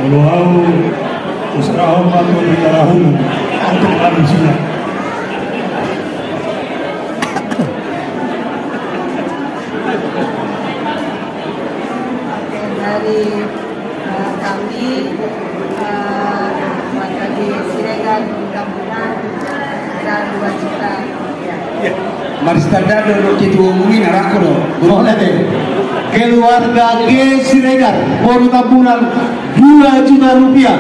Molo au, huserahon ma tu hita na umum, untuk alusinya. Oke, dari, eh, kami, eh, warga di Siregar, mudah-mudahan sekitar dua juta rupiah. Iya. Marsitandaon do ketua umum i, na rangku do. Mauliate. Keluarga G Siregar, boru Tambunan, dua juta rupiah.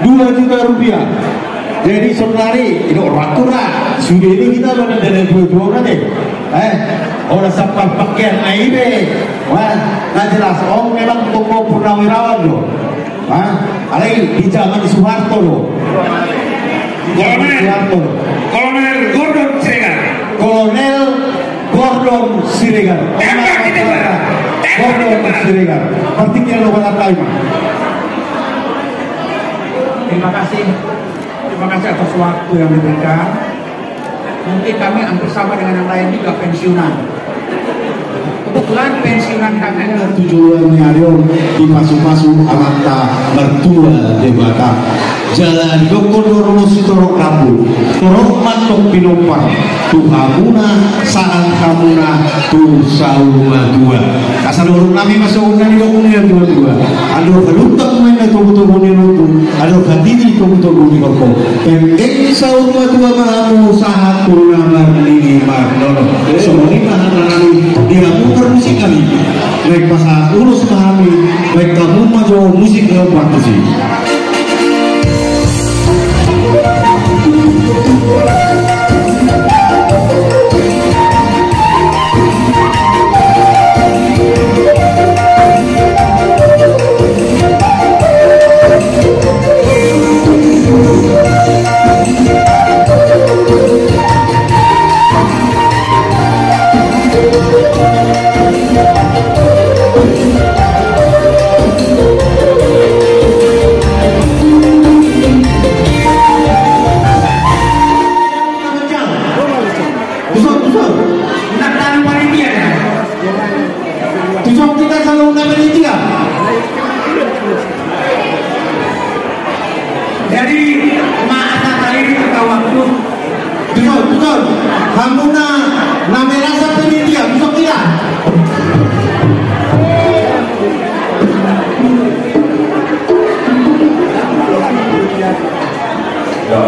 Dua juta rupiah. Jadi saudari, ini orang kurang. Sudah ini kita mana dari dua-dua nanti. Eh, orang sampai pakaian air. Wah, na jelas. Oh, memang toko Purnawirawan do. Hah? Alai di zaman Soeharto do. Di zaman Kolonel. Soeharto do. Kolonel Gordon Siregar. Kolonel Gordon Siregar. Tembak di tembak. Gordon Siregar. Partingkian lo kata terima. Terima kasih. Terima kasih atas waktu yang diberikan. Mungkin kami hampir sama dengan yang lain juga, pensiunan. Kebetulan pensiunan kami adalah tu joloan ni ari on, dipasupasu Amanta Martua Debata. Jala didokkon do ro sitorop rambu, torop ma antong pinompar tu hamuna, sahat hamuna tu saur matua. Asa dohonon nami ma songon na nidok ni natua-tua: Andor halumpang ma inna togu-togu ni lombu, andor hatiti togu-togu ni horbo. Penggeng saur matua ma hamu sahat tu na marnini marnono. Songon i ma hata nami di hamu parmusik nami. Baen pasahat ulos ma hami, baen hamu ma jo musik na parmusik. Tuson, tuson. Nda tahu panitia ya. Tuson kita selalu nda panitia. Jadi, maaf tadi kita waktu. Tuson, tuson. Hamuna na merasa panitia, tuson kita. Ya.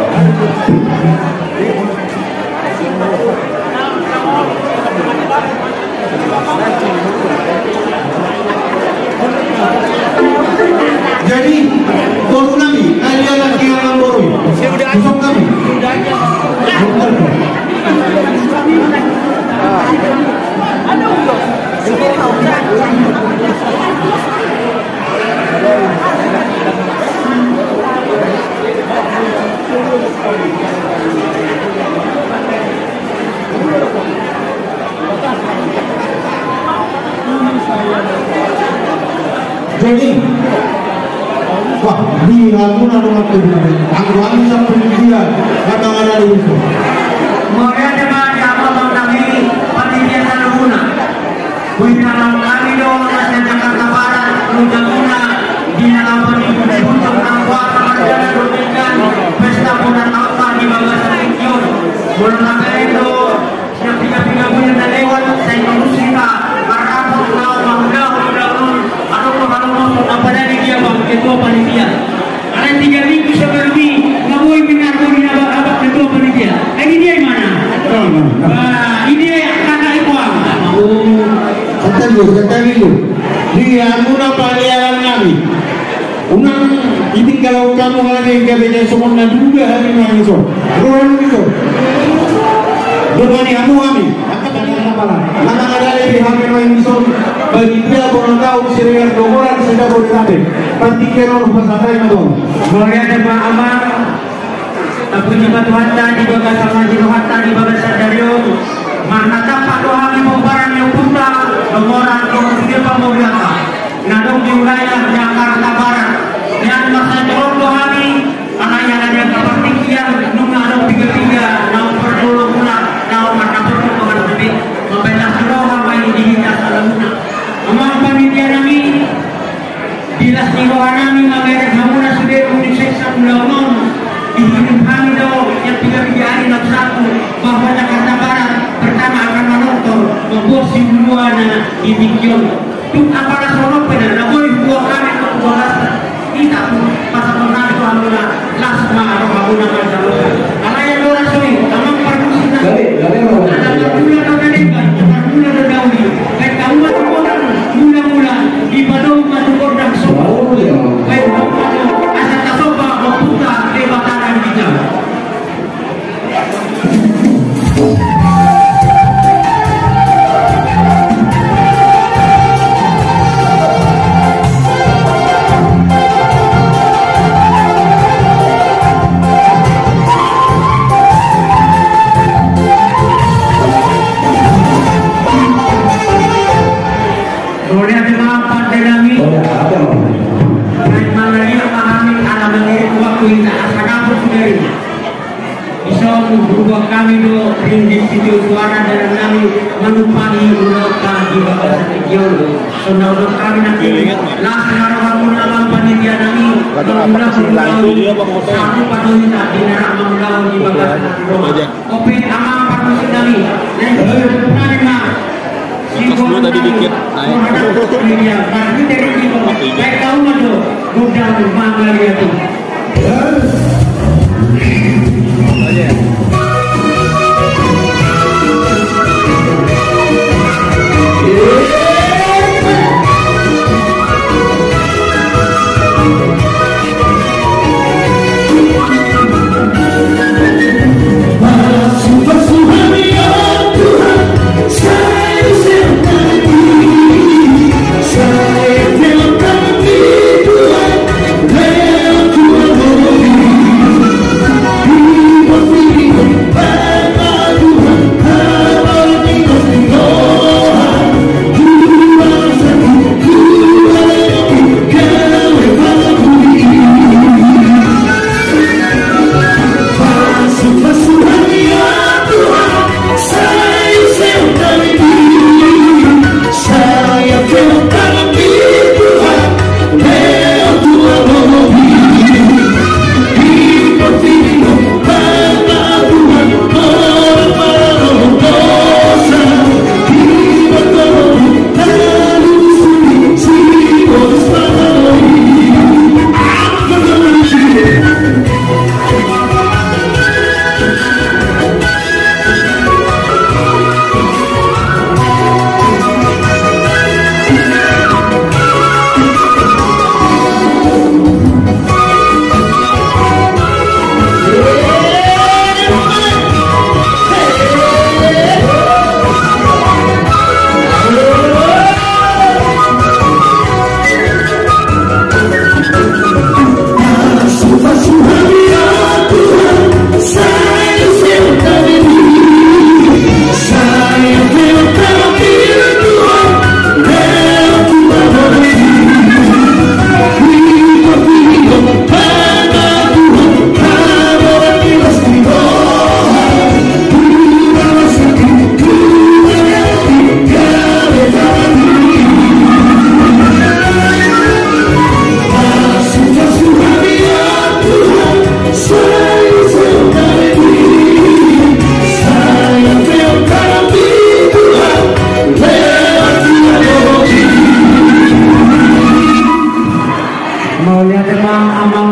Jadi, boru nami, kalian lagi alam boru. Tuson nami. Jadi, wah, di hamuna do mantong. Anggo hami sampe di dia, kata ngana di itu. Mauliate ma di hamuna, panitia saluhutna. Huindalan hami do na sian Jakarta Barat, nunga muna di na laho di puncak angkuat marjana do dengan pesta bona tauta di bagasan tingki on. Molo na baen do sian piga-piga bulan na lewat, sai torus hita marrapot laho mangulahon ulaon on. Adong do halomoson, apalagi dia bang ketua panitia. Alai tiga minggu sebelum i, nga boi minargoni abang, abang ketua panitia. Ai di dia i mana? Wah, ini ya kakak ibu ang. Oh. Santai lu, santai lu. Di hamuna panitia nami. Unang ditinggalhon hamu hami gabe songon na dulu hami nami so. Ruang itu. Dongani hamu hami. Mangkadali di hami ma i dison, panitia bona tauta Siregar, Dongoran se-Jabodetabek. Partingkian on pasahat ma tong. Mauliate ma amang. Tapuji ma Tuhanta di bagasan na di rohanta di bagasan sadari on. Marnatampak do hami pomparan ni ompunta Dongoran dohot sude pangoli ata na adong di wilayah Jakarta Barat. Nian marsanjolong do hami. Alai ala ni angka partingkian, nunga adong piga-piga naung parjolo muna, naung mardapothon dongan hape, mambahen las ni roha ma i di hita saluhutna. Amang panitia nami, di las ni roha nami mangerek hamuna sude unang sesa ulaon on, dihirim hami do sian piga-piga ari na sahat, bahwa Jakarta Barat pertama akan manortor, mambuat sibuana di tingki on. Tung apala songon on pe na, na boi huboan hami tu bagasan hita, pasahaton nami tu hamuna, las ma rohamuna manjalo. Alai andorang songon i, amang parmusik nami. Gabe, gabe roha. Ala marmula do na denggan, marmula do na uli. Baen hamu ma tu gondang, mula-mula, dipadomu ma tu gondang soba. Baen hamu ma tu, asa tasomba ompunta Debata na di ginjang. Mauliate ma pande nami. Baik, mangaliat ma hami ala mangirim waktu hita asa dapot sude. Dison huboan hami do ringgit sitio suara dalan nami manumpahi ulaonta di bagasan tingki on. Songon na hudok hami nangkin, las ma rohamuna amang panitia nami, mangulahon ulaon, sarupa do hita di na rap mangulahon di bagasan tingki on. Ope amang parmusik nami, na i nami ma. Pas dulu tadi dikit naik. Baik, tahu mah tuh. Gondang mangaliat i.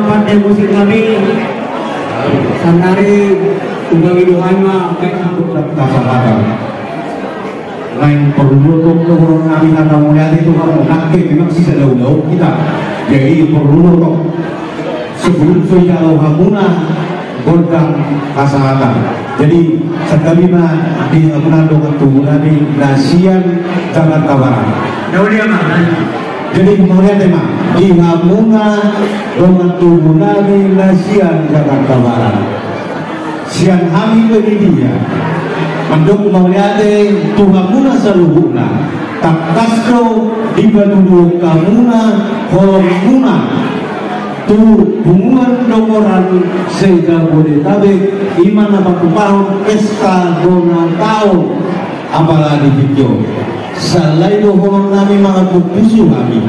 Pande musik nami, sannari ubangi do hami ma, baik. Kasahatan. Naeng porlu do tong dohonon nami hata mauliate tu hamu, nangkin memang sisada ulaon hita. Jadi porlu do tong. Sebelum so ijalo hamuna gondang hasahatan. Jadi santabi ma di hamuna dongan tubu nami na sian Jakarta Barat. Jadi mauliate ma di hamuna dongan tubu nami na sian Jakarta Barat. Sian hami panitia mandok mauliate tu hamuna saluhutna. Tangkas do dipatuduhon hamuna holongmuna tu punguan dongoran se-Jabodetabek, i ma na patupahon pesta bona taon apala di tingki on. Sala i do holong nami mangaku pusu hami.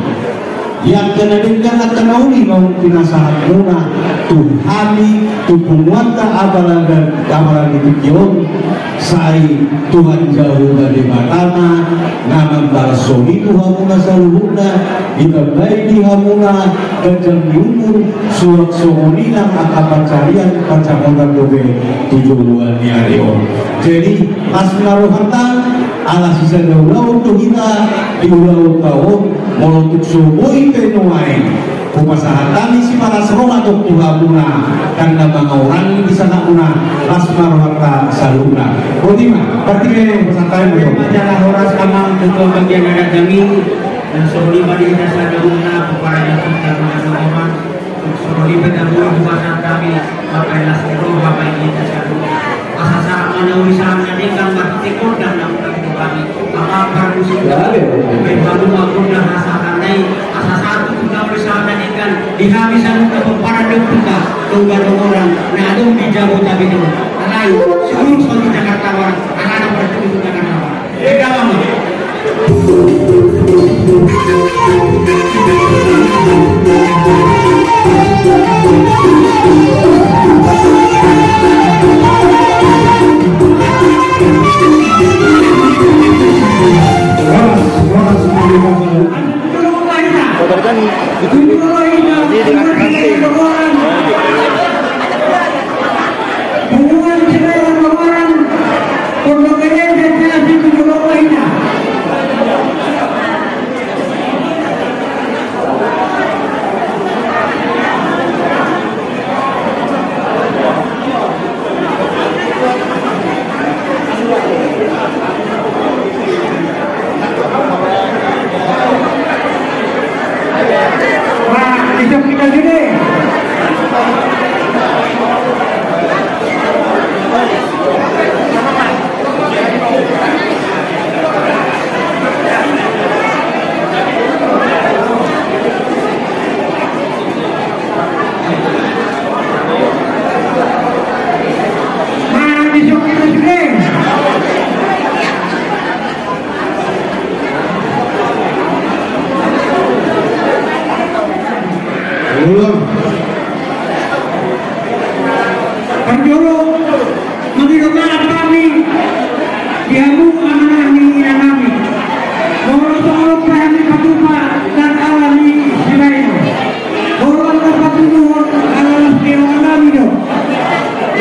Di angka na denggan, angka na uli naung pinasahatmuna tu hami, tu punguanta apala di tingki on, sai Tuhan Jahowa Debata ma na mambarasoni tu hamuna saluhutna, ditambai di hamuna ganjang ni umur, suang songon i nang angka pansarian pansamotan dope tu joloan ni ari on. Jadi las ma rohanta, ala sisada ulaon do hita di ulaonta on, molo tung so boi pe nuaeng hupasahat hami sipalas roha tong tu hamuna, tanda mangarangi di sahatmuna, las ma rohanta saluhutna. Boti ma, berarti hupasahat hami ma tong. Majalah horas amang ketua bagian adat nami, dan songon i ma di hita saluhutna, pomparan ni hita saluhutna. Songon i pe tabo hupasahat hami, mangkalas ni roha ma di hita saluhutna. Asa sahat ma na uli sahat na denggan, marhite gondang na uli tu hami. Amang parmusik, baen hamu ma gondang hasahatan i, asa sahat tutu na uli sahat na denggan di hami saluhutna pomparan ni ompunta Toga Dongoran na adong di Jabodetabek on. Alai, saluhut saluhut Jakarta Barat, alana parhite tu Jakarta Barat. Horas, horas, horas. Jadi dengan nanti. Parjolo, mangido maaf hami di hamu amanami inanami. Molo songon on pe hami patupa nang ala ni Silayo. Molo na patuduhon ala las ni rohanami do.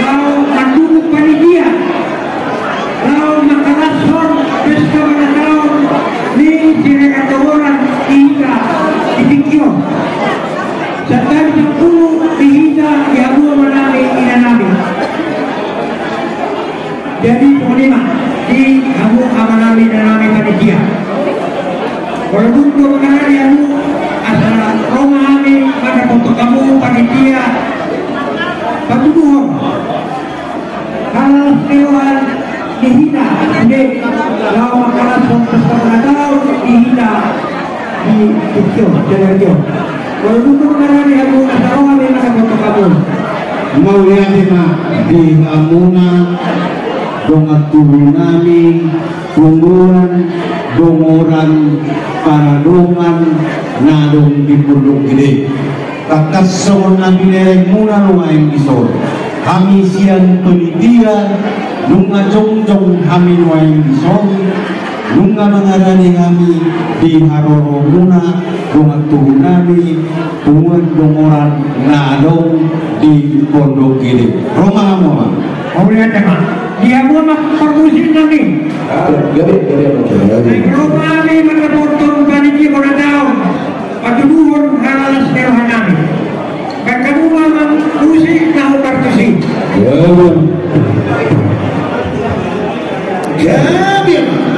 Laho mandungkon panitia. Laho mangkalashon pesta bona taon ni Siregar Dongoran di hita di tingki on. Santabi sampulu di hita di hamu amanami inanami. Jadi songon i ma di hamu amanami inanami panitia. Molo dung do mangarade hamu asa ro ma hami mandapothon hamu panitia patuduhon. Ala las ni roha ni hita sude laho mangkalashon pesta bona taon di hita di tingki on, di tingki on. Molo dung do mangarade hamu asa ro hami mandapothon hamu. Mauliate ma di hamuna dongan tubu nami, punguan Dongoran Paradongan na adong di Pondok Gede. Tangkas songon na binerengmuna nuaeng dison, hami sian panitia nunga jongjong hami nuaeng dison, nunga mangarade hami di haroromuna dongan tubu nami, Punguan Dongoran na adong di Pondok Gede. Ro ma hamu, Amang. Mauliate ma. Di hamu, Amang, parmusik nami. Ah, gede, gede, gede. Naeng ro hami mandapothon panitia bona taon, patuduhon halalas ni roha nami. Baen hamu ma, Amang, musik na hombar tusi. Ya. Gede, Amang.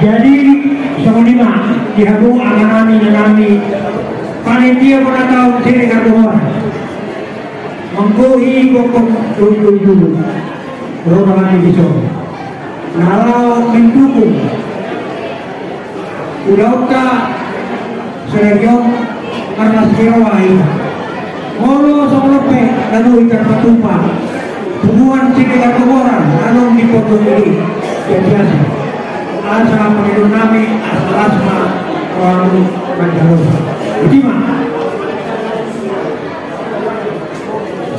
Jadi, songon i ma, di hamu amanami, inanami, panitia bona taon Siregar Dongoran. Manggohi gokhon lojulojulu, ro ma hami dison. Na laho mandukung ulaonta sadari on, marlas ni roha hita. Molo songon on pe na boi tarpatupa punguan Siregar Dongoran na adong di Pondok Gede, biasa. Asa pangidoannami, asa las ma rohamu manjalo. Botima.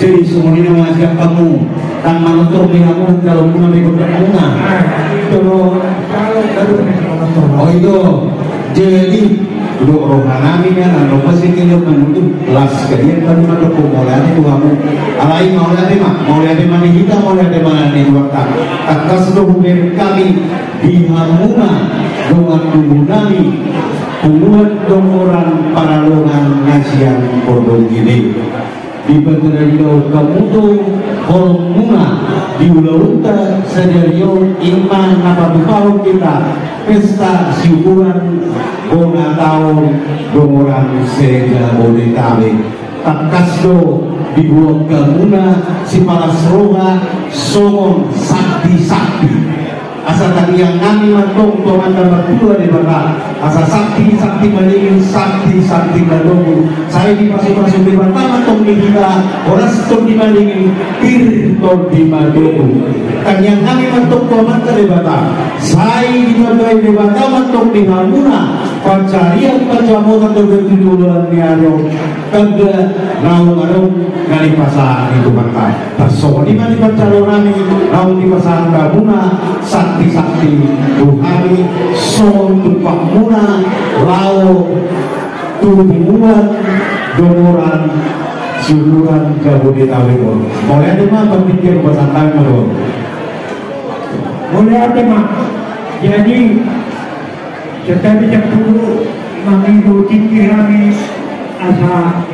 Jadi songon i ma, siap hamu, ndang manortor be hamu, ndang calon muna be gondang muna. Ah, itu loh, kalau baru nih manortor. Oh, itu. Jadi, dok rohanami nian, asa masih kini manutup las kalian, baru mandok mauliate tu hamu. Alai mauliate ma, mauliate ma di hita, mauliate ma di Tuhanta. Tangkas do hubereng hami di hamuna dongan tubu nami, punguan Dongoran Paralongan na sian Pondok Gede. Dipatarida hamu tu holongmuna di ulaonta sadari on, ima na patupahon hita pesta siukuran bona taon dongoran se-Jabodetabek. Tangkas do diboan hamuna sipalas roha songon santi-santi. Asa tangiang nami ma antong tu Amanta Martua Debata, asa santi-santi maningin, santi-santi manogu, sai dipasupasu Debata ma antong di hita, horas tondi maningin, pir tondi manogu. Tangiang nami ma antong tu Amanta Debata, sai ditambai Debata ma antong di hamuna pansarian pansamotan dohot tu joloan ni ari on. Tanda naung adong na dipasahat ni Tuhanta. Tarsongon i ma di pansalonami naung dipasahat hamuna santi-santi tu hami songon tumpakmuna laho tu timuan dongoran siukuran Jabodetabek on. Mauliate ma, partingkian pasahat ma do. Mauliate ma. Jadi, santabi sampulu mangido tingki hami asa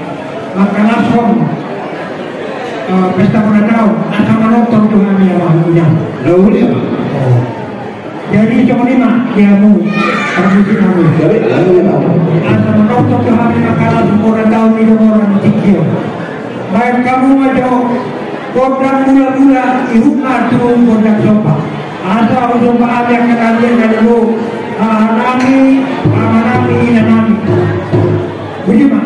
mangkalashon, eh, pesta bona taon, asa manortor tu hami, amang inang. Lauli, amang. Oh. Jadi songon i ma di hamu, parmusikhami. Jadi, lauli, amang. Asa manortor tu hami mangkalashon bona taon ni dongoran tingki on. Baen hamu ma jo gondang mula-mula, ihut ma tu gondang somba. Asa husomba hami angka na liat na lolo, hahanami, amanami, inanami. Bujur ma.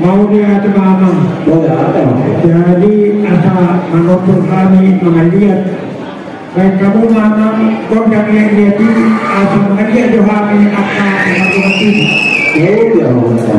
Mauliate ma, amang. Mauliate ma. Jadi asa manortor hami mangaliat. Baen hamu ma, amang, gondang liat-liat i, asa mangaliat jo hami angka na mangaliat i. Mauliate ma.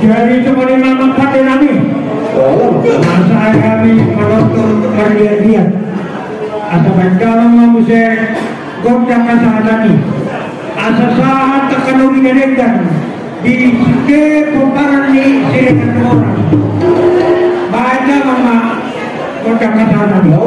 Jadi songon i ma amang pande nami. Asa hami manortor marliat-liat. Asa baen damang ma muse gondang hasahatan i. Asa sahat angka na uli na denggan di sude pomparan ni Siregar Dongoran. Baen damang ma gondang hasahatan i.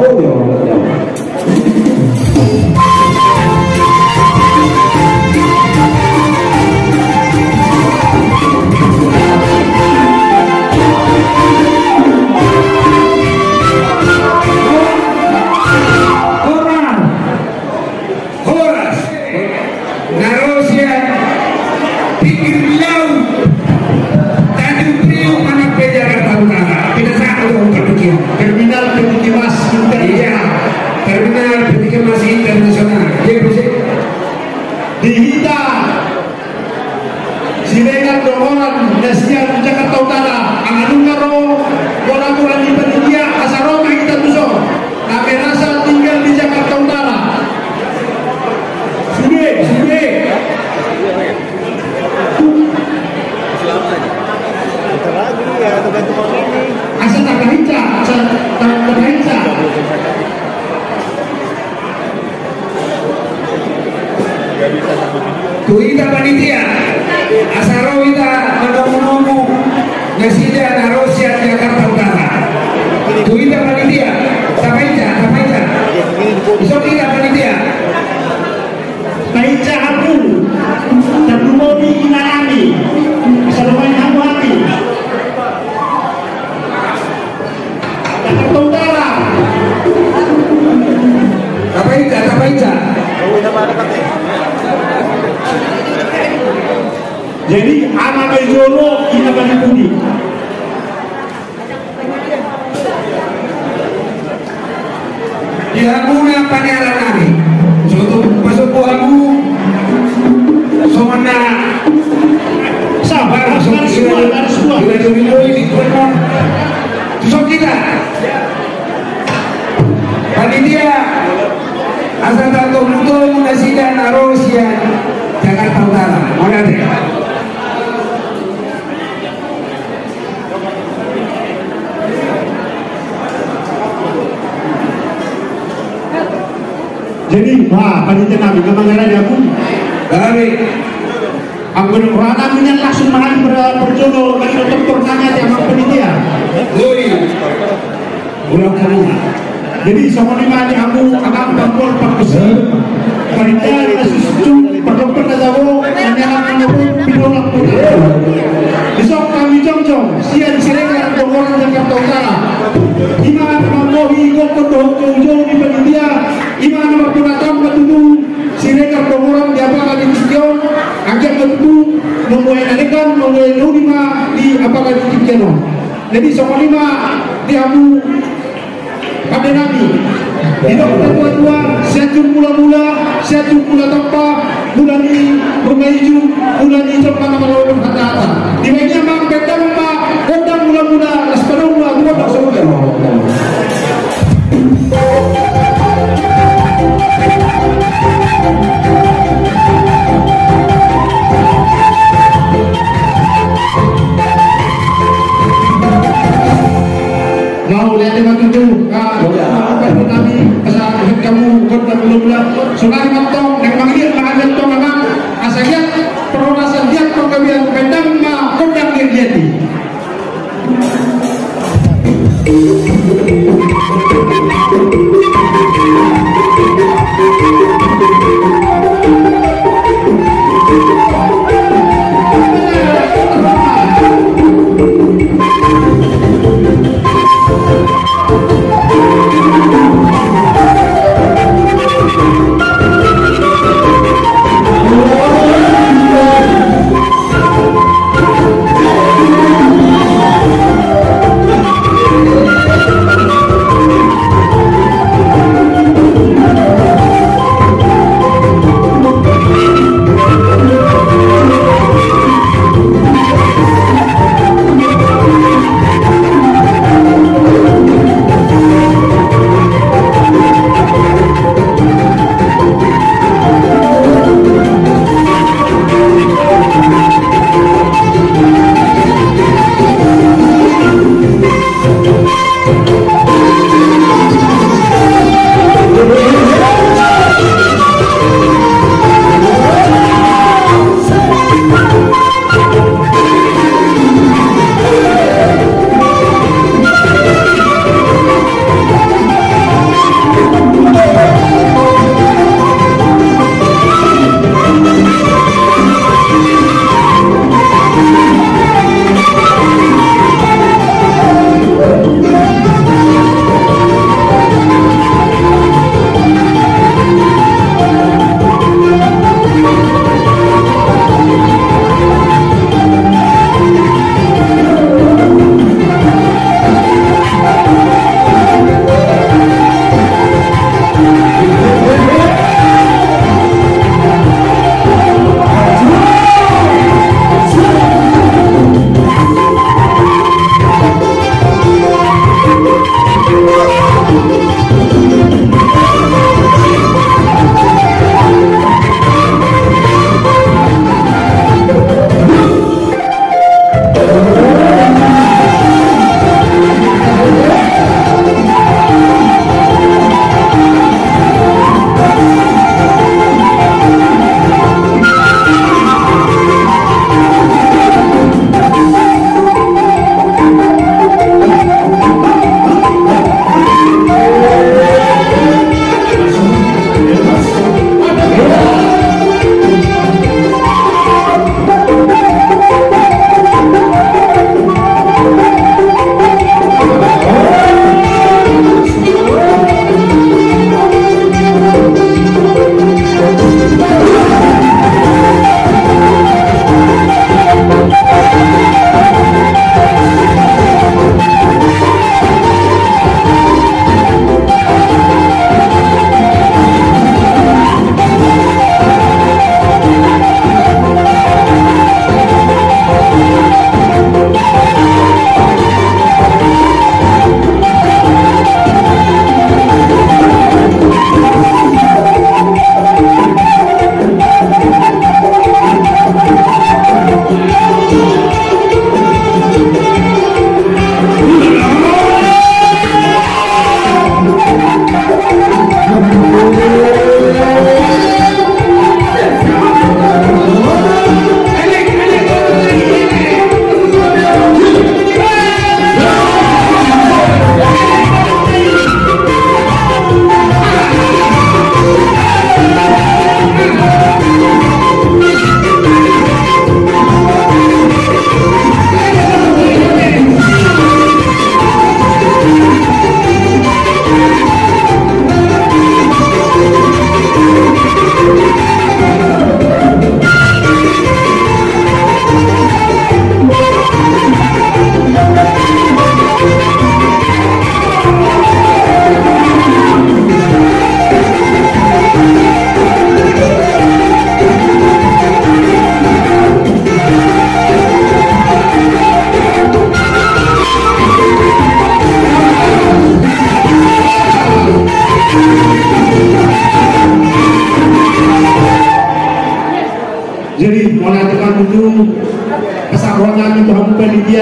Horas. Na ro sian pinggir laut Tanjung Priuk, Manapei, Jakarta Utara. Pinasahat do, Pak Dukia. Terminal P T K Mas Internasional. Iya, terminal P T K Mas Internasional. Iya, Pak. Di hita Siregar Dongoran na sian Jakarta Utara, angka na ro, bola-bola ni panitia, asa ro ma hita tuson. Na merasa tinggal di Jakarta Utara. Sude, sude. Asa tapahinsa, asa ta-, tapahinsa. Tu hita panitia, asa ro hita manomu-nomu nasida na ro sian Jakarta Utara. Tu hita panitia, tapahinsa, tapahinsa. Isok hita panitia. Tahinsa hamu, tarlumobi inanami, asa dohonon hamu hami. Jakarta Utara. Tapahinsa, tapahinsa. Jadi, ama ma di jolo, ina ma di pudi. Di hamuna paniaran nami, sotung pasombu hamu songon na sabar, songon na sabar, songon na sabar. Tuson hita panitia, asa tatomu-tomu nasida na ro sian Jakarta Utara. Mauliate. Jadi, wah, panitia nami, memang era dia pun. Baik. Anggo na roha nami nian langsung ma hami ber-, berjodoh lagi dokter nanya dia, amang panitia. Oi. Ulang kamu. Jadi, songon i ma di hamu, amang pangkol pangkesi. Panitia na susu, pardompet na jago, na nianak na nopo, pinola pinola. Isok hami jongjong, sian Siregar Dongoran Jakarta Utara. I ma na mambohi gokkon dohot joujou ni panitia, i ma na mambonaton ma tutu Siregar Dongoran di apala di tingki on, anggiat ma tutu, mamboan na denggan, mamboan na uli ma di apala di tingki on. Jadi, songon i ma di hamu, pande nami, didok na tua-tua, Sianjur Mula-mula, Sianjur Mula Tompa, mula ni Ruma Ijuk, mula ni Tompa na marolop hata-hata. Dibaen ia ma, baen damang ma gondang mula-mula, las padong ma gondang saluhutna. Mauliate ma tutu, ah, pande nami, asa hot hamu gondang mula-mula. Sonari ma antong, naeng mangaliat ma hami antong, amang, asa giat parhorasan, giat panggabean, baen damang ma gondang liat-liat i.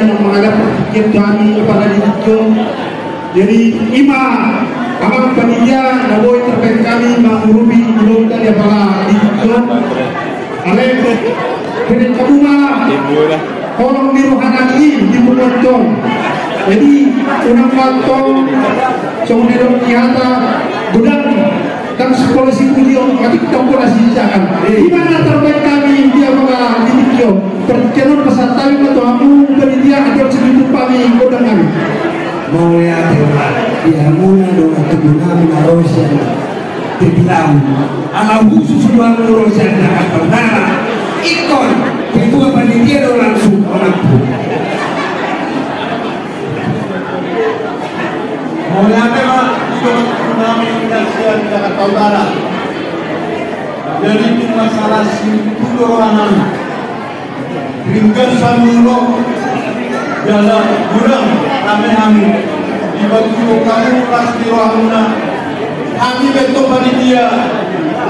Yang menghadap kita kami kepada diriku. Jadi ima amang panitia na boi terbaik kami mengurupi ilota di apala diriku. Ale, beri kamu mah. Tolong di rohanami di pemotong. Jadi unang motong. Songon nidok ni hata godang. Kan sekolah si Puji on, tapi kita sekolah si Jakan. Ima na terbaik kami dia maka di tingki on. Perkenon pasal tali ma tu hamu panitia, adong segitu kami godang kami. Mauliate ma di hamuna dongan tubu nami na ro sian Tepilau. Ala khusus dongan ro sian Jakarta Utara. Ingkon ketua panitia do langsung onang tu. Mauliate ma di dongan tubu nami na sian Jakarta Utara. Jadi tu masalah simpul do rohanami. Ringgas hami ro jala godang rame hami. Dipatuduhon hamu las ni rohamuna. Hami pe tong panitia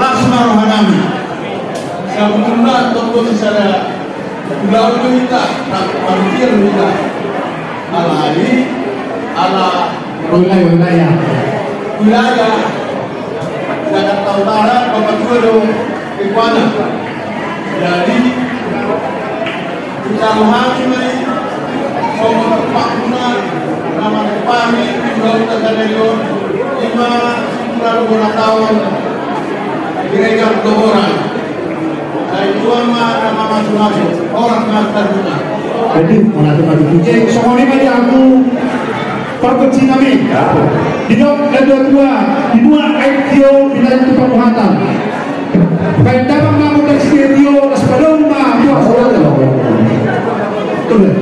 las ma rohanami. Sabotulna tong do sisada ulaon do hita, rap panitia do hita. Alai ala wilayah, wilayah, wilayah Jakarta Utara papatua do kekuatan. Jadi kita rohani ma i songon tempat guna nama kepani di ulaon sadari on. Ima sipura do bona taon. Gereja Doboran. Sai tuan ma na mamasu-masu, horas ma tarbuka. Jadi, mana tu tadi? Oke, songon i ma di aku. Pargonsi nami. Didok na dua-dua, di dua aek tio, pinantu pamuhatan. Baen damang ma gondang sitio, las padao ma tuas. Betul ya?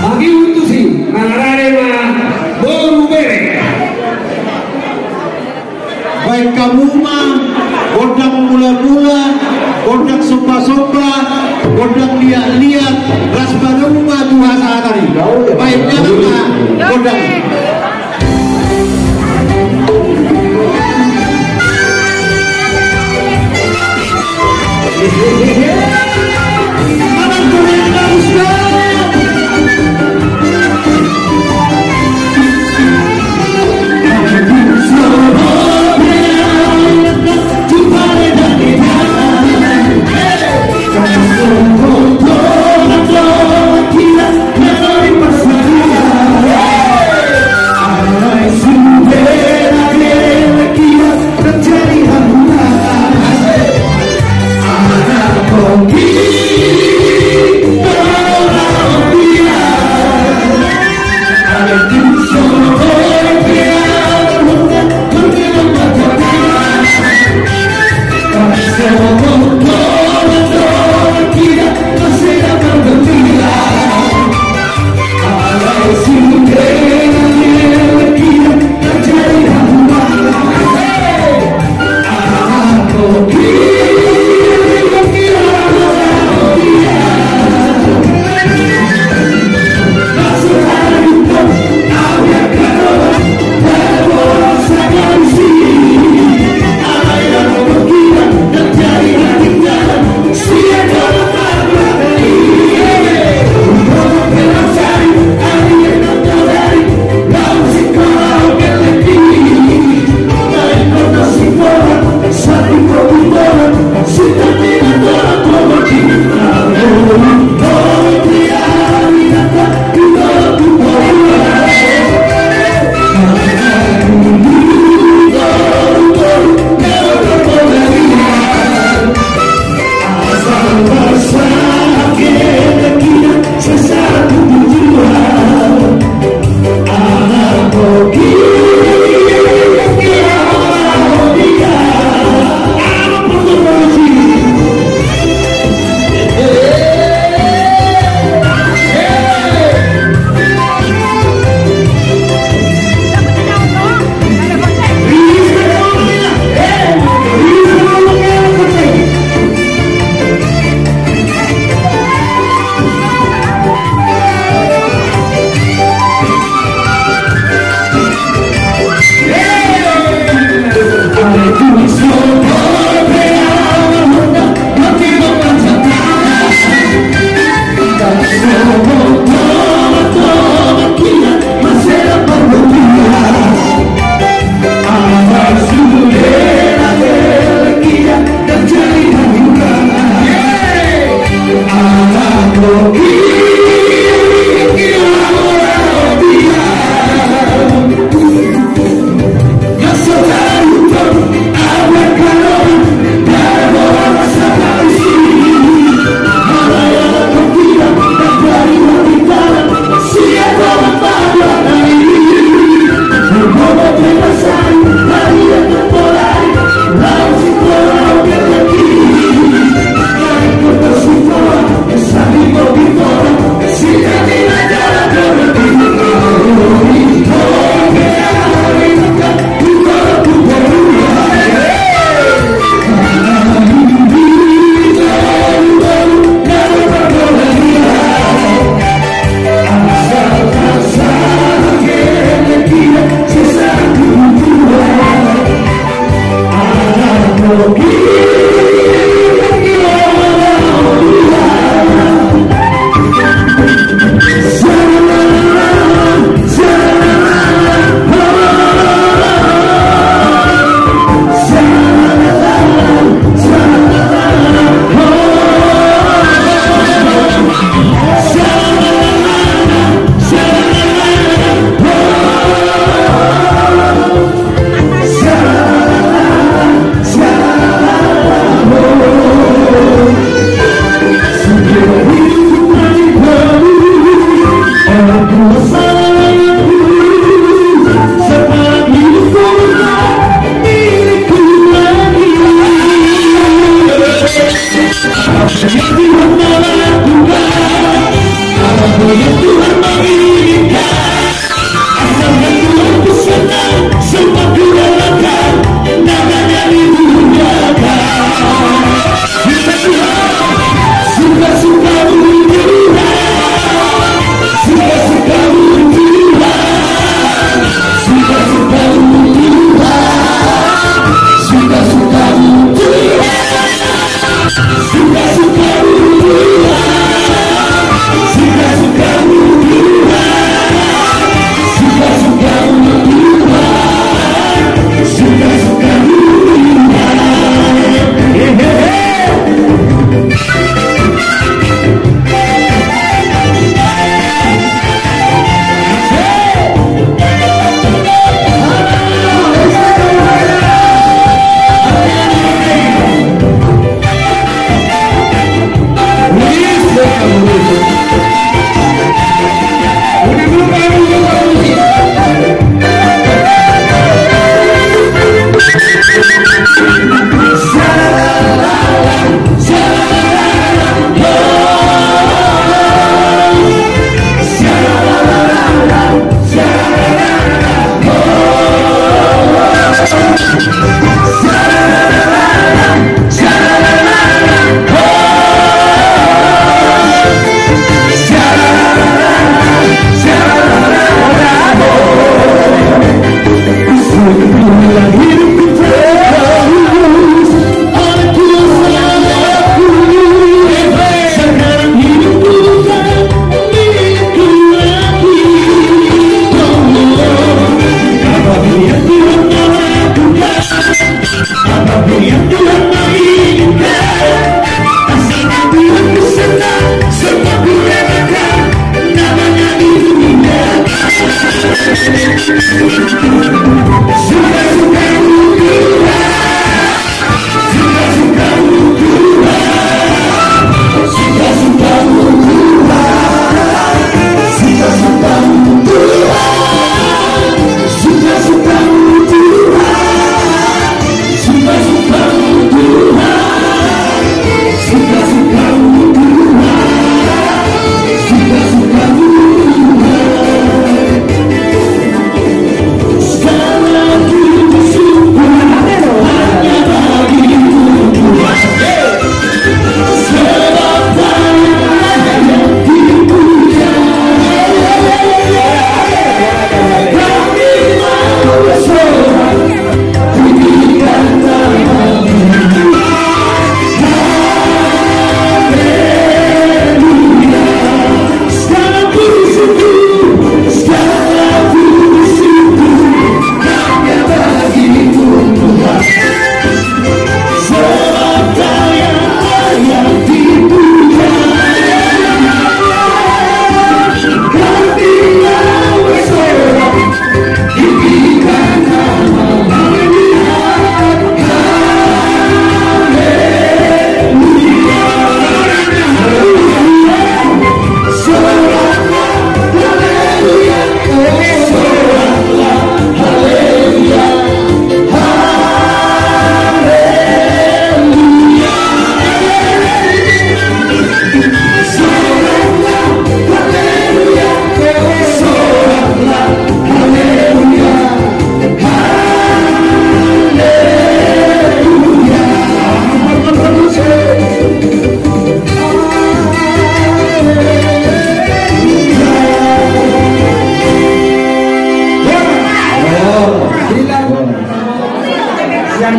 Mangihut tusi, mangarade ma boru bere. Baen hamu ma gondang mula-mula, gondang somba-somba, gondang liat-liat, las padao ma tu hasahatan i. Baen damang ma gondang i.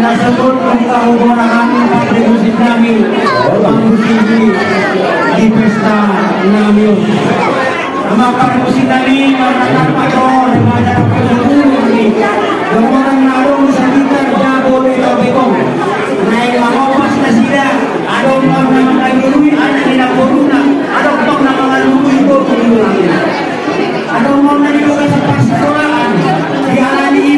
Nasabot mangkahoborahan parmusik nami, parmusik di pesta nami. Amang parmusik nami, marnatap ma jo, remaja parmusik nami. Dongan na adong sekitar Jabodetabek on. Naeng mangopas nasida, adong ma na mangalului anak ni namboruna, adong ma na mangalului boru ni namboruna. Adong ma na di bagasan parsaoran, di alani i,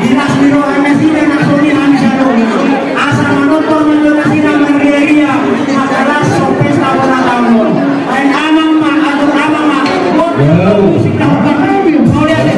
di las ni roha nasida na songon i hami sadari. Asa manompa ma jo nasida marria-ria, mangkalas pesta bona taon on. Baen amang ma, atur amang ma, boru musik na hurang. Mauliate.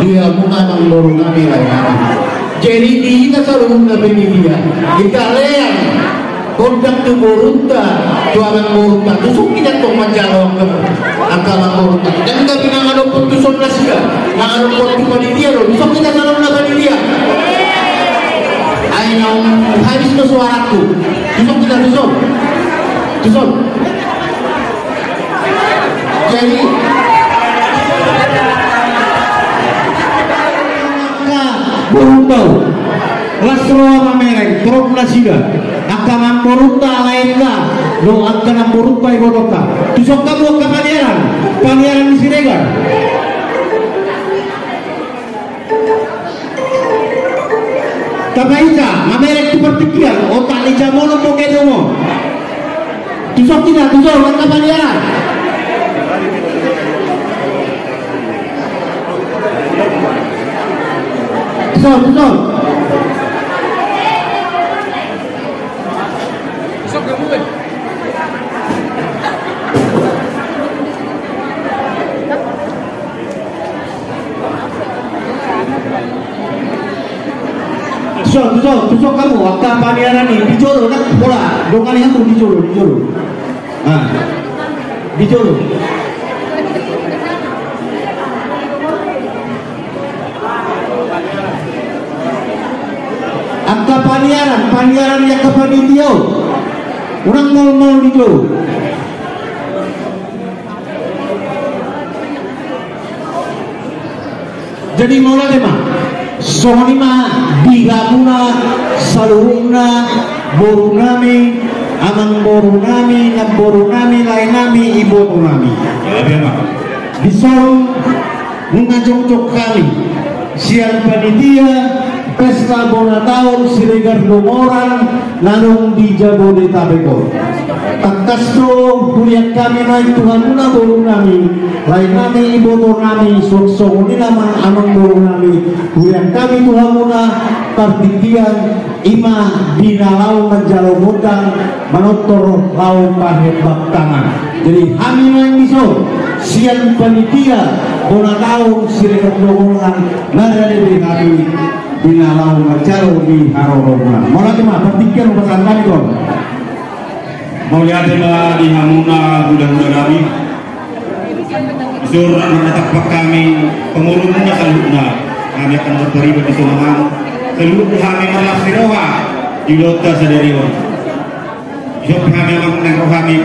Di hamuna amangboru nami, lae nami. Jadi di hita saluhutna panitia, hita lean gondang tu borunta, tu amangborunta, tu son hita tong manjalo angka amangborunta. Ndang gabe mangadophon tu son nasida, mangadophon tu panitia do, tu son hita saluhutna panitia. Ai naung habis do suaraku. Tu son hita, tu son. Tu son. Jadi, angka borunta, las roha mamereng, torop nasida, angka namborunta laenna, dohot angka namborunta ibotonta. Tu son hamu angka Paniaran, Paniaran ni Siregar. Tapaita, mamereng tu partingkian, otak ni jamono poke dongo. Tu son hita, tu son, angka Paniaran. Tu son, tu son. Tu son, tu son, tu son hamu, angka Paniaran i, di jolo, nang pola, dongani hamu di jolo, di jolo. Ah, di jolo. Angka Paniaran, Paniaran i angka panitia on. Unang molmol di jolo. Jadi mauliate ma. Songon i ma di hamuna saluhutna boru nami, amangboru nami, namboru nami, lae nami, iboto nami. Di son nunga jongjong hami sian panitia Pesta Bona Taon Siregar Dongoran na adong di Jabodetabek on. Tangkas do hulean hami nuaeng tu hamuna boru nami, lae nami, iboto nami, suang songon i ma amangboru nami, hulean hami tu hamuna partingkian, i ma di na laho manjalo gondang, manortor laho pahembang tangan. Jadi hami nuaeng di son sian panitia Bona Taon Siregar Dongoran na rade be hami di na laho manjalo di haroromuna. Mauliate ma, partingkian upasahat hami tu ho. Mauliate ma di hamuna hulahula nami. Di son marnatampak hami pangurumuna saluhutna. Hami akan marpariban di son, amang. Saluhut hami marlas ni roha di ulaonta sadari on. Di son pe hami, amang, naeng ro hami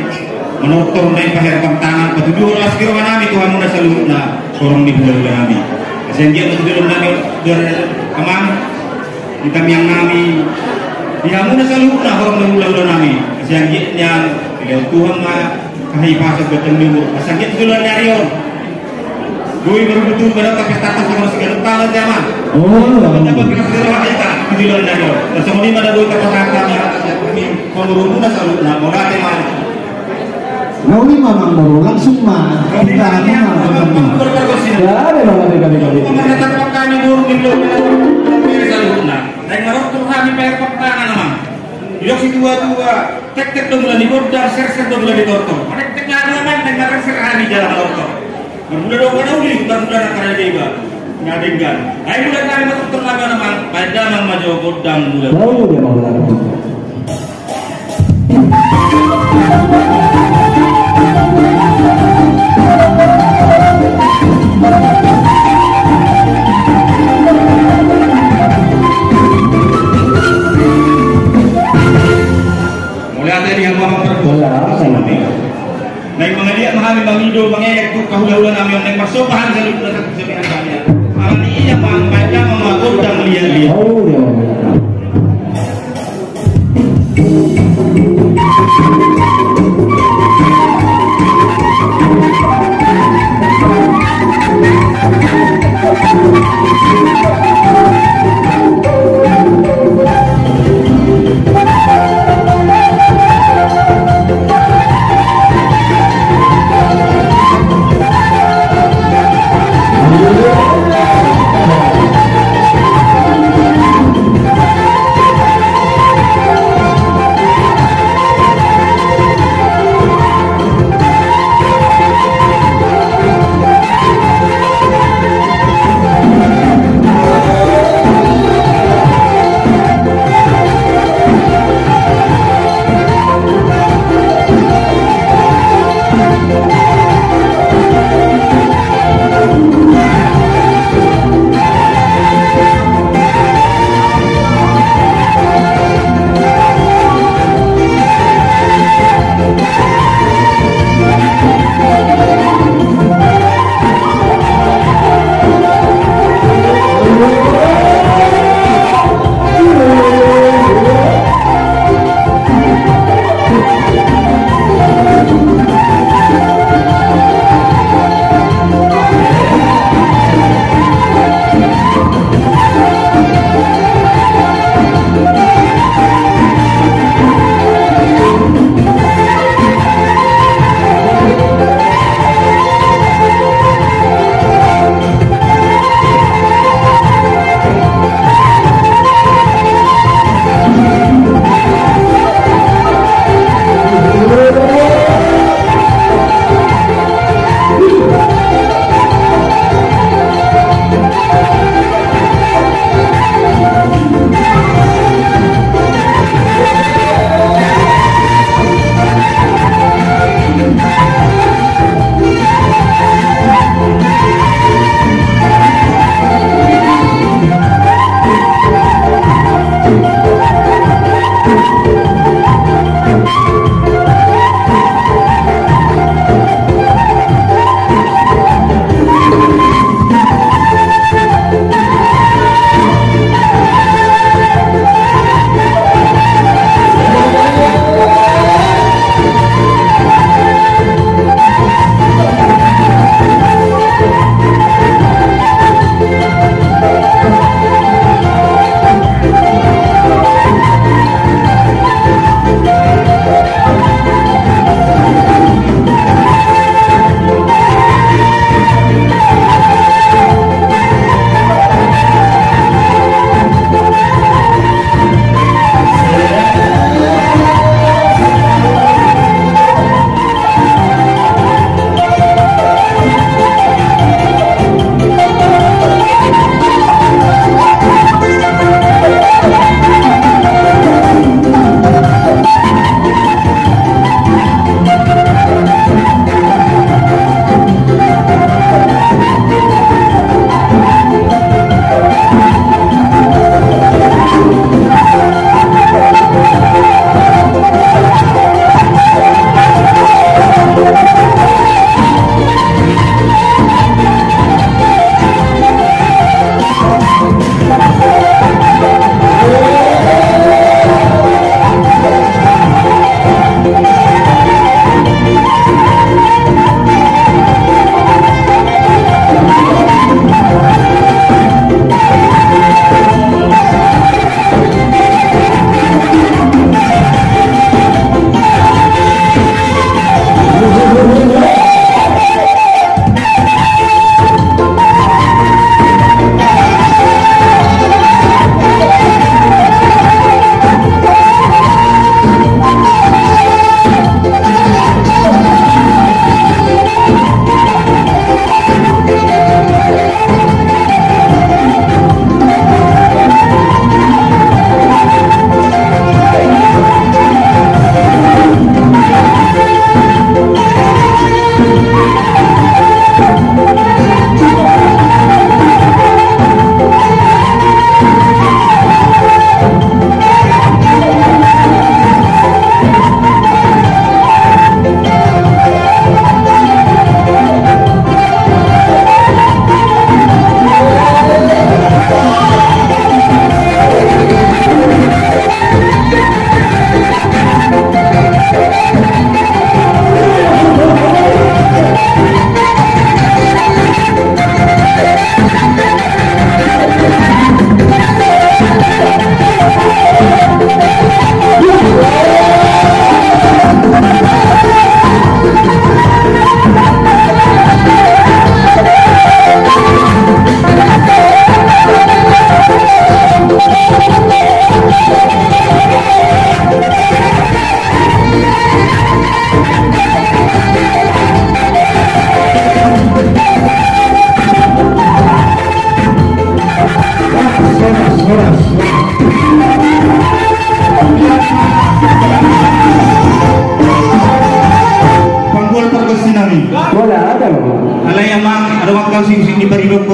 manortor, naeng pahembang tangan, patuduhon las ni roha nami tu hamuna saluhutna, horong ni hulahula nami. Asa anggiat ma tu joloan nami, amang, di tangiang nami, di hamuna saluhutna, horong ni hulahula nami. Asa anggiat nian dilehon Tuhan ma hahipason, ganjang ni umur. Asa anggiat tu joloan ni ari on. Boi marujung tu badan, tapi status sama si galup tangan, ya, amang. Oh, ya, amang. Tambah keras di roha hita, di joloan ni ari on. Asa songon i ma na boi tapasahat hami, atas hami pangurumuna saluhutna, mauliate ma. Na uli ma, amangboru, langsung ma. Kita anu ma, amang. Ya, memang ada kami, kami. Pemerintah kami, boru, di joloan ni ari on. Saluhutna. Naeng manortor hami pahembang tangan, amang. Didok situatua, tektek do mula ni gondang, serser do mula ni tortor. Matektek ma, amang, naeng marserser hami jala manortor. Marmula do angka na uli, marmula angka na deba, na denggan. Ai mula hami manortor, amang, baen damang ma jo gondang mula. Tahu dia mau bilang. Mauliate di hamu, amang, parboru. Mauliate. Naeng mangaliat ma hami mangido, mangelek tu angka hulahula nami on, naeng marsomba hami saluhutna, satu satu hami. Amang, ia ma, baen damang ma gondang liat-liat. Oh, iya.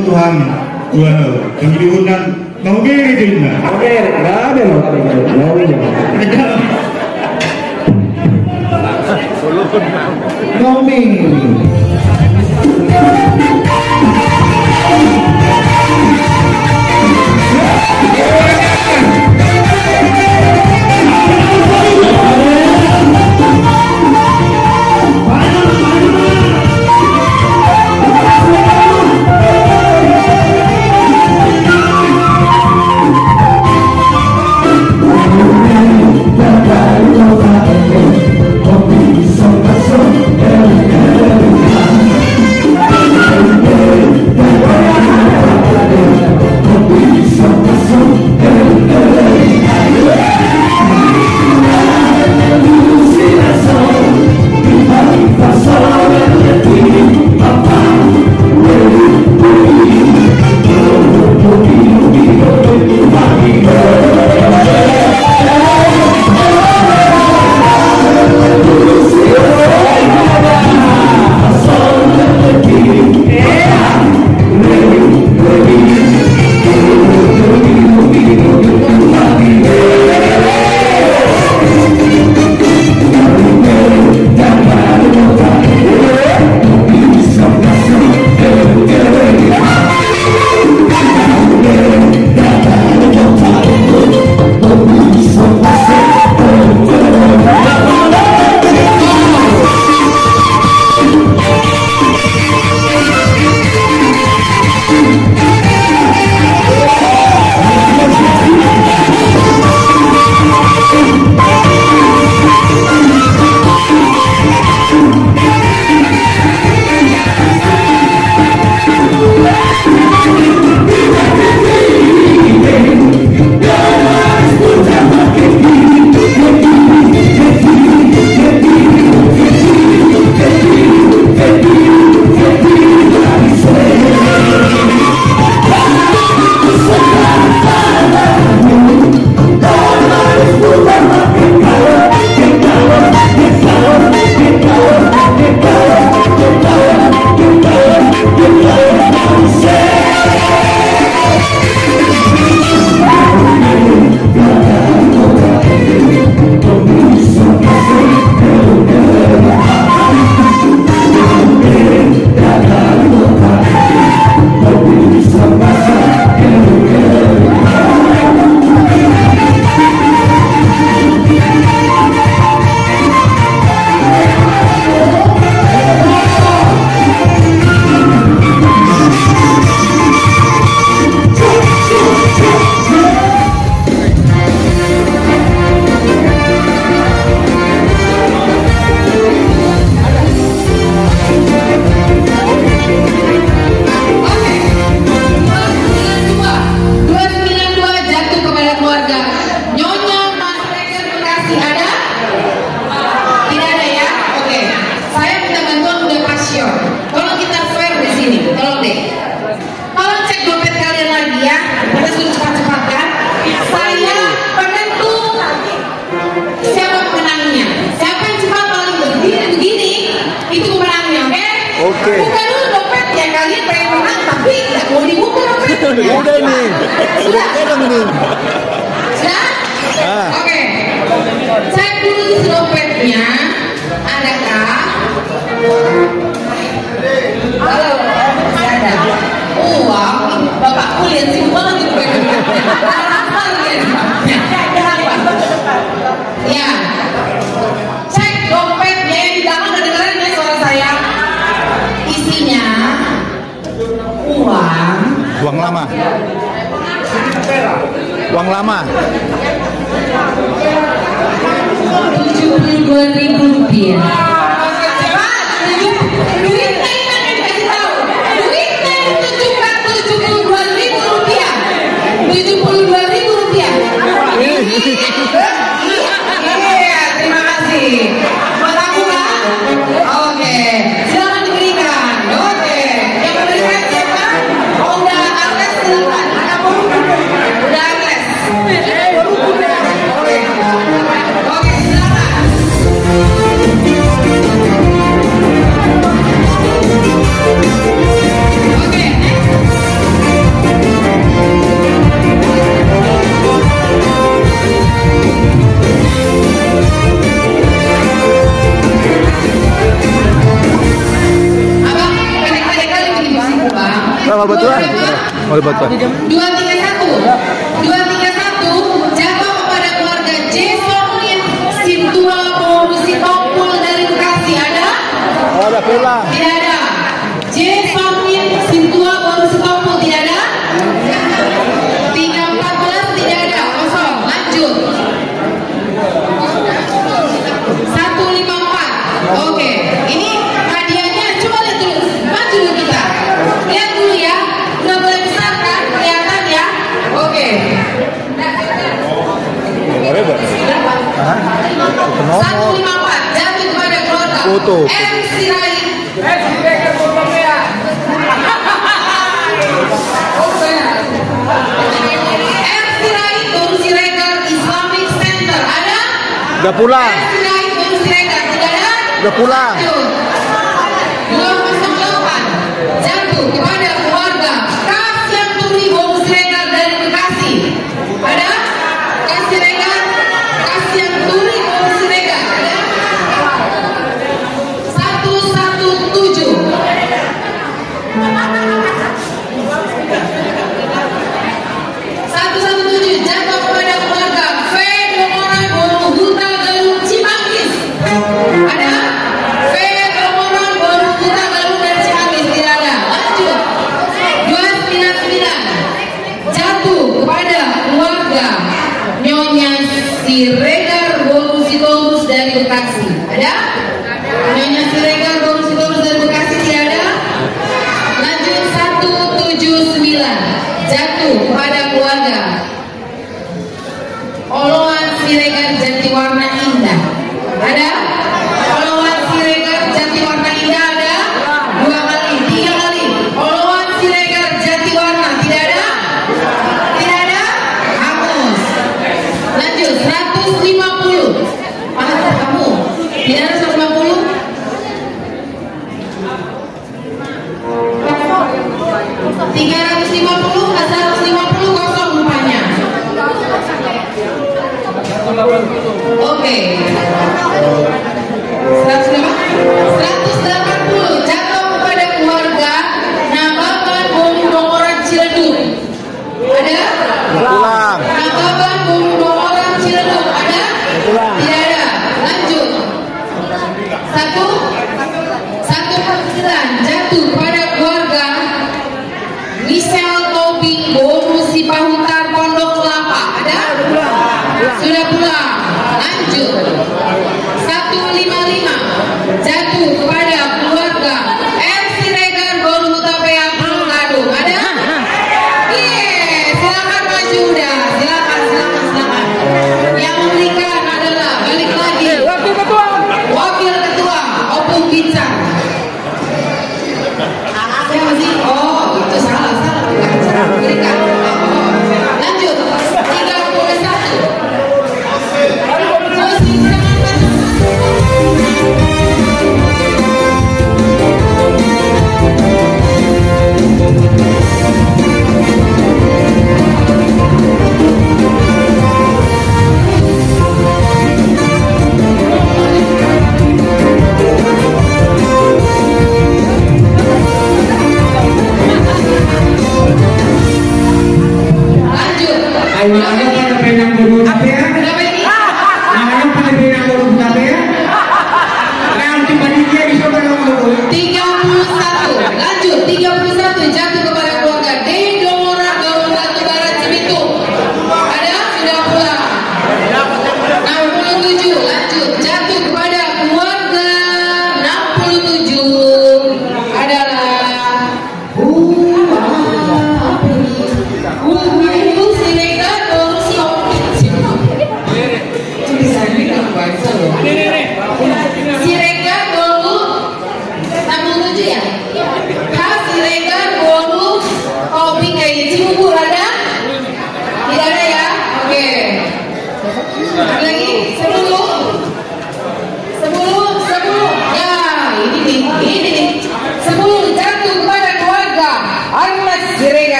Tuhan, wow, kami diundang. Mau beri cinta. Oke, nggak ada mau beri cinta. Mau beri cinta. Mau beri. Oke, dua sembilan dua, dua sembilan dua jatuh kepada keluarga Nyonya Mas Regar Bekasi. Ada? Tidak ada ya? Oke. Saya minta bantuan udah passion. Tolong kita fair di sini. Tolong deh. Tolong cek dompet kalian lagi ya. Kita suruh cepat-cepat kan. Saya penentu siapa pemenangnya. Siapa yang cepat paling berdiri begini, itu pemenangnya, oke? Oke. Buka dulu dompetnya, kalian pengen menang tapi nggak mau dibuka dompetnya. Udah ini. Udah. Udah pegang ini. Sudah? Ah. Oke. Cek dulu isi dompetnya. Adakah? Halo, masih ada. Wah, ini bapakku lihat sibuk banget itu. Ada apa nih? Ya. Cek dompetnya yang di belakang, kedengeran ya suara saya? Isinya uang. Uang lama. Uang lama. Tujuh puluh dua ribu rupiah. Pak, tujuh, duitnya ini yang dikasih tahu. Duitnya yang ditunjukkan tujuh puluh dua ribu rupiah. Tujuh puluh dua ribu rupiah. Iya, terima kasih. Buat aku, Kak? Oke. Silakan diberikan. Oke. Yang memberikan siapa? Honda Artes, silakan. Udah Artes. Oke. Oke, silakan. Dua tiga satu. Dua tiga satu jatuh kepada keluarga Jason Win Sintua Boru Sitompul dari Bekasi. Ada? Ada pulang. Tidak ada. Jason Win Sintua Boru Sitompul tidak ada. Tiga empat belas tidak ada. Kosong. Lanjut. Satu lima empat. Oke, ini hadiahnya coba lihat dulu. Maju dulu kita. Lihat dulu ya. Udah mulai besar kan? Kelihatan ya? Oke. Satu lima empat jatuh kepada keluarga Foto. M Sirait. M Sirait Boru Siregar Islamic Center. Ada? Udah pulang. M Sirait Boru Siregar, tidak ada? Udah pulang. Lanjut. Dua kosong delapan jatuh kepada keluarga Kasian Turi Boru Siregar dari Bekasi. Ada? Kasian Turi Boru Siregar. Ada? Satu satu tujuh. Satu satu tujuh jatuh kepada keluarga V Dongoran Boru Huta Galung Cimanggis. Ada? V Dongoran Boru Huta Galung dari Cimanggis, tidak ada. Lanjut. Dua sembilan sembilan. Jatuh kepada keluarga Nyonya Siregar Boru Sitorus dari Bekasi. Ada? Nyonya Siregar Boru Sitorus dari Bekasi tidak ada. Lanjut satu tujuh sembilan. Jatuh kepada keluarga Oloan Siregar Jatiwarna Indah. Ada? Oloan Siregar Jatiwarna Indah ada? Dua kali, tiga kali. Oloan Siregar Jatiwarna tidak ada? Tidak ada? Hangus. Lanjut, seratus lima puluh. Mana kamu? Tidak ada seratus lima puluh? Tiga ratus lima puluh, seratus lima puluh kosong rupanya. Oke. Seratus lima, seratus delapan puluh jatuh kepada keluarga Nababan Boru Dongoran Ciledug. Ada? Pulang. Nababan Boru Dongoran Ciledug. Ada? Pulang. Tidak ada. Lanjut. Satu, satu empat sembilan jatuh pada keluarga Michel Tobing Boru Sipahutar Pondok Kelapa. Ada? Sudah pulang. Lanjut. Satu lima lima jatuh kepada keluarga R Siregar Boru Hutapea Pulau Gadung. Ada? Iya, silakan maju udah. Silakan, silakan, silakan. Yang memberikan adalah balik lagi. Wakil ketua. Wakil ketua, Opung Bincang. Siapa sih? Oh, itu salah, salah. Bukan, salah. Berikan. Oh, oh. Lanjut. Tiga puluh satu. Musik sangat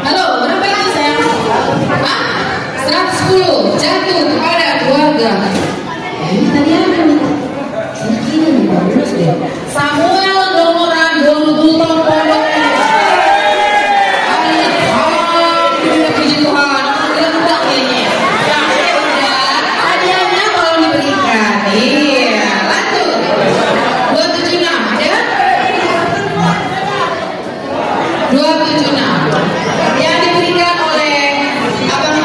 Halo, berapa itu, sayang? Hah? Seratus sepuluh, jatuh kepada keluarga. Eh, ini tadi apa nih? Ini nih, bagus deh. Samuel Dongoran, Dolu Gultom, Pondok. Alhamdulillah, puji Tuhan. Lengkap ini. Nah, hadiahnya tolong diberikan. Iya, lanjut. Dua tujuh enam, ada? Dua tujuh enam. Yang diberikan oleh Abang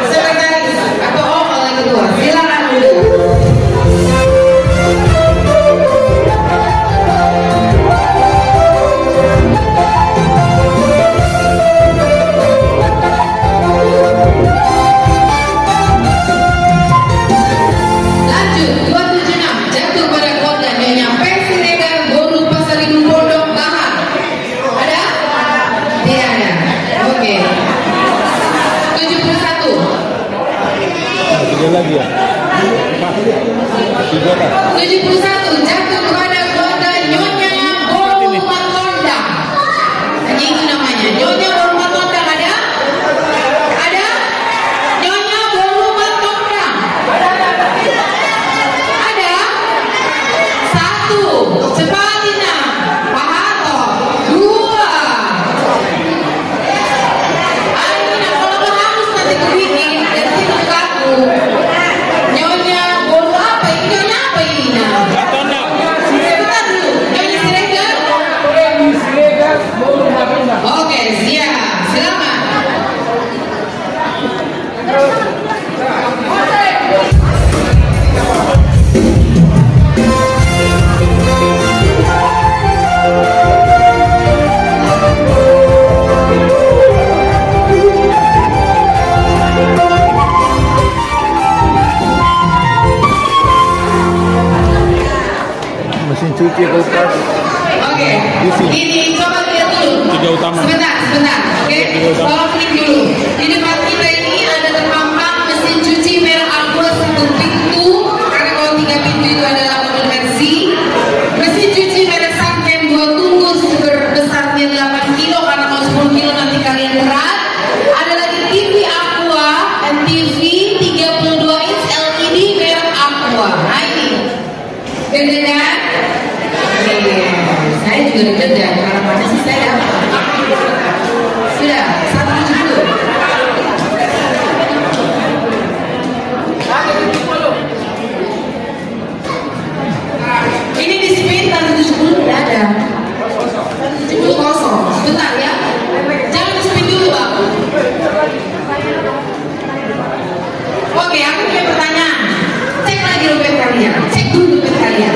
Sekretaris atau Om oleh Ketua. Silakan duduk. Lanjut, dua tujuh enam, jatuh pada keluarga Nyonya P. Siregar, Golu Pasaribu, Pondok Bahar. Ada? Tidak ada. Oke. Tujuh puluh satu. Tiga lagi ya? Tiga kan? Tujuh puluh satu, jatuh kepada keluarga Nyonya Bolu Matondang. Hanya itu namanya. Nyonya Bolu Matondang ada? Ada? Nyonya Bolu Matondang. Ada? Satu. Cepat, Ina. Pak Hato. Dua. Ayo, Ina, kalau nggak harus nanti begini, dari situ ke aku. Nyonya Bolu apa ini? Nyonya apa ini, Ina? Sebentar dulu. Nyonya Siregar? Oke, siap. Selamat. Mesin cuci, kulkas. Oke. Ini coba lihat dulu. Tiga utama. Sebentar, sebentar. Oke. Tiga utama. Tolong klik dulu. Di depan kita ini ada terpampang mesin cuci merek Aqua satu pintu, karena kalau tiga pintu itu adalah model R C. Mesin cuci merek Sanken dua tungkus berbesarnya delapan kilo, karena kalau sepuluh kilo nanti kalian berat. Ada lagi T V Aqua, eh, T V tiga puluh dua inch L E D merek Aqua. Nah, ini. Gede kan? Iya, saya juga deg-degan. Harapannya sih saya dapat. Sudah, satu tujuh puluh. Ini di spin, satu tujuh puluh tidak ada. Satu tujuh puluh kosong. Sebentar ya. Jangan di spin dulu, Bang. Oke, aku punya pertanyaan. Cek lagi dompet kalian. Cek dulu dompet kalian.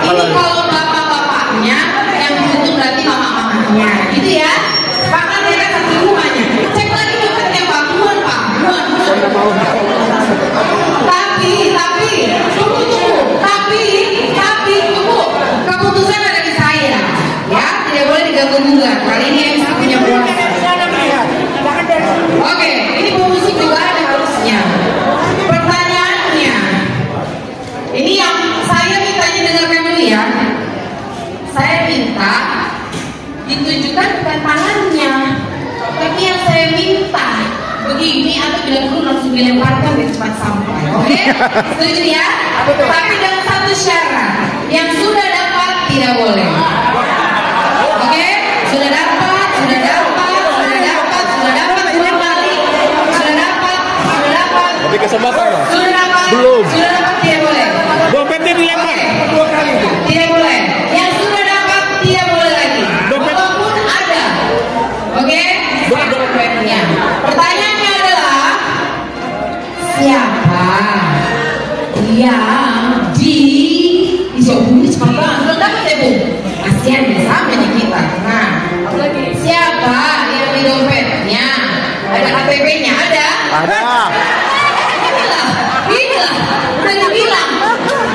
Ini kalau bapak-bapaknya yang butuh, berarti mama-mamanya. Gitu ya. Bahkan mereka satu rumahnya. Cek lagi dompetnya, Pak. Buruan, Pak. Buruan, buruan. Tapi, tapi, tunggu, tunggu. Tapi, tapi, tunggu. Keputusan ada di saya. Ya, tidak boleh diganggu gugat. Kali ini M C punya kuasa. Oke, ini pemusik juga ada harusnya. Pertanyaannya, ini yang saya mintanya dengarkan dulu ya. Saya minta ditunjukkan bukan tangannya, tapi yang saya minta begini atau bila perlu langsung dilemparkan di tempat sampah. Oke? Setuju ya? Tapi dengan satu syarat, yang sudah dapat tidak boleh. Oke? Sudah dapat, sudah dapat, sudah dapat, sudah dapat dua kali. Sudah dapat, sudah dapat. Tapi kesempatan, Mas. Sudah dapat, belum. Sudah dapat, tidak boleh. Dompetnya dilempar. Oke. Tidak boleh. Yang sudah dapat tidak boleh lagi. Dompet. Walaupun ada. Oke? Dompet. Pertanyaannya adalah, siapa yang di, di Jawa Bali cepat banget. Belum dapat ya, Bu? Kasihan ya, sama nih kita. Nah, siapa yang di dompetnya ada K T P-nya? Ada? Ada. Inilah, inilah. Udah dibilang.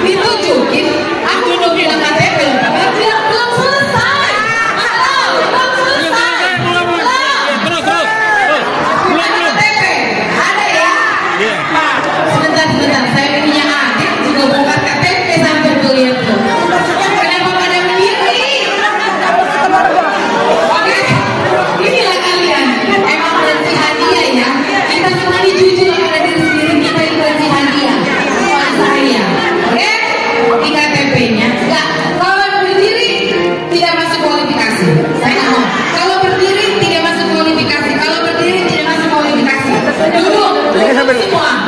Ditunjukin. Aku belum bilang K T P. Belum bilang, belum selesai. Belum, belum selesai. Belum. Terus, terus, terus. Belum, belum. Ada K T P? Ada ya? Iya. Sebentar, sebentar. Saya punya adik juga buka K T P sampai kuliah tuh. Kenapa pada milih? Oke? Inilah kalian. Emang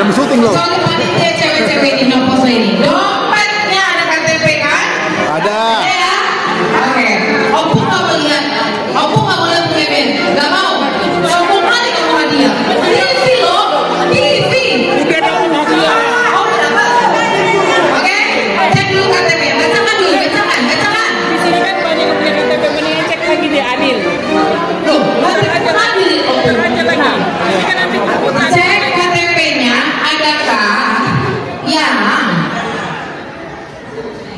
Syuting lo. Soalnya panitia cewek-cewek di Noposo ini. Dompetnya ada K T P kan? Ada. Ada ya? Oke. Opung nggak mau lihat. Opung nggak mau lihat Beben. Nggak mau. Opung kali nggak mau hadiah. T V lo. T V. Udah dapat hadiah. Oh, udah dapat. Oke. Cek dulu K T P. Bacakan dulu. Bacakan. Bacakan. Di sini kan banyak yang punya K T P, mendingan cek lagi dia adil. Loh, K T P adil. Cek K T P-nya adakah yang...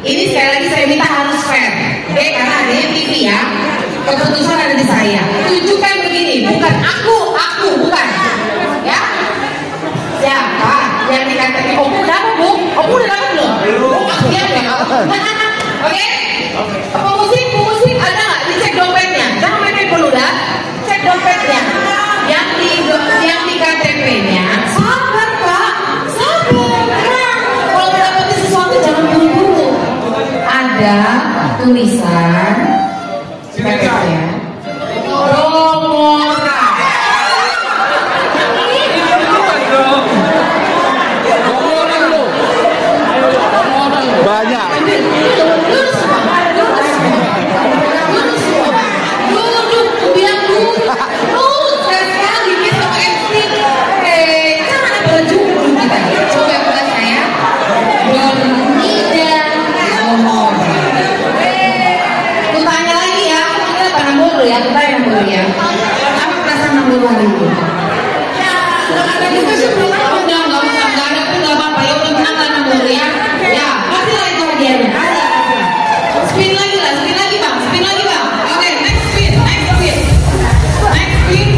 Ini sekali lagi saya minta harus fair, oke? Karena adanya T V ya, keputusan ada di saya. Tunjukkan begini, bukan aku, aku, bukan. Ya? Siapa yang dikatakan, "Opung udah dapat, Bung? Opung udah dapat belum?" Oh, kasihan ya. Oke? Pemusik, pemusik, ada nggak? Dicek dompetnya. Jangan main handphone udah. Cek dompetnya. Yang di, yang di K T P-nya. Sabar, Pak. Sabar, Pak. Kalau mendapati sesuatu, jangan buru-buru. Ada tulisan. Siapa ya? Romo. Banyak. Duduk, kubilang duduk. Duduk, sekali-sekali dia sama M C. Eh, jangan berjumpa kita. Coba, coba saya. Dormida Romo. Kutanya lagi ya, aku manggil apa, Namboru ya? Kutanya Namboru ya. Apa perasaan Namboru hari ini? Ya, nggak ada juga sih, belum ada. Udah, nggak usah, nggak ada pun nggak apa-apa. Ya udah, menang lah Namboru ya. Ya, pasti lah itu hadiahnya. Pasti lah, pasti lah. Spin lagi lah, spin lagi, Bang, spin lagi, Bang. Oke, next spin, next spin. Next spin.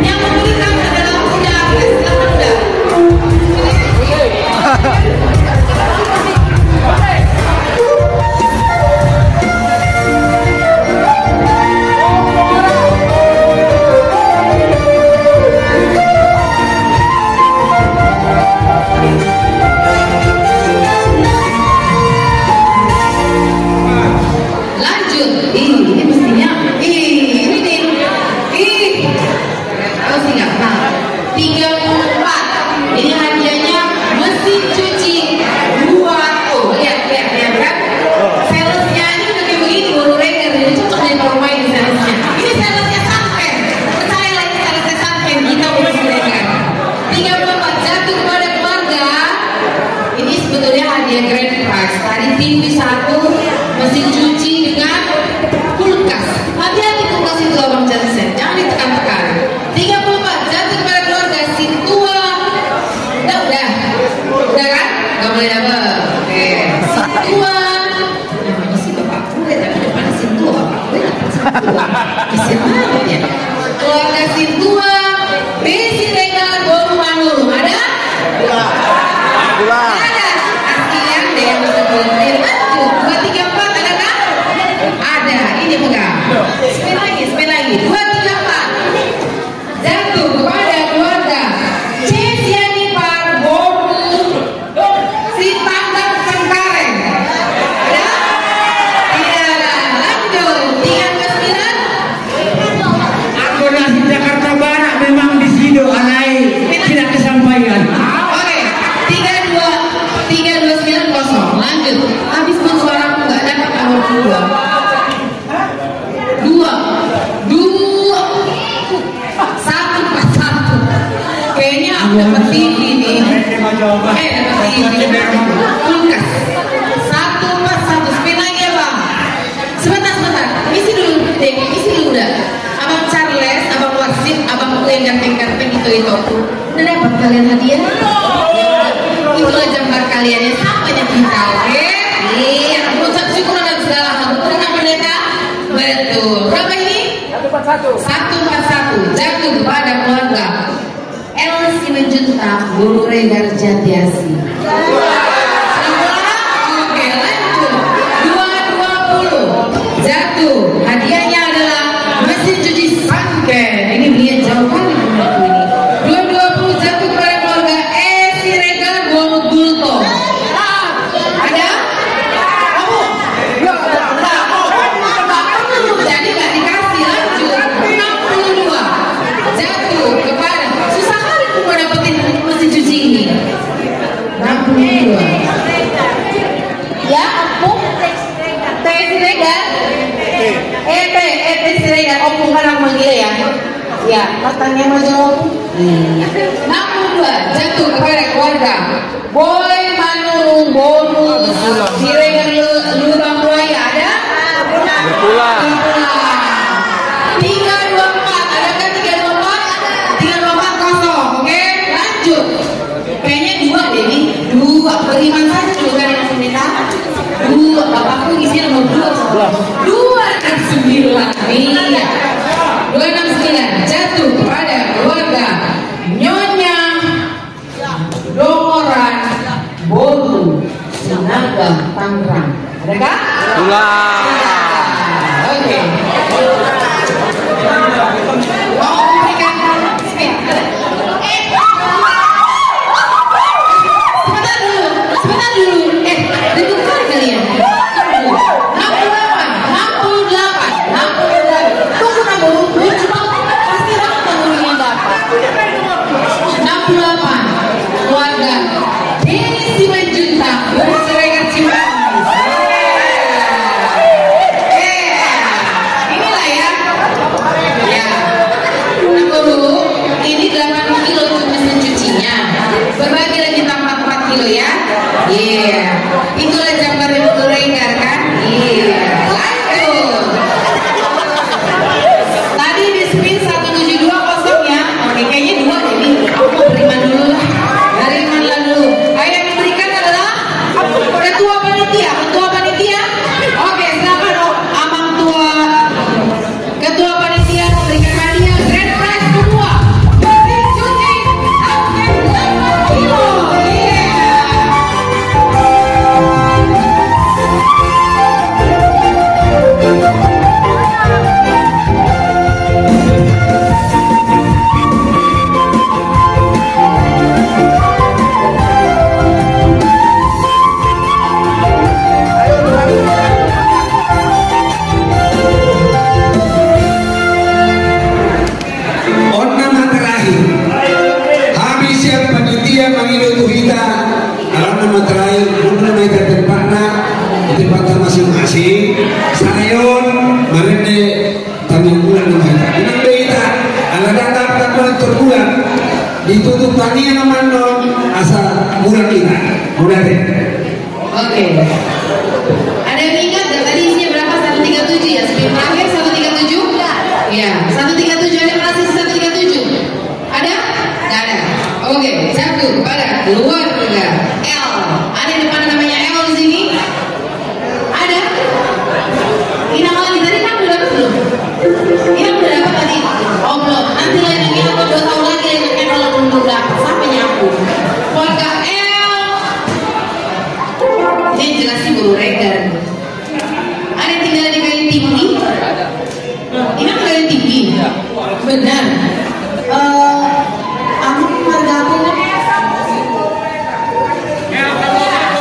Yang memberikan adalah Uda. Oke, silakan, Uda. Lanjut. Ih, ini mestinya. Ih, ini nih. Ih. Tahu sih nggak? Nah, tiga puluh empat. Ini hadiahnya mesin cuci dua. Tuh, lihat, lihat, lihat kan? Salesnya aja udah kayak begini, Boru Regar. Ini cocok jadi pemain salesnya. Ini salesnya Santen. Percayalah, ini salesnya Santen. Kita Boru Regar. Tiga puluh empat jatuh kepada keluarga. Ini sebetulnya hadiah grand prize. Tadi T V satu, mesin cuci dengan kulkas. Hati-hati kulkas itu, Abang Jansen. Jangan ditekan-tekan. Tiga puluh empat jatuh kepada keluarga Sintua. Udah, udah. Udah kan? Nggak boleh double. Oke. Sintua. Namanya sih bapak gue, tapi depannya Sintua. Bapak gue dapat Sintua. Kasian banget ya. Keluarga Sintua, Besi Regal, Boru Manurung. Ada? Ada. Ada. Kasian deh yang sebutin. Lanjut. Dua, tiga, empat, ada kan? Ada. Ini pegang. Spin lagi, spin lagi. Dua, tiga, empat. Jatuh kepada keluarga C. Sianipar, Boru Sitanggang, Cengkareng. Ya? Tidak ada. Lanjut. Tiga dua sembilan. Aku nasib Jakarta Barat memang di sido, alai tidak kesampaian. Oke. Tiga dua, tiga dua sembilan kosong. Lanjut. Habis pun suaraku nggak dapat nomor dua. Dua. Dua. Satu empat satu. Kayaknya aku dapat T V nih. Eh, dapat T V. Kulkas. Satu empat satu. Spin lagi ya, Bang. Sebentar, sebentar. Isi dulu, deh. Isi dulu dah. Abang Charles, Abang Wasit, Abang Uyan, ganteng-ganteng gitu itu. Udah dapat kalian hadiah? Itulah jambar kalian ya, sama aja kita, oke? Iya, mengucap syukur dan segala hal. Betul nggak, Pendeta? Betul. Berapa ini? Satu empat satu. Satu empat satu. Jatuh kepada keluarga L. Simanjuntak, Boru Regar, Jatiasi. Oke, lanjut. Dua dua puluh. Jatuh. Hadiahnya adalah mesin cuci Sanken. Ini belinya jauh kali rumahku ini. Dua dua puluh jatuh kepada keluarga E. Siregar, Boru Gultom. Ada? Kamu? Jadi nggak dikasih, lanjut. Enam puluh dua. Jatuh kepada, susah kali kepada Anak manggila ya. Ya, pertanyaan mau jawab. Hmm. Enam puluh dua, jatuh kepada keluarga Boy Manurung, Boru Siregar, Lu-, Lubang Buaya, ada? Berpulang. Berpulang. Tiga dua empat, ada kan tiga dua empat? Tiga dua empat kosong, oke? Lanjut. Kayaknya dua deh nih. Dua, beriman saja dulu kan yang pemerintah. Dua, bapakku isinya nomor dua. Dua enam sembilan. Iya. Dua enam sembilan jatuh kepada keluarga Nyonya Dongoran, Boru Sinaga, Tangerang. Adakah? Ulang. Oke. Mau memberikan, sebentar dulu, sebentar dulu. Eh, duduk dulu kalian. Enam puluh delapan, enam puluh delapan, enam puluh delapan. Tunggu, tunggu, tunggu, pasti datang dulu yang dapat. Enam puluh delapan, keluarga Denny Simanjuntak, Boru Siregar, Cimanggis. Iya. Inilah ya. Ya. Nah, Boru, ini delapan kilo untuk mesin cucinya. Berbagi lagi tambah empat kilo ya. Iya. Itulah jambar Boru Siregar kan? Iya. Lanjut. Tadi di spin satu tujuh dua kosong ya. Oke, kayaknya dua deh nih. Aku beriman dulu lah. Beriman lah dulu. Ayo, yang memberikan adalah ketua panitia. Ketua panitia. Oke, silakan, oh, Amang Tua. Ketua panitia memberikan hadiah grand prize kedua. Mesin cuci sampai delapan kilo. Iya. On nama terakhir. Hami sian panitia mangido tu hita, ala nama terakhir, on nama hita tempatna, di tempatna masing-masing. Sai on, marende, tangiang bulan nama hita. Inang be hita, ala dang dapot monitor bulan. Ditutup tangiang nama annon, asa bulan hita. Mauliate. Oke. Ada yang ingat nggak tadi isinya berapa? Satu tiga tujuh ya? Spin terakhir satu tiga tujuh? Ya, satu tiga tujuh. Ada yang masih satu tiga tujuh? Ada? Nggak ada. Oke, jatuh pada keluarga L. Ada yang depan namanya L di sini? Ada? Inang lagi tadi kan udah dapet belum? Inang udah dapet tadi? Oh, belum. Nanti lah Inang, Inang dua tahun lagi lah Inang, kan kalau belum dapet. Siapa nyapu? Keluarga L. Ini yang jelas sih Boru Siregar. Ada yang tinggal di Kayu Tinggi? Inang Kayu Tinggi? Benar. Eh, aku marga apa, Inang?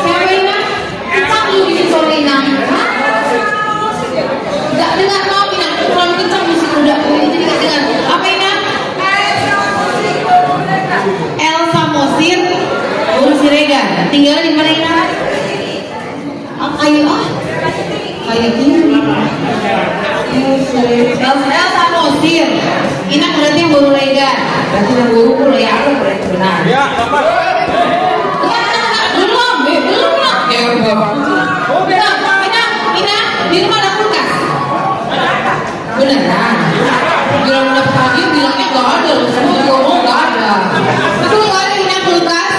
Siapa, Inang? Kencang lu bikin suara, Inang. Hah? Nggak dengar, maaf, Inang. Terlalu kencang musik udah. Jadi nggak dengar. Apa, Inang? L Samosir, Boru Siregar. Tinggal di mana, Inang? Ah, Kayu, ah. Kayu Tinggi. Elsa, Elsa Samosir. Inang berarti yang Boru Siregar. Berarti yang Boru Siregar ya, aku berarti benar. Ya, Bapak. Enggak, enggak, enggak. Belum, eh, belum, belum. Ya, Bapak. Udah, Inang, Inang, di rumah ada kulkas. Beneran. Bilang udah pagi, bilangnya nggak ada. Lu semua ngomong nggak ada. Betul nggak ada Inang kulkas?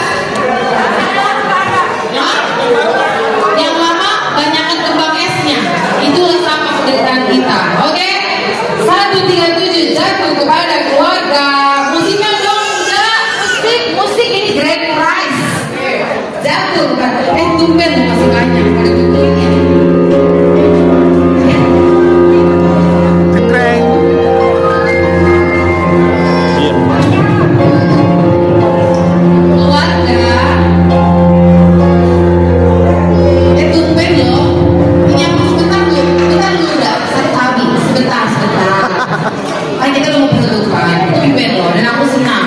Hah? Yang lama banyakan kembang esnya. Itulah sama penderitaan kita. Oke? Satu tiga tujuh jatuh kepada keluarga. Musiknya dong, udah. Musik, musik ini grand prize. Jatuh, kan? Eh, tumben masih banyak pada kumpulnya. Ketreng. Keluarga. Eh, tumben loh. Ini aku sebentar dulu. Sebentar dulu, udah. Satu kali. Sebentar, sebentar. Kan kita udah mau penutupan. Tumben loh. Dan aku senang.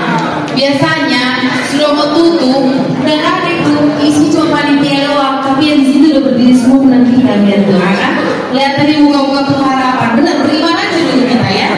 Biasanya, sudah mau tutup, udah nggak ada itu. Isi cuma panitia doang. Tapi yang di sini udah berdiri semua menantikan, lihat tuh. Kan? Lihat tadi muka-muka penuh harapan. Benar, beriman aja dulu kita ya.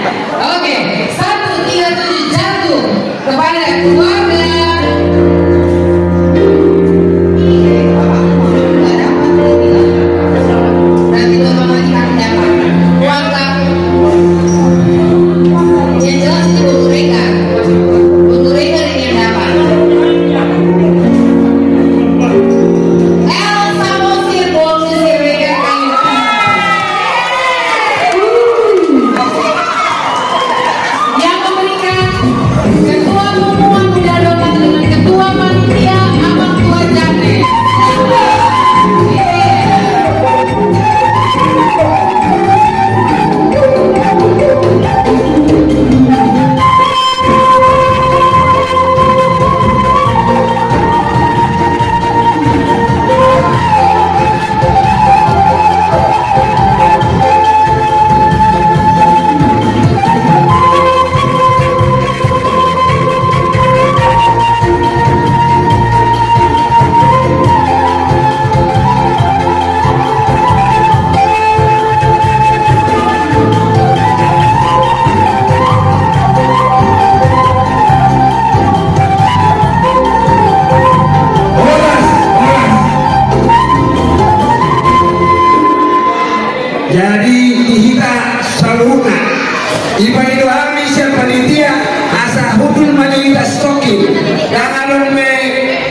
Ketua Punguan Muda Dongan dengan Ketua Panitia Abang Tua Jane. Horas, horas. Jadi di hita saluhutna, dipangido hami sian panitia asa hundul ma jo hita sitongkin. Ndang adong be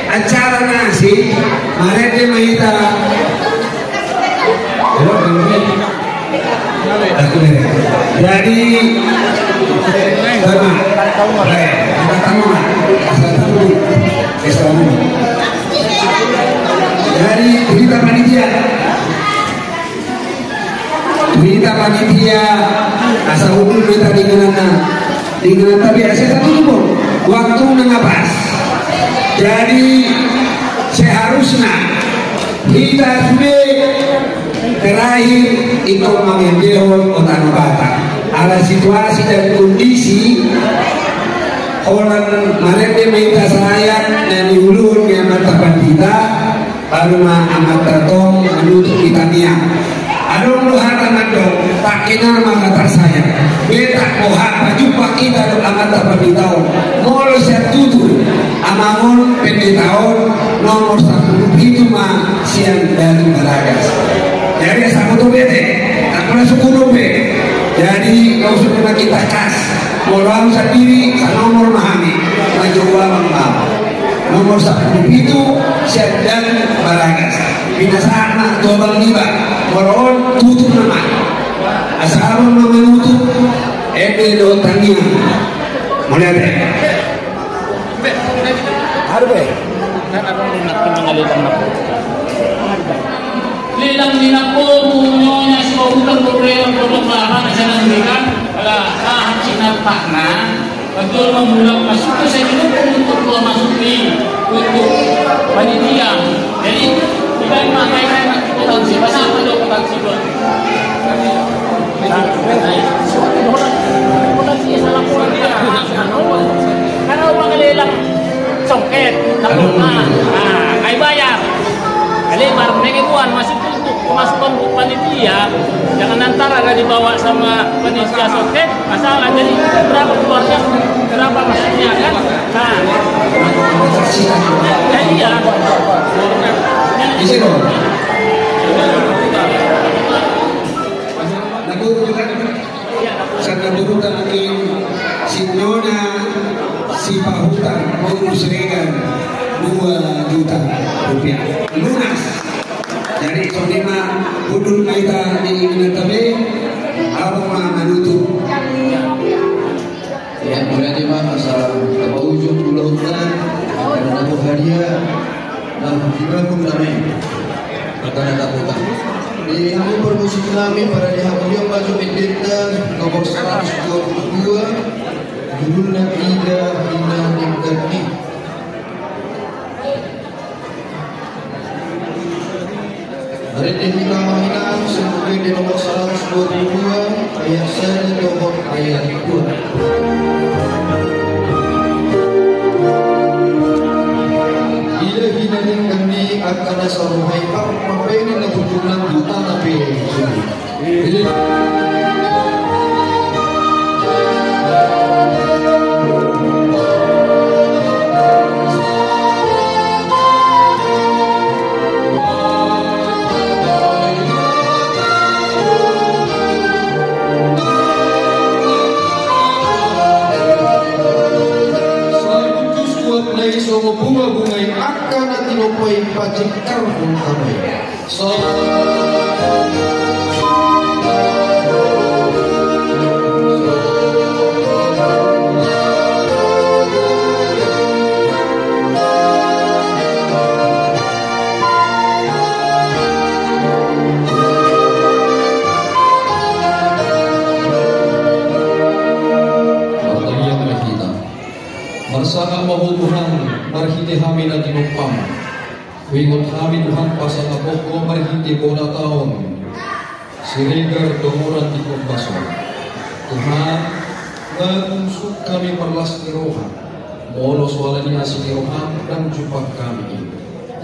acara na asing, marende ma hita. Jadi, sama. Baik, kita tamu, Mas. Kita tamu. Jadi, hita panitia. Hita panitia, asa hundul ma hita di ingananna. Di ingananta be asa tatutup. Waktu na pas. Jadi, seharusna hita sude terakhir ingkon mangendehon Kota Batam. Ala situasi dan kondisi, holan marende ma hita sahat na niuluhon ni amanta pandita, baru ma amanta tong manutup hita nian. Adong do hata mandok, tak kenal maka tak sayang. Be tak boha pajumpang hita dohot amanta pandita on. Molo sian tutu, amang on, pendeta on, nomor sampulu pitu ma sian Daging Baragas. Jadi, asa boto bete, tak pernah syukur be. Jadi, nunga usung ma hita kas. Molo au sandiri, sanomor ma hami. Manjou amang ma. Nomor sampulu pitu, sian Daging Baragas. Pinasahat ma tu abang niba. Molo on, tutup nama. Asa abang ma manutup, ende dohot tangiang. Mauliate. Haru be. Lelang ni napomu, Nyonya Sipahutar, Borneo, Pondok Kelapa, Nasional Amerika, ala sahat sinapakna, betul memulak masuk ke sini untuk tua masuk ni, untuk panitia. Jadi, kita yang pakai kan, kita tahu siapa, siapa dong, kita tahu siapa. Karena uang lelang songket, takut, ah, ah, kai bayar. Jadi, barang nenge buan masuk untuk pemasukan untuk panitia, jangan antara ada dibawa sama panitia songket, masalah. Jadi, berapa keluarnya, berapa maksudnya, kan? Nah, jadi ya. Di sini. Naburju kan? Sian naburjuta nangkin si Nona Sipahutar, boru Siregar, dua juta rupiah. Lunas. Jadi, songon i ma, hundul ma hita di ingananta be, abang ma manutup. Ya, mulai ma asa tapaujung ulaonta, karena hadiah, dan dibangun damai. Kata kata kota. Di hamu parmusik nami, parade hamu dia maju mendeta, nomor seratus dua puluh dua, judulna Ida Hina Ningkatni. Marende hita ma hita, sungkun di nomor seratus dua puluh dua, ayat sada dohot ayat dua. Ida Hina Ningkatni angka na saruhai, pambahenan na butuhna tu tanah pe. Songon bunga-bunga i angka na tinompa i pajingkar. Songon Sangap ma Ho Tuhan, marhite hami na tinompaM. Huingot hami Tuhan, pasangap Ho marhite bona taon. Siregar dongoran di kompas on. Tuhan, nga tung sungkun hami marlas ni roha. Molo so ala ni asi ni rohaM, ndang jumpang hami.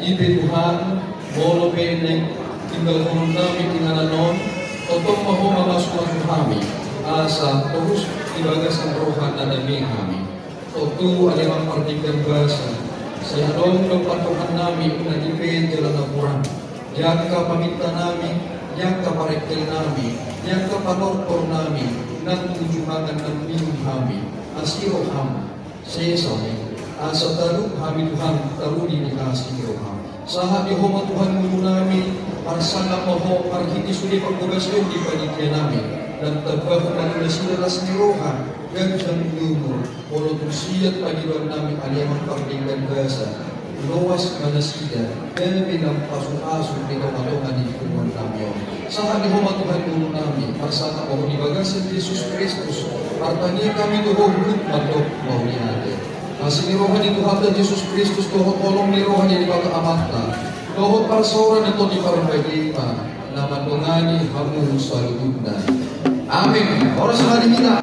I pe Tuhan, molo pe naeng tinggalhononnami inganan on, tongtong ma Ho mamasumasu hami, asa torus di bagasan roha na dame hami. Tontu ale Amang Pardenggan Basa, sai adong do pandohannami na di pe jala na hurang. Di angka pamintanami, di angka parengkelnami, di angka panortornami, nang tu jumangan nang minum hami, asi rohaM. Sesa ma i, asa tarup hami Tuhan, taruli ni asi ni rohaM. Sahat di Ho ma Tuhan ngolunami, parsangap ma Ho marhite sude panghobasion di panitianami, nang tambahon ma tu nasida las ni roha, ganjang ni umur, molo tung siat pangidoannami ale Amang Pardenggan Basa, loas ma nasida, gabe nampasupasu di tongatonga ni punguannami on. Sahat di Ho ma Tuhan ngolunami, parsangap ma Ho di bagasan Jesus Kristus, martangiang hami tu Ho huhut mandok mauliate. Asi ni roha ni Tuhanta Jesus Kristus dohot holong ni roha ni Debata Amanta dohot parsaoran ni Tondi Parbadia i ma na mandongani hamu saluhutna. Amin. Horas ma di hita.